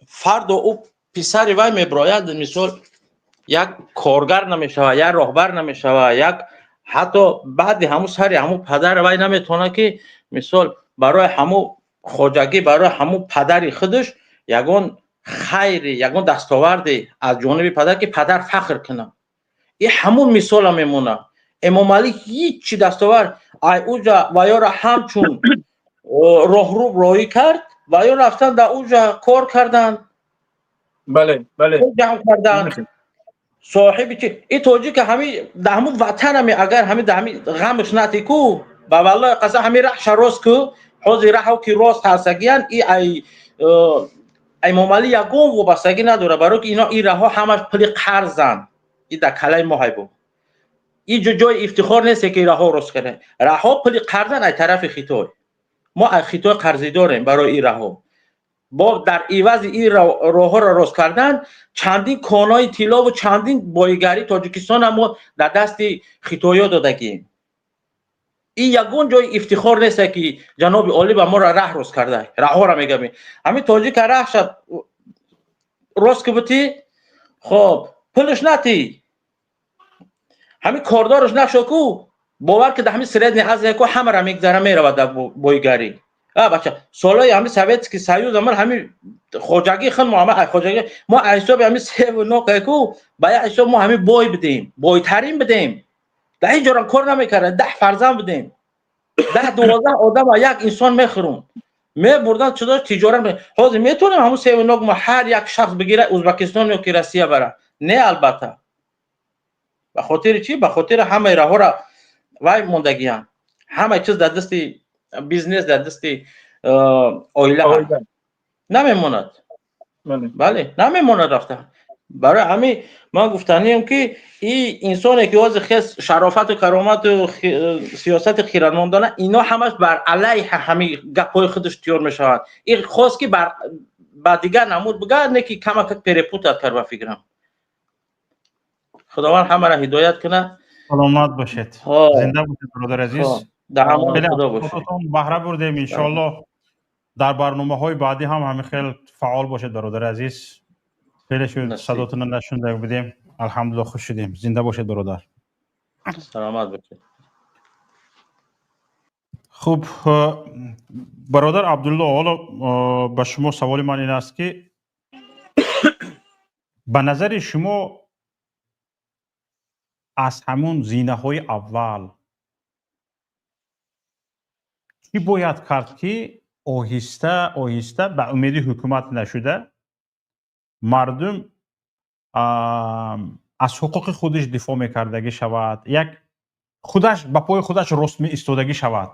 фардо ӯ писари вай мебирояд, мисол, як коргар намешавад, як роҳбар намешавад, як ҳатто баъди ҳамун сари ҳамун падар вай наметавонад, ки, мисол, барои ҳамун хоҷагӣ, барои ҳамун падари худаш ягон хайри, ягон дастоварде аз ҷониби падар, ки падар фахр кунад. И ҳамун мисола мемонад. Эмомалӣ ҳичи дастовард ай уҷа ваёра ҳамчун роҳруб роҳӣ кард, ваё рафтан дар уҷа кор карданд. Бале, бале. Ҷамъ карданд, соҳиби чи. И тоҷика ҳами дар ҳамун ватанами, агар ҳами дар ҳами ғамш нати ку, ба валлои қасам, ҳами раҳша рост ку. Ҳозир раҳо ки рост ҳастагиян, и ай Эмомалӣ ягон вобастагӣ надорад, барои ки ино ин раҳо ҳамаш пули қарзанд. И дар калаи мо ҳайбо и ҷои ифтихор несте, ки раҳо рост карда. Раҳо пули қарзан ай тарафи Хитой. Мо аз Хитой қарзӣ дорем барои ин раҳо. Бо дар ивази ин роҳҳоро рост кардан чандин конҳои тиллову чандин боигарии Тоҷикистона мо дар дасти хитоиё додагием. Ин ягон ҷои ифтихор несте, ки ҷаноби олӣ ба моро раҳ рост карда. Раҳҳоро мегӯем, ҳамин тоҷика раҳша рост ки бутӣ, хоб, пулш натӣ, ҳамин кордорш нашо ку, бовар ки дар ҳамин Средняя Азия ку ҳамара мегзара, меравад дар боигарӣ. А бача, солҳои ҳамин Советский Союз амал ҳамин хоҷагӣ хан мо, ҳама хоҷагӣ мо аз ҳисоби ҳамин севу нока ку, ба як ҳисоб мо ҳамин бой будем, бойтарин будем. Дар ҳеҷ ҷорам кор намекардем. 10 фарзанд будем, 10-12 одам як инсон мехӯрум, мебурдан, чизо тиҷорат. Ҳозир метавонем ҳамун севу нок мо ҳар як шахс бигира, Ӯзбекистон ё ки Россия бара? Не, албатта. Ба хотири чӣ? Ба хотири ҳамаи раҳора вай мондагиям, ҳамаи чиз дар дасти бизнес, дар дасти оила намемонад. Бале, намемонад рафта. Барои ҳамин ман гуфтанием, ки и инсоне ки ҳозир хес шарофату каромату сиёсати хиратмандона, ино ҳамаш бар алайҳи ҳамин гапҳои худаш тиёр мешавад. И хост, ки ба дигар намуд бига, не ки камакак перепутать кард. Ба фикрам, Худованд ҳамаро ҳидоят кунад. Саломат бошед, зинда бошед, бародари азиз. Дар амони Худо бошед. Баҳра бурдем. Иншоаллоҳ, дар барномаҳои баъдӣ ҳам ҳамин хел фаъол бошед, бародари азиз. Хеле шуд, садотона нашунда будем. Алҳамдулилло, хуш шудем. Зинда бошед, бародар. Саломат бошед. Хуб, бародар Абдулло, ҳоло ба шумо саволи ман ин аст, ки ба назари шумо аз ҳамун зинаҳои аввал чӣ бояд кард, ки оҳиста оҳиста ба умеди ҳукумат нашуда, мардум аз ҳуқуқи худаш дифоъ мекардагӣ шавад, як худаш ба пои худаш рост меистодагӣ шавад?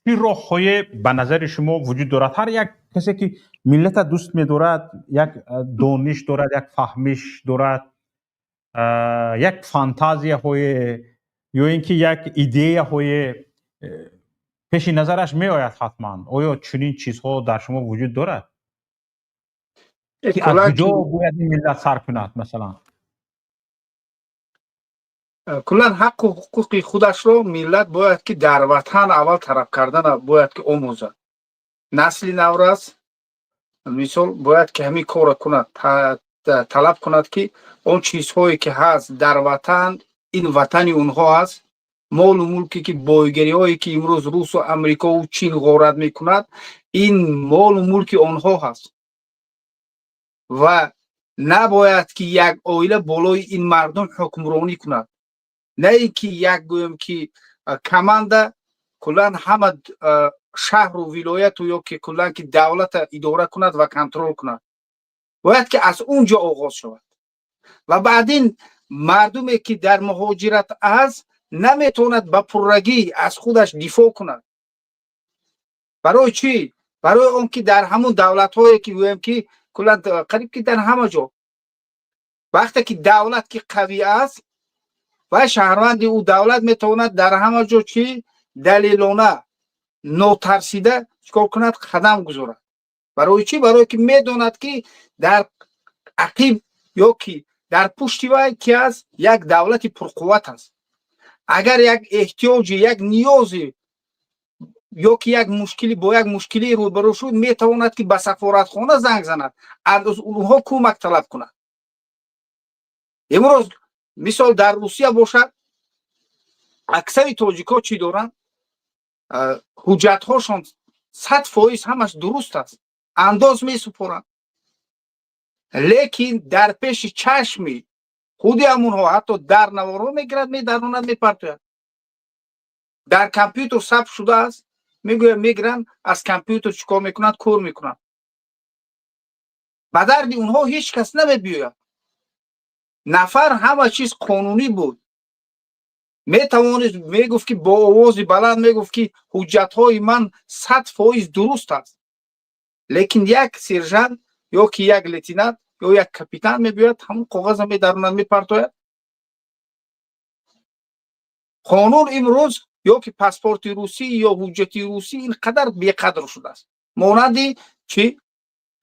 Чӣ роҳҳое ба назари шумо вуҷуд дорад? Ҳар як касе ки миллата дӯст медорад, як дониш дорад, як фаҳмиш дорад, як фантазияҳое ё ин ки як идеяҳое пеши назараш меояд ҳатман. Оё чунин чизҳо дар шумо вуҷуд дорад, ки аз куҷо бояд ин миллат сар кунад, масалан? Куллан ҳаққу ҳуқуқи худашро миллат бояд ки дар ватан аввал талаб кардана бояд ки омӯзад. Насли наврас, мисол, бояд ки ҳамин корро кунад, талаб кунад, ки он чизҳое ки ҳаст дар ватан, ин ватани онҳо аст. Молу мулке ки, бойгариҳое ки имрӯз русу амрикову Чин ғорат мекунад, ин молу мулки онҳо ҳаст ва набояд ки як оила болои ин мардум ҳукмронӣ кунад. На ин ки як, гӯем ки, команда куллан ҳама шаҳру вилояту ё ки куллан ки давлата идора кунад ва контрол кунад. Бояд ки аз он ҷо оғоз шавад ва баъдин мардуме ки дар муҳоҷират аст, наметавонад ба пуррагӣ аз худаш дифоъ кунад. Барои чӣ? Барои он ки дар ҳамун давлатҳое ки, гӯем ки, куллан қариб ки дар ҳама ҷо, вақте ки давлат ки қавӣ аст ва шаҳрванди ӯ давлат метавонад дар ҳама ҷо чӣ далелона. Нотарсида чикор кунад? Қадам гузорад. Барои чӣ? Барое ки медонад, ки дар ақиб ё ки дар пушти вай ки аст? Як давлати пурқувват аст. Агар як эҳтиёҷи, як ниёзе ё ки як мушкилӣ, бо як мушкилӣ рӯбарӯ шуд, метавонад, ки ба сафоратхона занг занад, аз онҳо кӯмак талаб кунад. Имрӯз, мисол, дар Русия бошад, аксари тоҷикҳо чӣ доранд? Ҳуҷҷатҳошон 100% ҳамаш дуруст аст, андоз месупоранд, лекин дар пеши чашми худи ҳамонҳо ҳатто дар наворҳо мегирад, медаронад, мепартояд. Дар компютер сабт шудааст, мегӯяд, мегиранд, аз компютер чӣ кор мекунанд? Кор мекунанд. Ба дарди онҳо ҳеҷ кас намебиёяд. Нафар ҳама чиз қонунӣ буд, метавонист, мегуфт, ки бо овози баланд мегуфт, ки ҳуҷҷатҳои ман 100% дуруст аст, лекин як сержант ё ки як лейтенант ё як капитан мебиёяд, ҳамон коғаза медаронад, мепартояд. Қонун имрӯз ё ки паспорти русӣ ё ҳуҷҷати русӣ ин қадар беқадр шудааст, монанди чӣ?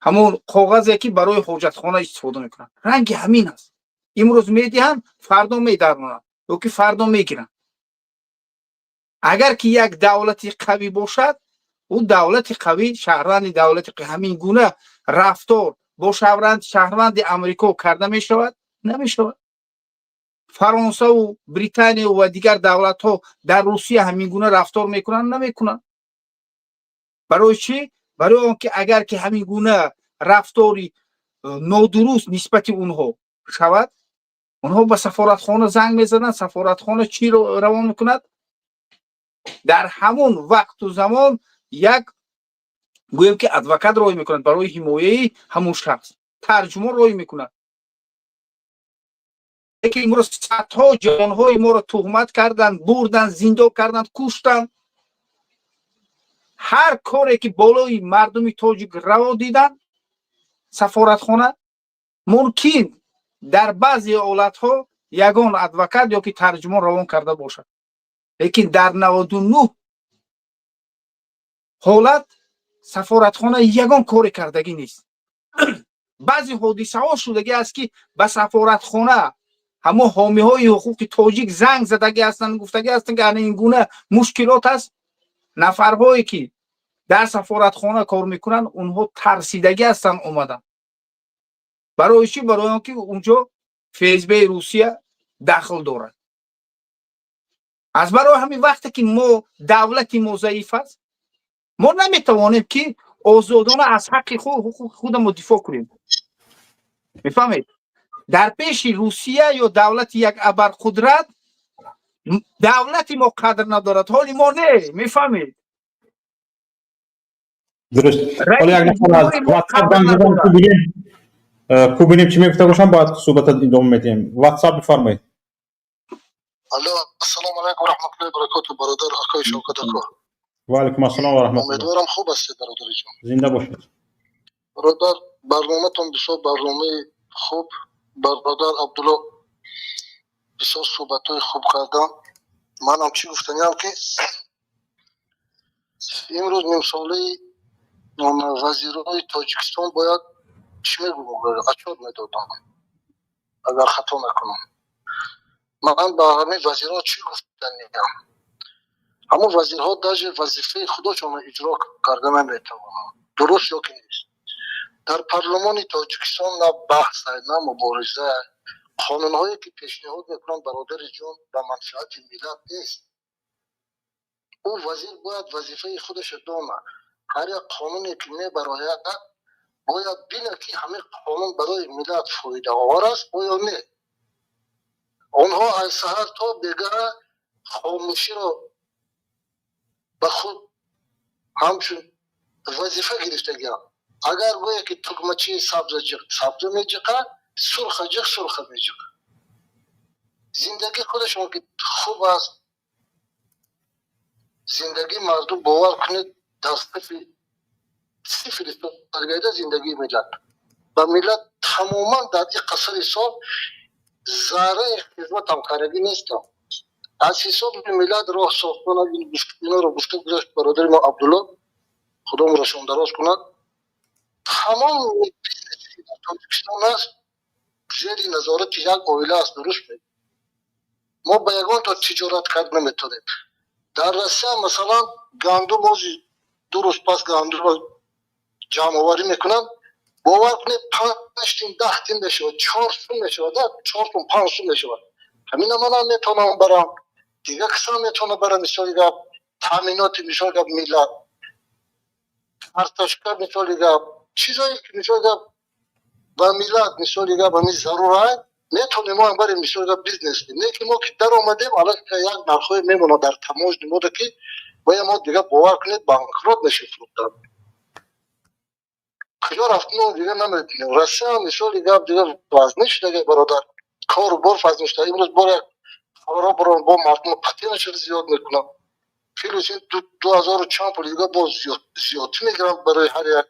Ҳамон коғазе, ки барои ҳоҷатхона истифода мекунанд, ранги ҳамин аст. Имрӯз медиҳанд, фардо медаронанд ё ки фардо мегиранд. Агар ки як давлати қавӣ бошад, ӯ давлати қавӣ, шаҳрванди давлати ҳамин гуна рафтор бо шаҳрванди Амрико карда мешавад? Намешавад. Фаронсаву Британию ва дигар давлатҳо дар Русия ҳамин гуна рафтор мекунанд? Намекунанд. Барои чӣ? Барои он ки агар ки ҳамин гуна рафтори нодуруст нисбати онҳо шавад, онҳо ба сафоратхона занг мезананд. Сафоратхона чӣ равон мекунад? Дар ҳамон вақту замон як, гӯем ки, адвокат рой мекунад барои ҳимояи ҳамон шахс, тарҷумон рой мекунад. Лекин имрӯз садҳо ҷавонҳои моро туҳмат карданд, бурданд, зиндон карданд, куштанд. Ҳар коре ки болои мардуми тоҷик раво диданд, сафоратхона мумкин дар баъзе ҳолатҳо ягон адвокат ё ки тарҷумон равон карда бошад, лекин дар 99 ҳолат сафоратхона ягон коре кардагӣ нест. Баъзе ҳодисаҳо шудагӣ аст, ки ба сафоратхона ҳамон ҳомиҳои ҳуқуқи тоҷик занг задагӣ ҳастанд, гуфтагӣ ҳастанд, ки ана ин гуна мушкилот аст. Нафарҳое ки дар сафоратхона кор мекунанд, онҳо тарсидагӣ ҳастанд омадан. Барои чӣ? Барои он ки унҷо ФСБ Русия дахл дорад. Аз барои ҳамин, вақте ки мо давлати мо заиф аст, мо наметавонем, ки озодона аз ҳаққи худ, ҳуқуқи худамо дифоъ кунем. Мефаҳмед, дар пеши Русия ё давлати як абарқудрат давлати мо қадр надорад, ҳоли мо не, мефаҳмед? Дуруст. Ҳоло як нафар аз WhatsApp занг задан, ку бинем, чӣ мегуфта бошам, баъд суҳбата идома медиҳем. WhatsApp, бифармоед. Алло, ассалому алайкум ва раҳматуллоҳи ва баракоту, бародар, акои Шавкат ако. Ва алайкум ассалом ва раҳматуллоҳ. Умедворам, хуб ҳастед, бародари ҷон. Зинда бошед. Бародар, барноматон бисёр барномаи хуб. Бародар Абдулло бисёр суҳбатҳои хуб кардам. Манам чӣ гуфтаниям, ки имрӯз нимсолаи вазирҳои Тоҷикистон бояд, чӣ мегӯм, отчёт медодам, агар хато накунам. Ман ба ҳамин вазирҳо чӣ гуфтаниям? Ҳамон вазирҳо даже вазифаи худошонро иҷро карда наметавонанд. Дуруст ё ки нест? Дар парлумони Тоҷикистон на баҳс, на мубориза. Қонунҳое ки пешниҳод мекунанд, бародари ҷон, ба манфиати миллат нест. Ӯ вазир бояд вазифаи худашро донад. Ҳар як қонуне ки мебарояд, бояд бинад, ки ҳамин қонун барои миллат фоидаовар аст оё не. Онҳо аз саҳар то бегаҳ хомӯширо ба худ ҳамчун вазифа гирифтагианд. Агар гӯя, ки тугмачии сабза ҷиқ, сабза меҷиқа, сурха ҷиқ, сурха меҷиқа. Зиндагӣ худашон ки хуб аст, зиндагии мардум, бовар кунед, дар сифр истодагида. Зиндагии миллат ба миллат тамоман дар ин қасари сол зарраи хизматам кардагӣ нестам. Аз ҳисоби миллат роҳ сохтан, иноро гуфта гузашт бародари мо Абдулло, Худо умрашон дароз кунад. Тамоми бизнесе ки дар Тоҷикистон аст, зери назорати як оила аст, дуруст мегӯ. Мо ба ягон то тиҷорат кард наметавонем. Дар Россия, масалан, гандум ози 2 рӯз пас гандумро ҷамъоварӣ мекунанд, бовар кунед, 5 тин, 10 тин мешавад, 4 сум мешавад, 4 сум, 5 сум мешавад. Ҳамина манам метавонам барам, дигар касам метавонад барам. Мисоли гап, таъминоти, мисоли гап, миллат, картошка, мисоли гап, чизое ки, мисоли гап, ба миллат, мисоли гап, ҳамин зарур метавонем мо ҳам барем, мисоли гап, бизнес. Не ки мо ки даромадем, аллакай як нархҳое мемонад дар таможни мода, ки бояд мо дигар, бовар кунед, банкрот мешем. Фурӯхтан куҷо рафтимо, дигар намедонем. Россия, мисоли гап, дигар вазнин шуда, бародар, кору бор вазнин шуда. Имрӯз бор як хабарҳо барон, бо мардумо патенташро зиёд мекунанд, плюс ин ду ҳазору чанд пул дигар боз зиёдтӣ мегиранд барои ҳар як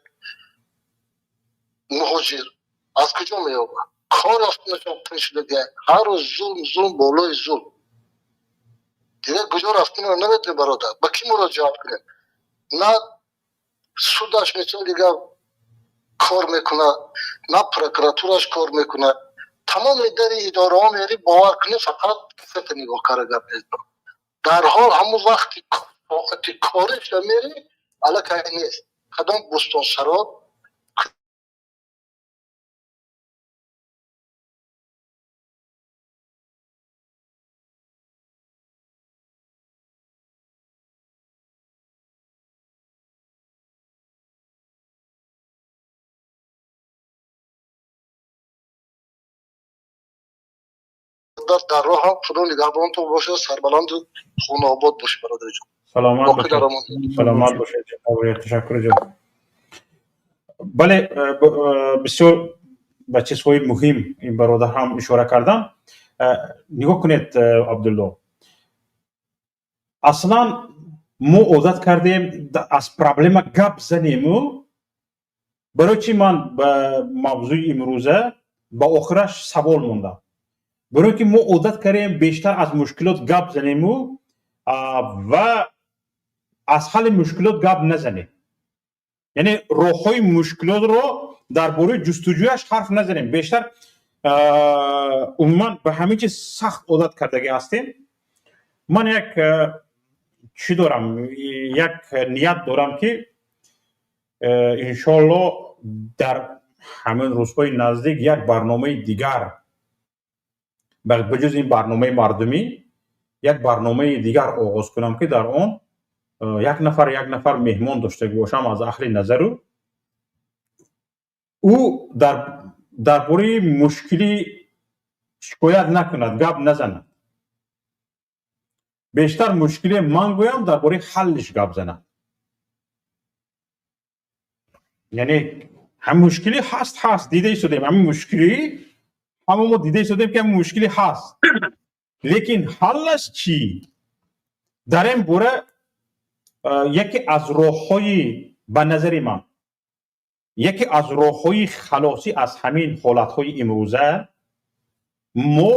муҳоҷир. Аз куҷо меёбад? Кор ёфтанашон қин шудагия. Ҳар рӯз зулм, зулм болои зулм. Дигар куҷо рафтанро намедонем, бародар, ба кӣ муроҷиат кунем? На судаш, мисоли гап, кор мекунад, на прокуратураш кор мекунад. Тамоми дари идораҳо мери, бовар кунед, фақат кисата нигоҳ кара гап мезанам. Дар ҳол ҳамон вақти соати кориша мери, аллакай нест. Кадом бӯстонсаро. Дар роҳ ҳам Худо нигаҳбонтон бошад, сарбаланду хонаобод бошед, бародарҷон. Саломат бошед, саломат бошед, ташаккур ҷон. Бале, бисёр ба чизҳои муҳим ин бародар ҳам ишора кардам. Нигоҳ кунед, Абдулло, аслан мо одат кардем аз проблема гап занему. Барои чӣ ман ба мавзӯи имрӯза ба охираш савол мондам? Барои ки мо одат кардем бештар аз мушкилот гап занему ва аз ҳалли мушкилот гап назанем, яъне роҳҳои мушкилотро дар бораи ҷустуҷӯяш ҳарф назанем бештар. Умуман ба ҳамин чиз сахт одат кардагӣ ҳастем. Ман як чӣ дорам, як ният дорам, ки иншоалло дар ҳамин рӯзҳои наздик як барномаи дигар, ба ҷуз ин барномаи мардумӣ, як барномаи дигар оғоз кунам, ки дар он як нафар меҳмон дошта бошам аз аҳли назару ӯ дар бораи мушкилӣ шикоят накунад, гап назанад, бештар мушкиле ман гӯям, дар бораи ҳаллиш гап занад. Яъне ҳам мушкилӣ ҳаст, дида истодем, ҳамин мушкилӣ ҳама мо дида истодем, ки ҳамин мушкилӣ ҳаст, лекин ҳаллаш чӣ? Дар ин бора яке аз роҳҳои, ба назари ман, яке аз роҳҳои халосӣ аз ҳамин ҳолатҳои имрӯза, мо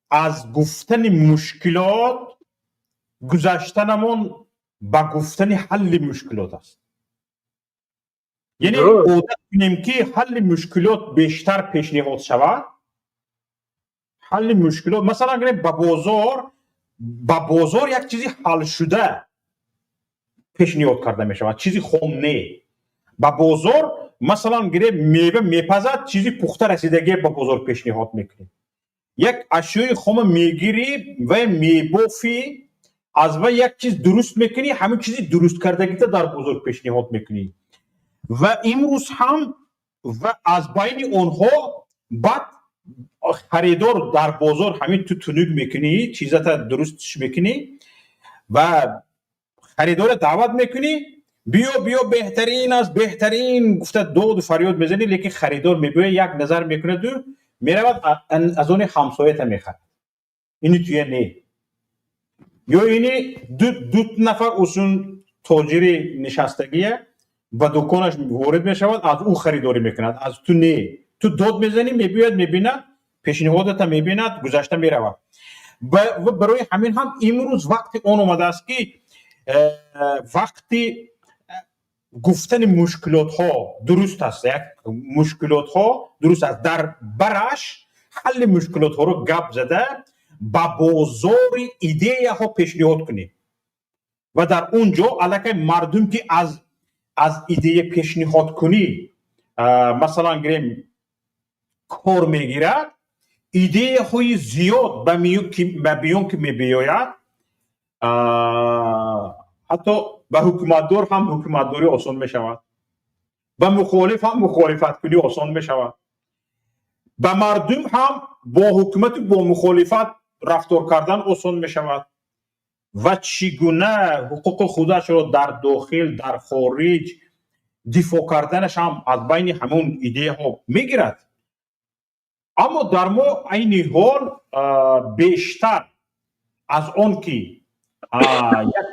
аз гуфтани мушкилот гузаштанамон ба гуфтани ҳалли мушкилот аст. Яъне одат кунем, ки ҳалли мушкилот бештар пешниҳод шавад. Ҳалли мушкилот, масалан, гирем, ба бозор як чизи ҳалшуда пешниҳод карда мешавад, чизи хом не. Ба бозор, масалан, гирем, мева мепазад, чизи пухта расидагие ба бозор пешниҳод мекунем. Як ашёи хома мегирӣ ва мебофӣ, аз вай як чиз дуруст мекунӣ, ҳамин чизи дуруст кардагита дар бозор пешниҳод мекунӣ. Ва имрӯз ҳам ва аз байни онҳо баъд харидор дар бозор, ҳамин ту тунук мекунӣ, чизата дурустш мекунӣ ва харидора даъват мекунӣ: «Биё, биё, беҳтарин аст, беҳтарин», гуфта доду фарёд мезанӣ. Лекин харидор мебиёяд, як назар мекунаду меравад, аз они ҳамсоята мехарад, ини туя не. Ё ини ду нафар усун тоҷири нишастагия ба дуконаш ворид мешавад, аз ӯ харидорӣ мекунад, аз ту не. Ту дод мезанӣ, мебиёяд, мебинад, пешниҳодата мебинад, гузашта меравад. Ва барои ҳамин ҳам имрӯз вақти он омадааст, ки вақти гуфтани мушкилотҳо дуруст аст, як мушкилотҳо дуруст аст, дар бараш ҳалли мушкилотҳоро гап зада, ба бозори идеяҳо пешниҳод кунем ва дар он ҷо аллакай мардум, ки аз идея пешниҳодкунӣ, масалан гирем, кор мегирад, идеяҳои зиёд ба миён ки мебиёяд, ҳатто ба ҳукуматдор ҳам ҳукуматдорӣ осон мешавад, ба мухолиф ҳам мухолифаткунӣ осон мешавад, ба мардум ҳам бо ҳукумату бо мухолифат рафтор кардан осон мешавад ва чӣ гуна ҳуқуқи худашро дар дохил, дар хориҷ дифоъ карданаш ҳам аз байни ҳамон идеяҳо мегирад. Аммо дар мо айни ҳол бештар аз он ки як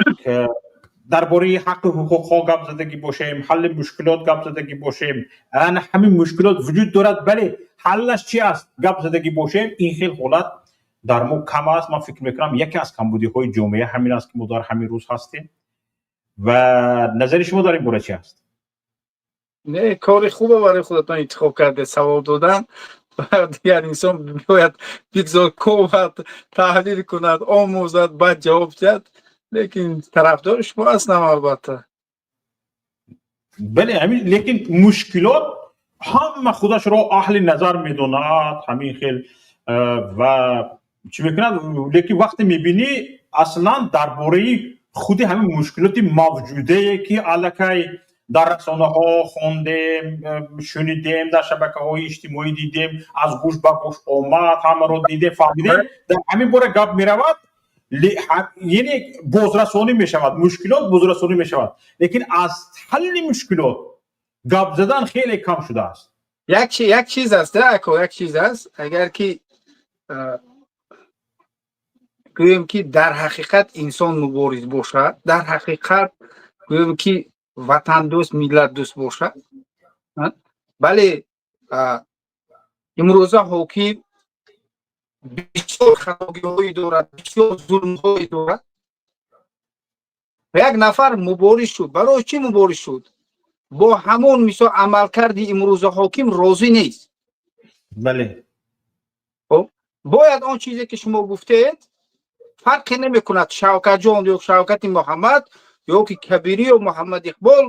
дар бораи ҳаққу ҳуқуқҳо гап задагӣ бошем, ҳалли мушкилот гап задагӣ бошем, ана ҳамин мушкилот вуҷуд дорад, бале, ҳаллаш чи аст гап задагӣ бошем, ин хел ҳолат дар мо кам аст. Ман фикр мекунам, яке аз камбудиҳои ҷомеа ҳамин аст, ки мо дар ҳамин рӯз ҳастем. Ва назари шумо дар ин бора чи аст? Не, кори хубе барои худатон интихоб карде, савол додан. Дигар инсон бояд бигзор ковад, таҳлил кунад, омӯзад, баъд ҷавоб диҳад, лекин тарафдори шумо ҳастам, албатта. Бале, ҳамин, лекин мушкилот ҳама худашро аҳли назар медонад, ҳамин хел ва чӣ мекунад, лекин вақте мебинӣ, аслан дар бораи худи ҳамин мушкилоти мавҷудае, ки аллакай дар расонаҳо хондем, шунидем, дар шабакаҳои иҷтимоӣ дидем, аз гӯш ба гӯш омад, ҳамаро дидем, фаҳмидем, дар ҳамин бора гап меравад, яъне бозрасонӣ мешавад, мушкилот бозрасонӣ мешавад, лекин аз ҳалли мушкилот гап задан хеле кам шудааст. Як чиз аст, ако, як чиз аст. Агар ки гӯем, ки дар ҳақиқат инсон мубориз бошад, дар ҳақиқат гӯем, ки ватандӯст, миллатдӯст бошад, бале, имрӯза ҳоким бисёр хатогиҳое дорад, бисёр зулмҳое дорад. Як нафар мубориз шуд. Барои чӣ мубориз шуд? Бо ҳамон мисол амалкарди имрӯза ҳоким розӣ нест. Бояд он чизе, ки шумо гуфтед, фарқе намекунад, Шавкатҷон ё Шавкати Муҳаммад, ё ки Кабирӣ, ё Муҳаммад Иқбол,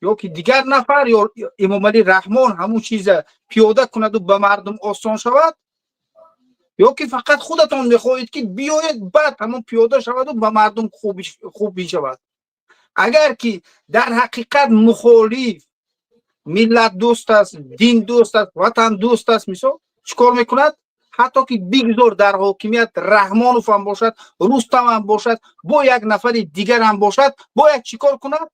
ё ки дигар нафар, ё Эмомалӣ Раҳмон, ҳамун чиза пиёда кунаду ба мардум осон шавад, ё ки фақат худатон мехоҳед, ки биёед, баъд ҳамон пиёда шаваду ба мардум хуб бишавад. Агар ки дар ҳақиқат мухолиф миллатдӯст аст, диндӯст аст, ватандӯст аст, мисол, чӣ кор мекунад? Ҳатто ки бигзор дар ҳокимият Раҳмонов ҳам бошад, Рустам ҳам бошад, бо як нафари дигар ҳам бошад, бояд чӣ кор кунад?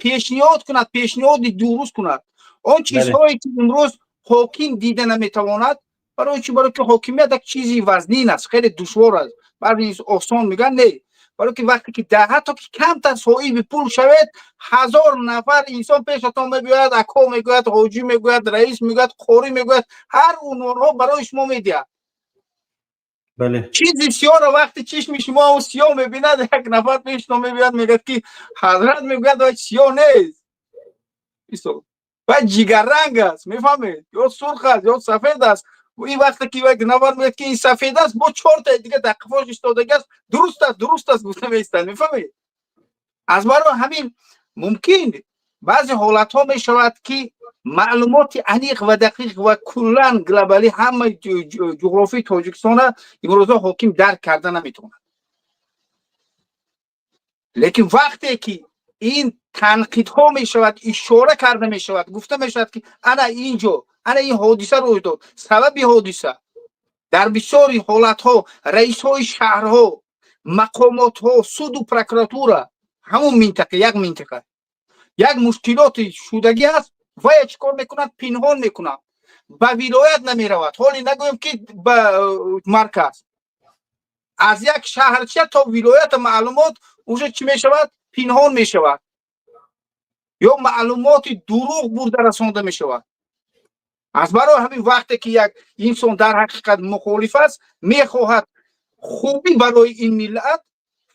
Пешниҳод кунад, пешниҳоди дуруст кунад. Он чизҳое, ки имрӯз ҳоким дида наметавонад. Барои чӣ? Барои ки ҳокимият як чизи вазнин аст, хеле душвор аст. Баъзе осон мегӯянд, не, барои ки вақте ки ҳатто ки камтар соҳиби пул шавед, 1000 нафар инсон пешатон мебиёяд, ако мегӯяд, ҳоҷӣ мегӯяд, раис мегӯяд, қорӣ мегӯяд, ҳар унвонҳо барои шумо медиҳад. Чизи сиёҳро вақти чишми шумо сиёҳ мебинад, як нафар пешатон мебиёяд, мегӯяд, ки ҳазрат, мегӯяд, вай сиёҳ нест, вай ҷигарранг аст, мефаҳмед, ё сурх аст, ё сафед аст. Ин вақте ки як нафар мегӯяд, ки ин сафед аст, бо чортаи дига дар қафош истодаги аст, дуруст аст, дуруст аст гуфта меистад, мефаҳмед. Аз барои ҳамин мумкин баъзе ҳолатҳо мешавад, ки маълумоти аниқ ва дақиқ ва куллан глобалӣ ҳамаи ҷуғрофии Тоҷикистона имрӯза ҳоким дарк карда наметавонад. Лекин вақте ки ин танқидҳо мешавад, ишора карда мешавад, гуфта мешавад, ки ана ин ҷо, ана ин ҳодиса рӯй дод, сабаби ҳодиса дар бисёри ҳолатҳо раисҳои шаҳрҳо, мақомотҳо, суду прокуратура ҳамон минтақа, як минтақа як мушкилоти шудагӣ аст, вая чӣ кор мекунад? Пинҳон мекунад, ба вилоят намеравад. Ҳоле нагӯем, ки ба марказ, аз як шаҳрча то вилоята маълумот уже чӣ мешавад? Пинҳон мешавад ё маълумоти дурӯғ бурда расонда мешавад. Аз барои ҳамин вақте ки як инсон дар ҳақиқат мухолиф аст, мехоҳад Хубӣ барои ин миллат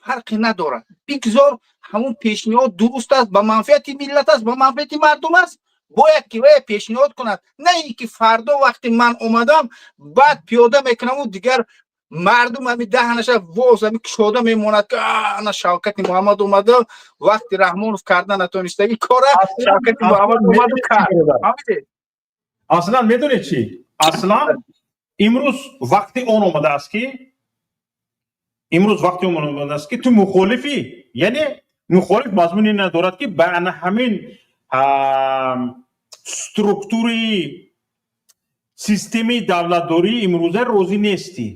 фарқе надорад. Бигзор ҳамун пешниҳод дуруст аст, ба манфиати миллат аст, ба манфиати мардум аст, бояд ки вая пешниҳод кунад, на ин ки фардо вақте ман омадам, баъд пиёда мекунаму дигар мардум ҳами даҳанаша воз ҳами кушода мемонад, ки ана Шавкати Муҳаммад омада, вақти Раҳмонов карда натонистаги кора Шавкати Муҳаммад омаду кард. Аслан медонед чӣ? Аслан имрӯз вақти он омадааст ки, имрӯз вақти он омадааст ки ту мухолифӣ, яъне мухолиф мазмуни надорад, ки ба ана ҳамин структури системаи давлатдории имрӯза розӣ нестӣ,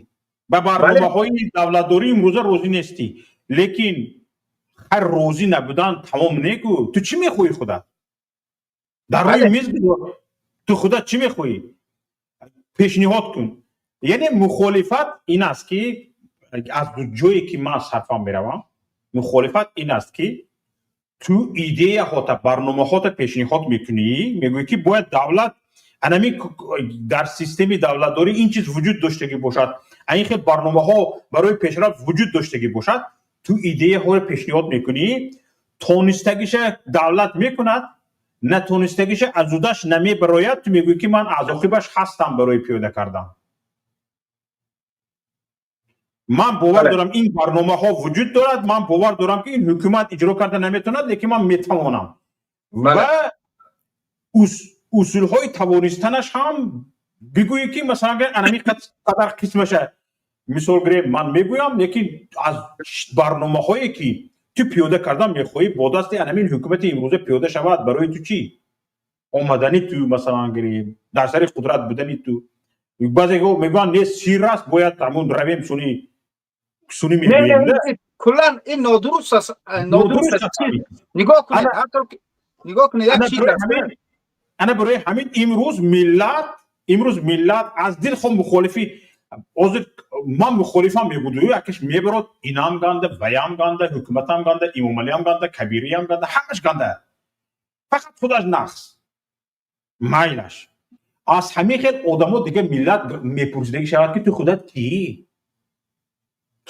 ба барномаҳои давлатдории имрӯза розӣ нестӣ. Лекин ҳар розӣ набудан тамом негӯ. Ту чӣ мехоҳӣ худат дар рӯи миз? Ту худат чӣ мехоҳӣ, пешниҳод кун. Яъне мухолифат ин аст, ки аз ҷое ки ман сарфам меравам, мухолифат ин аст, ки ту идеяҳота, барномаҳота пешниҳод мекунӣ, мегӯӣ, ки бояд давлат анами дар системаи давлатдорӣ ин чиз вуҷуд доштагӣ бошад, ин хел барномаҳо барои пешрафт вуҷуд доштагӣ бошад. Ту идеяҳоро пешниҳод мекунӣ, тонистагиша давлат мекунад, натонистагиша аз удаш намебарояд. Ту мегӯӣ, ки ман аз оқибаш ҳастам барои пиёда кардан. Ман бовар дорам, ин барномаҳо вуҷуд дорад, ман бовар дорам, ки ин ҳукумат иҷро карда наметавонад, лекин ман метавонам ва усулҳои тавонистанаш ҳам бигӯӣ, ки масалан анами қадар қисмаша мисол гирем, ман мегӯям, лекин аз барномаҳое ки ту пиёда кардан мехоҳӣ, бо дасти анамин ҳукумати имрӯза пиёда шавад, барои ту чӣ? Омадани ту, масалан гирем, дар сари қудрат будани ту, баъзе мегӯянд, не, сир аст, бояд ҳамун равем суни суни мегӯем. Куллан ин нодуруст аст, нодуруст аст. Нигоҳ кунед, нигоҳ кунед, як чиз аст. Ана барои ҳамин имрӯз миллат аз дил хо мухолифи. Ҳозир ман мухолифам мегуду, якеш мебарод, инам ганда, ваям ганда, ҳукуматам ганда, Имомалиам ганда, Кабириам ганда, ҳамаш ганда, фақат худаш нақс, майлаш. Аз ҳамин хел одамо дига миллат мепурсидагӣ шавад, ки ту худат кӣ,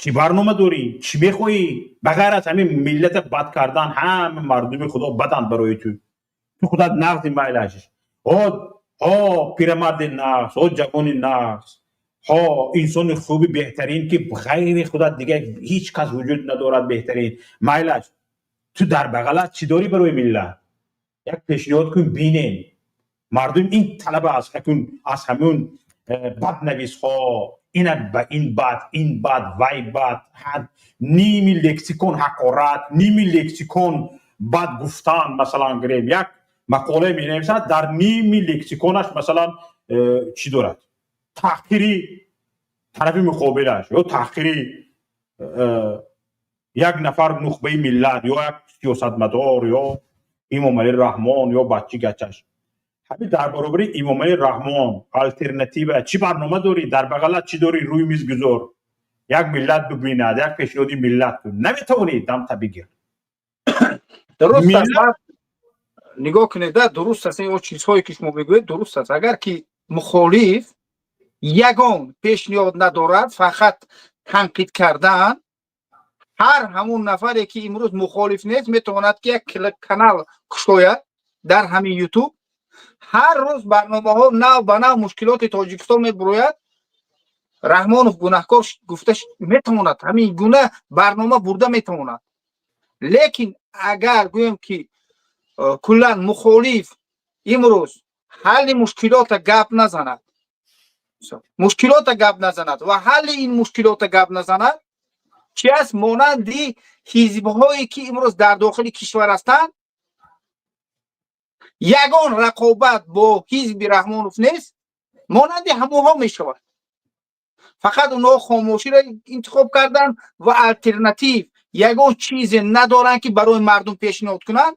чӣ барнома дорӣ, чӣ мехоҳӣ, ба ғайр аз ҳамин миллата бад кардан? Ҳама мардуми худо баданд барои ту, ту худат нағзи, майлаш. О пирамарди нағз, о ҷавони нағз, ҳо инсони хуби беҳтарин, ки ғайри худат дига ҳеҷ кас вуҷуд надорад беҳтарин, майлаш. Ту дар бағалат чӣ дорӣ барои миллат? Як пешниҳод кун, бинем. Мардум ин талаба аз аз ҳамун баднависҳо ина ба ин бад, ин бад, вай бад, ними лексикон ҳақорат, ними лексикон бад гуфтан. Масалан гирем, як мақолае менависад, дар ними лексиконаш масалан чӣ дорад? Таҳқири тарафи муқобилаш ё таҳқири як нафар нухбаи миллат ё як сиёсатмадор ё Имомалӣ Раҳмон ё баччи гачаш. Ҳамин дар баробари Имомалӣ Раҳмон алтернатива чӣ барнома дорӣ? Дар бағалат чӣ дорӣ? Рӯи миз гузор, як миллат бибинад, як пешниҳоди миллат кун. Наметавонӣ, дамта бигир. Дуруст аст, нигоҳ кунед, дуруст аст. Ин чизҳое ки шумо мегӯед, дуруст аст. Агар ки мухолиф ягон пешниҳод надорад, фақат танқид кардан, ҳар ҳамун нафаре ки имрӯз мухолиф нест, метавонад ки як канал кушояд дар ҳамин Ютуб. Ҳар рӯз барномаҳо нав ба нав, мушкилоти Тоҷикистон мебурояд, Раҳмонов гунаҳкор гуфта метавонад, ҳамин гуна барнома бурда метавонад. Лекин агар гӯем ки куллан мухолиф имрӯз ҳалли мушкилота гап назанад, мушкилота гап назанад ва ҳалли ин мушкилота гап назанад, чи аст? Монанди ҳизбҳое ки имрӯз дар дохили кишвар ҳастанд, ягон рақобат бо ҳизби Раҳмонов нест, монанди ҳамонҳо мешавад. Фақат онҳо хомӯширо интихоб карданд ва алтернатив ягон чизе надоранд, ки барои мардум пешниҳод кунанд.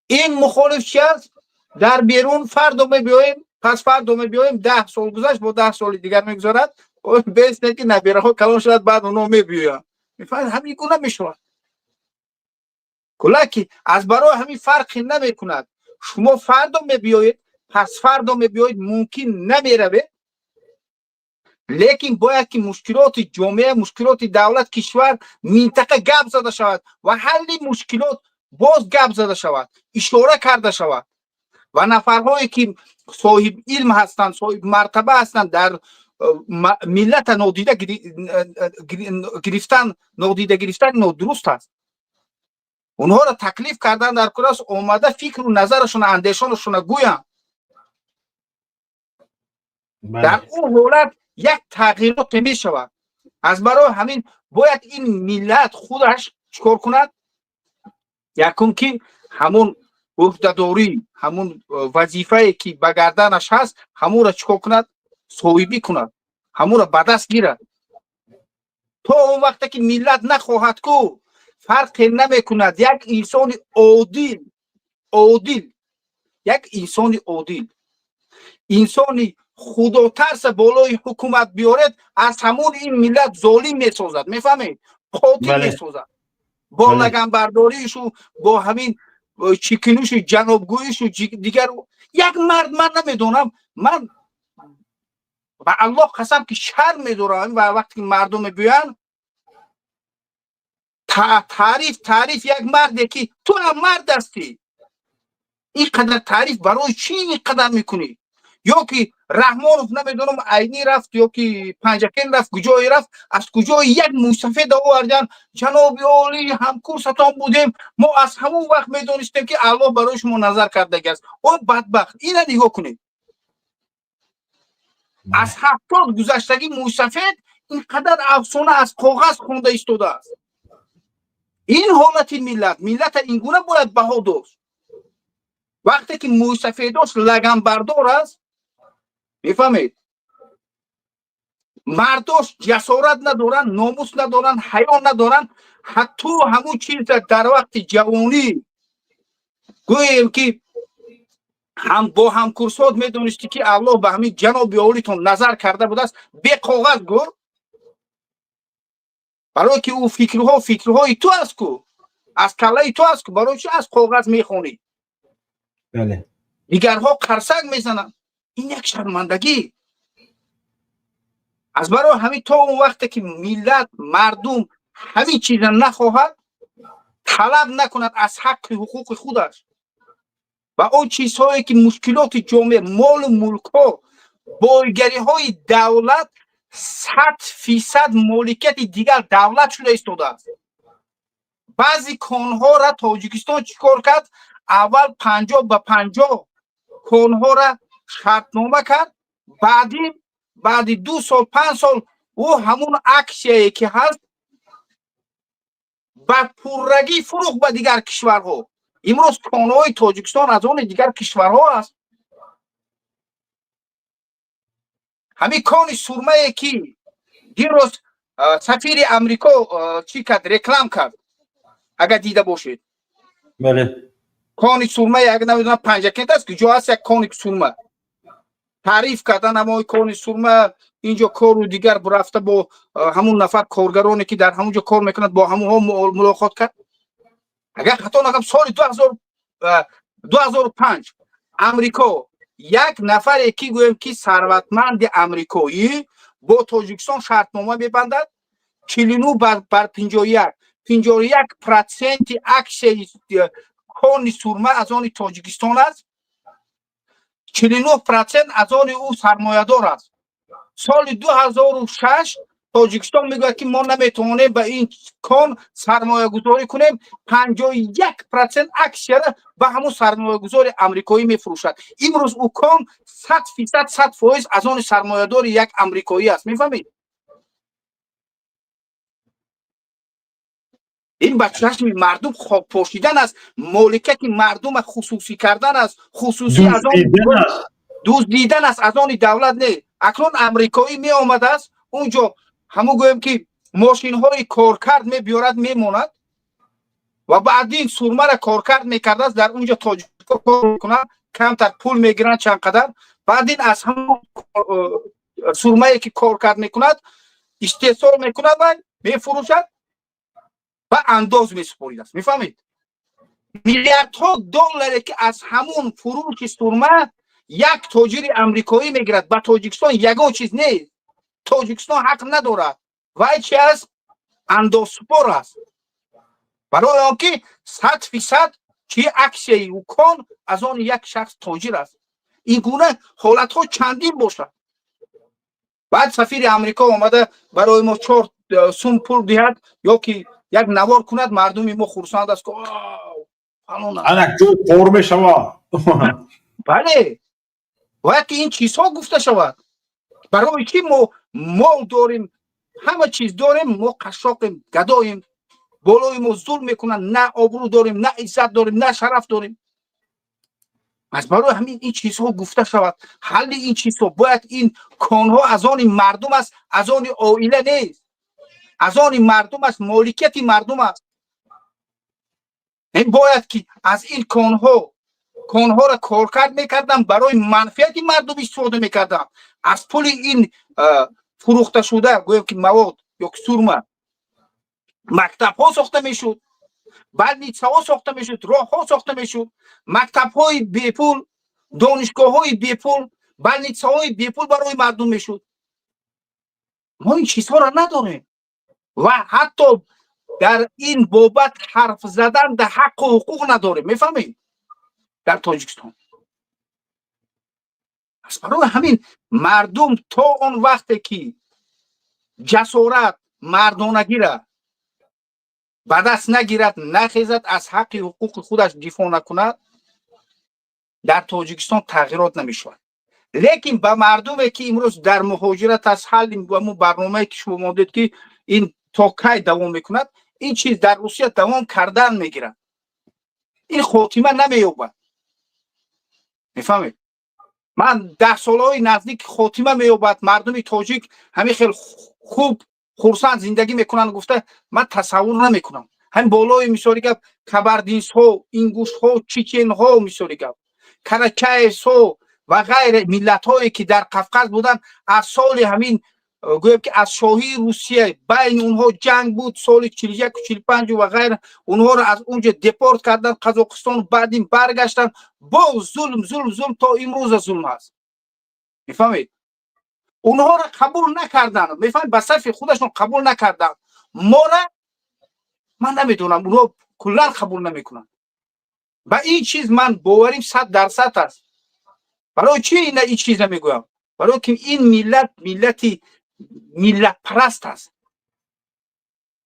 Ин мухолиф чи аст? Дар берун фардо мебиёем, пас фардо мебиёем, 10 сол гузашт, бо 10 соли дигар мегузарад, бесне ки набираҳо калон шудад, баъд онҳо мебиёянд. Мефаҳмед, ҳамин гуна мешавад. Кулла ки аз барои ҳамин фарқе намекунад, шумо фардо мебиёед, пас фардо мебиёед, мумкин намеравед. Лекин бояд ки мушкилоти ҷомеа, мушкилоти давлат, кишвар, минтақа гап зада шавад ва ҳалли мушкилот боз гап зада шавад, ишора карда шавад. Ва нафарҳое ки соҳиби илм ҳастанд, соҳиби мартаба ҳастанд, дар миллата нодида гирифтан, нодида гирифтан нодуруст аст. Онҳоро таклиф кардан дар кор аст, омада фикру назарашона, андешонашона гӯянд. Дар он ҳолат як тағйироте мешавад. Аз барои ҳамин бояд ин миллат худаш чикор кунад? Якум, ки ҳамон ӯҳдадорӣ, ҳамон вазифае ки ба гарданаш ҳаст, ҳамонро чикор кунад? Соҳибӣ кунад, ҳамонро ба даст гирад. То он вақте ки миллат нахоҳад ку, фарқе намекунад. Як инсони одил, одил, як инсони одил, инсони худотарса болои ҳукумат биёред, аз ҳамон ин миллат золим месозад, мефаҳмед? Қотил месозад бо лаганбардоришу, бо ҳамин чикинушу, ҷанобгӯишу дигар. Як мард, ман намедонам, ман ба Аллоҳ қасам ки шарм медорам, ва вақте ки мардум мебиёянд таъриф, таъриф, як марде ки ту ҳам мард ҳастӣ, ин қадар таъриф барои чӣ ин қадар мекунӣ? Ё ки Раҳмонов, намедонам, Айнӣ рафт ё ки Панҷакен рафт, куҷое рафт, аз куҷои як мусафед овардан: «Ҷаноби олӣ, ҳамкурсатон будем, мо аз ҳамон вақт медонистем ки Аллоҳ барои шумо назар кардаги аст». О бадбахт, ина нигоҳ кунед, аз 70 гузаштагӣ мусафед ин қадар афсона аз коғаз хонда истодааст. Ин ҳолати миллат, миллата ин гуна бояд баҳо дошт. Вақте ки мӯйсафедош лаганбардор аст, мефаҳмед, мардош ҷасорат надоранд, номус надоранд, ҳаё надоранд. Ҳатто ҳамун чиза дар вақти ҷавонӣ, гӯем ки ҳам бо ҳамкурсот медонистӣ ки Аллоҳ ба ҳамин ҷаноби олитон назар карда будааст, беқоғаз гӯ, барое ки ӯ фикрҳо фикрҳои ту аст ку, аз каллаи ту аст ку, барои чи аз коғаз мехонӣ? Дигарҳо қарсак мезананд. Ин як шармандагӣ. Аз барои ҳамин то он вақте ки миллат, мардум ҳамин чиза нахоҳад, талаб накунад аз ҳаққи ҳуқуқи худаш ва он чизҳое ки мушкилоти ҷомеа, молу мулкҳо, бойгариҳои давлат 100% моликияти дигар давлат шуда истодааст. Баъзе конҳора Тоҷикистон чӣ кор кард? Аввал 50 ба 50 конҳора шартнома кард, баъди 2 сол, 5 сол ӯ ҳамун аксияе ки ҳаст ба пуррагӣ фурӯхт ба дигар кишварҳо. Имрӯз конҳои Тоҷикистон аз они дигар кишварҳо аст. Ҳамин кони сурмае ки дирӯз сафири Амрико чӣ кард, реклам кард, агар дида бошед. Бале. Кони сурма, як намедонам, Панҷакент аст, куҷо аст, як кони сурма таъриф кардан, амои кони сурма инҷо кору дигар рафта, бо ҳамун нафар коргароне ки дар ҳамун ҷо кор мекунад, бо ҳамунҳо мулоқот кард. Агар хато накунам, соли 2005 Амрико як нафаре ки гӯем ки сарватманди амрикоӣ бо Тоҷикистон шартнома мебандад, 49 бар 51, 51 проценти аксияи кони сурма аз они Тоҷикистон аст, 49% аз они ӯ сармоядор аст. Соли 2006 Тоҷикистон мегӯяд ки мо наметавонем ба ин кон сармоягузорӣ кунем, 51% аксияра ба ҳамун сармоягузори амрикоӣ мефурӯшад. Имрӯз ӯ кон 100%, 100% аз они сармоядори як амрикоӣ аст. Мефаҳмед? Ин ба чашми мардум хок пошидан аст, моликияти мардума хусусӣ кардан аст, хусусӣ аз он дуздидан аст, аз они давлат не. Акнун амрикоӣ меомадааст унҷо, ҳамун гӯем ки мошинҳои коркард мебиёрад, мемонад ва баъдин сурмара коркард мекардааст. Дар унҷо тоҷико кор мекунанд, камтар пул мегиранд, чанд қадар. Баъдин аз ҳамон сурмае ки коркард мекунад, истеҳсол мекунад ва мефурӯшад ва андоз месупоридааст. Мефаҳмед? Миллиардҳо долларе ки аз ҳамун фурӯши сурма як тоҷири амрикоӣ мегирад, ба Тоҷикистон ягон чиз нест. Тоҷикистон ҳақ надорад. Вай чи аст? Андозсупор аст, барои он ки 100% чи аксияи кон аз они як шахс тоҷир аст. Ин гуна ҳолатҳо чандин бошад. Баъд сафири Амрико омада барои мо чор сум пул диҳад ё ки як навор кунад, мардуми мо хурсанд аст. Ана кор мешавад. Бале, бояд ки ин чизҳо гуфта шавад. Барои чӣ мо мол дорем, ҳама чиз дорем, мо қашшоқем, гадоем, болои мо зулм мекунанд, на обрӯ дорем, на иззат дорем, на шараф дорем? Аз барои ҳамин ин чизҳо гуфта шавад. Ҳалли ин чизҳо бояд, ин конҳо аз они мардум аст, аз они оила нест, аз они мардум аст, моликияти мардум аст. Бояд ки аз ин конҳо, конҳоро коркард мекардам, барои манфиати мардум истифода мекардам. Аз пули ин фурӯхташуда, гӯем ки мавод ё ки сурма, мактабҳо сохта мешуд, больницаҳо сохта мешуд, роҳҳо сохта мешуд, мактабҳои бепул, донишгоҳҳои бепул, больницаҳои бепул барои мардум мешуд. Мо ин чизҳоро надорем ва ҳатто дар ин бобат ҳарф задан дар ҳаққу ҳуқуқ надорем, мефаҳмед, дар Тоҷикистон. Аз барои ҳамин мардум то он вақте ки ҷасорат, мардонагира ба даст нагирад, нахезад, аз ҳаққи ҳуқуқи худаш дифоъ накунад, дар Тоҷикистон тағйирот намешавад. Лекин ба мардуме ки имрӯз дар муҳоҷират аст, ҳалли мо барномае ки шумо мондед, ки ин то кай давом мекунад, ин чиз дар Русия давом кардан мегирад, ин хотима намеёбад, мефаҳмед? Ман 10 солаҳои наздик хотима меёбад, мардуми тоҷик ҳамин хел хуб, хурсанд зиндагӣ мекунанд гуфта ман тасаввур намекунам. Ҳамин болои, мисоли гап, кабардинсҳо, ингушҳо, чеченҳо, мисоли гап, карачаевсҳо ва ғайре миллатҳое ки дар Қафқаз буданд, аз соли ҳамин, гӯем ки аз шоҳии Русия байни онҳо ҷанг буд соли 41, 45 ва ғайра, онҳоро аз унҷо депорт карданд Қазоқистон, баъдин баргаштанд, боз зулм, зулм, зулм, то имрӯза зулм аст, мефаҳмед? Онҳоро қабул накарданд, мефаҳмед, ба сафи худашон қабул накарданд. Мора ман намедонам, онҳо куллан қабул намекунанд. Ба ин чиз ман боварим 100% аст. Барои чӣ ин чиза мегӯям? Барои ки ин миллат миллати миллатпараст аст,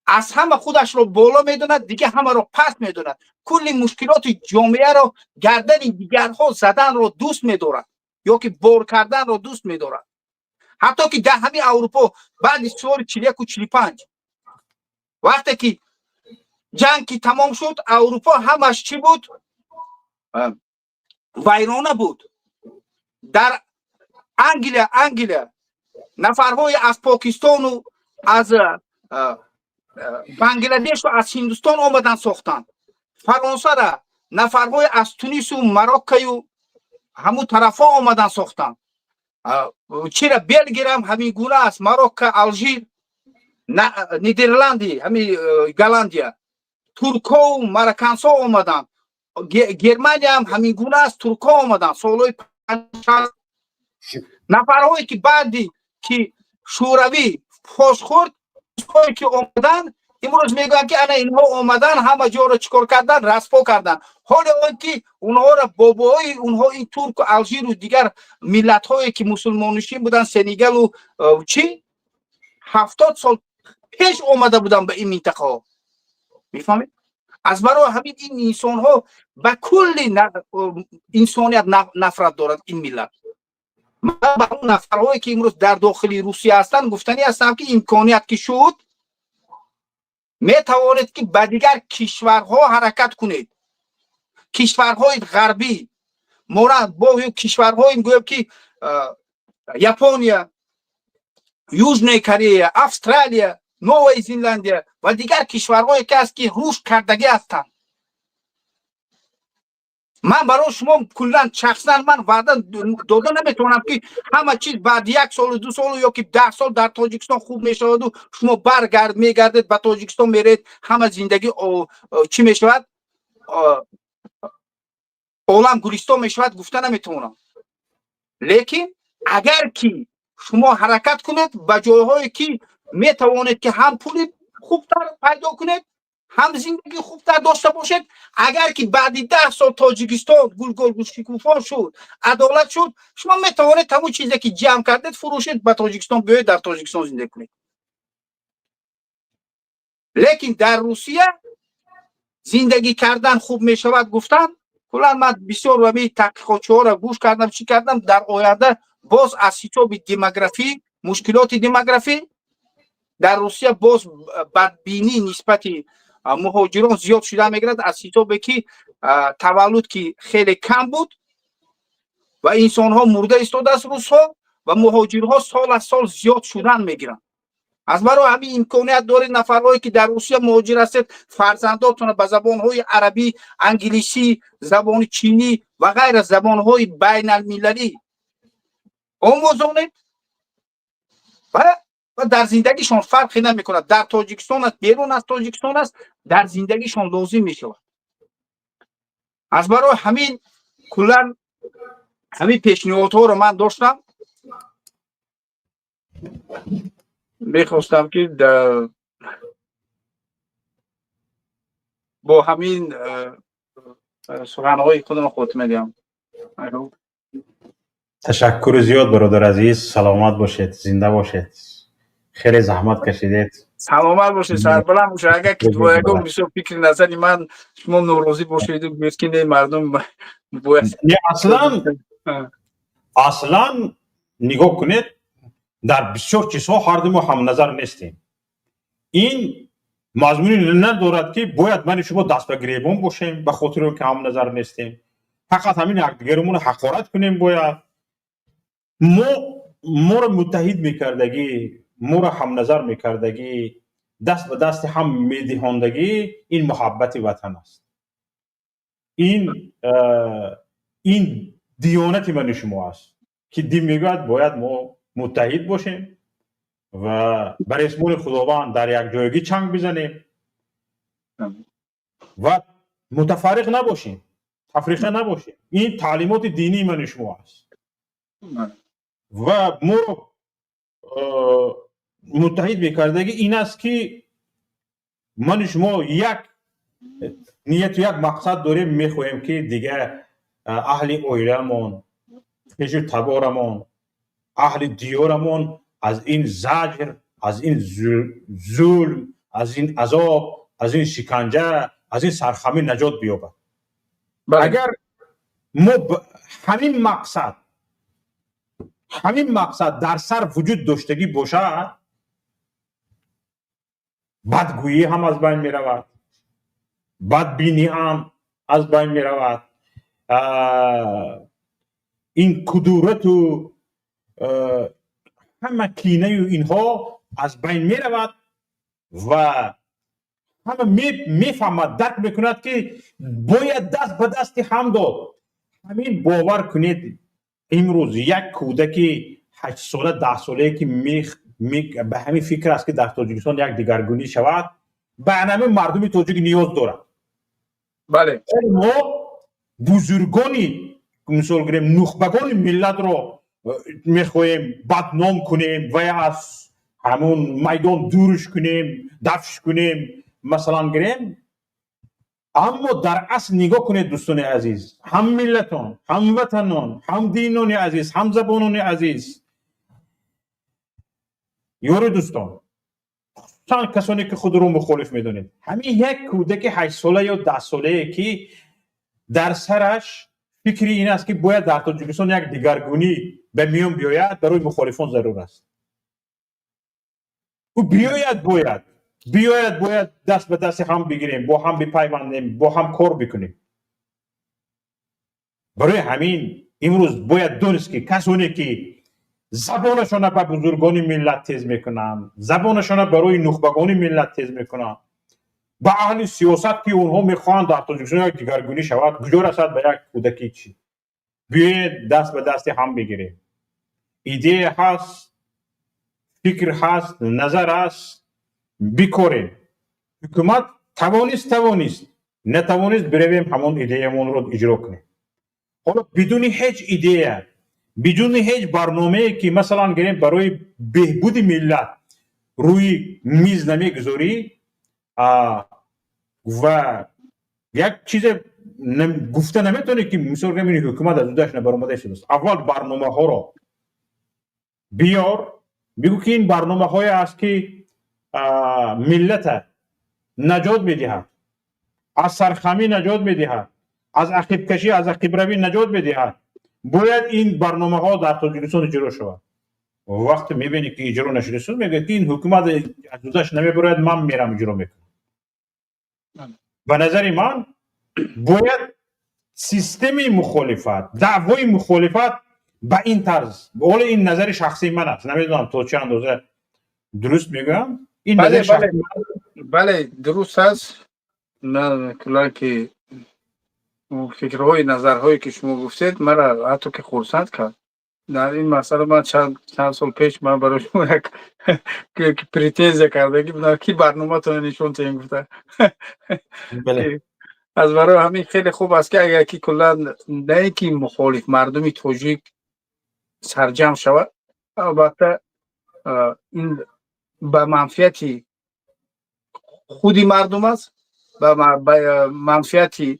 аз ҳама худашро боло медонад, дига ҳамаро паст медонад, кулли мушкилоти ҷомеаро гардани дигарҳо заданро дӯст медорад ё ки бор карданро дӯст медорад. Ҳатто ки дар ҳамин Аврупо баъди соли 41, 45, вақте ки ҷанг ки тамом шуд, Аврупо ҳамаш чӣ буд? Вайрона буд. Дар Англия нафарҳои аз Покистону аз Бангладешу аз Ҳиндустон омадан, сохтанд. Фаронсара нафарҳои аз Тунису Мароккаю ҳамун тарафҳо омадан, сохтанд. Чира, Белгиям ҳамин гуна аст: Марокка, Алжир, Нидерланди, ҳами Голландия туркоу мароккансо омаданд. Германиям ҳамин гуна аст, туркҳо омаданд солҳои. Нафарҳое ки баъди ки Шӯравӣ пош хӯрд, ки омаданд, имрӯз мегӯянд, ки ана инҳо омадан, ҳама ҷоро чӣ кор кардан, распо кардан. Ҳоле он ки онҳоро бобоҳои онҳо, ин турку алжиру дигар миллатҳое ки мусулмоннишин буданд, Сенегалу чӣ, 70 сол пеш омада буданд ба ин минтақаҳо, мефаҳмед? Аз барои ҳамин ин инсонҳо ба кулли инсоният нафрат дорад ин миллат. Ман ба он нафарҳое ки имрӯз дар дохили Русия ҳастанд гуфтанӣ ҳастам, ки имконият ки шуд, метавонед ки ба дигар кишварҳо ҳаракат кунед, кишварҳои ғарбӣ, мора бо кишварҳои, гӯем ки, Япония, Южная Корея, Австралия, Новая Зеландия ва дигар кишварҳое ки аст, ки рушд кардагӣ ҳастанд. Ман барои шумо куллан, шахсан ман ваъда дода наметавонам, ки ҳама чиз баъди як солу, 2 солу ё ки 10 сол дар Тоҷикистон хуб мешаваду шумо баргард мегардед, ба Тоҷикистон меред, ҳама зиндагӣ чӣ мешавад, олам гулистон мешавад, гуфта наметавонам. Лекин агар ки Шумо ҳаракат кунед ба ҷойҳое, ки метавонед, ки ҳам пули хубтар пайдо кунед, ҳам зиндагии хубтар дошта бошед. Агар ки баъди 10 сол Тоҷикистон гулгул гулшукуфон шуд, адолат шуд, шумо метавонед ҳамон чизе, ки ҷамъ кардед, фурӯшед, ба Тоҷикистон биёед, дар Тоҷикистон зиндагӣ кунед. Лекин дар Русия зиндагӣ кардан хуб мешавад гуфтан, куллан ман бисёр ами таҳқиқотчиҳоро гӯш кардам, чӣ кардам, дар оянда боз аз ҳисоби демографӣ, мушкилоти демографӣ дар Русия, боз бадбинӣ нисбати муҳоҷирон зиёд шуда мегирад, аз ҳисобе ки таваллуд ки хеле кам буд ва инсонҳо мурда истодааст, русҳо ва муҳоҷирҳо сол аз сол зиёд шудан мегиранд. Аз барои ҳамин имконият доред, нафарҳое, ки дар Русия муҳоҷир ҳастед, фарзандотонро ба забонҳои арабӣ, англисӣ, забони чинӣ ва ғайра, забонҳои байналмилалӣ омӯзонед ва дар зиндагишон фарқе намекунад, дар Тоҷикистон аст, берун аз Тоҷикистон аст, дар зиндагишон лозим мешавад. Аз барои ҳамин куллан ҳамин пешниҳодҳоро ман доштам, мехостам, ки бо ҳамин суханҳои худам хотима диҳам. Ташаккури зиёд, бародар азиз, саломат бошед, зинда бошед, хеле заҳмат кашидед. Саломат бошед, сарбаланд бошед. Агар ки бо ягон бисёр фикри назари ман шумо норозӣ бошед, гӯед, ки не, мардум бояд Не, аслан нигоҳ кунед, дар бисёр чизҳо ҳарду мо ҳамназар нестем. Ин мазмуни надорад, ки бояд мани шумо даст ба гиребон бошем ба хотири он ки ҳамназар нестем, фақат ҳамин якдигарамонро ҳақорат кунем. Бояд мо моро муттаҳид мекардагӣ, моро ҳамназар мекардагӣ, даст ба дасти ҳам медиҳондагӣ ин муҳаббати ватан аст, ин диёнати мани шумо аст, ки дин мегӯяд, бояд мо муттаҳид бошем ва ба ресмони Худованд дар якҷоягӣ чанг бизанем ва мутафарриқ набошем, тафриқа набошем. Ин таълимоти динии мани шумо аст ва моро муттаҳид мекардагӣ ин аст, ки мани шумо як нияту як мақсад дорем, мехоҳем, ки дигар аҳли оиламон, хешу таборамон, аҳли диёрамон аз ин заҷр, аз ин зулм, аз ин азоб, аз ин шиканҷа, аз ин сархамӣ наҷот биёбад. Агар мо ҳамин мақсад дар сар вуҷуд доштагӣ бошад, бадгӯӣ ҳам аз байн меравад, бадбинӣ ҳам аз байн меравад, ин кудурату ҳама кинаю инҳо аз байн меравад ва ҳама мефаҳмад, дарк мекунад, ки бояд даст ба дасти ҳам дод. Ҳамин бовар кунед, имрӯз як кӯдаки 8сола, 10солае, ки ба ҳамин фикр аст, ки дар Тоҷикистон як дигаргунӣ шавад, ба ҳамин мардуми тоҷик ниёз дорад. Мо бузургони, мисол гирем, нухбагони миллатро мехоҳем бадном кунем ва аз ҳамун майдон дурш кунем, дафш кунем, масалан гирем. Аммо дар асл нигоҳ кунед, дӯстони азиз, ҳам миллатон, ҳам ватанон, ҳам динони азиз, ҳам забонони азиз, ёри дӯстон, хусусан касоне, ки худро мухолиф медонед, ҳамин як кӯдаки 8сола ё 10солае, ки дар сараш фикри ин аст, ки бояд дар Тоҷикистон як дигаргунӣ ба миён биёяд, барои мухолифон зарур аст. Ӯ биёяд, бояд биёяд, бояд даст ба дасти ҳам бигирем, бо ҳам бипайвандем, бо ҳам кор бикунем. Барои ҳамин имрӯз бояд донист, ки касоне, ки забонашона ба бузургони миллат тез мекунанд, забонашона барои нухбагони миллат тез мекунанд, ба аҳли сиёсат, ки онҳо мехоҳанд дар Тоҷикистон як дигаргунӣ шавад, куҷо расад ба як кӯдаки чӣ? Биёед, даст ба дасти ҳам бигирем. Идея ҳаст, фикр ҳаст, назар ҳаст, бикорем. Ҳукумат тавонист, тавонист, натавонист, биравем, ҳамон идеямонро иҷро кунем. Ҳоло бидуни ҳеҷ идея, Бидуни ҳеҷ барномае ки, масалан гирем, барои беҳбуди миллат рӯи миз намегузорӣ ва як чизе гуфта наметавонӣ, ки мисол гирем, ин ҳукумат аз удаш набаромада истодааст. Аввал барномаҳоро биёр, бигӯ, ки ин барномаҳое аст, ки миллата наҷот медиҳад, аз сархамӣ наҷот медиҳад, аз ақибкашӣ, аз ақибравӣ наҷот медиҳад. Бояд ин барномаҳо дар Тоҷикистон иҷро шавад. Вақте мебинӣ, ки иҷро нашудааст, мегӯяд, ки ин ҳукумат аз удаш намебарояд, ман мерам, иҷро мекунам. Ба назари ман, бояд системи мухолифат, даъвои мухолифат ба ин тарз. Ҳоло ин назари шахсии ман аст, намедонам, то чӣ андоза дуруст мегӯям. Ин назари. Бале, дуруст аст. Куллан ки фикрҳои, назарҳое, ки шумо гуфтед, мара ҳатто ки хурсанд кард. Дар ин масъала ман чанд сол пеш ман барои шумо як претензия кардагӣ будам, ки барноматонро нишон тиҳем гуфта. Аз барои ҳамин хеле хуб аст, ки агар ки куллан, на ин ки мухолиф, мардуми тоҷик сарҷамъ шавад, албатта, ин ба манфиати худи мардум аст, ба манфиати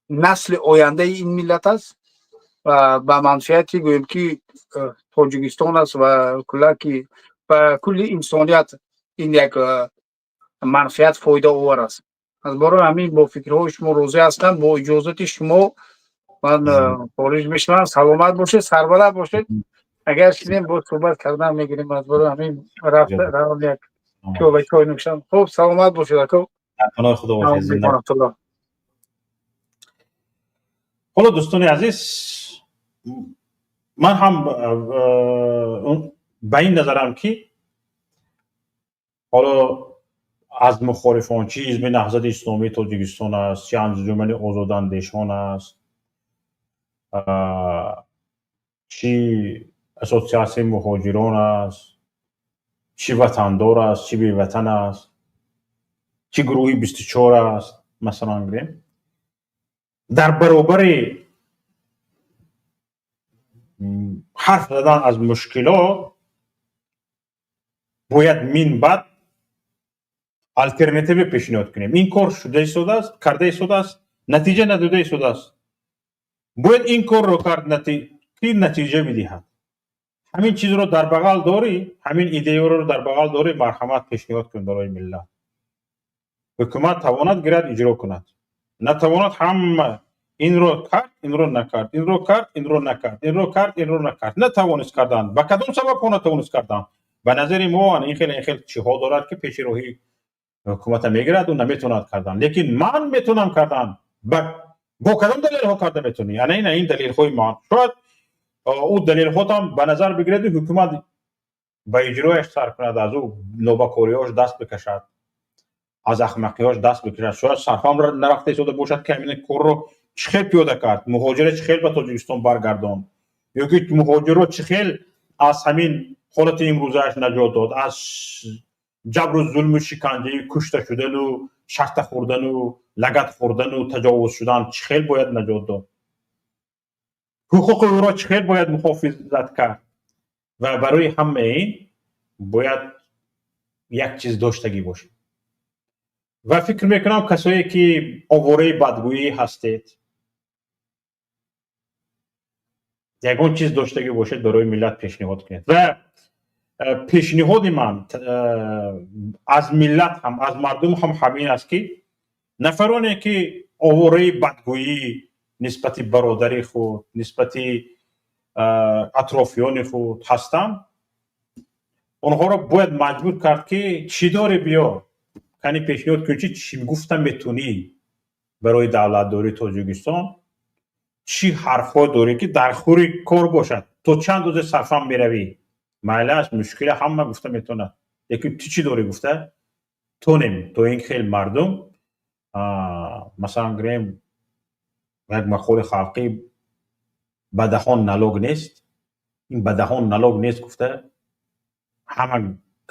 насли ояндаи ин миллат аст ва ба манфиати, гӯем ки, Тоҷикистон аст ва куллан ки ба кулли инсоният ин як манфиат, фоидаовар аст. Аз барои ҳамин бо фикрҳои шумо розӣ ҳастам. Бо иҷозати шумо ман хориҷ мешавам. Саломат бошед, сарбаланд бошед. Агар шинем, боз суҳбат кардан мегирем. Аз барои ҳамин рафта равам, як пиёла чой нӯшам. Хуб, саломат бошед, ако. Паноҳи Худо бошед. Ҳоло, дӯстони азиз, ман ҳам ба ин назарам, ки ҳоло аз мухолифон, чи Ҳизби Наҳзати Исломии Тоҷикистон аст, чи Анҷумани Озодандешон аст, чи Ассотсиатсияи муҳоҷирон аст, чи Ватандор аст, чи Беватан аст, чи гурӯҳи 24 аст, масалан гирем, дар баробари ҳарф задан аз мушкилот бояд минбаъд алтернативе пешниҳод кунем. Ин кор шуда истодааст, карда истодааст, натиҷа надода истодааст. Бояд ин корро кард, ки натиҷа бидиҳад. Ҳамин чизро дар бағал дорӣ, ҳамин идеяро дар бағал дорӣ, марҳамат, пешниҳод кун барои миллат. Ҳукумат тавонад, гирад, иҷро кунад, натавонад, ҳама инро кард, инро накард, инро кард, инро накард, инро кард, инро накард, натавонист кардан, ба кадом сабабҳо натавонист кардан? Ба назари мо ин хел, ин хел чиҳо дорад, ки пеши роҳи ҳукумата мегирад, ӯ наметавонад кардан, лекин ман метавонам кардан. Бо кадом далелҳо карда метавонӣ? Ана ин далелҳои ман. Шояд ӯ далелҳотам ба назар бигираду ҳукумат ба иҷрояш сар кунад, аз ӯ нобакориҳош даст бикашад, аз ахмақиҳош даст бикашад. Шояд сарфам нарафта истода бошад, ки ҳамин корро чӣ хел пиёда кард, муҳоҷира чӣ хел ба Тоҷикистон баргардонд ё ки муҳоҷирро чӣ хел аз ҳамин ҳолати имрӯзааш наҷот дод, аз ҷабру зулму шиканҷаи кушта шудану шарта хӯрдану лагат хӯрдану таҷовуз шудан чӣ хел бояд наҷот дод, ҳуқуқи ӯро чӣ хел бояд муҳофизат кард. Ва барои ҳамаи ин бояд як чиз доштагӣ бошад. Ва фикр мекунам, касое ки овораи бадгӯӣ ҳастед, ягон чиз доштагӣ бошед, барои миллат пешниҳод кунед. Ва пешниҳоди ман аз миллат ҳам, аз мардум ҳам ҳамин аст, ки нафароне ки овораи бадгӯӣ нисбати бародари худ, нисбати атрофиёни худ ҳастанд, онҳоро бояд маҷбур кард, ки чӣ дорӣ, биё, кани, пешниҳод кун, чӣ гуфта метунӣ барои давлатдории Тоҷикистон, чӣ ҳарфҳо дорӣ, ки дар хури кор бошад, то чанд рӯзе сарфам меравӣ. Майлаш, мушкила ҳама гуфта метавонад, лекин ту чӣ дорӣ гуфта тонем, то ин хел мардум, масалан гирем, як мақоли халқӣ: «Ба даҳон налог нест». Ин ба даҳон налог нест гуфта, ҳама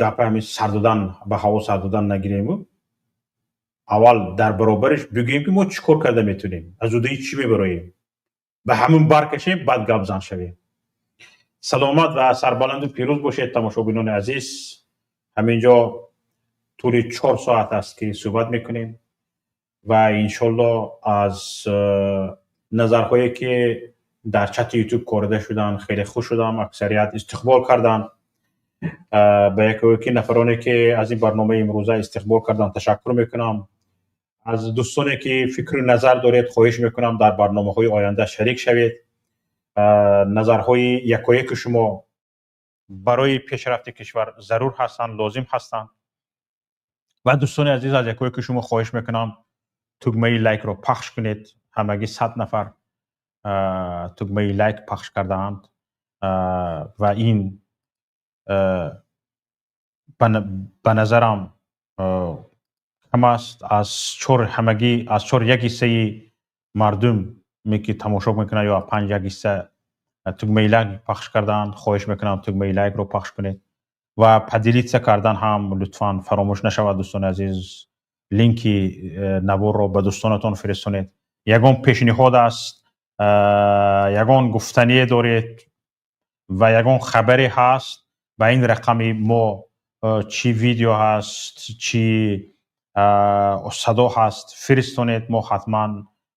гапа ҳамин сар додан, ба ҳаво сар додан нагирему, аввал дар баробариш бигӯем, ки мо чӣ кор карда метавонем, аз удаи чӣ мебароем. Ба ҳамун баркашем, баъд гапзан шавем. Саломат ва сарбаланду пирӯз бошед, тамошобинони азиз. Ҳамин ҷо тӯли 4 соат аст, ки суҳбат мекунем ва иншолло аз назарҳое, ки дар чати Ютуб корида шуданд, хеле хуш шудам, аксарият истиқбол карданд. Ба якояки нафароне, ки аз ин барномаи имрӯза истиқбол карданд, ташаккур мекунам. Аз дӯстоне, ки фикру назар доред, хоҳиш мекунам, дар барномаҳои оянда шарик шавед. Назарҳои якояки шумо барои пешрафти кишвар зарур ҳастанд, лозим ҳастанд. Ва дӯстони азиз, аз якояки шумо хоҳиш мекунам, тугмаи лайкро пахш кунед. Ҳамагӣ 100 нафар тугмаи лайк пахш кардаанд ва ин ба назарам кам аст. Аз чор ҳамагӣ аз чор як ҳиссаи мардум, ки тамошо мекунанд, ё панҷ як ҳисса тугмаи лайк пахш кардаанд. Хоҳиш мекунам, тугмаи лайкро пахш кунед ва поделиться кардан ҳам лутфан фаромӯш нашавад. Дӯстони азиз, линки наворро ба дӯстонатон фиристонед. Ягон пешниҳод аст, ягон гуфтание доред ва ягон хабаре ҳаст, ба ин рақами мо, чӣ видео ҳаст, чӣ садо ҳаст, фиристонед, мо ҳатман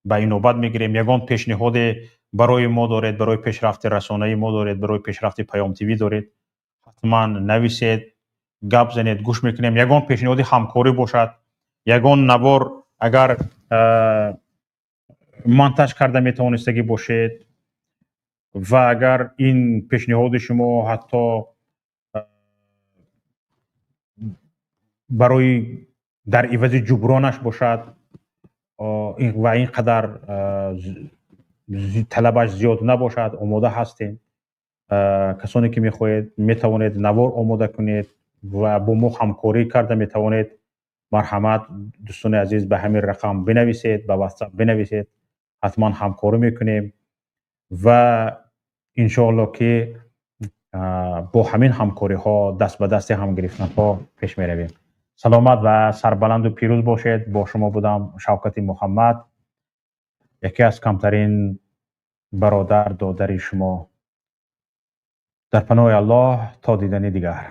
ба инобат мегирем. Ягон пешниҳоде барои мо доред, барои пешрафти расонаи мо доред, барои пешрафти Паём ТВ доред, ҳатман нависед, гап занед, гӯш мекунем. Ягон пешниҳоди ҳамкорӣ бошад, ягон навор агар монтаж карда метавонистагӣ бошед ва агар ин пешниҳоди шумо ҳатто барои дар ивази ҷубронаш бошад ва ин қадар талабаш зиёд набошад, омода ҳастем. Касоне ки мехоҳед, метавонед навор омода кунед ва бо мо ҳамкорӣ карда метавонед, марҳамат, дӯстони азиз, ба ҳамин рақам бинависед, ба Ватсап бинависед, ҳатман ҳамкорӣ мекунем ва иншоалло, ки бо ҳамин ҳамкориҳо, даст ба дасти ҳам гирифтанҳо пеш меравем. Саломат ва сарбаланду пирӯз бошед. Бо шумо будам Шавкати Муҳаммад, яке аз камтарин бародар, додари шумо. Дар паноҳи Аллоҳ, то дидани дигар.